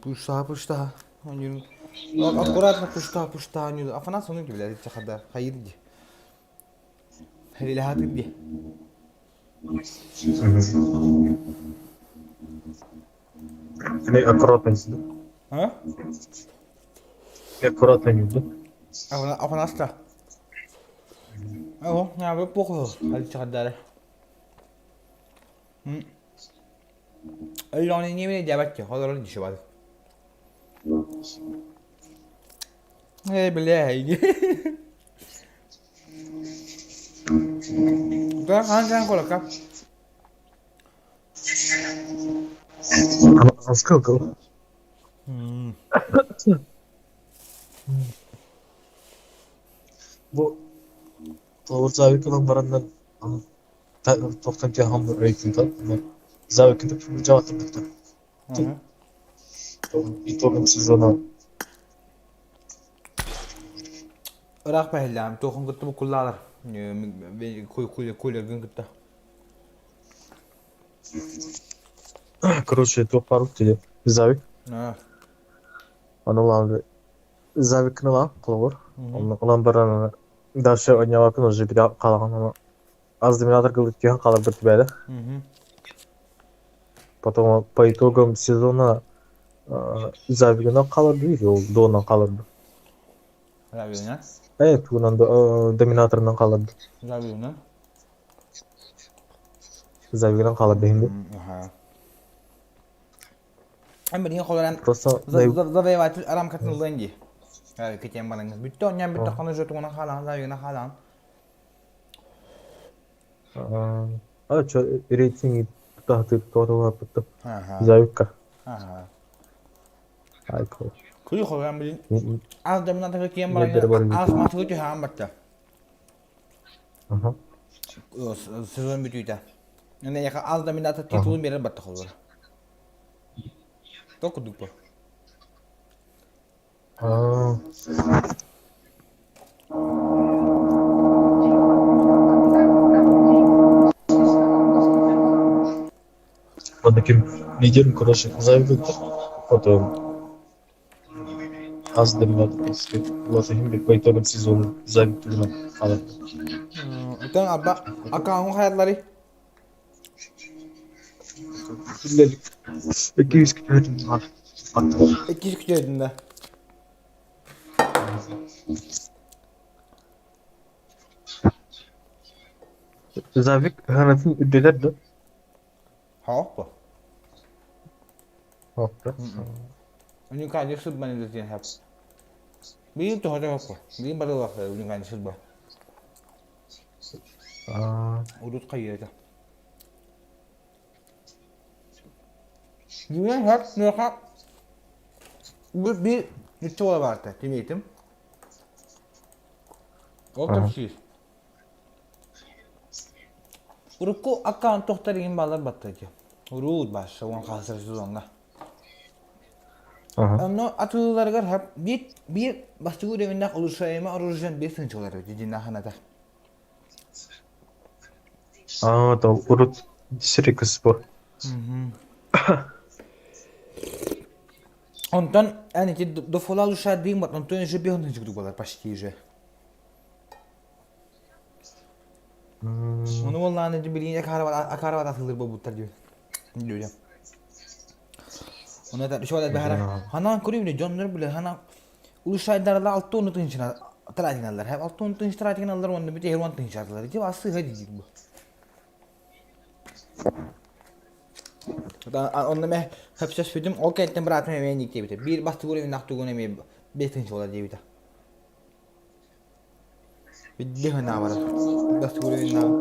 Пушта, пушта. Аккуратно пушта, пушта. Афанас onun gibi бile. Чахада. Hayır di. Hayır hatır di. Не, аккуратно да? А? Аккуратно не, да? Афанас да. Ого, я бы плохо. Hadi чахада. Өллөөнү немне дябатчы, холорон диши бар. Э, бля, иди. Да, хан колока. А сколько? Бу Толорзавик ылан бараннар тохтон тиһаҕым рейтинга Завикты жаатырдыктар. Итогом сезона Ыраах бэһиллэҕим, туохун кытта буккуллаалар. Кулергын кытта. Короче, туох баар диye Завик. Аны ылан Завикны ылан холобур. Онно ылан баран дальше ойнабакын уже бир хаалаҕын аны аз доминатор кылыт түһэн хааларбыт бэйдэ. Потом по итогам сезона Завигынан хаалар или ол Донан хаалар Завигынан? Тугунан доминаторынан хаалар Завигынан? Завигынан хаалар бэһин Билигин холорон Просто завоеватель арамкатын ылыан дии. Китиэн бараҥҥын. Бүттэ оонньоон бүттэххинэ уже тугунан хаалаҕын, завигынан хаалаҕын. А чё, рейтинги тутаһытыыр туоталааппыттар. Завикка. Ага. Айкол. Куй холорон билин аз доминатыгы киэн бараҥҥын аз матыгы түһэҕин батта. Сезон бүтүүтэ. Эйиэхэ аз доминатор титулун биэрэр батта холобура. То курдук бу. Вот таким лидером, короче, завидуют, потом аз доминатор Латахим по итогам сезона завидуют алат. Оттон абба аккаунт хайаллары? Иккис күтүөтүн Иккис күтүөтүн да. Завик ыһанатын үрдэтэр да? Хаоппа. Хаоппа. Уникальный сырбаны дэтиэн хап. Биир тоһото хоппо. Биир барылах уникальный сырба. Урут хайыата. Дьиҥэ хап миэхэ бу биир нучча уола баарта тимиэтим. Ол кэпсиир. Урукку аккаунт тохтор игин баалар батта ити. Уруут баасса уон хаасыр сезоҥҥа. Онно атыыларыгар хап биир биир бастакы уровеннаах улучшаемый оружиен биир тыһыынчалар эбит дьиҥнээх Аа, то урут сирикс бу. Онтон эн ити дофола улучшать диин бат, онтон еще биир тыһыынча курдук буолар почти уже. Ону буоллаҕына ити билигин акаарабат атыылыыр буолбуттар диэн. Диэбитэ. Ону это еще баһара ханаан көрүм дьоннор биле хана улушайдарла 6 тыһыынчана тратиналлар. 6 тыһыынча тратиналлар уонна бүтэһир 10 тыһыынча атылар. Ити ассыыха диир бу. Онно мэ хөпсөспүтүм ол кэнниттэн быраатым эмиэ ник диэбитэ. Биир бастакы уровеннаах тугун эмиэ 5 тыһыынча буолар диэбитэ. Билли санаабара. Бастакы уровеннаах.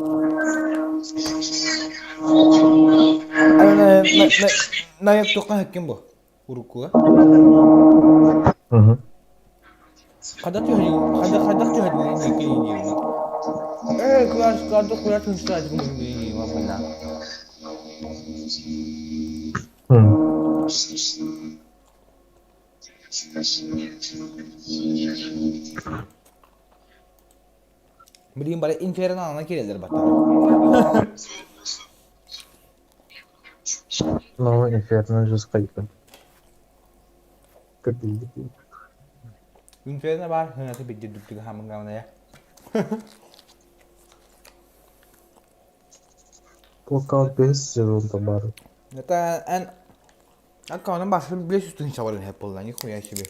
Найып туохха хаккин бу? Уруккуга. Хайдах түһэрий? Хайдах хайдах түһэрдилэр икки диир. Ээ, кулаас кулаас кулаас түһүстэ бу Билигин бары инферно аана киирэллэр баттаҕа. Ну, инферно жестко Көрдүлбүт. Инферно баар хыната бидди дүптүгө хамыҥҥамная. Блокаут бэһис сезонта баар. Это эн Аккаунтун башын биле сүстүн чабарын хеп болла, нихуя себе.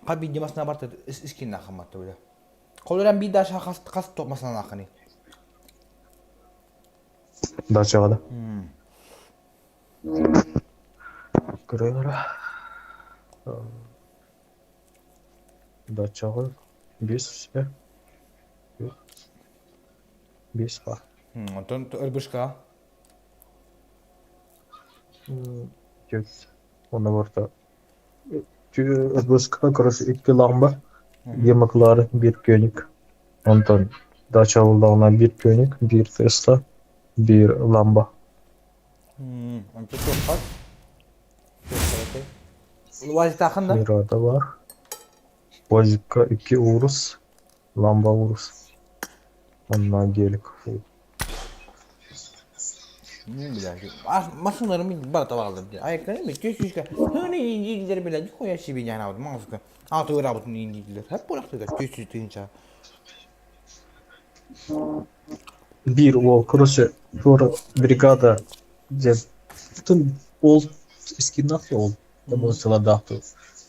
Ха бидди масына барта искин нахаматты бile. Колоран bir daha хас хас топ масына нахани. Дачаҕа да. Көрөөр. Дачаҕа бес бес ба. Онтон ырбышка Түөрт. Онно барыта ырбыска короче икки ламба, биир маклары, биир көник. Онтон дача ыллаҕына биир пионик, биир Тесла, биир Ламба. Онто туохха? Туохха Уазиктаахын да? Мирада бар. Уазикка икки Урус, Ламба Урус. Онно гелик. Машиналарым барыта бааллар дии. Айыкканы бүттүү сүүскэ хыны индиилэр билэ хуя себе не анаабыт маңызга. Аты ыраабытын индиилэр. Хап буолахтыга 400 тыһыынча. Биир уол, короче, туора бригада диэн бүтүн уол скиннаах уол эмоциялардаах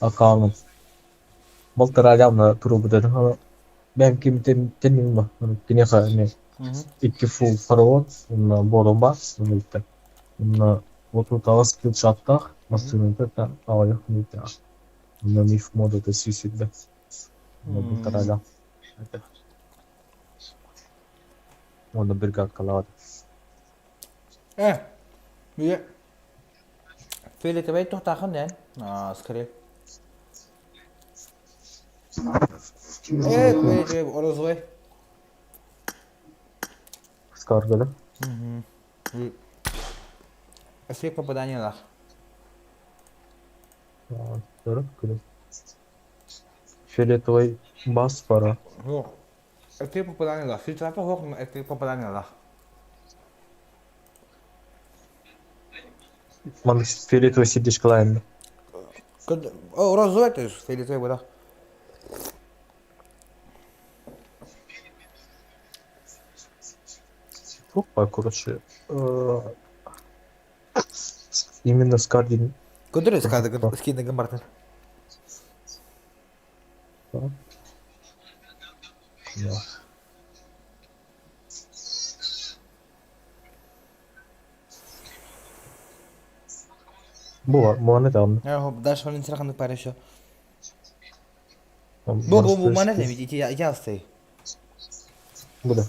аккаунт балтараа явно туруорбут этим. Бэйэм ким тэнним киниэхэ эмиэ икки фул фараон уонна буолан баар уонна отут аҕыс килшаттаах массыыната аҕыйах мүнүүттээх уонна миф модата сүүсүрдэ уонна балтараа уонна бригадкалаабыт. Э, бile Фиолетовай туохтаахын эн? Аа, скорее. Э, э, розовый. Скаргада. Угу. Эффект попадания лах. Фиолетовый бас пара. Жоқ. Эффект попадания лах. Фильтрата жоқ, эффект попадания лах. Маннык фиолетовый сердечкалаан. О, розовый, то есть фиолетовый было. Опа, короче, именно Скардин. Көтөр скидыгын бартын. Да. Бу муаны даҕаны. Дальше Валентина ханнык пара еще. Бу бу бу маны да ведь я астай. Бу да.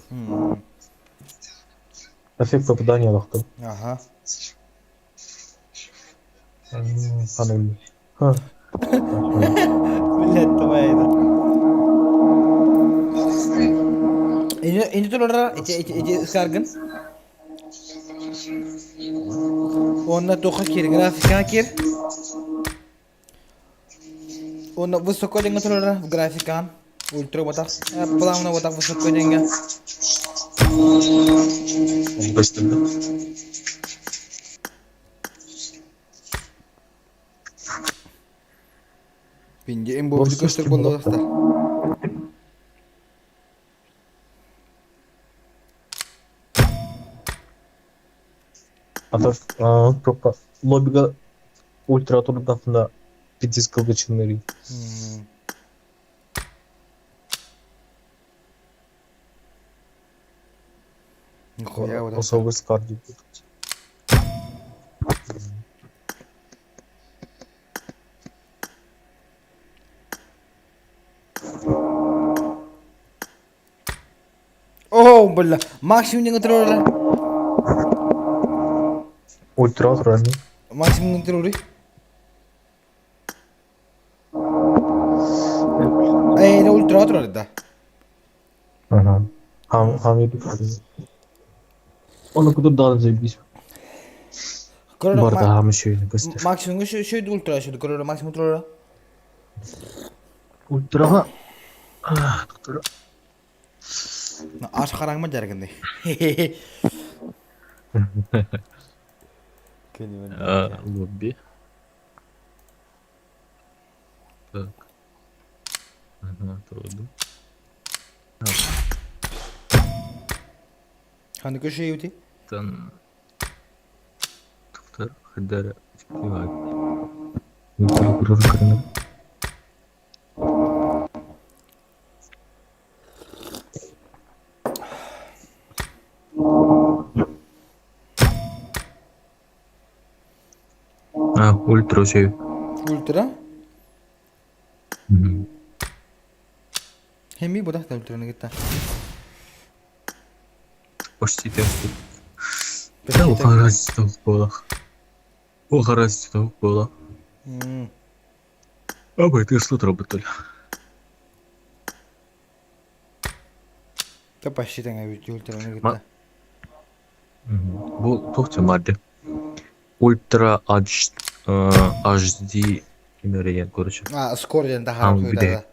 Эффект попадания лахтым. Ага. Панель. Блядь, давай это. Ini турара ити ити ити саргын. Онна тоха кир графика кир. Онна высоко деньги турара в графикан. Ультра вот так. Плавно вот так высоко деньги. Быстро. Пинде им бу көстөр боллоҕуста. А то только лоббига ультра турдахына пиздец кылгычыннары. Нихуя вот. Особый скарди. О, бля, максимум не контроллер. Ультра тураны. Максимум контроллер. Э, это ультра турар да. Ага. Хам хам Оны кудур даҕаны заебись. Барда хам шөйүнү көстөр. Максимум шөйдү ультра шөйдү көрөр максимум турара. Ультраға Аш хараңма жаргынды. Лобби. Так. Ага, турдум. Ханы көшө юти? Тан Тухтар хадара А, ультра шею. Ультра? Хеми бодахта ультраны кытта. Почти тем. Да, ухарас было. Ухарас было. Абы ты что работали? Та почти тэҥэ эбит ультраны кытта. Бу туох диэн баар дии? Ультра HD кимэрэ диэн короче. А, скор диэн таһаарар хуйдара.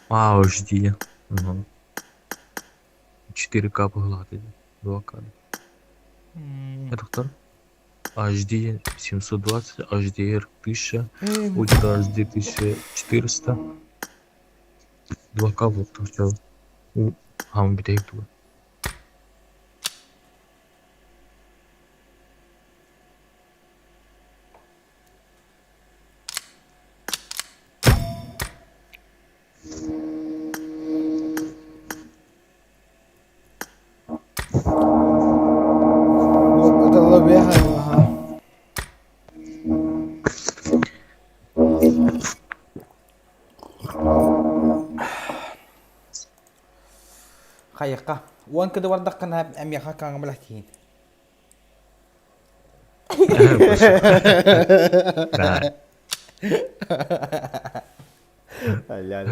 А, HD. 4К быһылаата дии. 2К. Доктор? HD 720, HDR 1000, Ultra HD 1400. 2К вот все. Хаам бүтэһик туга. Хайыхха, уон кыды бардаххына эмиэхэ хаҥа бэлэхтиин.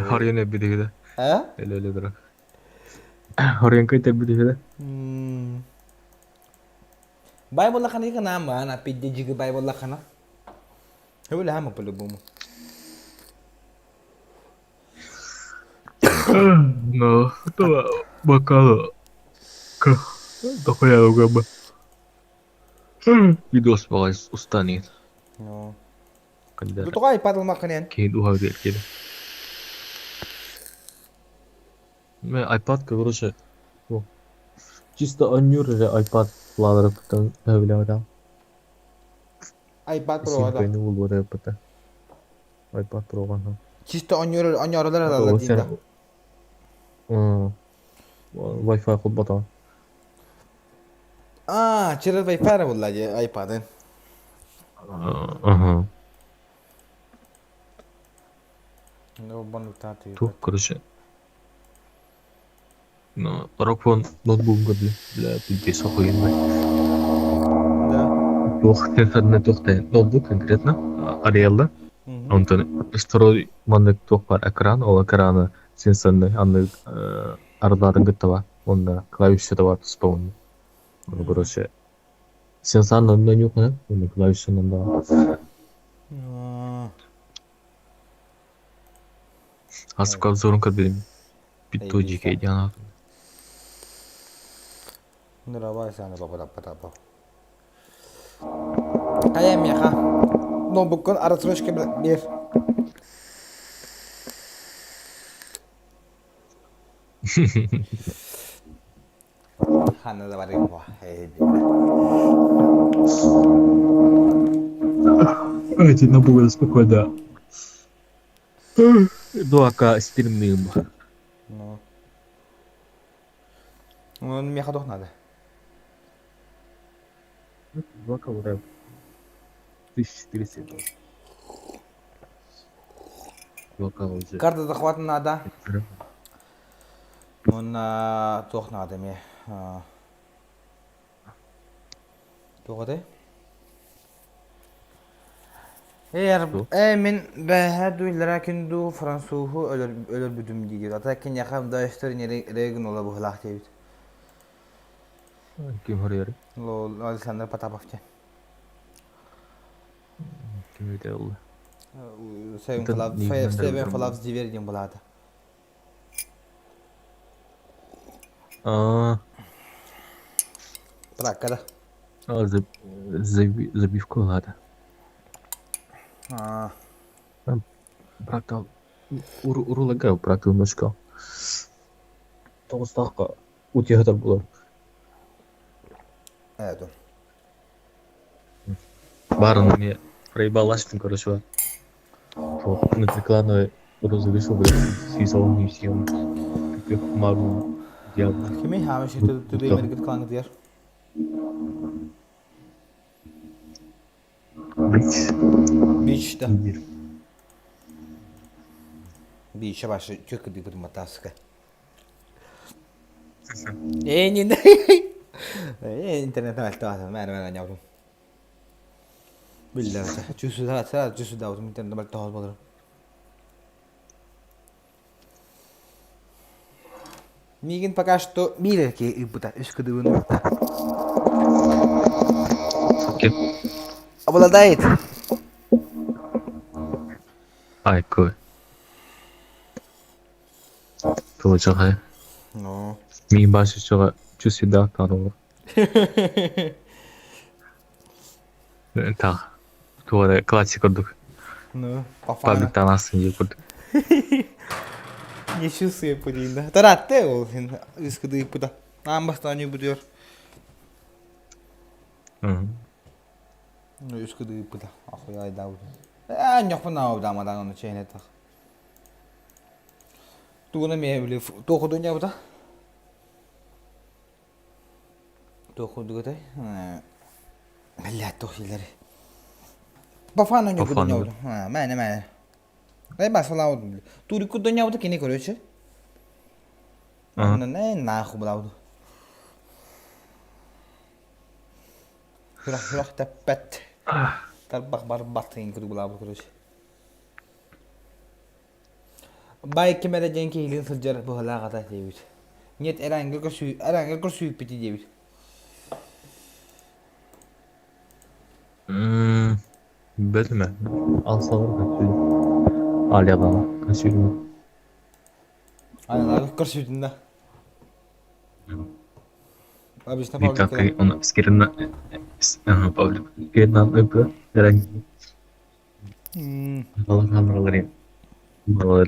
Хорйон эббитигидэ. Эле эле дурак. Хорйон кыйт эббитигидэ. Бай буоллаххына гына ана пидде жиги бай буоллаххына. Хөбүлэһэм по-любому. Ну, то бокал дохуя угаба. Видос балай устанет. Ну. Тутуга iPad ылмаккын Кейин уха кели. Мен iPad короче, чисто онньуур эрэ iPad лааларыттан сөбүлээбэтэх. iPad Pro да. Симпэни булуора эппэтэ. iPad Pro ҕа. Чисто онньуур онньооролор ылаллар диин да. Wi-Fi холботоҕун. Аа, через Wi-Fi эрэ булла дии iPad-ын. Аха. Ну, Тух, короче. Ну, Рокфон ноутбук бля, бля, пиздец охуенный. Да. Туох сенсорный туох ноутбук конкретно, Ariel'da. Онтон второй маннык туох бар экран, ол экраны сенсорный, анны ардарын кытта бар. Онно клавишата бар туспа онно. Оны короче, сенсорный онно нюхана, онно клавишанан да. Асык обзорун көрбүтүм. Битто жеке диэн Нырабай саны бабадаппатапа. Хайа миэхэ ноутбуккун рассрочка биэр. Ханна да барыам буо. Эти на спокойно. Дуака стримным. Ну. Ну, миэхэ туох надо? 2К уже 1400. 2К уже. Карта захвата надо. Уонна туох наада эмиэ? Туох этэй? Ээ, мин бэһэ дуу, иллэрээ күн дуу француһу өлөрбүтүм диир. Ата киниэхэ да өстөр Регин ола быһылаах диэбит. Ким хоруйар? Александр Потапов диэн. Ким өтө олла? Seven Flaps Diver диэн былаата. Аа. Траккада. А, забивка ылаата. Аа. Бракта урулага бракта немножко. Тоҕустаахха утуйа булар. Это. Барын мне проебалась, короче. Вот, внутриклановый розыгрыш блядь, связал не всем. Как мару дьявол. Кими хаамыш түбэй мергит кланы дияр. Бич. Бич да. Биче башы чөкө бибир матаска. Э, не интернет мэлтэ мээр мээр ньаутум. Биллэр чүсү чүсү даутум интернет мэлтэ болор. Миигин пока что биир эрэ киһи ыыппыта, үс кыдыбын ыытта. Ким? Обладает. Айкой. Тылычаҕай. Ну. Мин баашычаҕа чусида тарула. Так. Туора классик курдук. Ну, по фану. Пабликтан астын дии курдук. Не чувствую пылинда. Таратты ол үс кыдыйпыта. Аан бастаан үбүтүөр. Үс кыдыйпыта. Ахуяйдаабыт. Ээ, ньохпун аабыдаамадан ону чэйнетах. Тугуна эмиэ били туох удунньабыта? Туох курдук этэй? Биллээт туох дииллэрий? Бафан оонньуу курдунньабыта. Мээнэ мээнэ. Эй басылаабыт. Туурик курдунньабыта кини короче. Онон ээ нахуй булаабыт. Сүрэх сүрэх тэппэт. Тарбах барбат деген курдук булаабыт короче. Бай ким эрэ диэн киһилиин сылдьар быһыылаах ата диэбит. Нет, эрэҥҥэ көрсүү, эрэҥҥэ көрсүүппүтүй диэбит. Бөлмө. Алсалар көсүү. Алялама көсүү. Аналар көрсүүтүн да. Обычно Павлик. Он скирна Павлик. Скирнан ыпы. Балаларын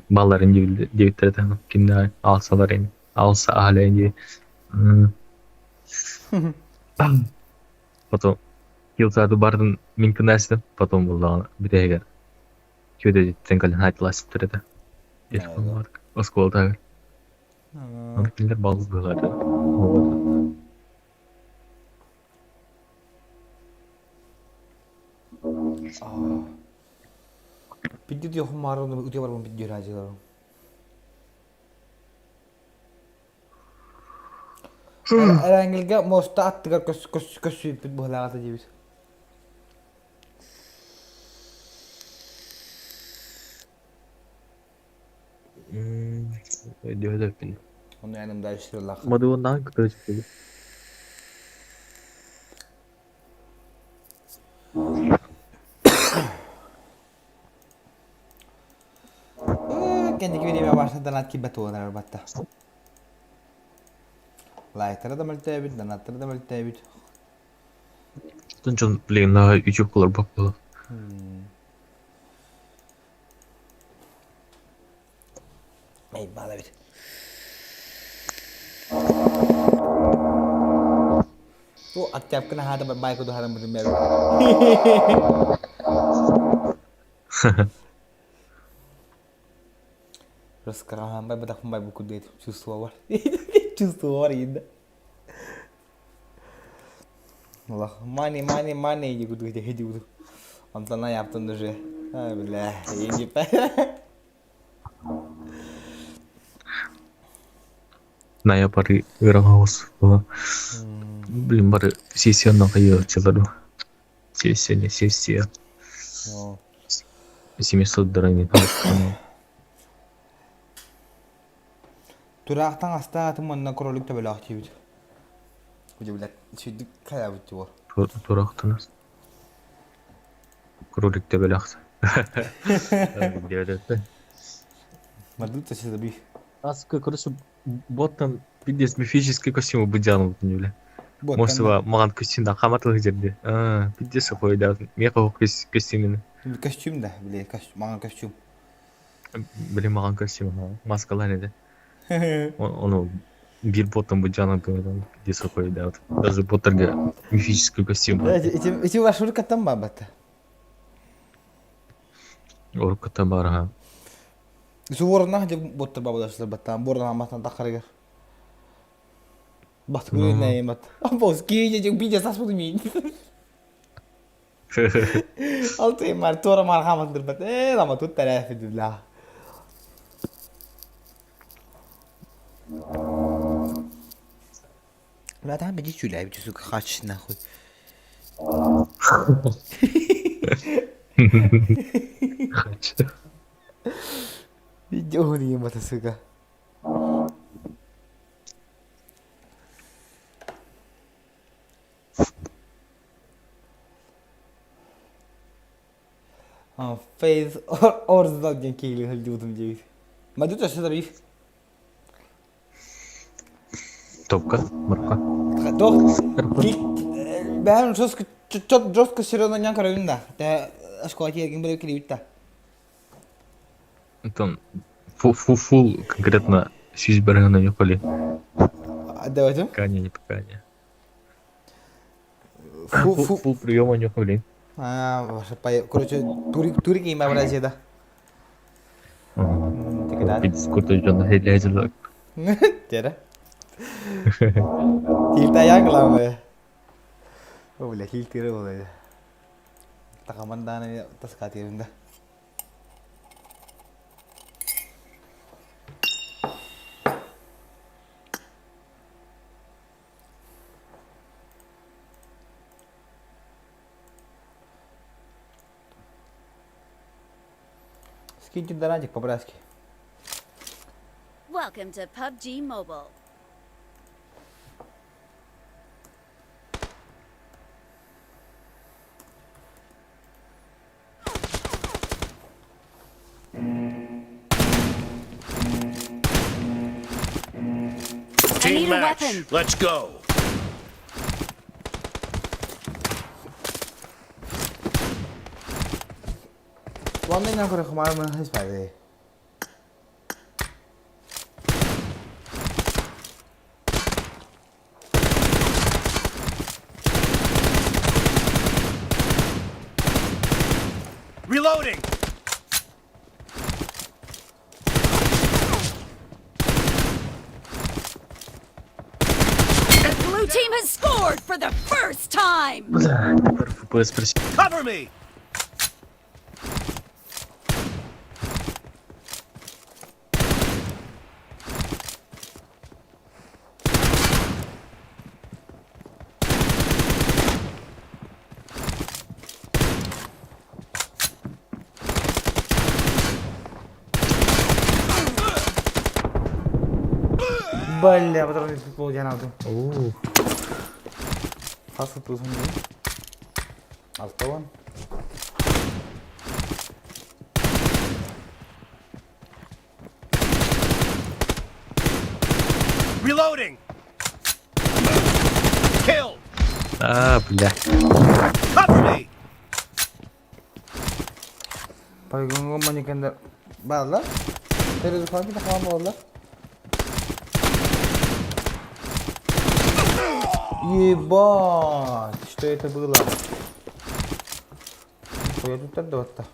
балларын диэбиттэрэ даҕаны кимнээх аалсалар ини аалса аһале ини Потом килсааты бардын мин кынастым потом буллаҕына бүтэһигэр күөдэтиттэн кэлэн хаайталаастыттар этэ оскуолатыгар Ону кинилэр балыс быһыылаата Пидди диэххин маарыын утуйа барбын пиддиир аадьыларым. Эрэнгилгэ муоста аттыгар көссүүппүт быһылааҕа диэбит. Өйдөөтөппүн. Ону эн дальше лах. Модуоннаан кытары Кэнники бириэмэ барса донат киирбэт буолан барбатта. Лайктара да мөлтөөбүт, донаттара да мөлтөөбүт. Тун дьон блин наһаа үчүгэй буолар буолар. Эй, баала эбит. Бу октябкын аһаата бай кудуһарым бутун бэбит. Раскарахан бай бадахпын бай бу кудует чувствовал. Чувствовал инде. Аллах, мани, мани, мани, иди куду, иди, иди куду. Онтон аяптын уже. Ай, бля, иди. Ная бары ыараҕаҕыс Блин, бары сессиянан хайыаччылар Сессия не сессия. Семестр не Тураахтан астаатым уонна кролик төбөлөөх диибит. Удивлять. Сүрдүк хайаабыт дьуо. Тураахтан Кролик төбөлөөх. Мардут саби. Аска, короче, боттан пиздец мифический костюм быдьаан бля. Мосова маған костюмда хаматылық жерде. А, пиздец қойда. Меха костюмін. Костюм да, бля, маған костюм. Били маған костюм, маскалар еді. Оны бир боттан быдьаан пиздец қойда. Даже боттарға мифический костюм. Эти ваш уркаттан бабата. Уркаттан бар, ха. Суворна же боттар бабалаштар баттан, борна аматан тахарыгар. Батгы наймат. Бос кие же бije саспыды мин. Алты мар тора мар хамандыр бат. Э, лама тут тарафидилла. Бля, там беги чуляй, сука, хач нахуй. Хач. Видео не сука. Фейз Орзал диэн киһилии сылдьыбытым диэбит. Мадут өссө да биир. Топка, мурка. Тох, бэйэм жестко жестко серьезно нян көрөбүн да. Тэ школа тиэргин биле килибит да. Там фул, фул, фул конкретно сүүс барыһына ньукули. Давайте. Пока не пока не. Фул, фул, фул приема ньукули. А, короче, турик, турик има бразия да. Дискурда дьоно хейлээдилэр. Тера. Тилтаян главное. О, бля, хилтире болайды. Тахаман таскатырым да. Скиньте донатик по-братски. Welcome to PUBG Mobile. I Team need a match. weapon. Let's go. One thing I'm gonna come out of his by the Reloading. The blue team has scored for the first time. Бля, тепер FPS присів. Cover me. Бля, патрон футбол алдым. Хас футбол Алтауан. Reloading. Kill. А, бля. Cover me. Полигонго манекендер баалар. Телевизор ките хаман болалар. Ебать, что это было? Я тут так вот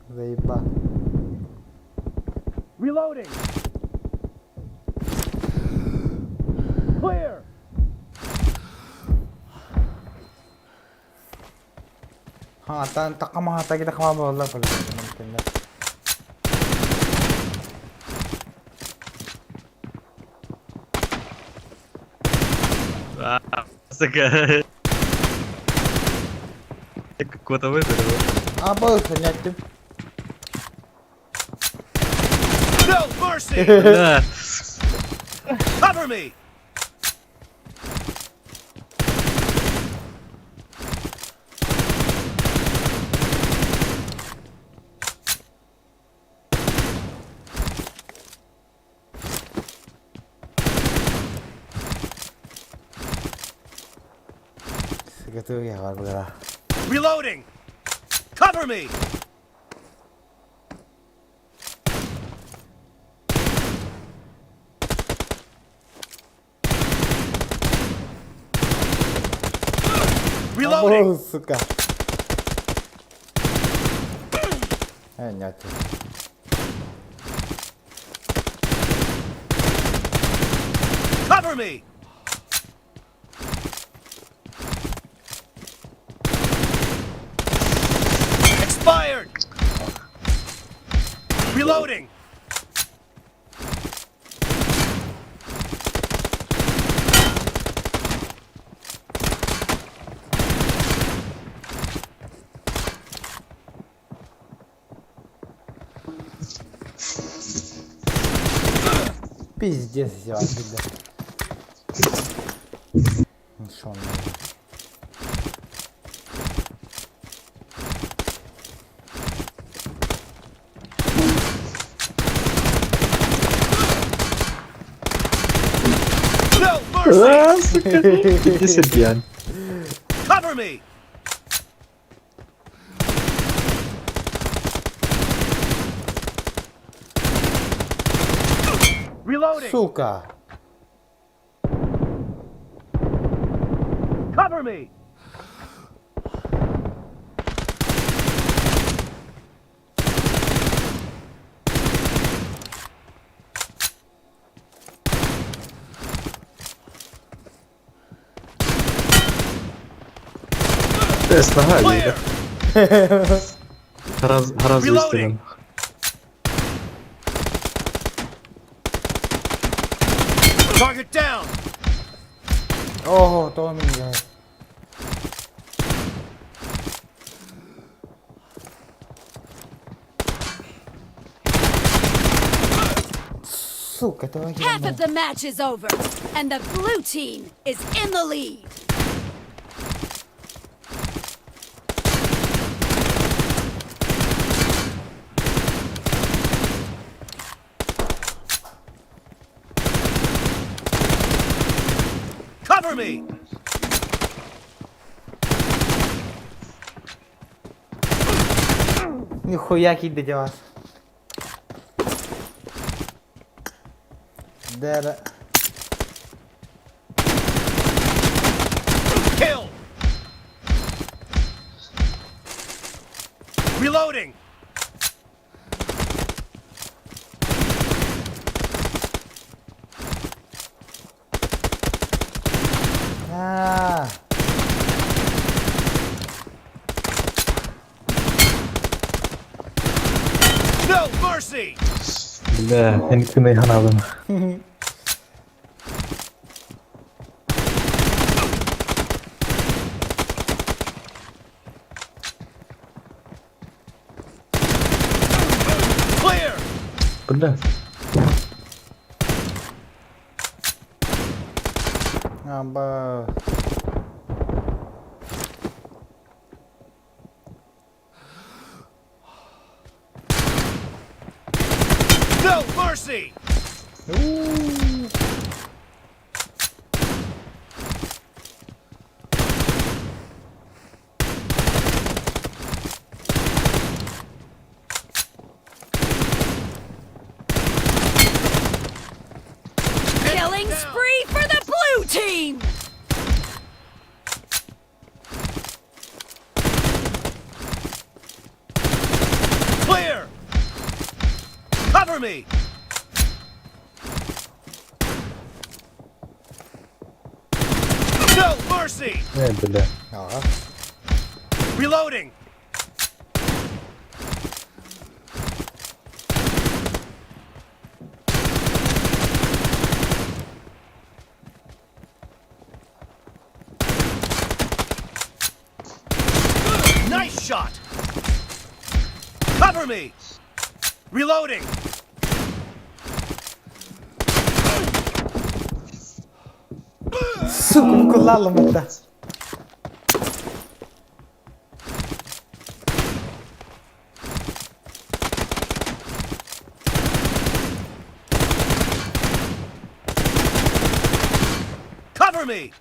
Заеба. Reloading. Clear. Ha, tan takama hata kita kama bollar полигон манекендер. А, сука. Я какого-то выберу. А, был занятым. No mercy. Да. Cover me. Готовы я var Reloading. Cover me. Reloading. О, сука. Нет. Cover me. Expired. Reloading. Пиздец, издеваться, Шо он? No mercy! А, сука! Иди Сергей. Cover me! Reloading! Сука! Cover me! Тест нога їде. Раз, раз вистрілом. Target down! Ого, то мені. Сука, давай Half of the match is over, and the blue team is in the lead. Cover me! Ніхуя кидать вас. Дер. Kill! Reloading! А. No mercy! Бля, я ніхто не ганавим. Clear! Бля. Аба. No mercy! Killing spree for the blue team! Clear! Cover me! No mercy! Не, бля. Ага. Reloading! Nice shot! Cover me! Reloading! Сука, вколола мене. Cover me!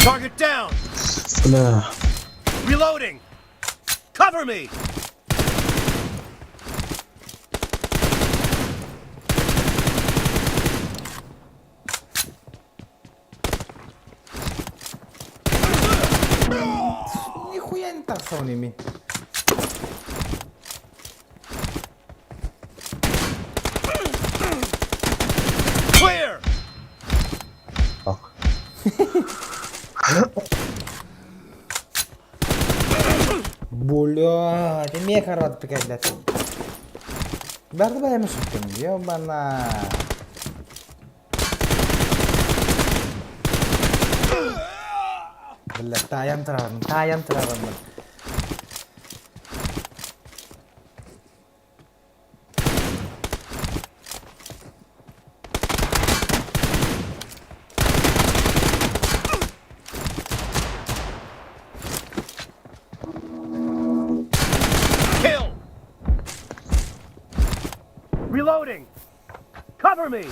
Target down! Бля. Reloading! Cover me! Ніхуя не так сам Clear! Так. Блядь, меха рот пикать, Барды бәрі шықтым, ебана. Бля, таян тұрармын, таян тұрармын. Cover me!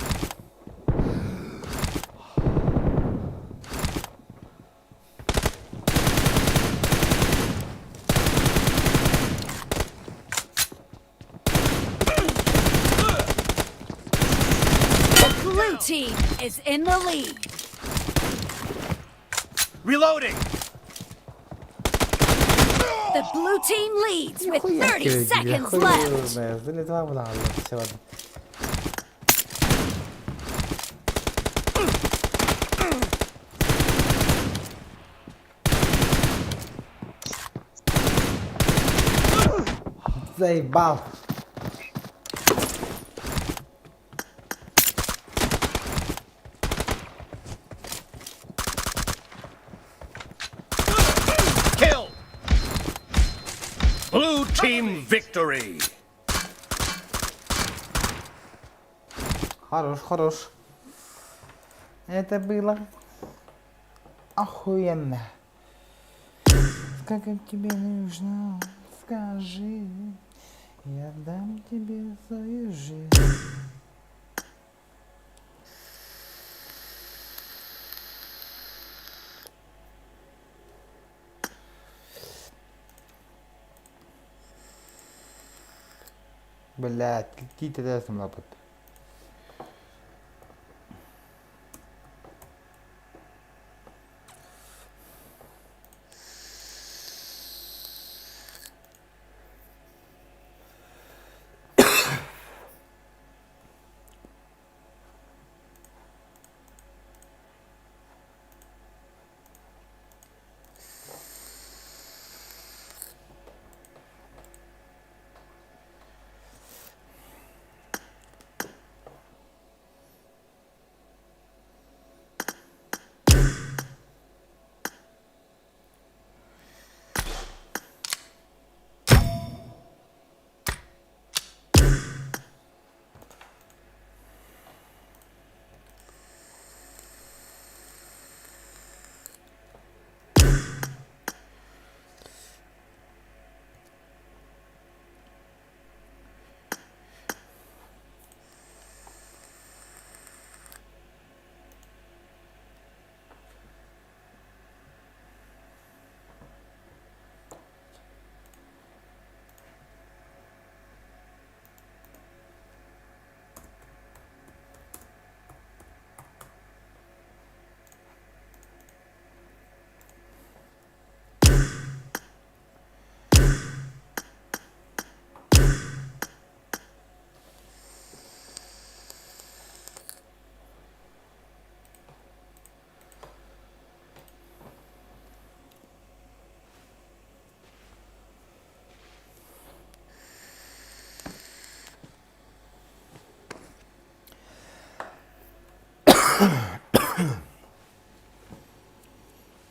The blue team is in the lead. Reloading! The blue team leads with 30 seconds left. Заебал. Kill! Blue team victory! Хорош, хорош. Это было охуенно. Сколько тебе нужно, скажи. Я дам тебе свою жизнь. Блядь, какие ты лапот.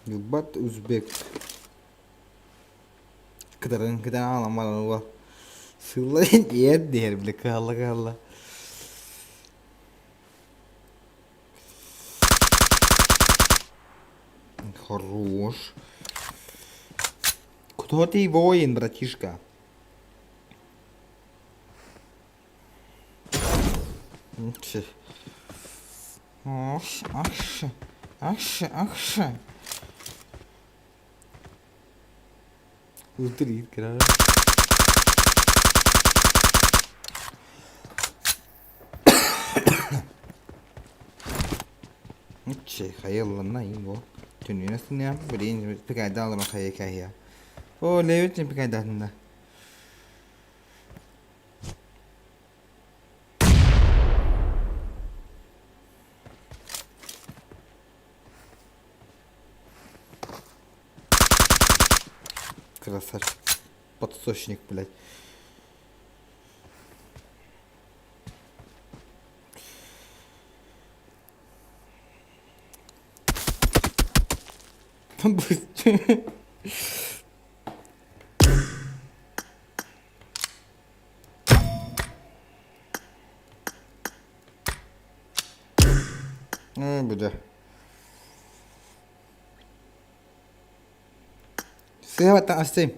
Ебать узбек. Кытарын кытан аалан баран уол. Сылла иэр диэр бile кыһалла кыһалла. Хорош. Кто ты воин, братишка? Ах, ах, ах, ах. Внутри, Хайылланна им бу. Түнүнэ блин, пикайда алырын хайы О, левитин пикайдатында. Красавчик. Подсочник, блядь. Бля. Сыһа астым.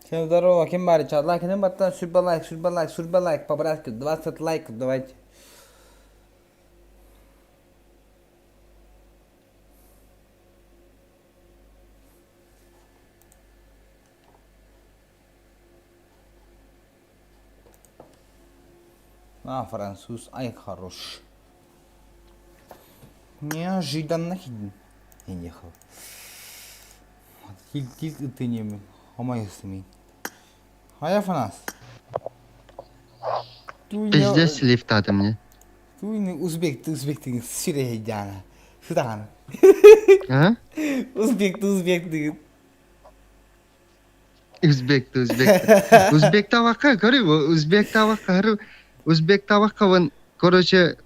Всем здорово, ким баар чат лайкын баттан сүрбэ лайк, сүрбэ лайк, сүрбэ лайк, по-братски 20 лайков давайте. А, француз, ай, хорош. Неожиданно ехал. Тил ытынем, хомайсымин. Хайа Фанас. Пиздец лифтаты мне. Туйны узбек, ты узбек, ты сире Сытахан. А? Узбек, ты узбек, ты. Узбек ты узбек. Узбек тавакка, көрү, узбек тавакка, узбек тавакка вон, короче,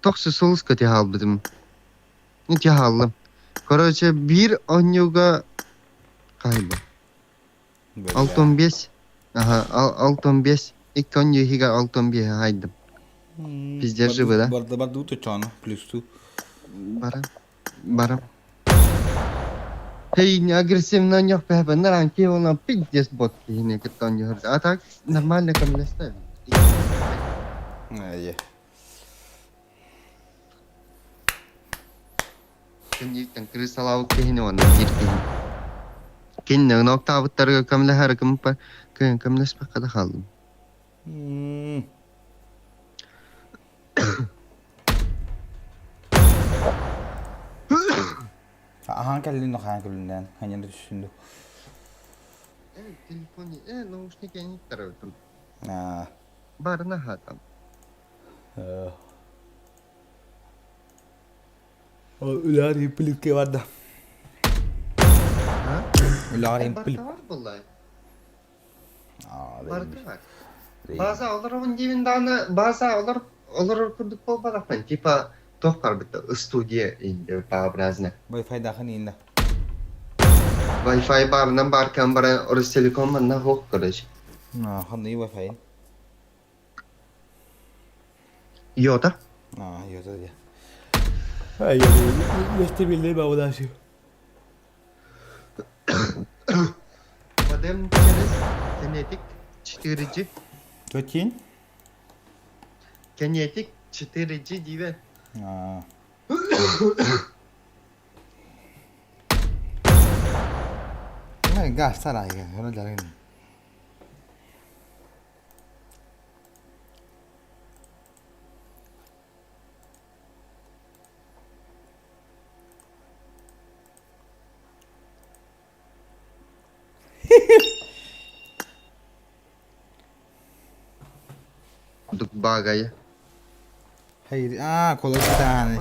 тохсу сулуска тихалбытым. Не тихаллым. Короче, бир онюга кайбы. Алтон бес. Ага, алтон бес. Икки онью хига алтон бес хайдым. Пиздец живы, да? Барды барды уточано, плюс ту. Барам. Барам. Хей, не агрессивно не пэбэ, на ранки он пиздец бот кихини кыттан юхар. А так нормально камлеста. Ае. Кенниттен крысалау кихини он бир кихини. Кинне ноктабыттарга камлехар кымпа кын камлеспе када халдым. Ахан кэллин хаан кэллинэн ханьян түсүндү. Телефоне, наушники они таратым. Аа. Барна хатам. Үлээр плитке барда. Үлээр плит. Бар буллай. Аа. Барда бар. База олар он дивин даны, база олар олар курдук болбадакпын. Типа тохкар бит студия инде пообразно. Wi-Fi дахын инде. Wi-Fi барынан бар кам бара Ростелеком на хок короче. Аа, ханны Wi-Fi. Йота. Аа, йота дия. Ай, лехте билде бабадаши. Модем через Kinetic 4G. Төтин? Kinetic 4G дивен. Аа. Газ сарайга, хөрө жарын. Дук багая. Hayır, aa kolay bir tane.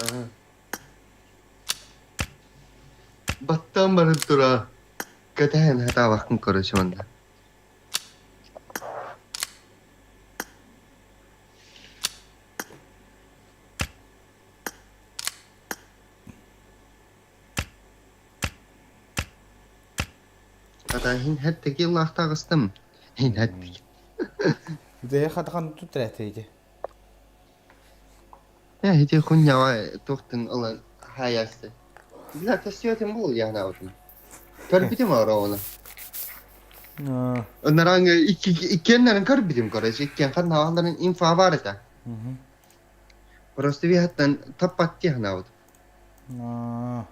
Ага. Баттан барып тура. Кәтәһен хата вакын короче монда. Ата хин хәттеки лахтагыстым. Хин хәттеки. Де хатахан тутрәтейди. Я хити хуньява тухтын ылан хаясты. Бля, тестиотин бул яна отун. Көрбүтүм ора Аа. Наранга икки иккеннерин көрбүтүм короче, иккен ханна инфа бар это. Просто ви хаттан таппатти хана вот. Аа.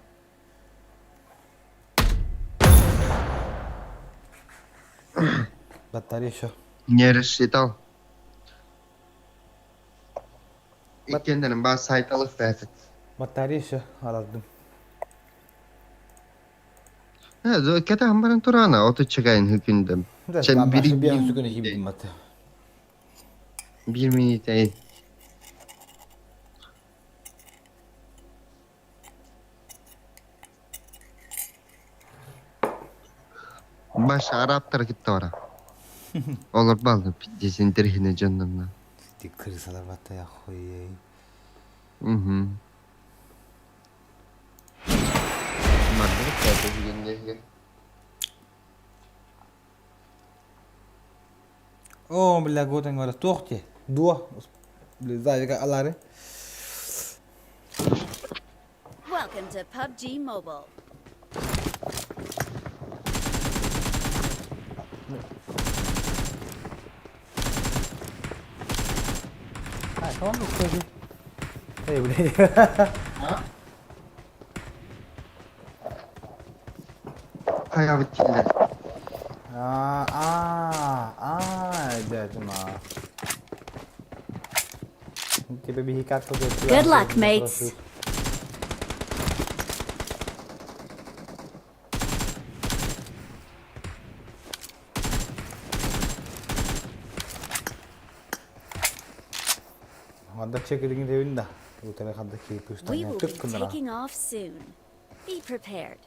Батарея еще. Не рассчитал. Иккеннерин ба сайт алып бәтит. Батарея еще арадым. Кете хамбарын турана, оту чыгайын хүкүндүм. Сен бир bir сүгүнө хибдим аты. Бир минут эй. Баш араптар кетти ора. Олар балды пиздесин дирхине жоннорна. Ти крысалар батта я хуй. Мгм. Марды кәтә О, бля, готен гора тохте. Дуа. Бля, зайка алары. Welcome to PUBG Mobile. Это он, кстати. Эй, блядь. Хайабыт дииллэр. А, а, а, дядя, Тебе биһикат Good luck, mates. Ханна чекилигин тэбин да. Утары ханна киһи We will тык be гыннара. taking off soon. Be prepared.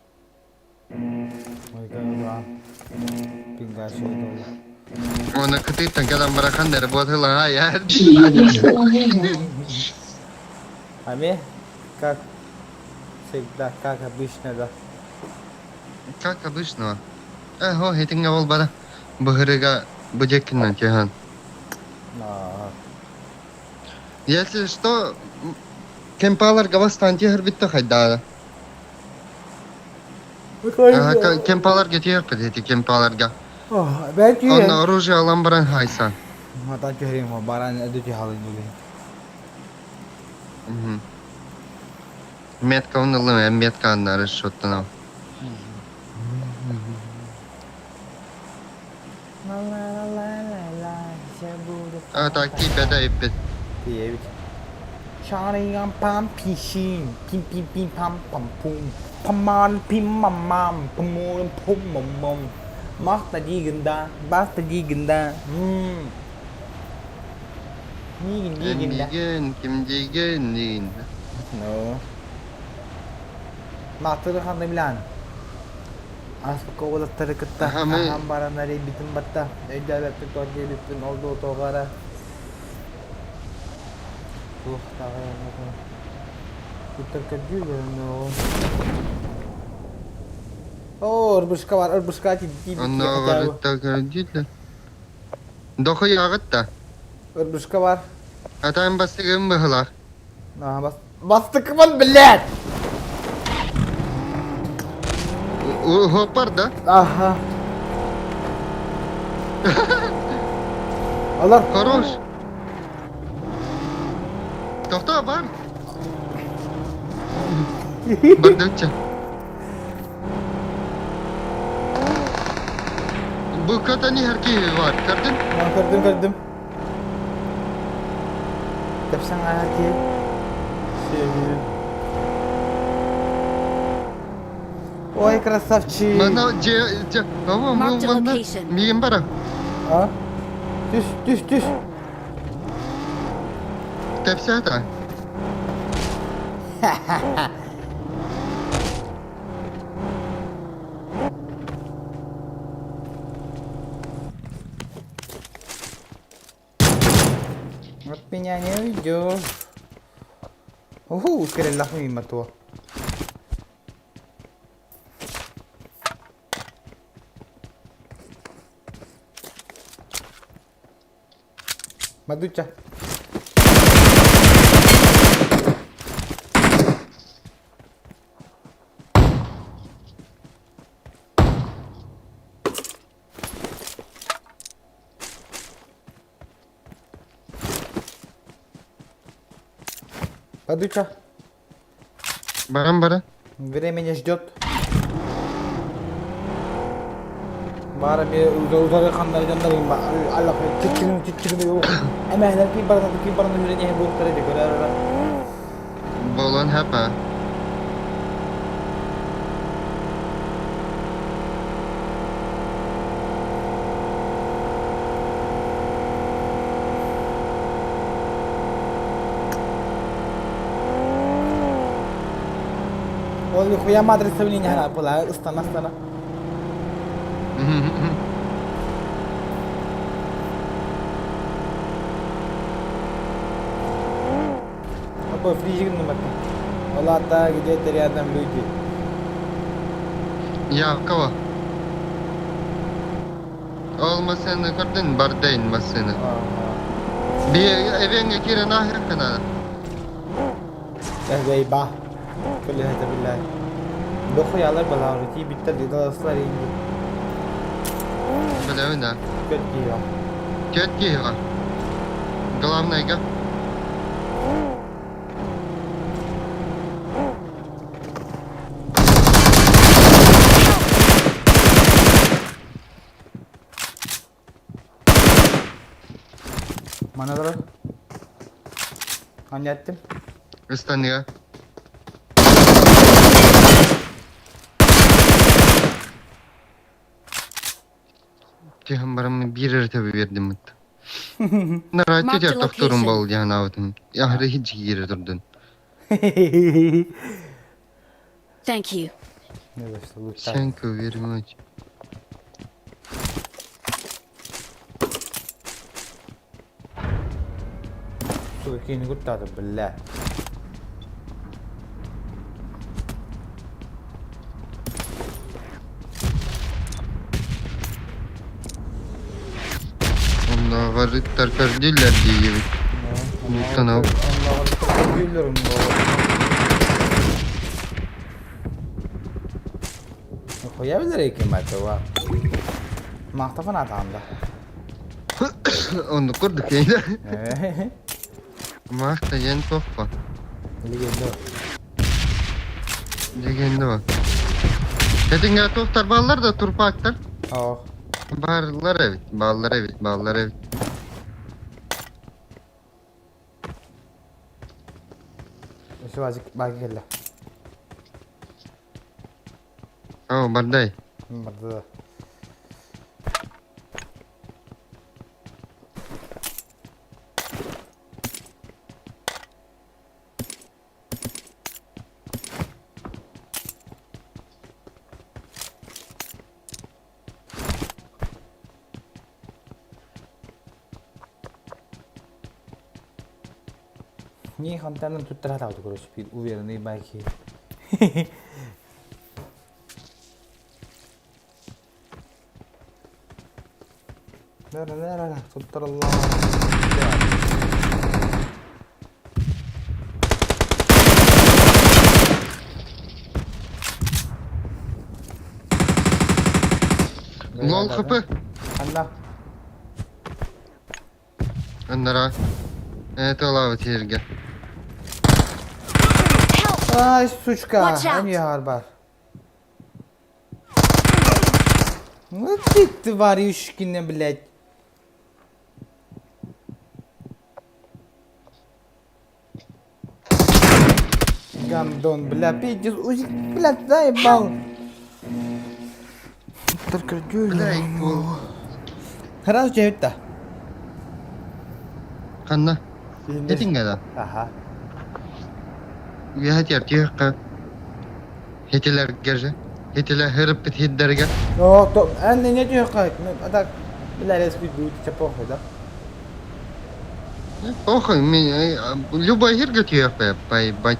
Оны кытыттан кэлэн барахан дэр буотылаҕа яар. Ами, как всегда, как обычно, да. Как обычно. Э, о, итингэ ол бара. Быһырыга бу дьэккинэн тиһэн. Если что, кемпаларга бастаан тиһэрбитте хайдаара. Кемпаларга тиһэрпит эти кемпаларга. Бәлки Онно оружие алан баран хайсан. Матан түһэрим баран өдү халын үли. Метка оннулым, эм метка аннары шоттанам. А так тип это иппит. Тиэбит. Шарингам пам пишин, пим пим пим пам пам пум. Паман пим мам мам, памурам пум мам мам. Махта дигинда, баста дигинда. Мм. Нигин дигинда. Эмиген, ким диген, диген. No. Махтыры ханды билан. Аспыкка уолаттары кытта аһаан баран эрийбитим батта. Өйдөөбөппүн туох диэбиппин ол дуу туох эрэ. Туох даҕаны Туттар көрдүү көрүнүөҕүм. Оо, ырбышка бар, ырбышка тиийбит Онно көрдүүлэр. Дохуй да. Ырбышка бар. Атаан бастыгым быһылаах. Аа, бас бастыкыбын, блядь! Хоппар да? Аха. Алар. Хорош. Тохтоо бар. Бардыча. Бу катани herki var. Gördün? Gördüm gördüm. Тапсан ааки. Ой, красавчик. Мана же же ава Marked a манна location. миин бара. А? Түс, түс, түс. Тепсята. От меня не уйдешь. Уху, ускорил мимо то. Мадуча. Мадуча. Баран бара. Время не ждет. Бара ми узары хандар жандар Аллах чичигин чичигин эмэхлер ки барна ки барна хүрен бу тары дегөрөр. Болон хапа. Ол хуя матрица билин яна була ыстана ыстана. Какой фрижик на Ола-та где-то рядом люди. Я кого? Ол масыны көрдүн бардайын масыны. Би эвенге кирен ахыркына. Ба. كل هذا بالله. Дохуялар балагы биттер дедаласлар инди. Билэбин да. Көт киһи. Көт киһи Главное га. Мана турар. Анньаттым. Ыстаныга. Түһэн бараммын биир эрэ төбө биэрдим бытта. Нарааччы Marked a төр тохторун location. бол диэн аабытым. Яхры хиджи киирэ турдун. Thank you. Thank you very much. Сука, кини куттаата, бля. Оннооҕор ыттар көрдүүллэр диибит. Муттан ол. Оннооҕор ыттар көрдүүллэр оннооҕор. Хуя билэр эки матыва. Махта фанатаан да. Оннук курдук кейде. Махта диэн туохпа? Легенда. Легенда бар. Этиҥҥэ туохтар бааллар да турпаактар? Ох. Бааллар эбит, бааллар эбит, бааллар эбит. Өссө баазык баagi кэллэ. Оо, бардай. Барда да. Не хантан туттара таҕды короче биир уверенный байки. لا لا لا لا قدر الله Лол хп. Анна. Аннара. Это лава терге. Ай, сучка, Watch out. они бар. Ну ты тварюшкина, блядь. Гандон, бля, пиздец, узи, блядь, заебал. Только Сразу тебя Ханна. Этиҥҥэ да? Аха. Үөһэ тиэртиэххэ. Хитилэргэ же. Хитилэ хырыппыт хиддэргэ. О, то, эн не тиэххэ, а так, бля, резко будет, тебе похуй, да? Похуй, любой хиргэ тиэххэ, поебать.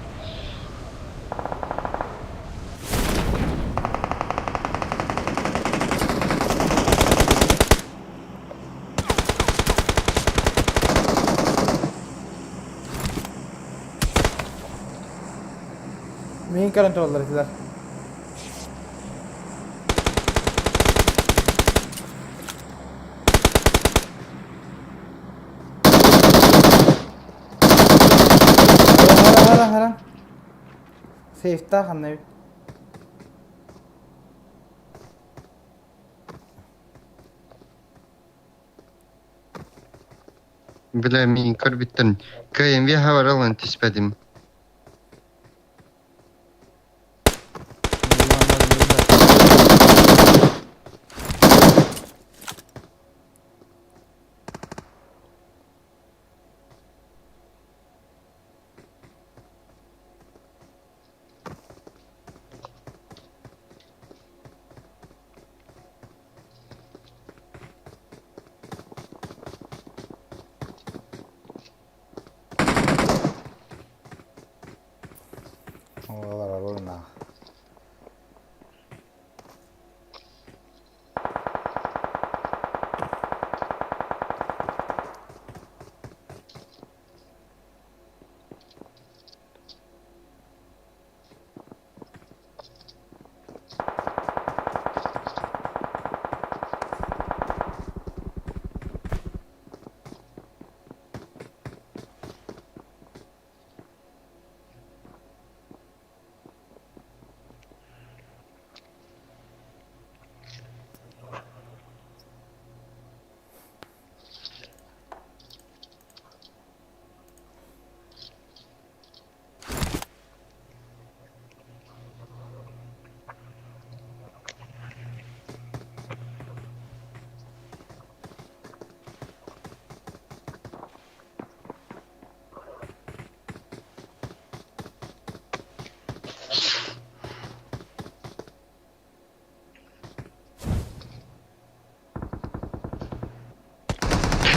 Мин көрөн тураллар этилэр. Хара, хара, хара. Сейфта ханна эбит. Бля, мин көрбүттэн КМВ хабаралан түспэтим.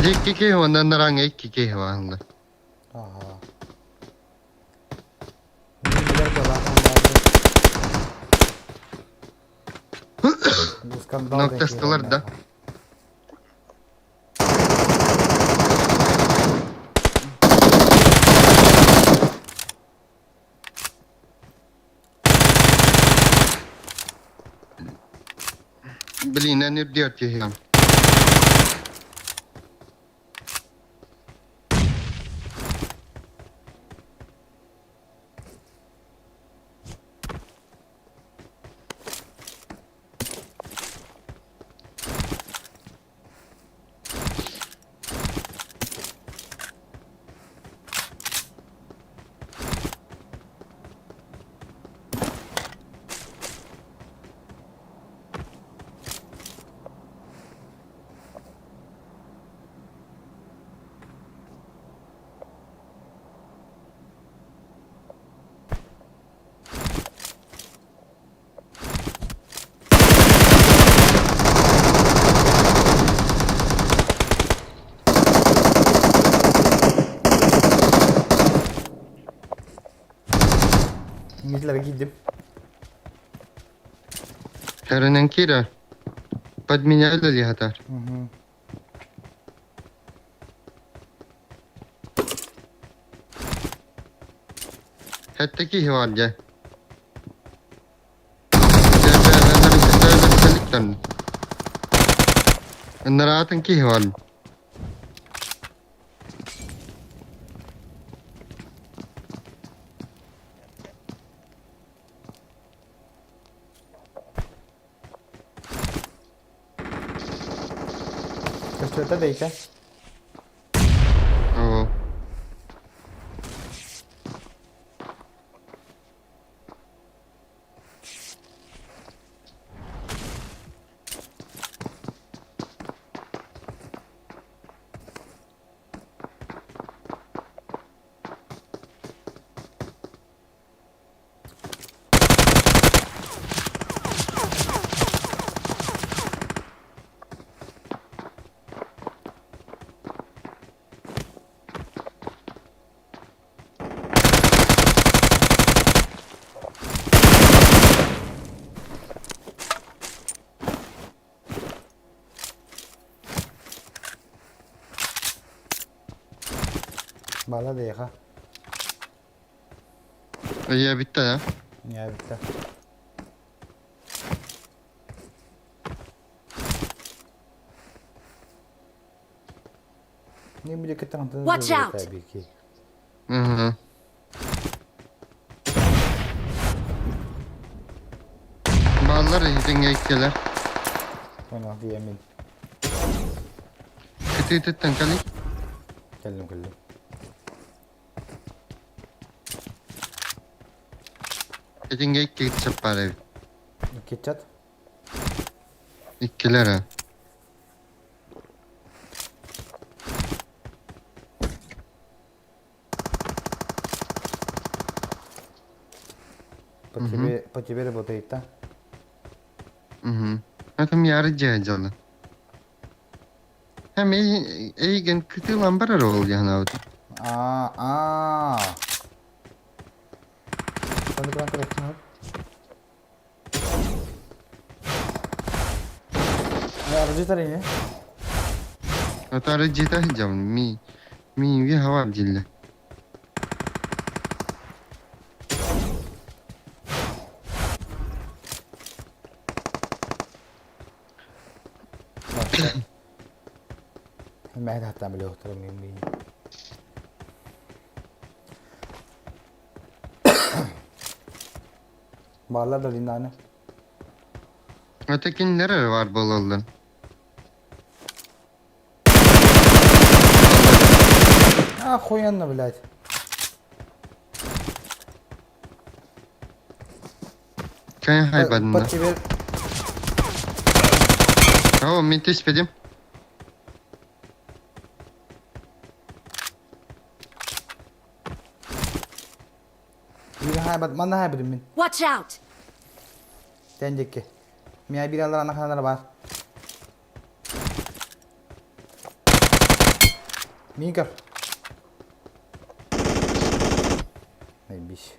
Икки киһи уонна нараҥа икки киһи бааллар. Аха. Бу скандал Ноктастылар да. Блин, эн үрдүөр киһиэм. Ньитлere киирдим. Хэрэнэн киирэр. Подменяли лиһатар. Хэттэ киһи бар дьэ. Ынараатын киһи бар. Көстүөтэ дэйте. Оо. Бала дэйха. Ийэ бүттэ да? Ийэ бүттэ. Watch out! Угу. Баллар иһитиҥҥэ иккилэр. Понял, диэмин. Кытыытыттан кэлий. Кэллим, кэллим. Этиҥҥэ икки кетчап баар эбит. Кетчат? Иккилэр ээ. По тебе, по тебе работает, да? Угу. Это яры дьадьалы. Hem эйген кытылан барар ол янаабыт. Аа, аа. Ханнык гынан көрөттүн Арыжы ини. Атары жета сылдьабын. Ми миинги хавар диллэ. المعدة هتعمل ايه اكتر من مين Bağlar da dinle Ötekinin nereye var bolalı? Охуенно, блядь. Кай хайбадында. Под тебе. Tamam min түспедим. Bir haybat, manna haybadım min. Watch out! Тендикки. Мия бир алар ана ханалар бар. Миин көр. Найбис.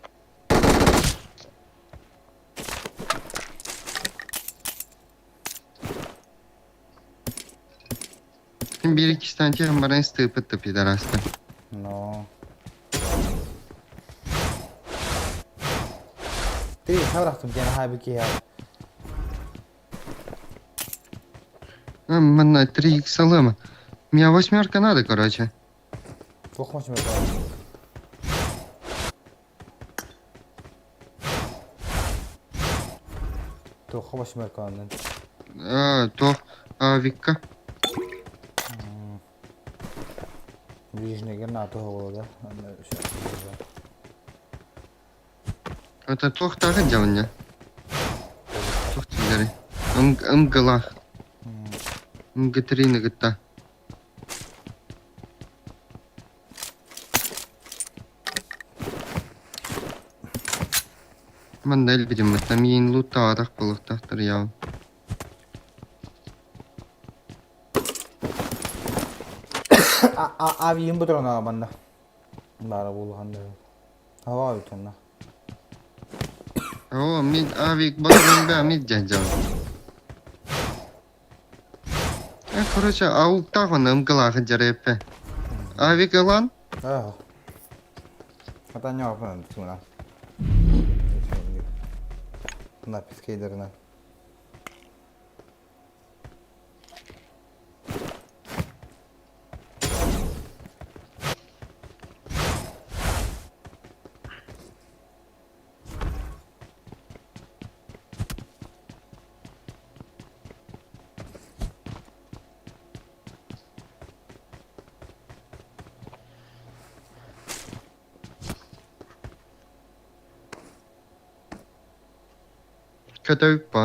Bir iki станция баран стыпыт да пидорасты. Но. Ты хаврахтым диэн хаабы киһи. Манна 3 икс алыма. Меня восьмерка надо, короче. Туох восьмерка? Туох восьмерка оннун? А, то, а, Викка. Ближнегер на того да? Это туох тағы дьявня. Туох тилери. Ымгылах. Мг3 гытта. Манна элбитим там еин луттаатах болуктахтар яа. Авиын бутурана манна. Бара булганда. Ава бүтүнна. О, мин авик батырын ба мин жан. Э, короче, ауктах он ымгылах жареппе. Авик ылан? Аа. Ата ньоопан туна. Напис кейдерина. Көтөйүк ба.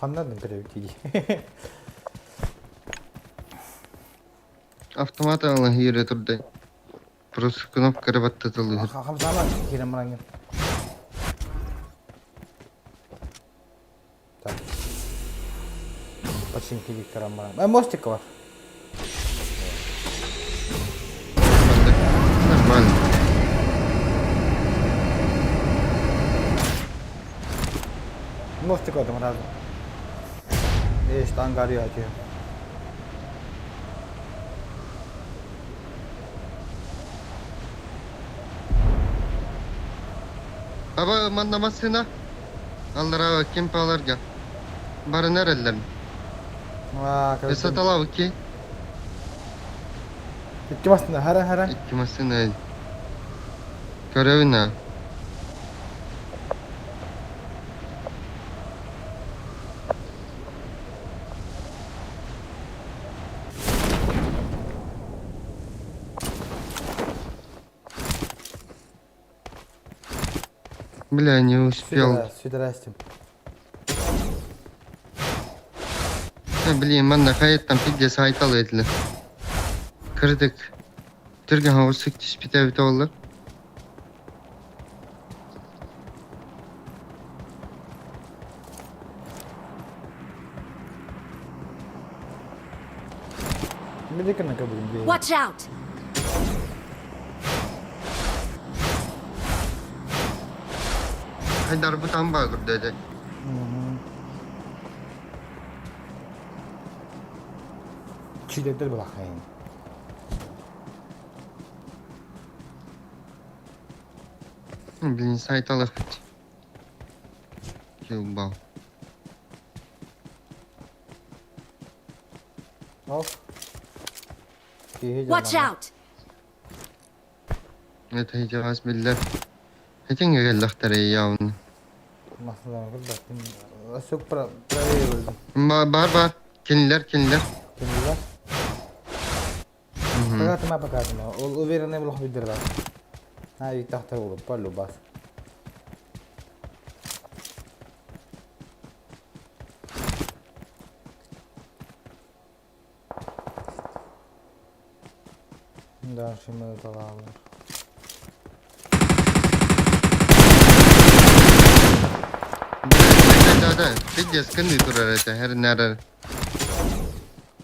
Ханнан көрөбүт Автомат алан хире турды. Просто кнопка рабаттатылы. Хамсама кирем мранген. Так. Починки викторам мран. Э, мостик бар. Нормально. Мостик бар разу. Эш, тангари ати. Аба манна масына. Аллара ким паларга. Бары нерелер? Аа, Саталав ки. Икки масына, хара хара. Икки масына. Көрөбүнө. Бля, не успел. Сюда, сюда, Блин, манна хайттан пидде сайтал этиле. Кырдык. Түргөн хавысык түспүтэ бит олар. Watch out! Хайдар бутан багыр деди. Чиледер булахайын. Блин, сайталах. Килбал. Оп. Watch out! Это идеас биллер. Этин геллахтар явны. Сөк проверил. Бар бар. Кинилер, кинилер. Кинилер. Покатыма, покатыма. Уверенный был бидер. А, и тахта был, полюбас. Дальше мы талаалар. Да, да, пиздец, кынды турар это, her нары.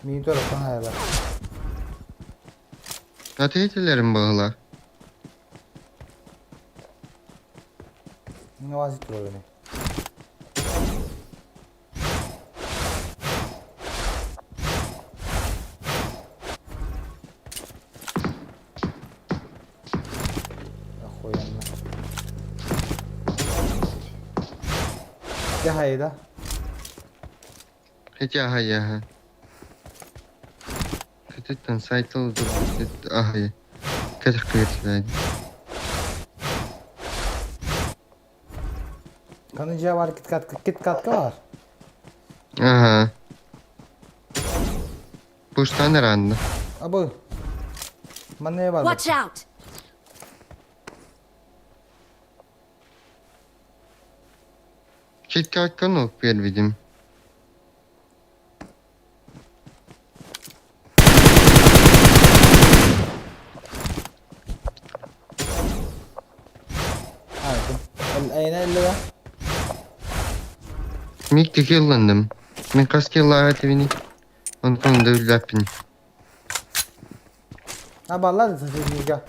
Мин тураттан хайалар. Ответилерим быһыла. Не лазит турар Охуенно. Дьэ хайда? Хотя ага. Кытыттан сайтыл ага. Кэтэх кыырсыдай. Kanıcıya var KitKat KitKat'ka var. Ага. Пуштан ранно. Абы. Манна бар. Watch out! KitKat'ка ну видим. Айна اللي Микки килландым. Мен қас килла ативини. Онтон дөйләппин. А баллар соседнийга.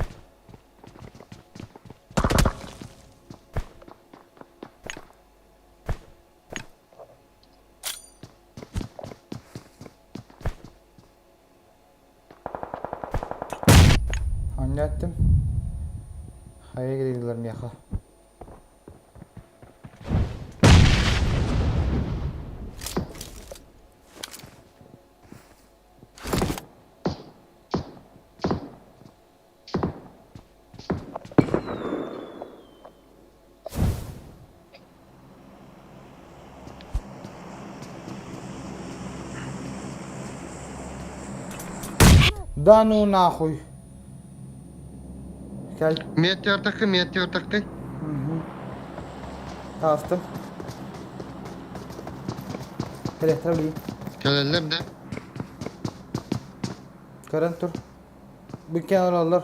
Anlattım. Hayır gidiyorlar меха. Да ну нахуй. Gel. Метеор такы, метеор такы. Kastım. Elektro Кэлэллэр да. Көрөн тур. Бүккен олар.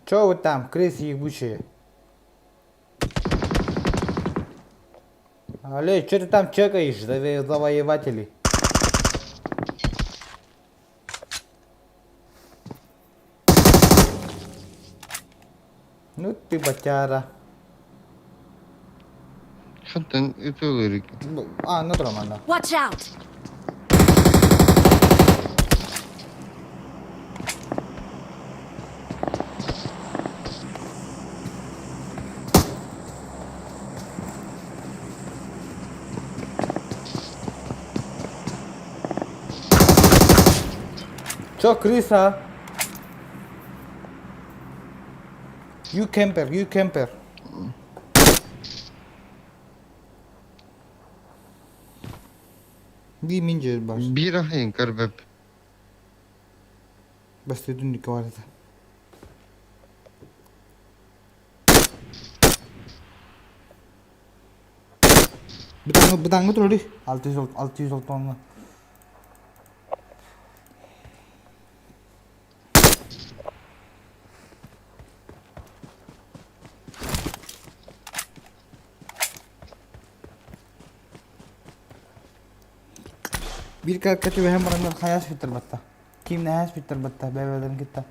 Чё вы там, крысы ебучие? Алло, что ты там чекаешь, завоеватели? Ну ты батяра. Хантан үтөлөрүк. А, ну нормально. Watch out! Чё, крыса? You camper, you camper. Би минжер бар. Бир ахын көрбөп. Бас дүнүкө бар это. Бытаңы туралы. 600 600 тонна. Bir kalkatı ve hem barandan hayas bitir batta. Kim ne hayas bitir batta bebelerin gitti.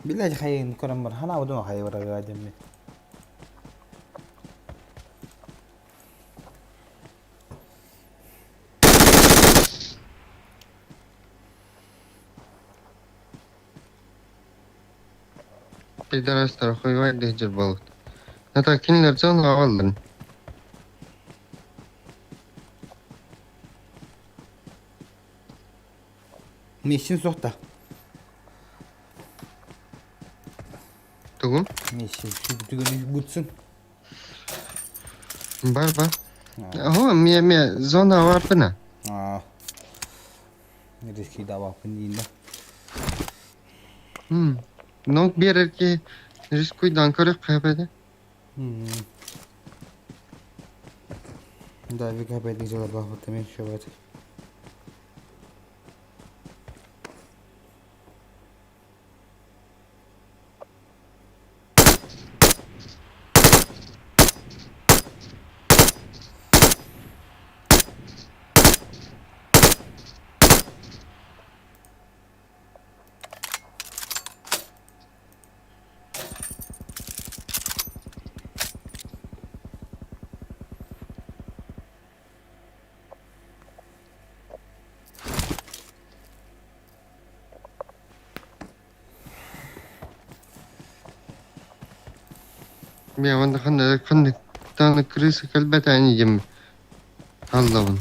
بالله خيي نكون مرحلة ودون خيي ورا جنبي. Пидорастар хуйвай дехжер болот. Ата кинилер зона алдын. Мешин сохта. Тугум? Мешин түгөнү бутсун. Бар бар. Оһо, мия мия зона барбына. Аа. Риски даваппын диин да. Ног биэрэр киһи рискуйдаан көрүөххэ эбэтэ. Да, Вика опять не взяла плохо, меньше в это. Мия уонна ханна ханна даҕаны крыса кэлбэтэ ини диэн хааллабын.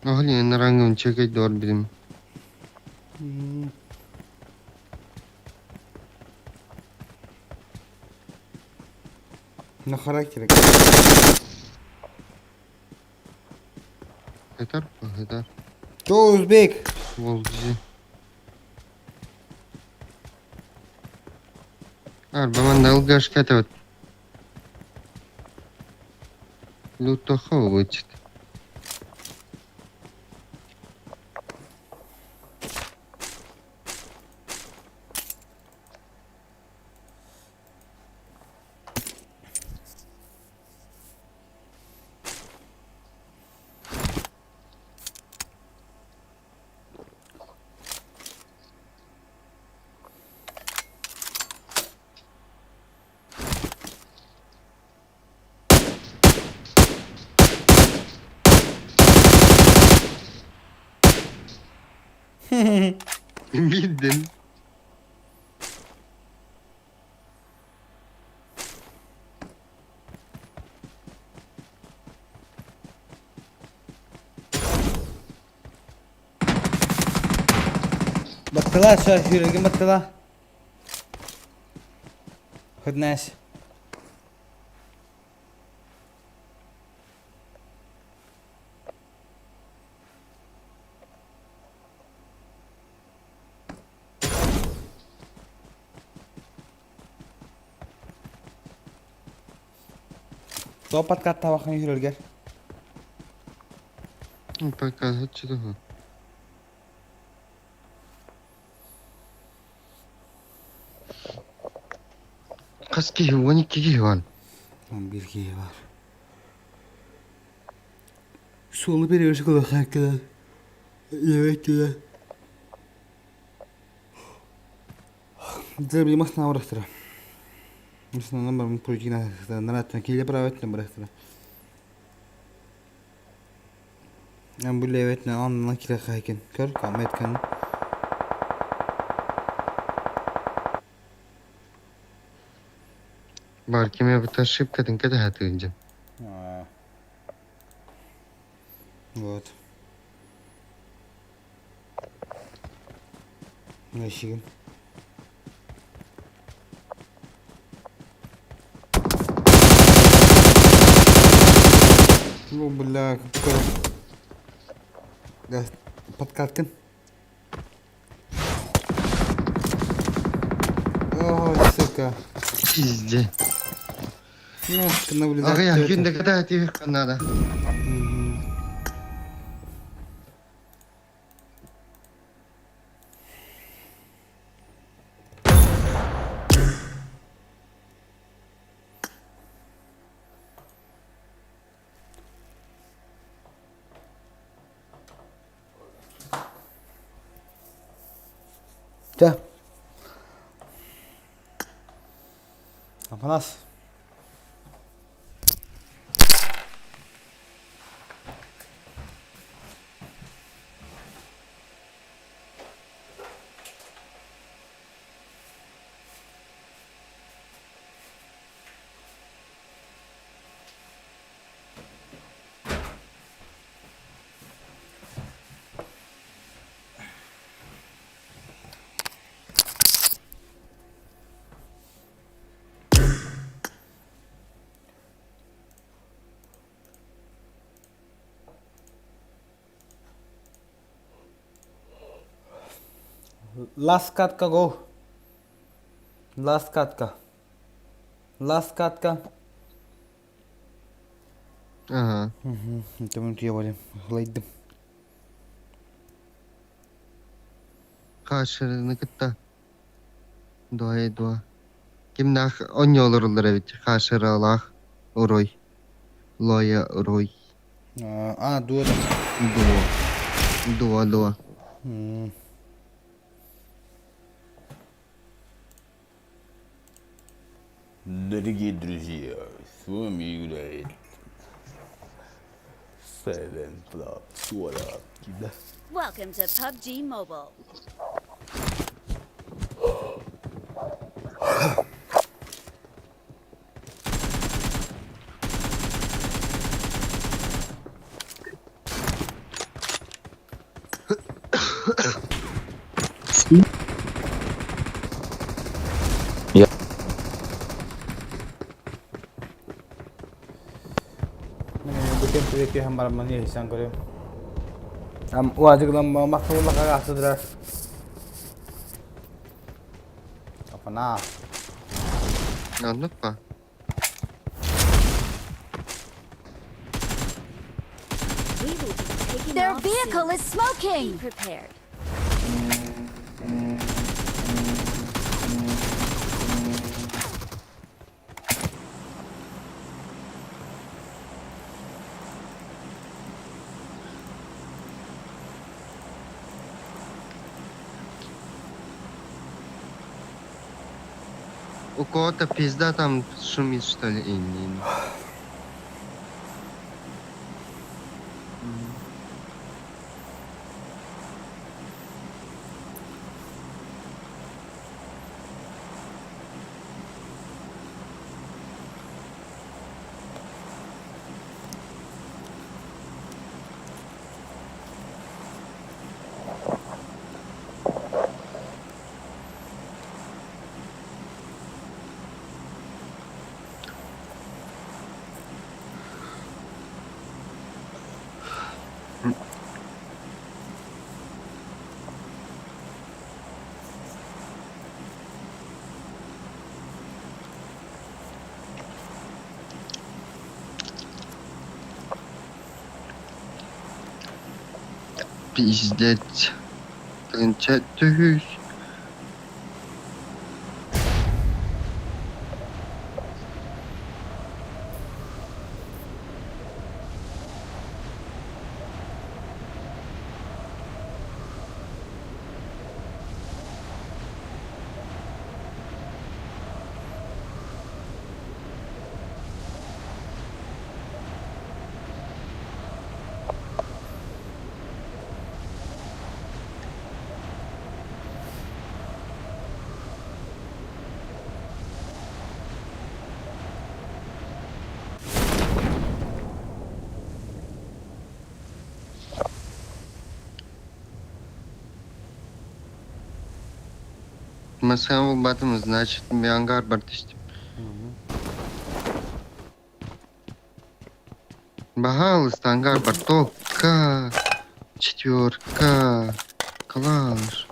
Ол иһин рангым чэкэй билим. На характере. Хытар, хытар. Чё, узбек? Волжи. Арба манна ылгашка вот. Лутоха вычет. Bildim. Баттыла, все, жүрегім баттыла. Хыднась. Топ подкат табақын жүрелгер. Пока что Хас киһи, 12 киһи бар. 11 киһи бар. Суолу перевешек кылахаккыдан. Ебек Дзе билимас на урастыра. Основном бар пройти на киле правительно барастыра. Мен бу леветне анна киле хайкен. Көр каметкен. Бар кеме бит ошибкатын кede хатыынжа. Вот. Нешигин. Ну, бля, какой... Да, подкаткин. О, сука. Пизде. Ну, наблюдать. Ага, я күндө кede хатыых надо. Да. Апанас. Last катка go. Last катка. Last катка. Ага. Тымын түйе болем. Лайдым. Хаашырыны кытта. Дуа дуа. Кимнээх онньоолоруллар эбит хаашыралаах урой. Лоя урой. А, дуо. Дуо. Дуо, дуо. Дорогие друзья, с вами играет Seven Flop Suara. Welcome to PUBG Mobile. Бу кем барамман иһисэн көрүм. Уазыгынан махталлаха асыдырар. Апана. Оннук па? We will be taking Their vehicle is smoking. Be prepared. У кого-то пизда там шумит, что ли? И, не, не. Пиздец. Тынча түһүс. Масхам булбатым, значит, ангар бар түстүм. Пожалуйста, ангар бар. Тока. Четверка. Калаш.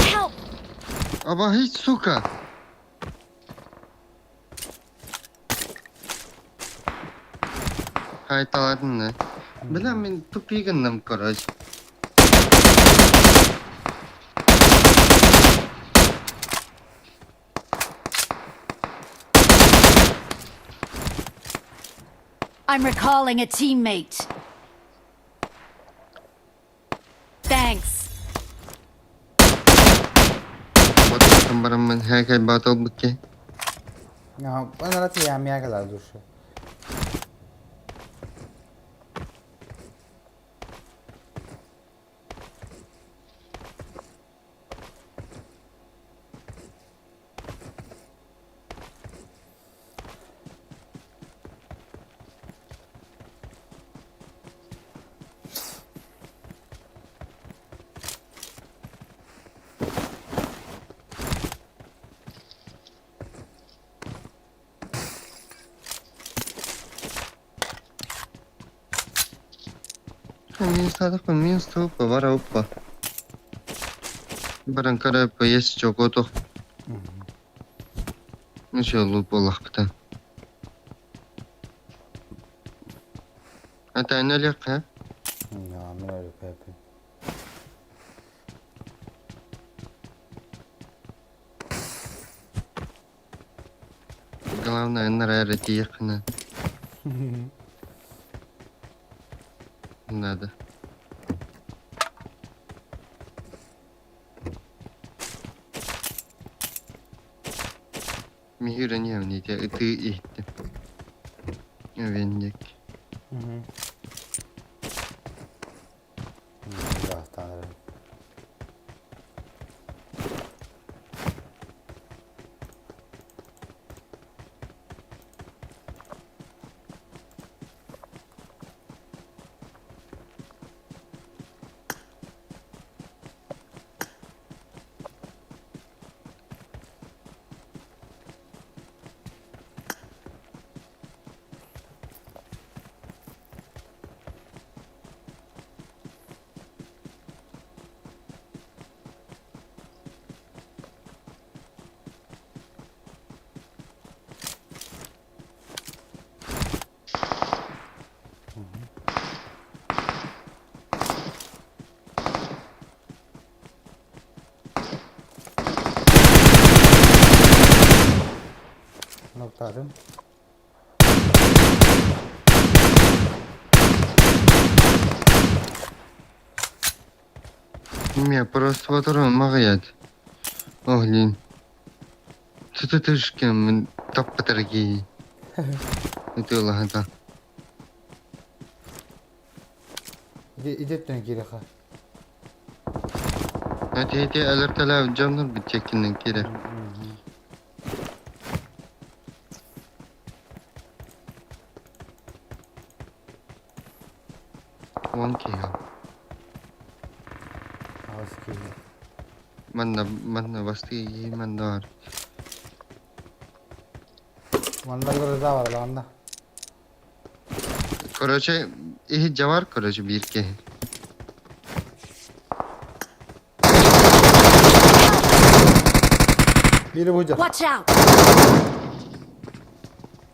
Help! Обогнись, сука! Хайталадын да. Бля, мен тупигіннім, короче. I'm recalling a teammate. Thanks. Ылан бараммын һээкэй бааталбыт киһи. Анара тиямия кэлэр душу. Минус минус тупа, вара уппа. Баран көрөппө ес чокото. Ничего луп буоллахпыта. Ата нөлөккө? Мин өлүккэ. Главное, нара тиехна. Надо. Михюрен те ытыы иһиттим. Венник. Ноктадым. Не, просто патрон маҕыйат. Оглин. Тутутушкин таппатарги. Ытыалаһата. Идеттен киреха. Эти алерталаав дьоннор битчеккинен кире. Вон киһи. Аз киһи. Манна манна бастыы манна бар. Манна гроза бар ланда. Короче, иһи жавар короче биир киһи. Biri buca. Watch out!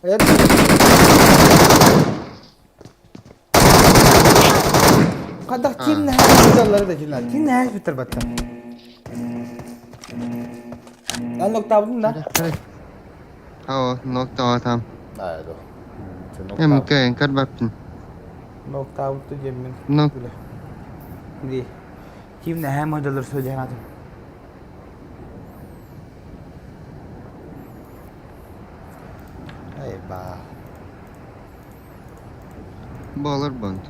Evet. Kadar kim ne her da kimler. Kim ne her bitir batta. Lan nokta buldun da. Haa, nokta atam. Haydi. Эм кэн карбаппин. Nokta buldu cemmin. Nok. Di. Kim ne hem hocaları söyleyen adam. Eyvah. Болар бонд.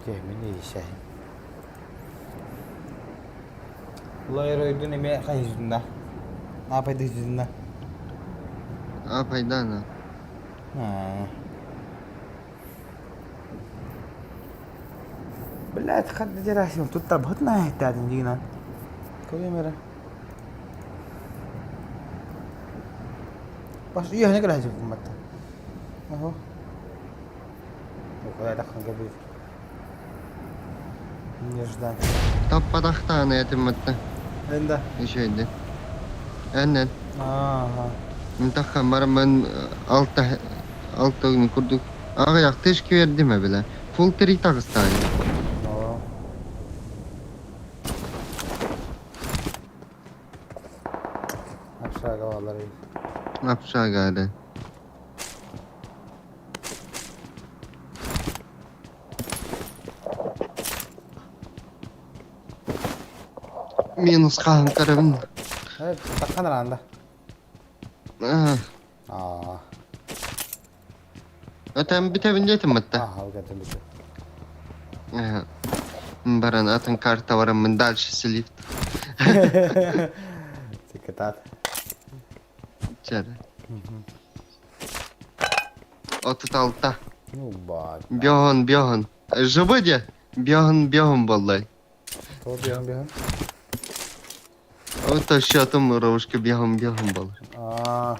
Cemmin iyi şey. Lawyer öydün eme yüzünde. Ne yapaydı yüzünde? А пайдана. Ha. بالله تخد جراسي تطبطنا هتاد جينا كل مرة بس إيه هناك لازم متى أهو وخذ دخل قبل Не ждать. Таппатахтааны этиммэтте. Энда. Ишейди. Эннен. Ага. Мтаха барамын алта алта курдук. Ага яктыш кивердиме биле. Фул три тагыстааны. О. Общага балары. Общага Минус хаһан көрөбүн. Таххан араанда. Аа. Аа. Өтөн бүтэбин диэтим батта. Аа, өтөн бүтэ. Баран атын карта бараммын дальше слив. Секретарь. Чэрэ. 36. Ну, бать. Бьоһун, бьоһун. Живы де? Бьоһун, бьоһун буоллай. Тоҕо бьоһун, бьоһун? Ото счетом ровушка бьоһун, бьоһун буолар. Аа.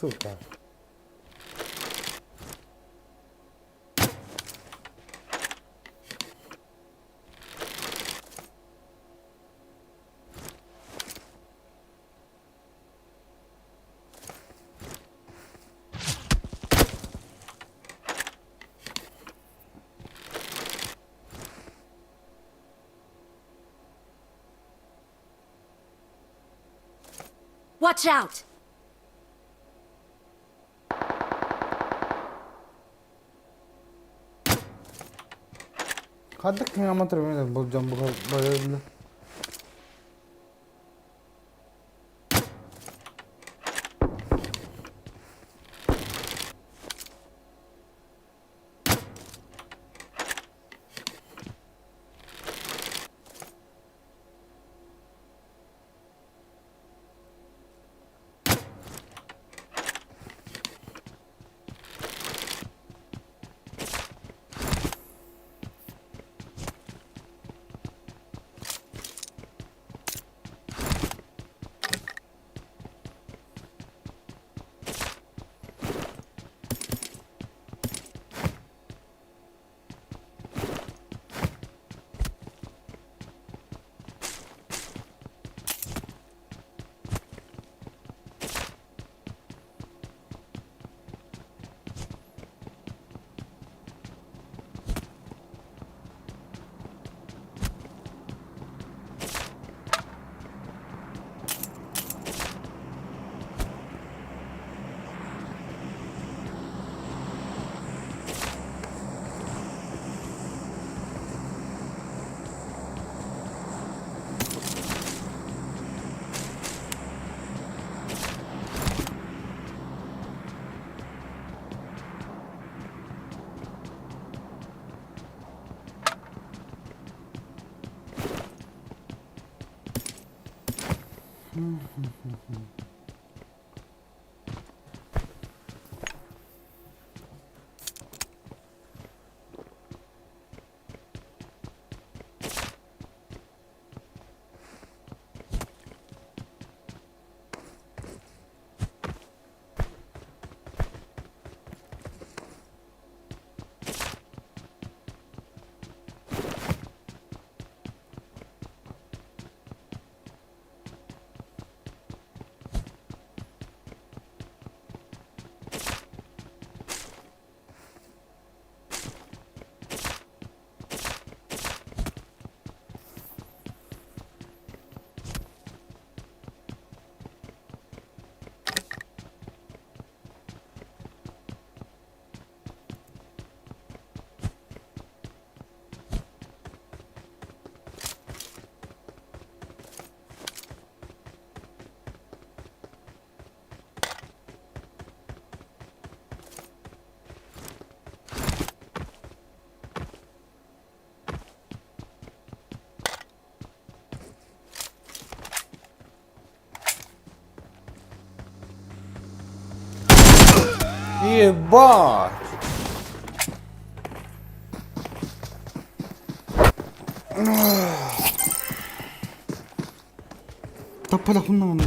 Сука. Watch out! Хаддык киҥ аматыр болдьон бу Ебать! Таппалахунна.